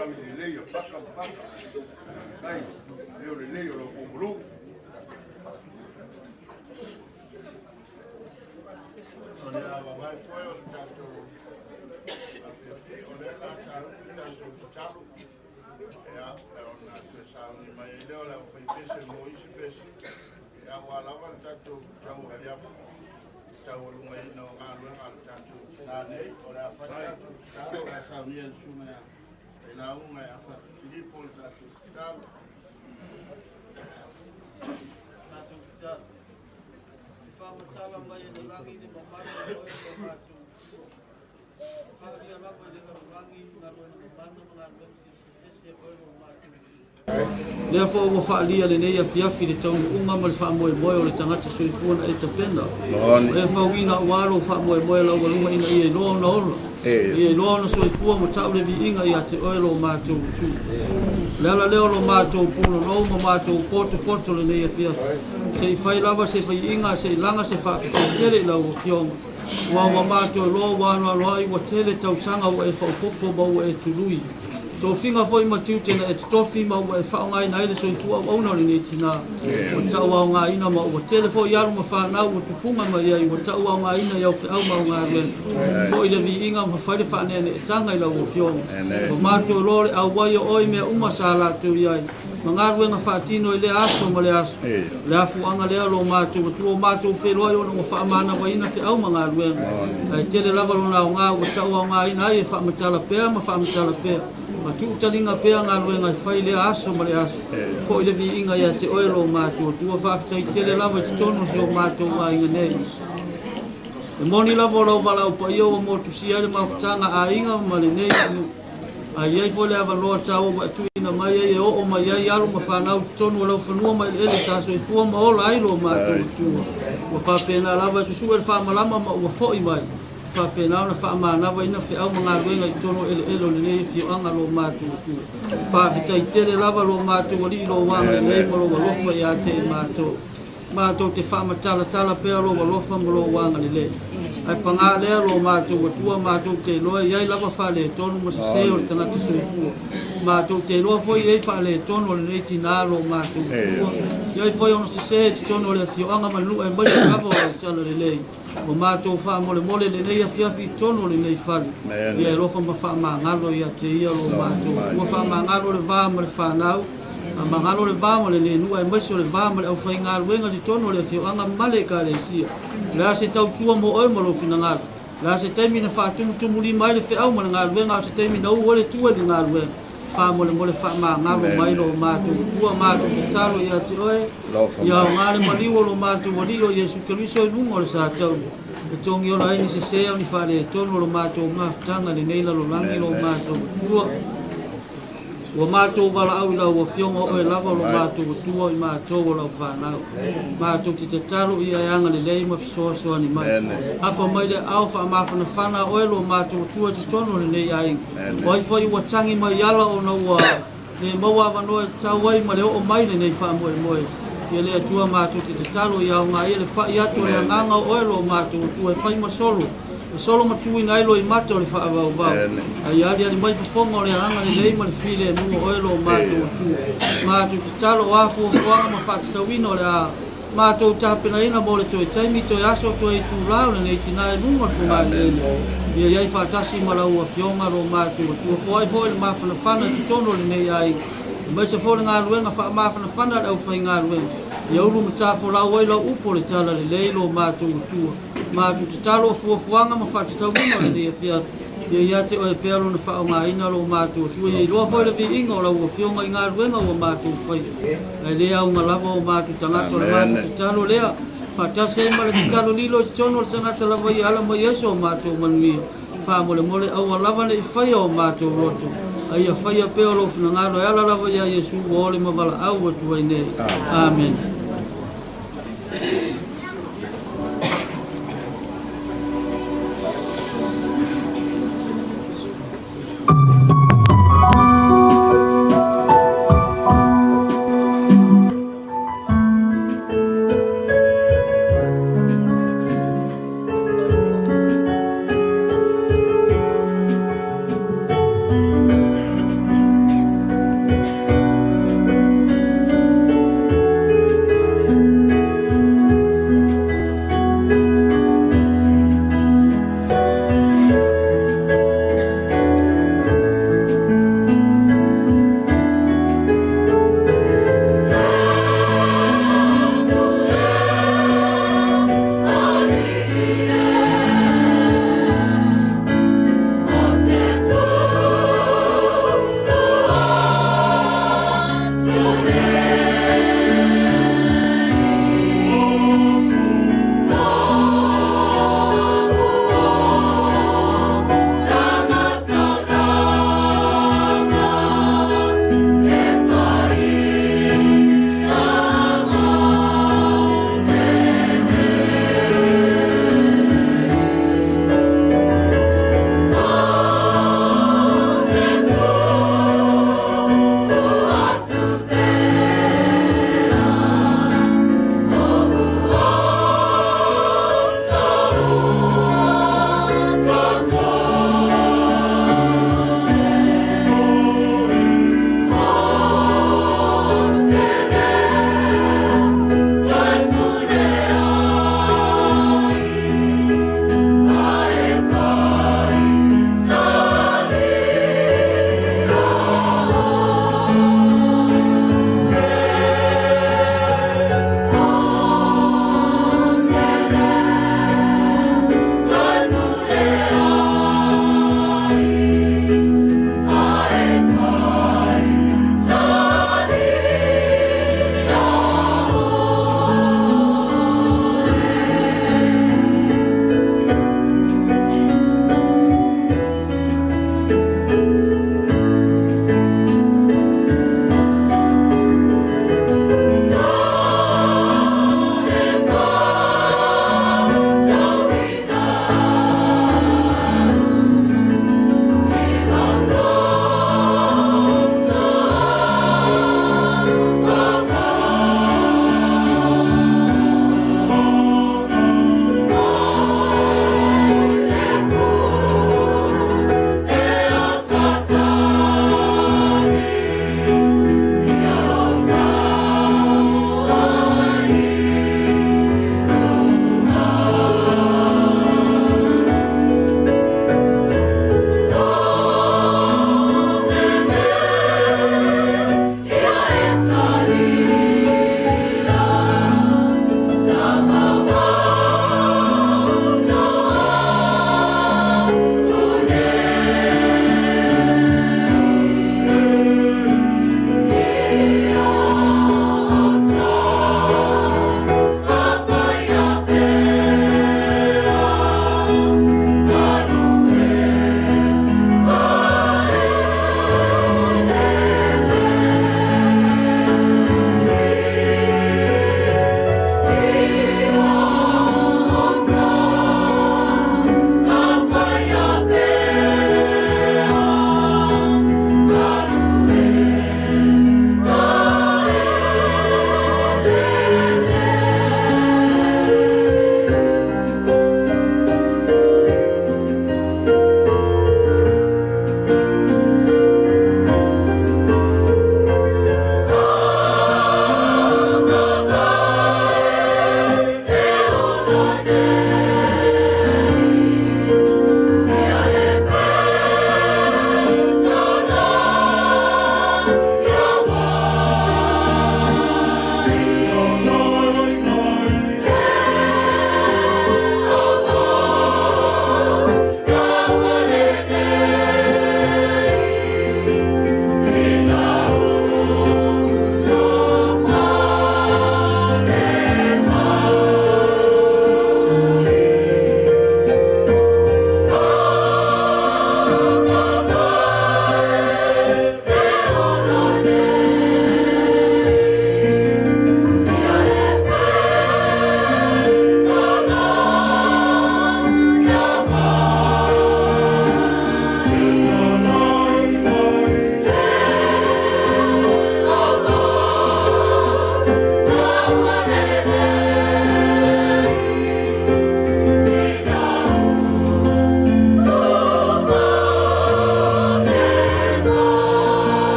tulaga lelei o Paka ma Paka. Faafetai leo lelei o lau pumulu. O le avavae foi o le tatou afiafi, o lea la sauni le tatou tatalo. Ia, ona toe sauni mai ai lea o le aufaipese mo isi pese. Ia, aua lava le tatou tauafiafi, taualugaina o galuega a le tatou tina nei. O le a fai tatou tatalo, o le a saunia e le susuga ia Failauga ia Fatu Filipo le tatou tatalo. Tatou tatalo. E faamatala mai e le lagi le mamalu o oe ma matou. E faaalia lava i le lalolagi galuega mamana ma galuega silisiliese a oe ma matou. Lea foi ua faaalia lenei afiafi le taunuuga ma le faamoemoe o le tagata soifua na e tapena. Ua e fauina aua lou faamoemoe laualuga ina ia iloa ona ola, ia iloa ona soifua ma tau le viiga ia te oe lo matou Utu. O le ala lea o lo matou punonou ma matou potopoto lenei afiafi, se i fai lava se viiga, se i laga se faafetai tele i lau Afioga. Aua ua matou iloa ua anoanoai ua tele tausaga ua e faaopoopo ma ua e tului. Tofiga foi ma tiute na e totofi ma ua e faaaogaina ai le soifua auauna o lenei tina ua tauaogaina ma ua tele foi alu ma fanau ua tupuga mai ai ua tauaogaina i au feau ma au galuega. Foi le viiga ma fai le faaneeneetaga i lau Afioga. Ua matou iloa le auai o oe i mea uma sa latou i ai ma galuega faatino i lea aso ma le aso. O le afuaga lea o lo matou Atua ua matou feiloai ona ua faamanavaina feau ma galuega. Ae tele lava lona aoga ua tauaogaina ai e faamatala pea ma faamatala pea ma tuutaliga pea galuega e fai i lea aso ma le aso. Foi le viiga ia te oe lo matou Atua, faafetai tele lava i totonu o si o matou aiga nei. E moni lava o lau valaau paia ua motusia ai le mafutaga aiga ma lenei nuu. A i ai foi le avanoa taua ua e tuuina mai ai e oo mai ai alo ma fanau i totonu o lau fanua ma eleele sa soifua ma ola ai lo matou Atua. Ua faapena lava e susue le faamalama ma ua foi mai. Ua faapena ona faamanavaina feau ma galuega i totonu o eleele o lenei afioaga lo matou Atua. Faafetai tele lava lo matou Alii i lou agalelei ma lou alofa ia te i matou. Matou te faamatalatala pea lou alofa ma lou agalelei. Ae pagā lea lo matou Atua, matou te iloa e i ai lava faaletonu ma sesē o le tagata soifua. Matou te iloa foi e i ai faaletonu o lenei tinā lo matou Atua, e i ai foi ona sesē i totonu o le afioaga ma le nuu aemaise lava o lau talalelei. Ua matou faamolemole lenei afiafi i totonu o lenei fale, ia e alofa ma faamagalo ia te ia lo matou Atua, faamagalo le va ma le fanau, faamagalo le va ma lenei nuu aemaise o le va ma le aufaigaluega i totonu o le afioaga ma le Ekalesia. O le a se tautua mo oe ma lou finagalo? O le a se taimi na faatumutumulima ai le feau ma le galuega, a o se taimi na u ai le tua i le galuega? Faamolemole faamagalo mai lo matou Atua, matou tatalo ia te oe, ia aoga le maliu o lo matou Alii o Iesu Keriso i luga o le satauli, e togiola ai ni sesē o ni faaletonu o lo matou mafutaga i lenei lalolagi lo matou Atua. Ua matou valaau i lau Afioga, o oe lava o lo matou Atua, i matou o lau fanau. Matou te tatalo ia e agalelei ma fesoasoani mai. Apa mai le aao faamafanafana a oe lo matou Atua i totonu o lenei aiga. O ai foi ua tagi mai ala ona ua le maua avanoa e tatau ai ma le oo mai lenei faamoemoe. Ia le Atua matou te tatalo ia aoga ia le pai atu o le agaga o oe lo matou Atua e fai ma solo, e solo matuina ai loimata o le faavauvau. A ia aliali mai fofoga o le agaga lelei ma le filemu o oe lo matou Atua. Matou tatalo o a fuafuaga ma faatatauina o le a matou tapenaina mo le toe taimi, toe aso, toe itulā o lenei tinā i luga o le fogaeleele. Ia i ai faatasi ma lau Afioga lo matou Atua. Foai foi le mafanafana i totonu o lenei aiga, aemaise foi le galuega faamafanafana a le aufaigaluega. Ia ulu ma tafolau ai lau upu o le talalelei lo matou Atua. Matou tatalo o fuafuaga ma faatatauina o lenei afiafi, ia ia te oe pea lona faaaogaina lo matou Atua, ia iloa foi le viiga o lau Afioga i galuega ua matou faia. Ae le auga lava o matou tagata o le matou tatalo lea, faatasi ai ma le tatalo lilo i totonu o le tagata lava ia ala mai ai so matou manuia. Faamolemole aua lava ne i faia o matou loto, a ia faia pea o lou finagalo e ala lava iā Iesu ua ole ma valaau atu ai nei. Amene.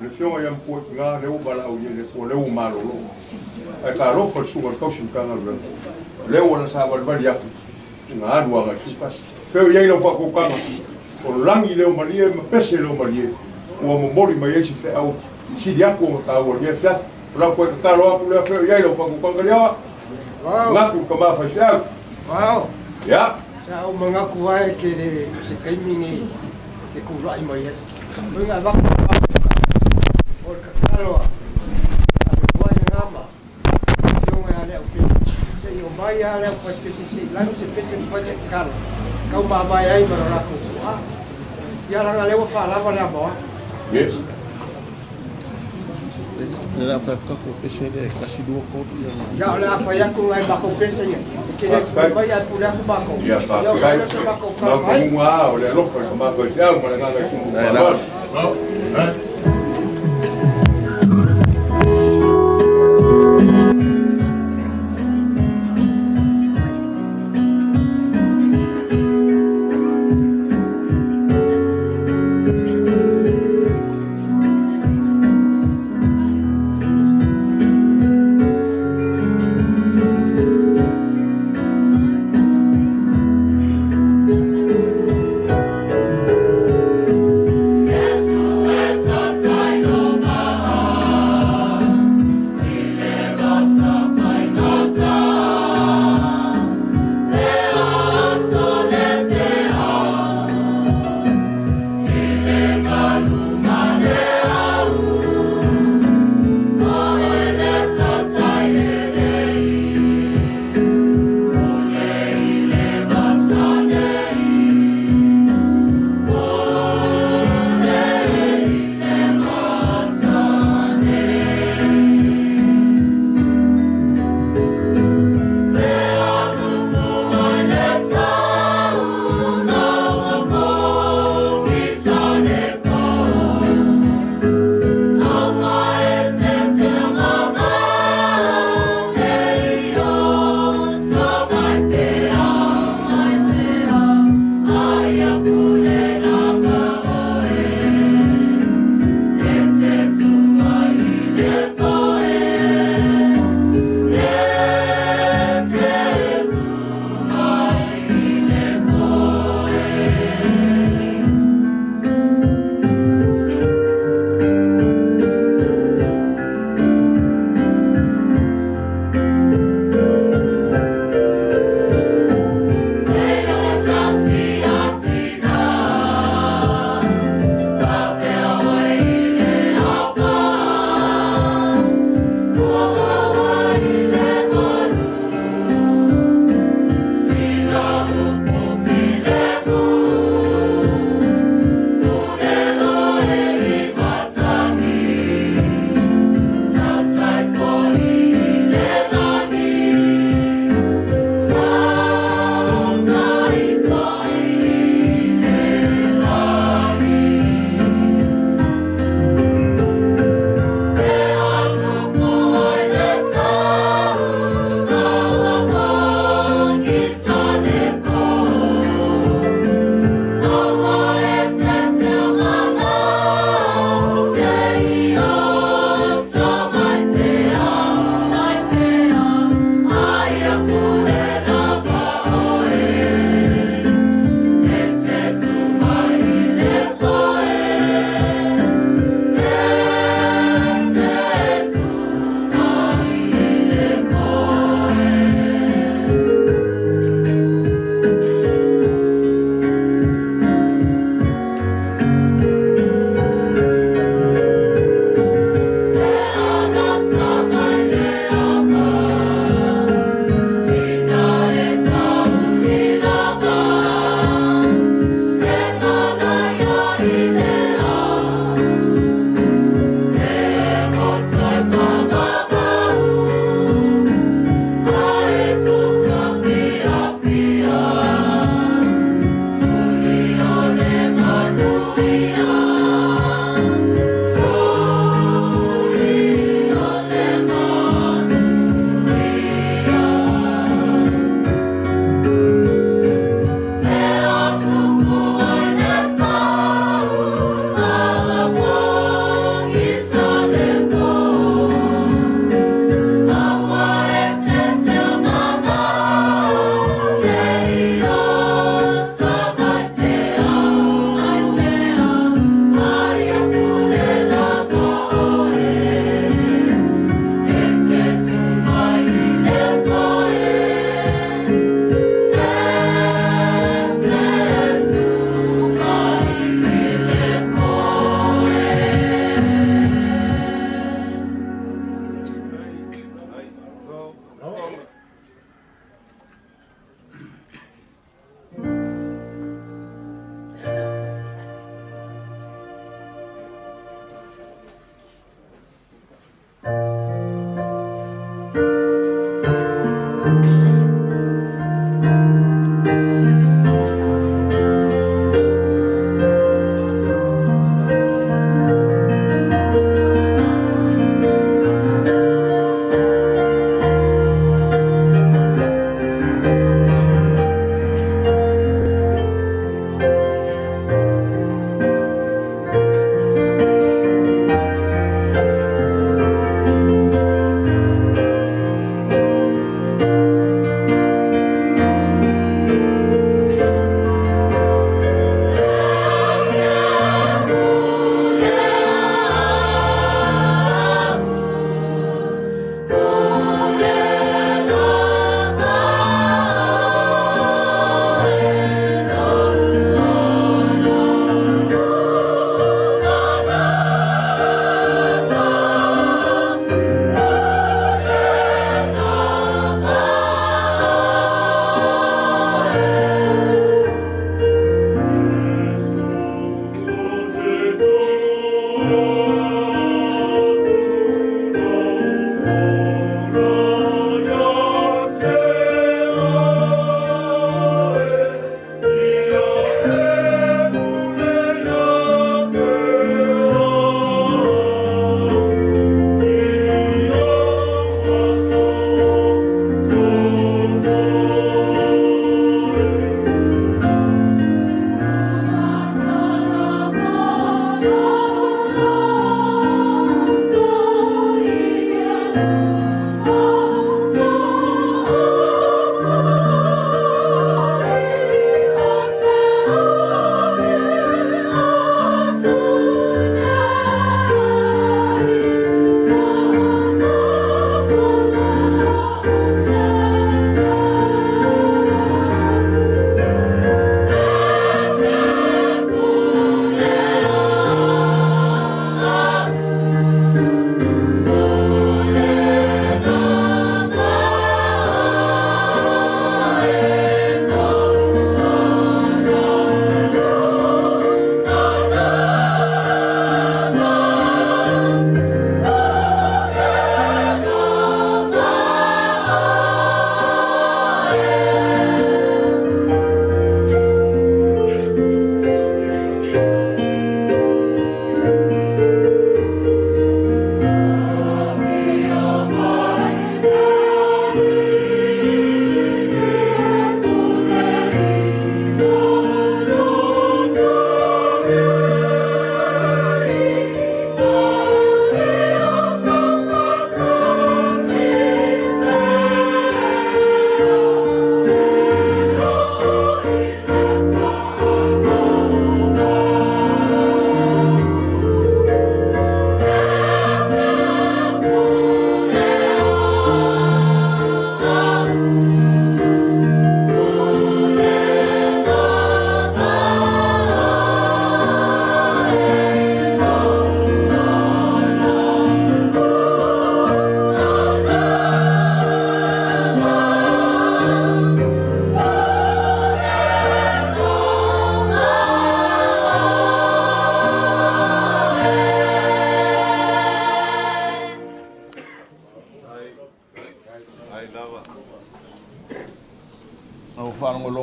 Le fioga ia mapuaiga lea ua valaau i ai le Atua lea ua malolo. Ae talofa i le susuga i le tausi Matagaluega, lea ua na savalivali atu ina alu agai i le 11. Fea o i ai lau faautautaga, o lagi leo malie ma pese leo malie ua momoli mai ai se feau sili atu ona taua i lenei afiafi. O lau toe tatalo atu lea, fea o i ai lau faautautaga Liaoa? Manatu i le tama faifeau. Ia. Sa ou manatu lava e tele se taimi nei e tulai mai ai. Oi na avatu o le tatalo a le Luai lena ma le Afioga ia Leaupele, se i omai lava le aufaipese se i lanu se pese ma fai se tatalo e tau mavae ai ma lo latou tuaa. Ia leaga o lea ua faalava le amaoa. Yes. Le a fai atu pese le 1 2 3 ia. Ia o le a fai atu nai matou pese ia. E te le pule mai ae pule atu matou. Ia Ia o faafetai. fai se matou tala Mau fai. tamuga a o le alofa i le tama faifeau ma le agaga i tumu faaaloalo. Yesu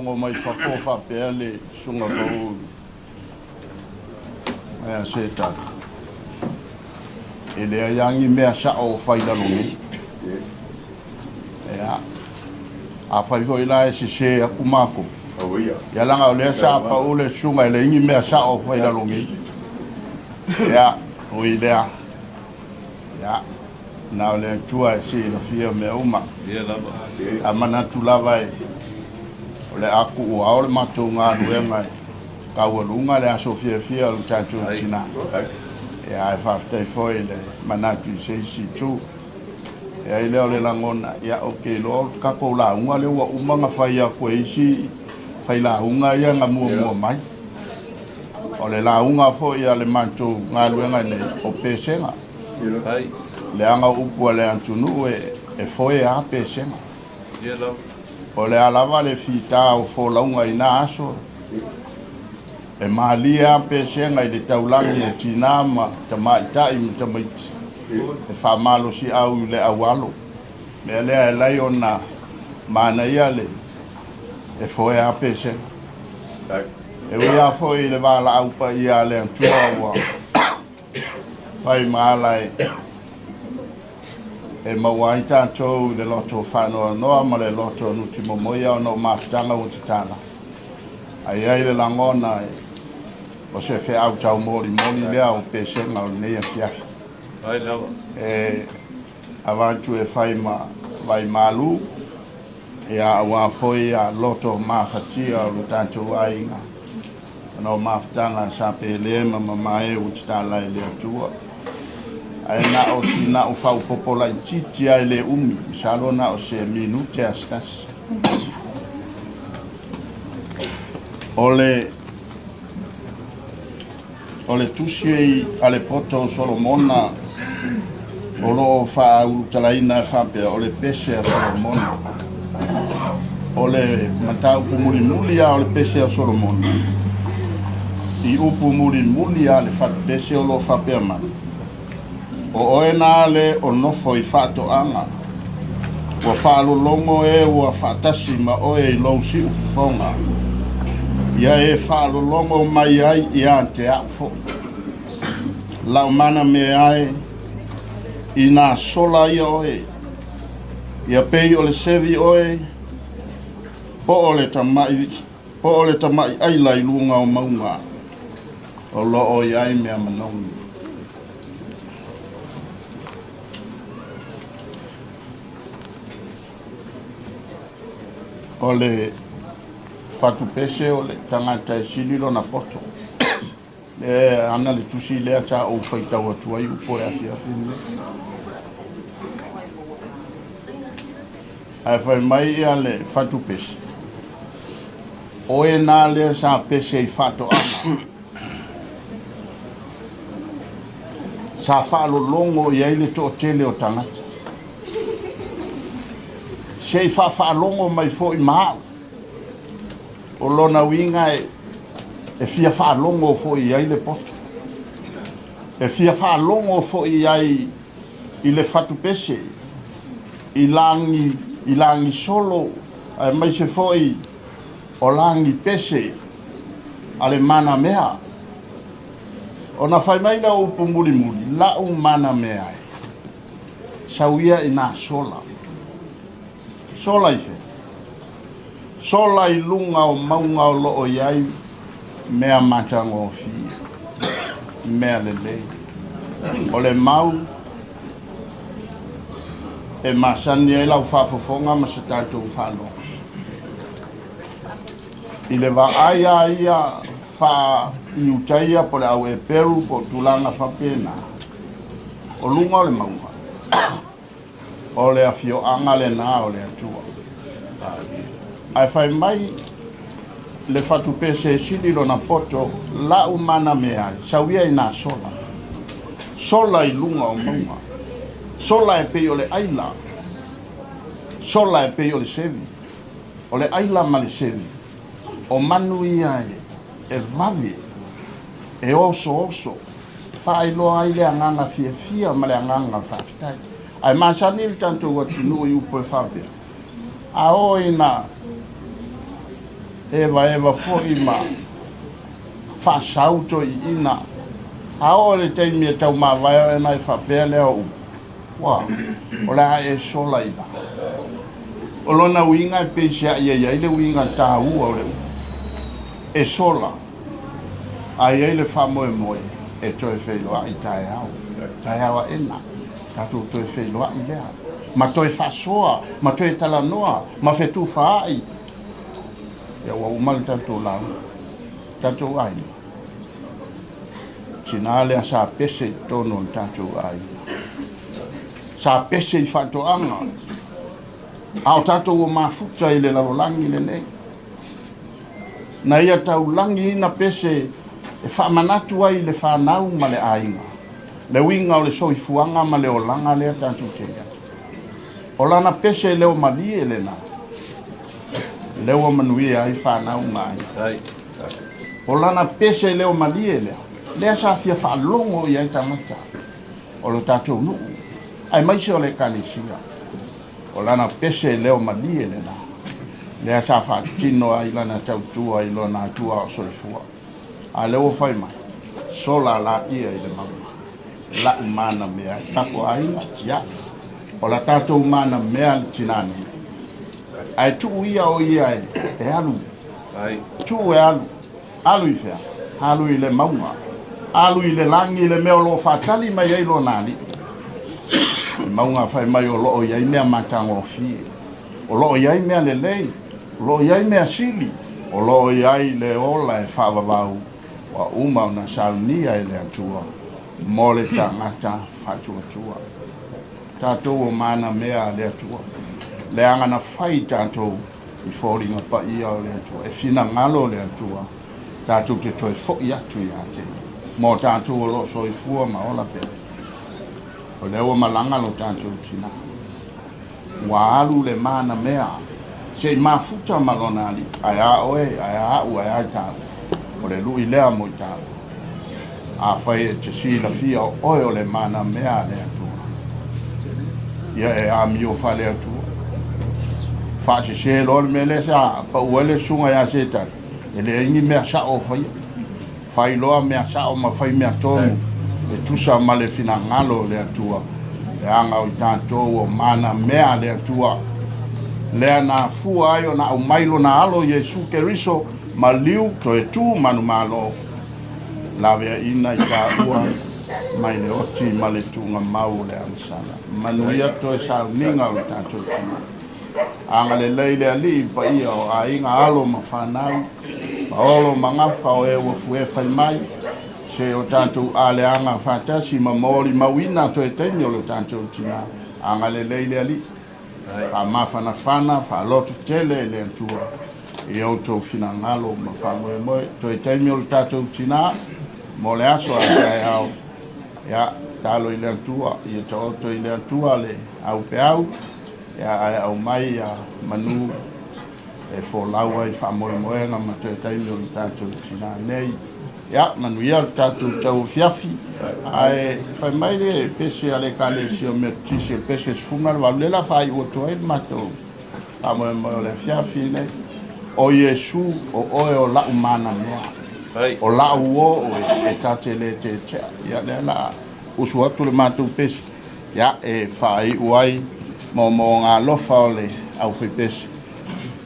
faalogo mai fafo o faapea le susuga pau ia Setani, e leai lava ni mea sao o fai i lalo nei. Ia, afai foi la e sese atu matou, ia leaga o lea sa pau le susuga e leai ni mea sao o fai i lalo nei. Ia, ui lea, ia, na o le Atua e silafia mea uma. A manatu lava e o le a tuuao le matou galuega e taualuga le aso fiafia o le tatou tina. Ia, ae faafetai foi i le manatu i se isi itu. E ai lea o le lagona, ia ou te iloa o le tatou lauga lea ua uma ona fai atu e isi failauga ia na muamua mai. O le lauga foi a le matou galuega nei, o pesega. Leaga o upu a le atunuu e foe a pesega. O le a lava le fita o folauga i na aso, e malie a pesega i le taulagi e tinā ma tamaitai ma tamaiti e faamalosiau i le aualo. Mea lea e alai ona manaia le e foe a pesega. E ui lava foi i le valaau paia a le Atua ua fai ma ala e maua ai tatou i le loto faanoanoa ma le loto nutimomoia ona o mafutaga ua tatala. Ae i ai le lagona o se feau taumolimoli lea o pesega o lenei afiafi. E avatu e fai ma vaimalu, ia aua foi ia loto mafatia o lo tatou aiga, ona o mafutaga sa pele ma mamae ua tatala e le Atua. Ae na o sina'u faaopopo laitiiti lava e le umi, masalo na o se minute a se tasi. O le O le tusi a le poto o Solomona o lo o faaulutalaina e faapea, o le pese a Solomona. O le mataupu mulimuli lava o le pese a Solomona, i upu mulimuli lava a le fatupese o lo o faapea mai, O oe nā le o nofo i faatoaga, ua faalologo e ua faatasi ma oe i lou siufofoga, ia e faalologo mai ai ia te au foi. Lau mana mea ae, inā sola ia oe, ia pei o le sevi oe, po o le tamaʻi, po o le tamaʻi ʻaila i luga o mauga o lo o i ai mea manogi. O le fatupese o le tagata e sili lona poto. E ana le tusi lea sa ou faitau atu ai upu o le afiafi lenei. Ae fai mai ia le fatupese, oe nā lea sa pese i faatoaga. Sa faalologo i ai le toatele o tagata. Se i faafaalogo mai foi ma au. O lona uiga e fia faalogo foi i ai le poto. E fia faalogo foi i ai i le fatupese, i lagi, i lagisolo, aemaise foi o lagi pese a le manamea. Ona fai mai lea o upu mulimuli, La'u manamea e, sau ia i nā sola. Sola i fea? Sola i luga o mauga o lo o i ai mea matagofie, mea lelei. O le mau e masani ai lau faafofoga ma se tatou faalogo. I le vaai a ia faa-Iutaia po o le au Eperu po o tulaga faapena, o luga o le mauga, o le afioaga lena o le Atua. Ae fai mai le fatupese e sili lona poto, La'u mana mea ai, sau ia i nā sola, sola i luga o mauga, sola e pei o le ʻaila, sola e pei o le sevi. O le ʻaila ma le sevi, o manu ia e vave, e osooso, e faailoa ai le agaga fiafia ma le agaga faafetai. Ae masani le tatou atunuu i upu e faapea, A oo ina Evaeva foi ma faasau toeaiina. A oo i le taimi e taumavae oe ona e faapea lea o upu, Ua, o le a e sola i la. O lona uiga e peiseai e i ai le uiga taua o le upu, e sola, a i ai le faamoemoe e toe feiloai taeao, taeao aena, tatou toe feiloai lea, ma toe faasoa, ma toe talanoa, ma fetufaai. Ia ua uma le tatou lauga, tatou aiga. Tina lea sa pese i totonu o le tatou aiga. Sa pese i faatoaga, a o tatou ua mafuta i le lalolagi lenei. Na ia taulagiina pese e faamanatu ai i le fanau ma le aiga, le uiga o le soifuaga ma le olaga lea tatou te i ai. O lana pese leo malie lena, lea ua manuia ai fanau ma aiga. O lana pese leo malie lea, lea sa fia faalogo i ai tagata o lo tatou nuu, aemaise o le Ekalesia. O lana pese leo malie lena, lea sa faatino ai lana tautua i lona Atua o soifua. A lea ua fai mai, sola laia i le mauga, la'u mana mea e tako aiga, ia, o la tatou mana mea le tinā nei. Ae tuu ia o ia e alu, tuu e alu, alu i fea? Alu i le mauga, alu i le lagi, le mea o lo o faatali mai ai lona alii. Le mauga fai mai o lo o i ai mea matagofie, o lo o i ai mea lelei, o lo o i ai mea sili, o lo o i ai le ola e faavavau ua uma ona saunia e le Atua mo le tagata faatuatua. Tatou o mana mea a le Atua, leaga na fai tatou i foliga paia o le Atua, e finagalo le Atua tatou te toe foi atu ia te Ia mo tatou o lo o soifua ma ola pea. O lea ua malaga lo tatou tina, ua alu le mana mea se i mafuta ma lona alii, ae a oe, ae a au, ae a i taua. O le lui lea mo i taua. Afai e te silafia o oe o le mana mea a le Atua, ia e amio faale-Atua. Faasese loa le mea lea sa pau ai le susuga ia Setani, e leai ni mea sao o faia. Fai loa mea sao ma fai mea tonu e tusa ma le finagalo o le Atua, leaga o i tatou o mana mea a le Atua. Lea na afua ai ona aumai lona Alo Iesu Keriso maliu toe tu manumalo, laveaiina i taua mai le oti ma le tuugamau o le agasala. Manuia toe sauniga o le tatou tina. Agalelei le Alii i paia o aiga, alo ma fanau, paolo ma gafa o e ua fuefai mai, se o tatou aleaga faatasi ma molimauina toe taimi o le tatou tina. Agalelei le Alii, faamafanafana, faaloto tele le Atua i outou finagalo ma faamoemoe. Toe taimi o le tatou tina mo le aso a taeao. Ia, talo i le Atua, ia taoto i le Atua le aupeau, ia ae aumai ia manu e folau ai faamoemoega ma toe taimi o le tatou tina nei. Ia, manuia le tatou tauafiafi. Ae fai mai le pese a le Ekalesia o Metotisi, o le pese 18, lea la faaiu atu ai le matou faamoemoe o le afiafi lenei. O Iesu, o oe o la'u manamea, o la'u uo oe e ta te le tetea. Ia, lea la usu atu le matou pese, ia, e faaiu ai moomooga alofa o le aufaipese,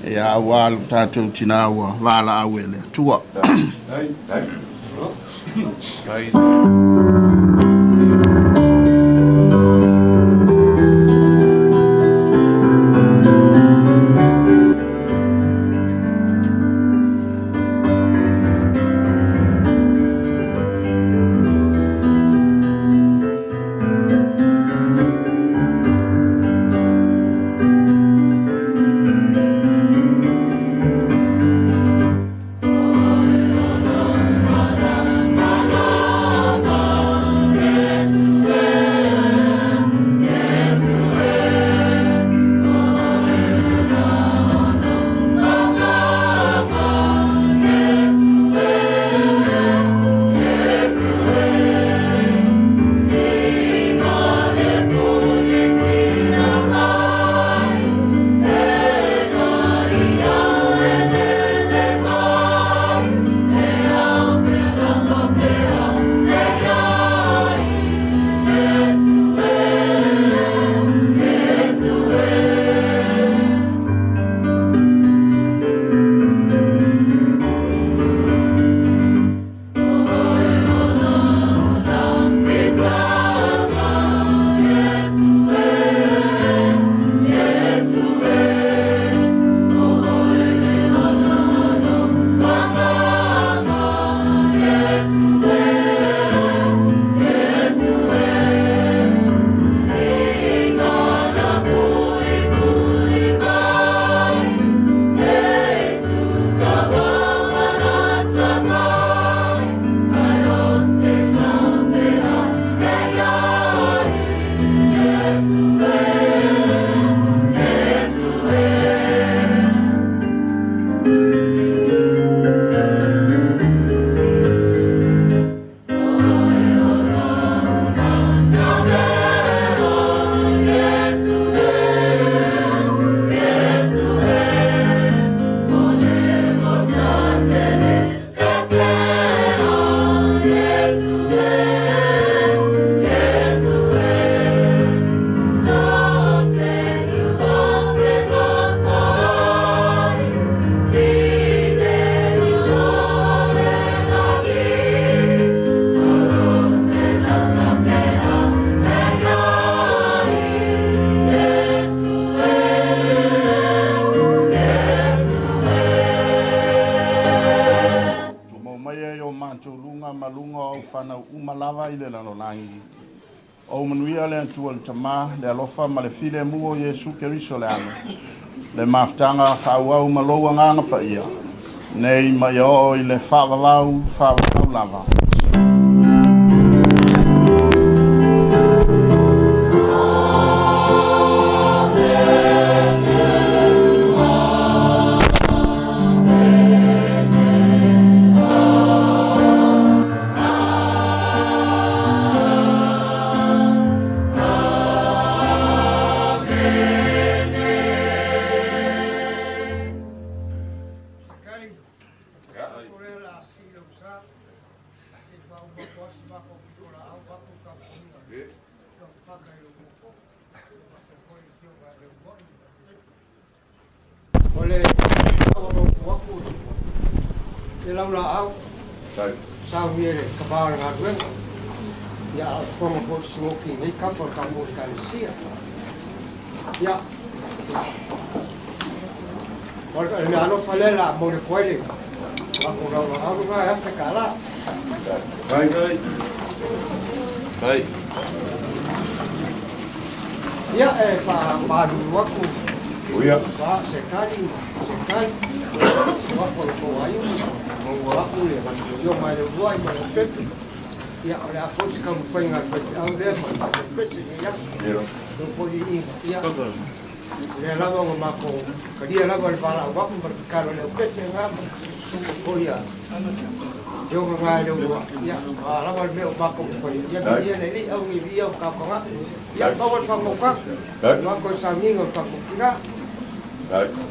ia, aua lo tatou tinā ua valaau e le Atua. Mana o au fanau uma lava i le lalolagi. O manuia le Atua le Tama, le alofa ma le filemu o Iesu Keriso le Ano, le mafutaga faaauau ma lou Agaga Paia, nei ma ia oo i le faavavau faavavau lava. O le aku le laulaau saunia le kava o le galuega ia a o fofoga foi le sigoki i nei kafa o le tatou Ekalesia. Ia o le mea alofa lea o le a momoli atu ai le matou laulaau lena e $1,000. Ia e faamalulu atu se tali ma se tali uafu o le tou aiga maua aku le afioga i le Uluai ma le Pepe. Ia o le a foi se taumafaiga a le faifeau lea ma le Pese nei aso lou foi iiga. Ia lea lava ua matou talia lava le valaau atu ma le tatalo i le aupese na ma susu foi ia afioga na e le Uluai. Ia a lava le mea o matou faia. Ia viia le Alii au ni viia o tatou Ia pau o le faamautaga, matou i sauniga o le tatou tina.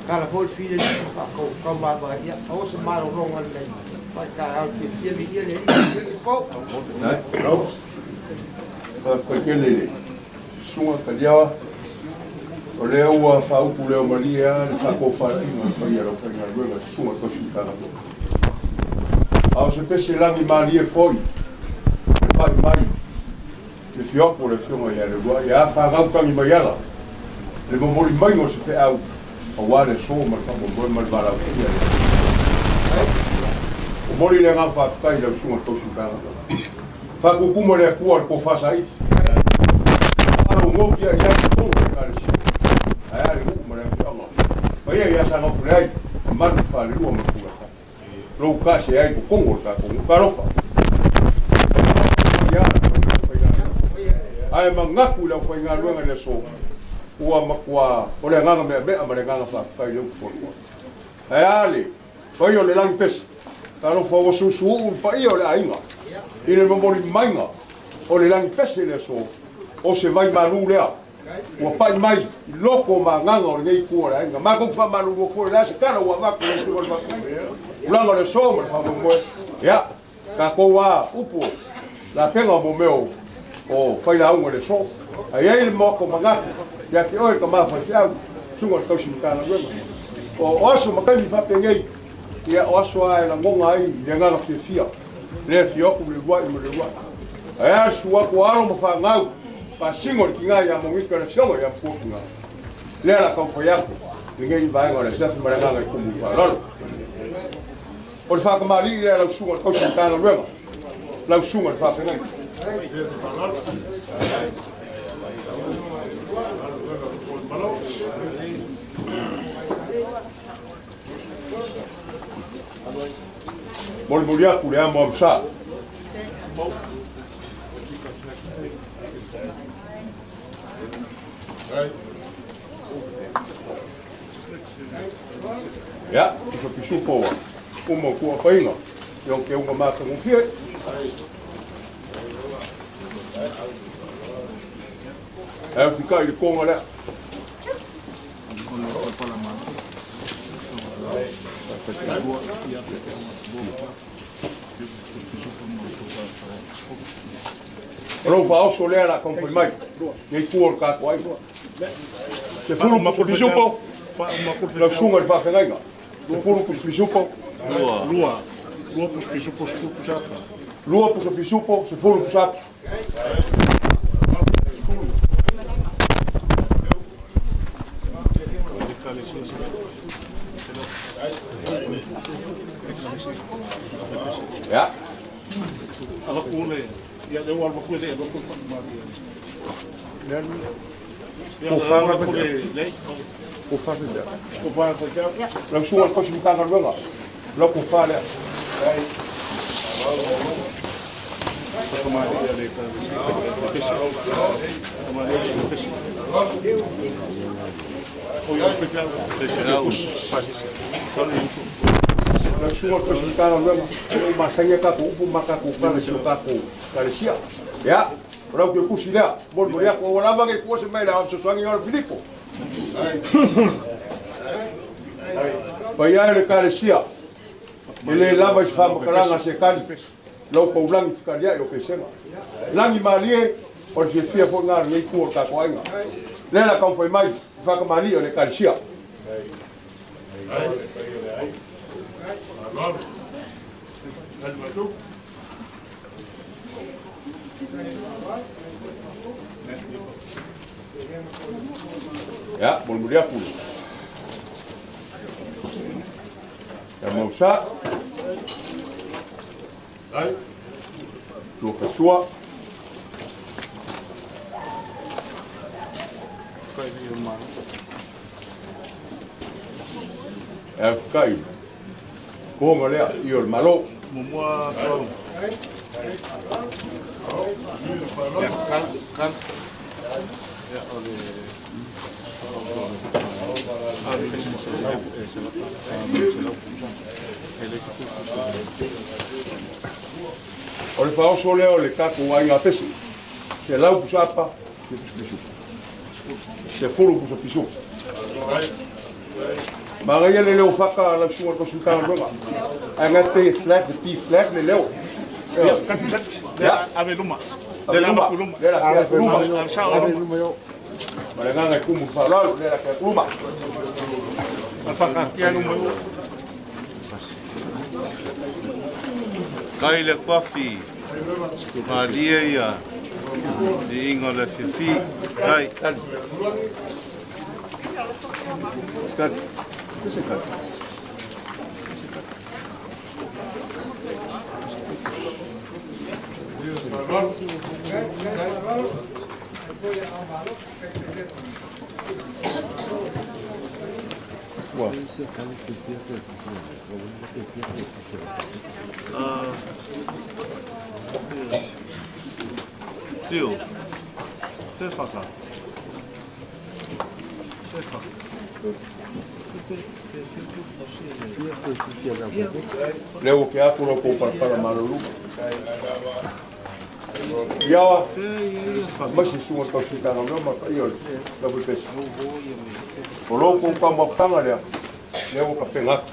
Tala foi le filemu ma fatou taumavae. Ia aua se malologa lelei. Faitaeao le fiafia viia le Alii, viia le po. Faafetai tele i le Susuga Taliaoa, o lea ua faaupu leo malie lava le faatofalaiga o le paia o le aufaigaluega i Susuga Tausi Matagaluega. A o se pese lagi malie foi le pai mai le fioapo o le Afioga ia Leuluai, ia fanau tagi mai ala le momoli maiga o se feau aua le aso ma le faamoemoe ma le valaau paia le Atua. Momoli le agaga faafetai i lau Susuga Tausi Matagaluega. Faatuatumu e le Atua le tofa saili. Faalogologo ia i ai totonu o le Ekalesia, ae a le nuu ma le afioaga paia ia Sagaufuleai, mamalu falelua ma le Tulafono. Lou kase ai totonu o le tatou nuu. Talofa! Ae manatu i le aufaigaluega i le aso, ua matua o le agaga meamea ma le agaga faafetai lea ou te fuafua. Ae a le paia o le lagi pese? Talofa ua susuuu le paia o le aiga i le momoli maiga o le lagi pese i le aso, o se vai malu lea ua pai mai i loko o ma agaga o lenei itu o le aiga. Matou te faamalulu atu foi, o le a se tala ua avatu i lau Susuga i le Faafeagaiga, tulaga o le aso ma le faamoemoe, ia, tatou a upu o lapega o mea o failauga i le aso. Ae i ai le maota o manatu ia te oe tama faifeau, Susuga i le Tausi Matagaluega. O aso ma taimi faapenei, ia o aso lava e lagona ai le agaga fiafia, le afio atu le uluai ma le uluai. Ae a le susu atu o alo ma fanau, faasino i le tiga ia Monika le afioga ia Matua Tiga. Lea la taumafai atu lenei vaega o le asiasi ma le agaga i tumu i faaaloalo. O le faatamalii lea lau susuga i le Tausi Matagaluega, lau susuga i le Faafeagaiga. Molimoli atu le amo amusa. Ia, tusa pisupo ua uma o tuapainga, i o ke unga matagofie. Ae fika i le konga lea. O lou faaoso lea la taumafai mai nei tua o le tatou aiga. 10 pisupo, lau susuga i le faafeagaiga. 10 pisupo. Lua. Lua pisupo, 10 pusata. Lua pisupo, 10 pusata. Ia. Ule, ia le ua alua le alua whakamari. Ko whanga ko whanga. Ko whanga. Lau sunga ko si tanga luenga. Lau ko wha lea. Whakamari le pesa. Whakamari le pesa. O ia pesa. Lau sunga ko si tanga luenga. Lau masangia ka ko upu maka ko kare si ka ko kare sia. Ya. Lau ke kusi lea. Mol mol ya ko wala ba ke ko se mai la so swangi o Filipo. Paia le kare sia. Ele lava i whamakalanga se kali. Lau paulangi whikaria i o pesenga. Langi malie, o le fiafia fo ngā rei kua o tāko ainga. Lena kaumwhai mai, whakamali o le karisia. Ya, bolmuria pulu. Ya mausa. Tua kasua. Kai. Konga lea i o le malo. Mumua tau. Ya, kal. Ya, o le... O le whaoso lea o le kako ai ngā pesi. Se lau pusa apa, se pusa pisu. Se fulu pusa pisu. Magaia le leo whaka lau sunga ko sutanga ronga. Ai ngā te flag, the P flag le leo. Ya, ave luma. Le lama kuluma. Le la kuluma. Ma le nganga kumu whaolalu, le la kuluma. Whaka kia luma. Kai le kwafi, malia ia, le ingo le fifi, kai. Skari, kese kari. Wa. Tio, te whaka. Te whaka. Leo ke atu rau kō parapara maruruma. Iawa, masi sunga tau sutanga mea maka ia lau pesi. O lou kō pamapanga lea, leo ka pengatu.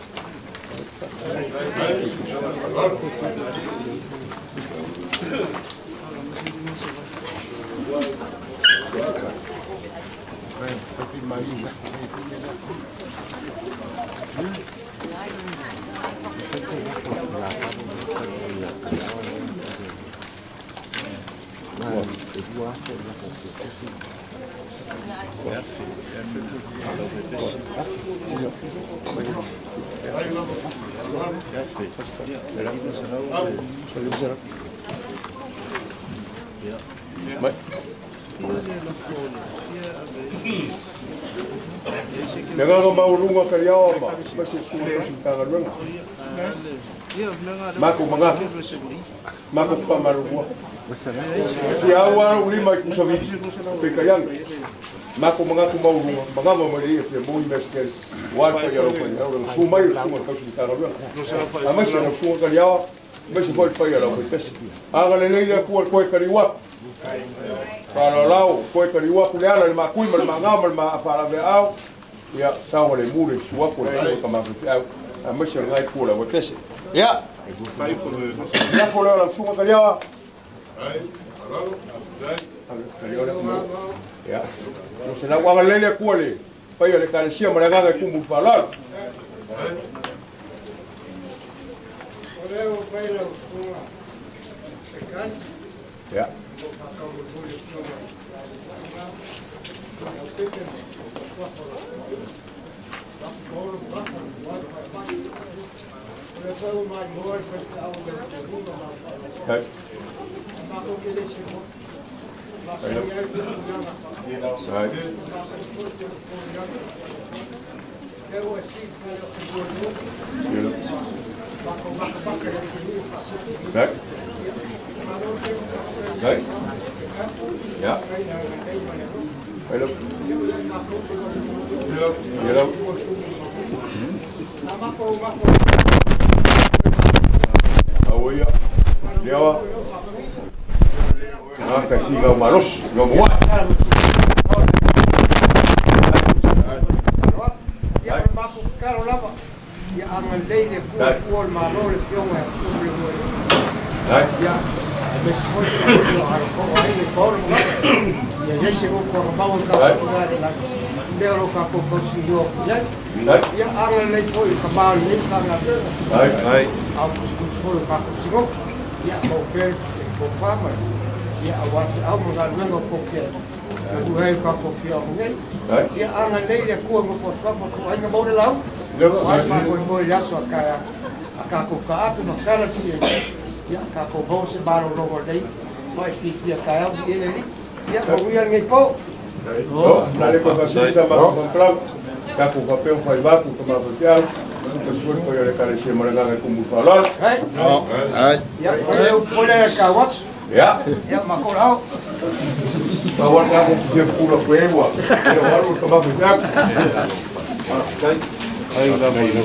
Le nganga maulunga ka iao ma, masi sunga tau sutanga luenga. Mako mangaka, mako pamarugua. Ki au au lima i kusaviti, pe kayanga. Mako mangaka maulunga, mangama mai ia fia moi meskeli. Wai pa ia lau pa ia lau, su mai o sunga tau sutanga luenga. A masi lau sunga ka iao, masi foi pa ia lau pa pesi. Aga le leile kua koe kariwa. Whalalau, koe kariwa ku le ala le makui ma le mangao ma le maawhalawe au. Ia, sawa le mure, suaku le kua ka mawhiwhi au. A masi o ngai kua lau pesi. Ia! Ia ko leo lau sunga ka iao. Ia. No se lau aga lele kua le. Pai o le karesia ma le gaga kumu whalalau. O leo pai lau sunga. Se kani. Ia. Kai. Dai. Dai. Ya. Hello. Hello. Aoia. Lewa. Ah, kasi lau malos, lau mua. Ia o le matou tatalo lava ia agalelei le Atua e tua o le Malo le Afioga ia Tupu le Ua ia aemaise foi le o alofoo ai le paolo ma ia i ai se nofoaga mau o le tatou ina i le lagi mea o lo tatou tausinio atu i ai ia agalelei foi i le tama o lenei Matagaluega a o tusitusi foi o tatou sinoto ia maua pea le tofa ma ia aua feau ma galuega o tofia ai Manuia ai lo tatou afioaga nei. Ia agalelei le Atua i Nofoasuafa o aiga maua le lau. O ai faamoemoe i le aso a taeao a tatou taape ma tala tia ia tatou maua se malologa o lenei faafiafia taeao i le Alii. Ia manuia lenei po. O, na le ko fasili sa ma ko plau. Ka ko fa pe fa iwa ku ka ma fa piau. Ko si ko yo le kare se mo le ga ku mu fa lo. Ai. Ai. Ia, foi le foi le ka watch. Ya. Ia ma ko lau. Pa wa ka ko fia pula ko e wa. E wa ru ka ma fa piau. Ai la mo le.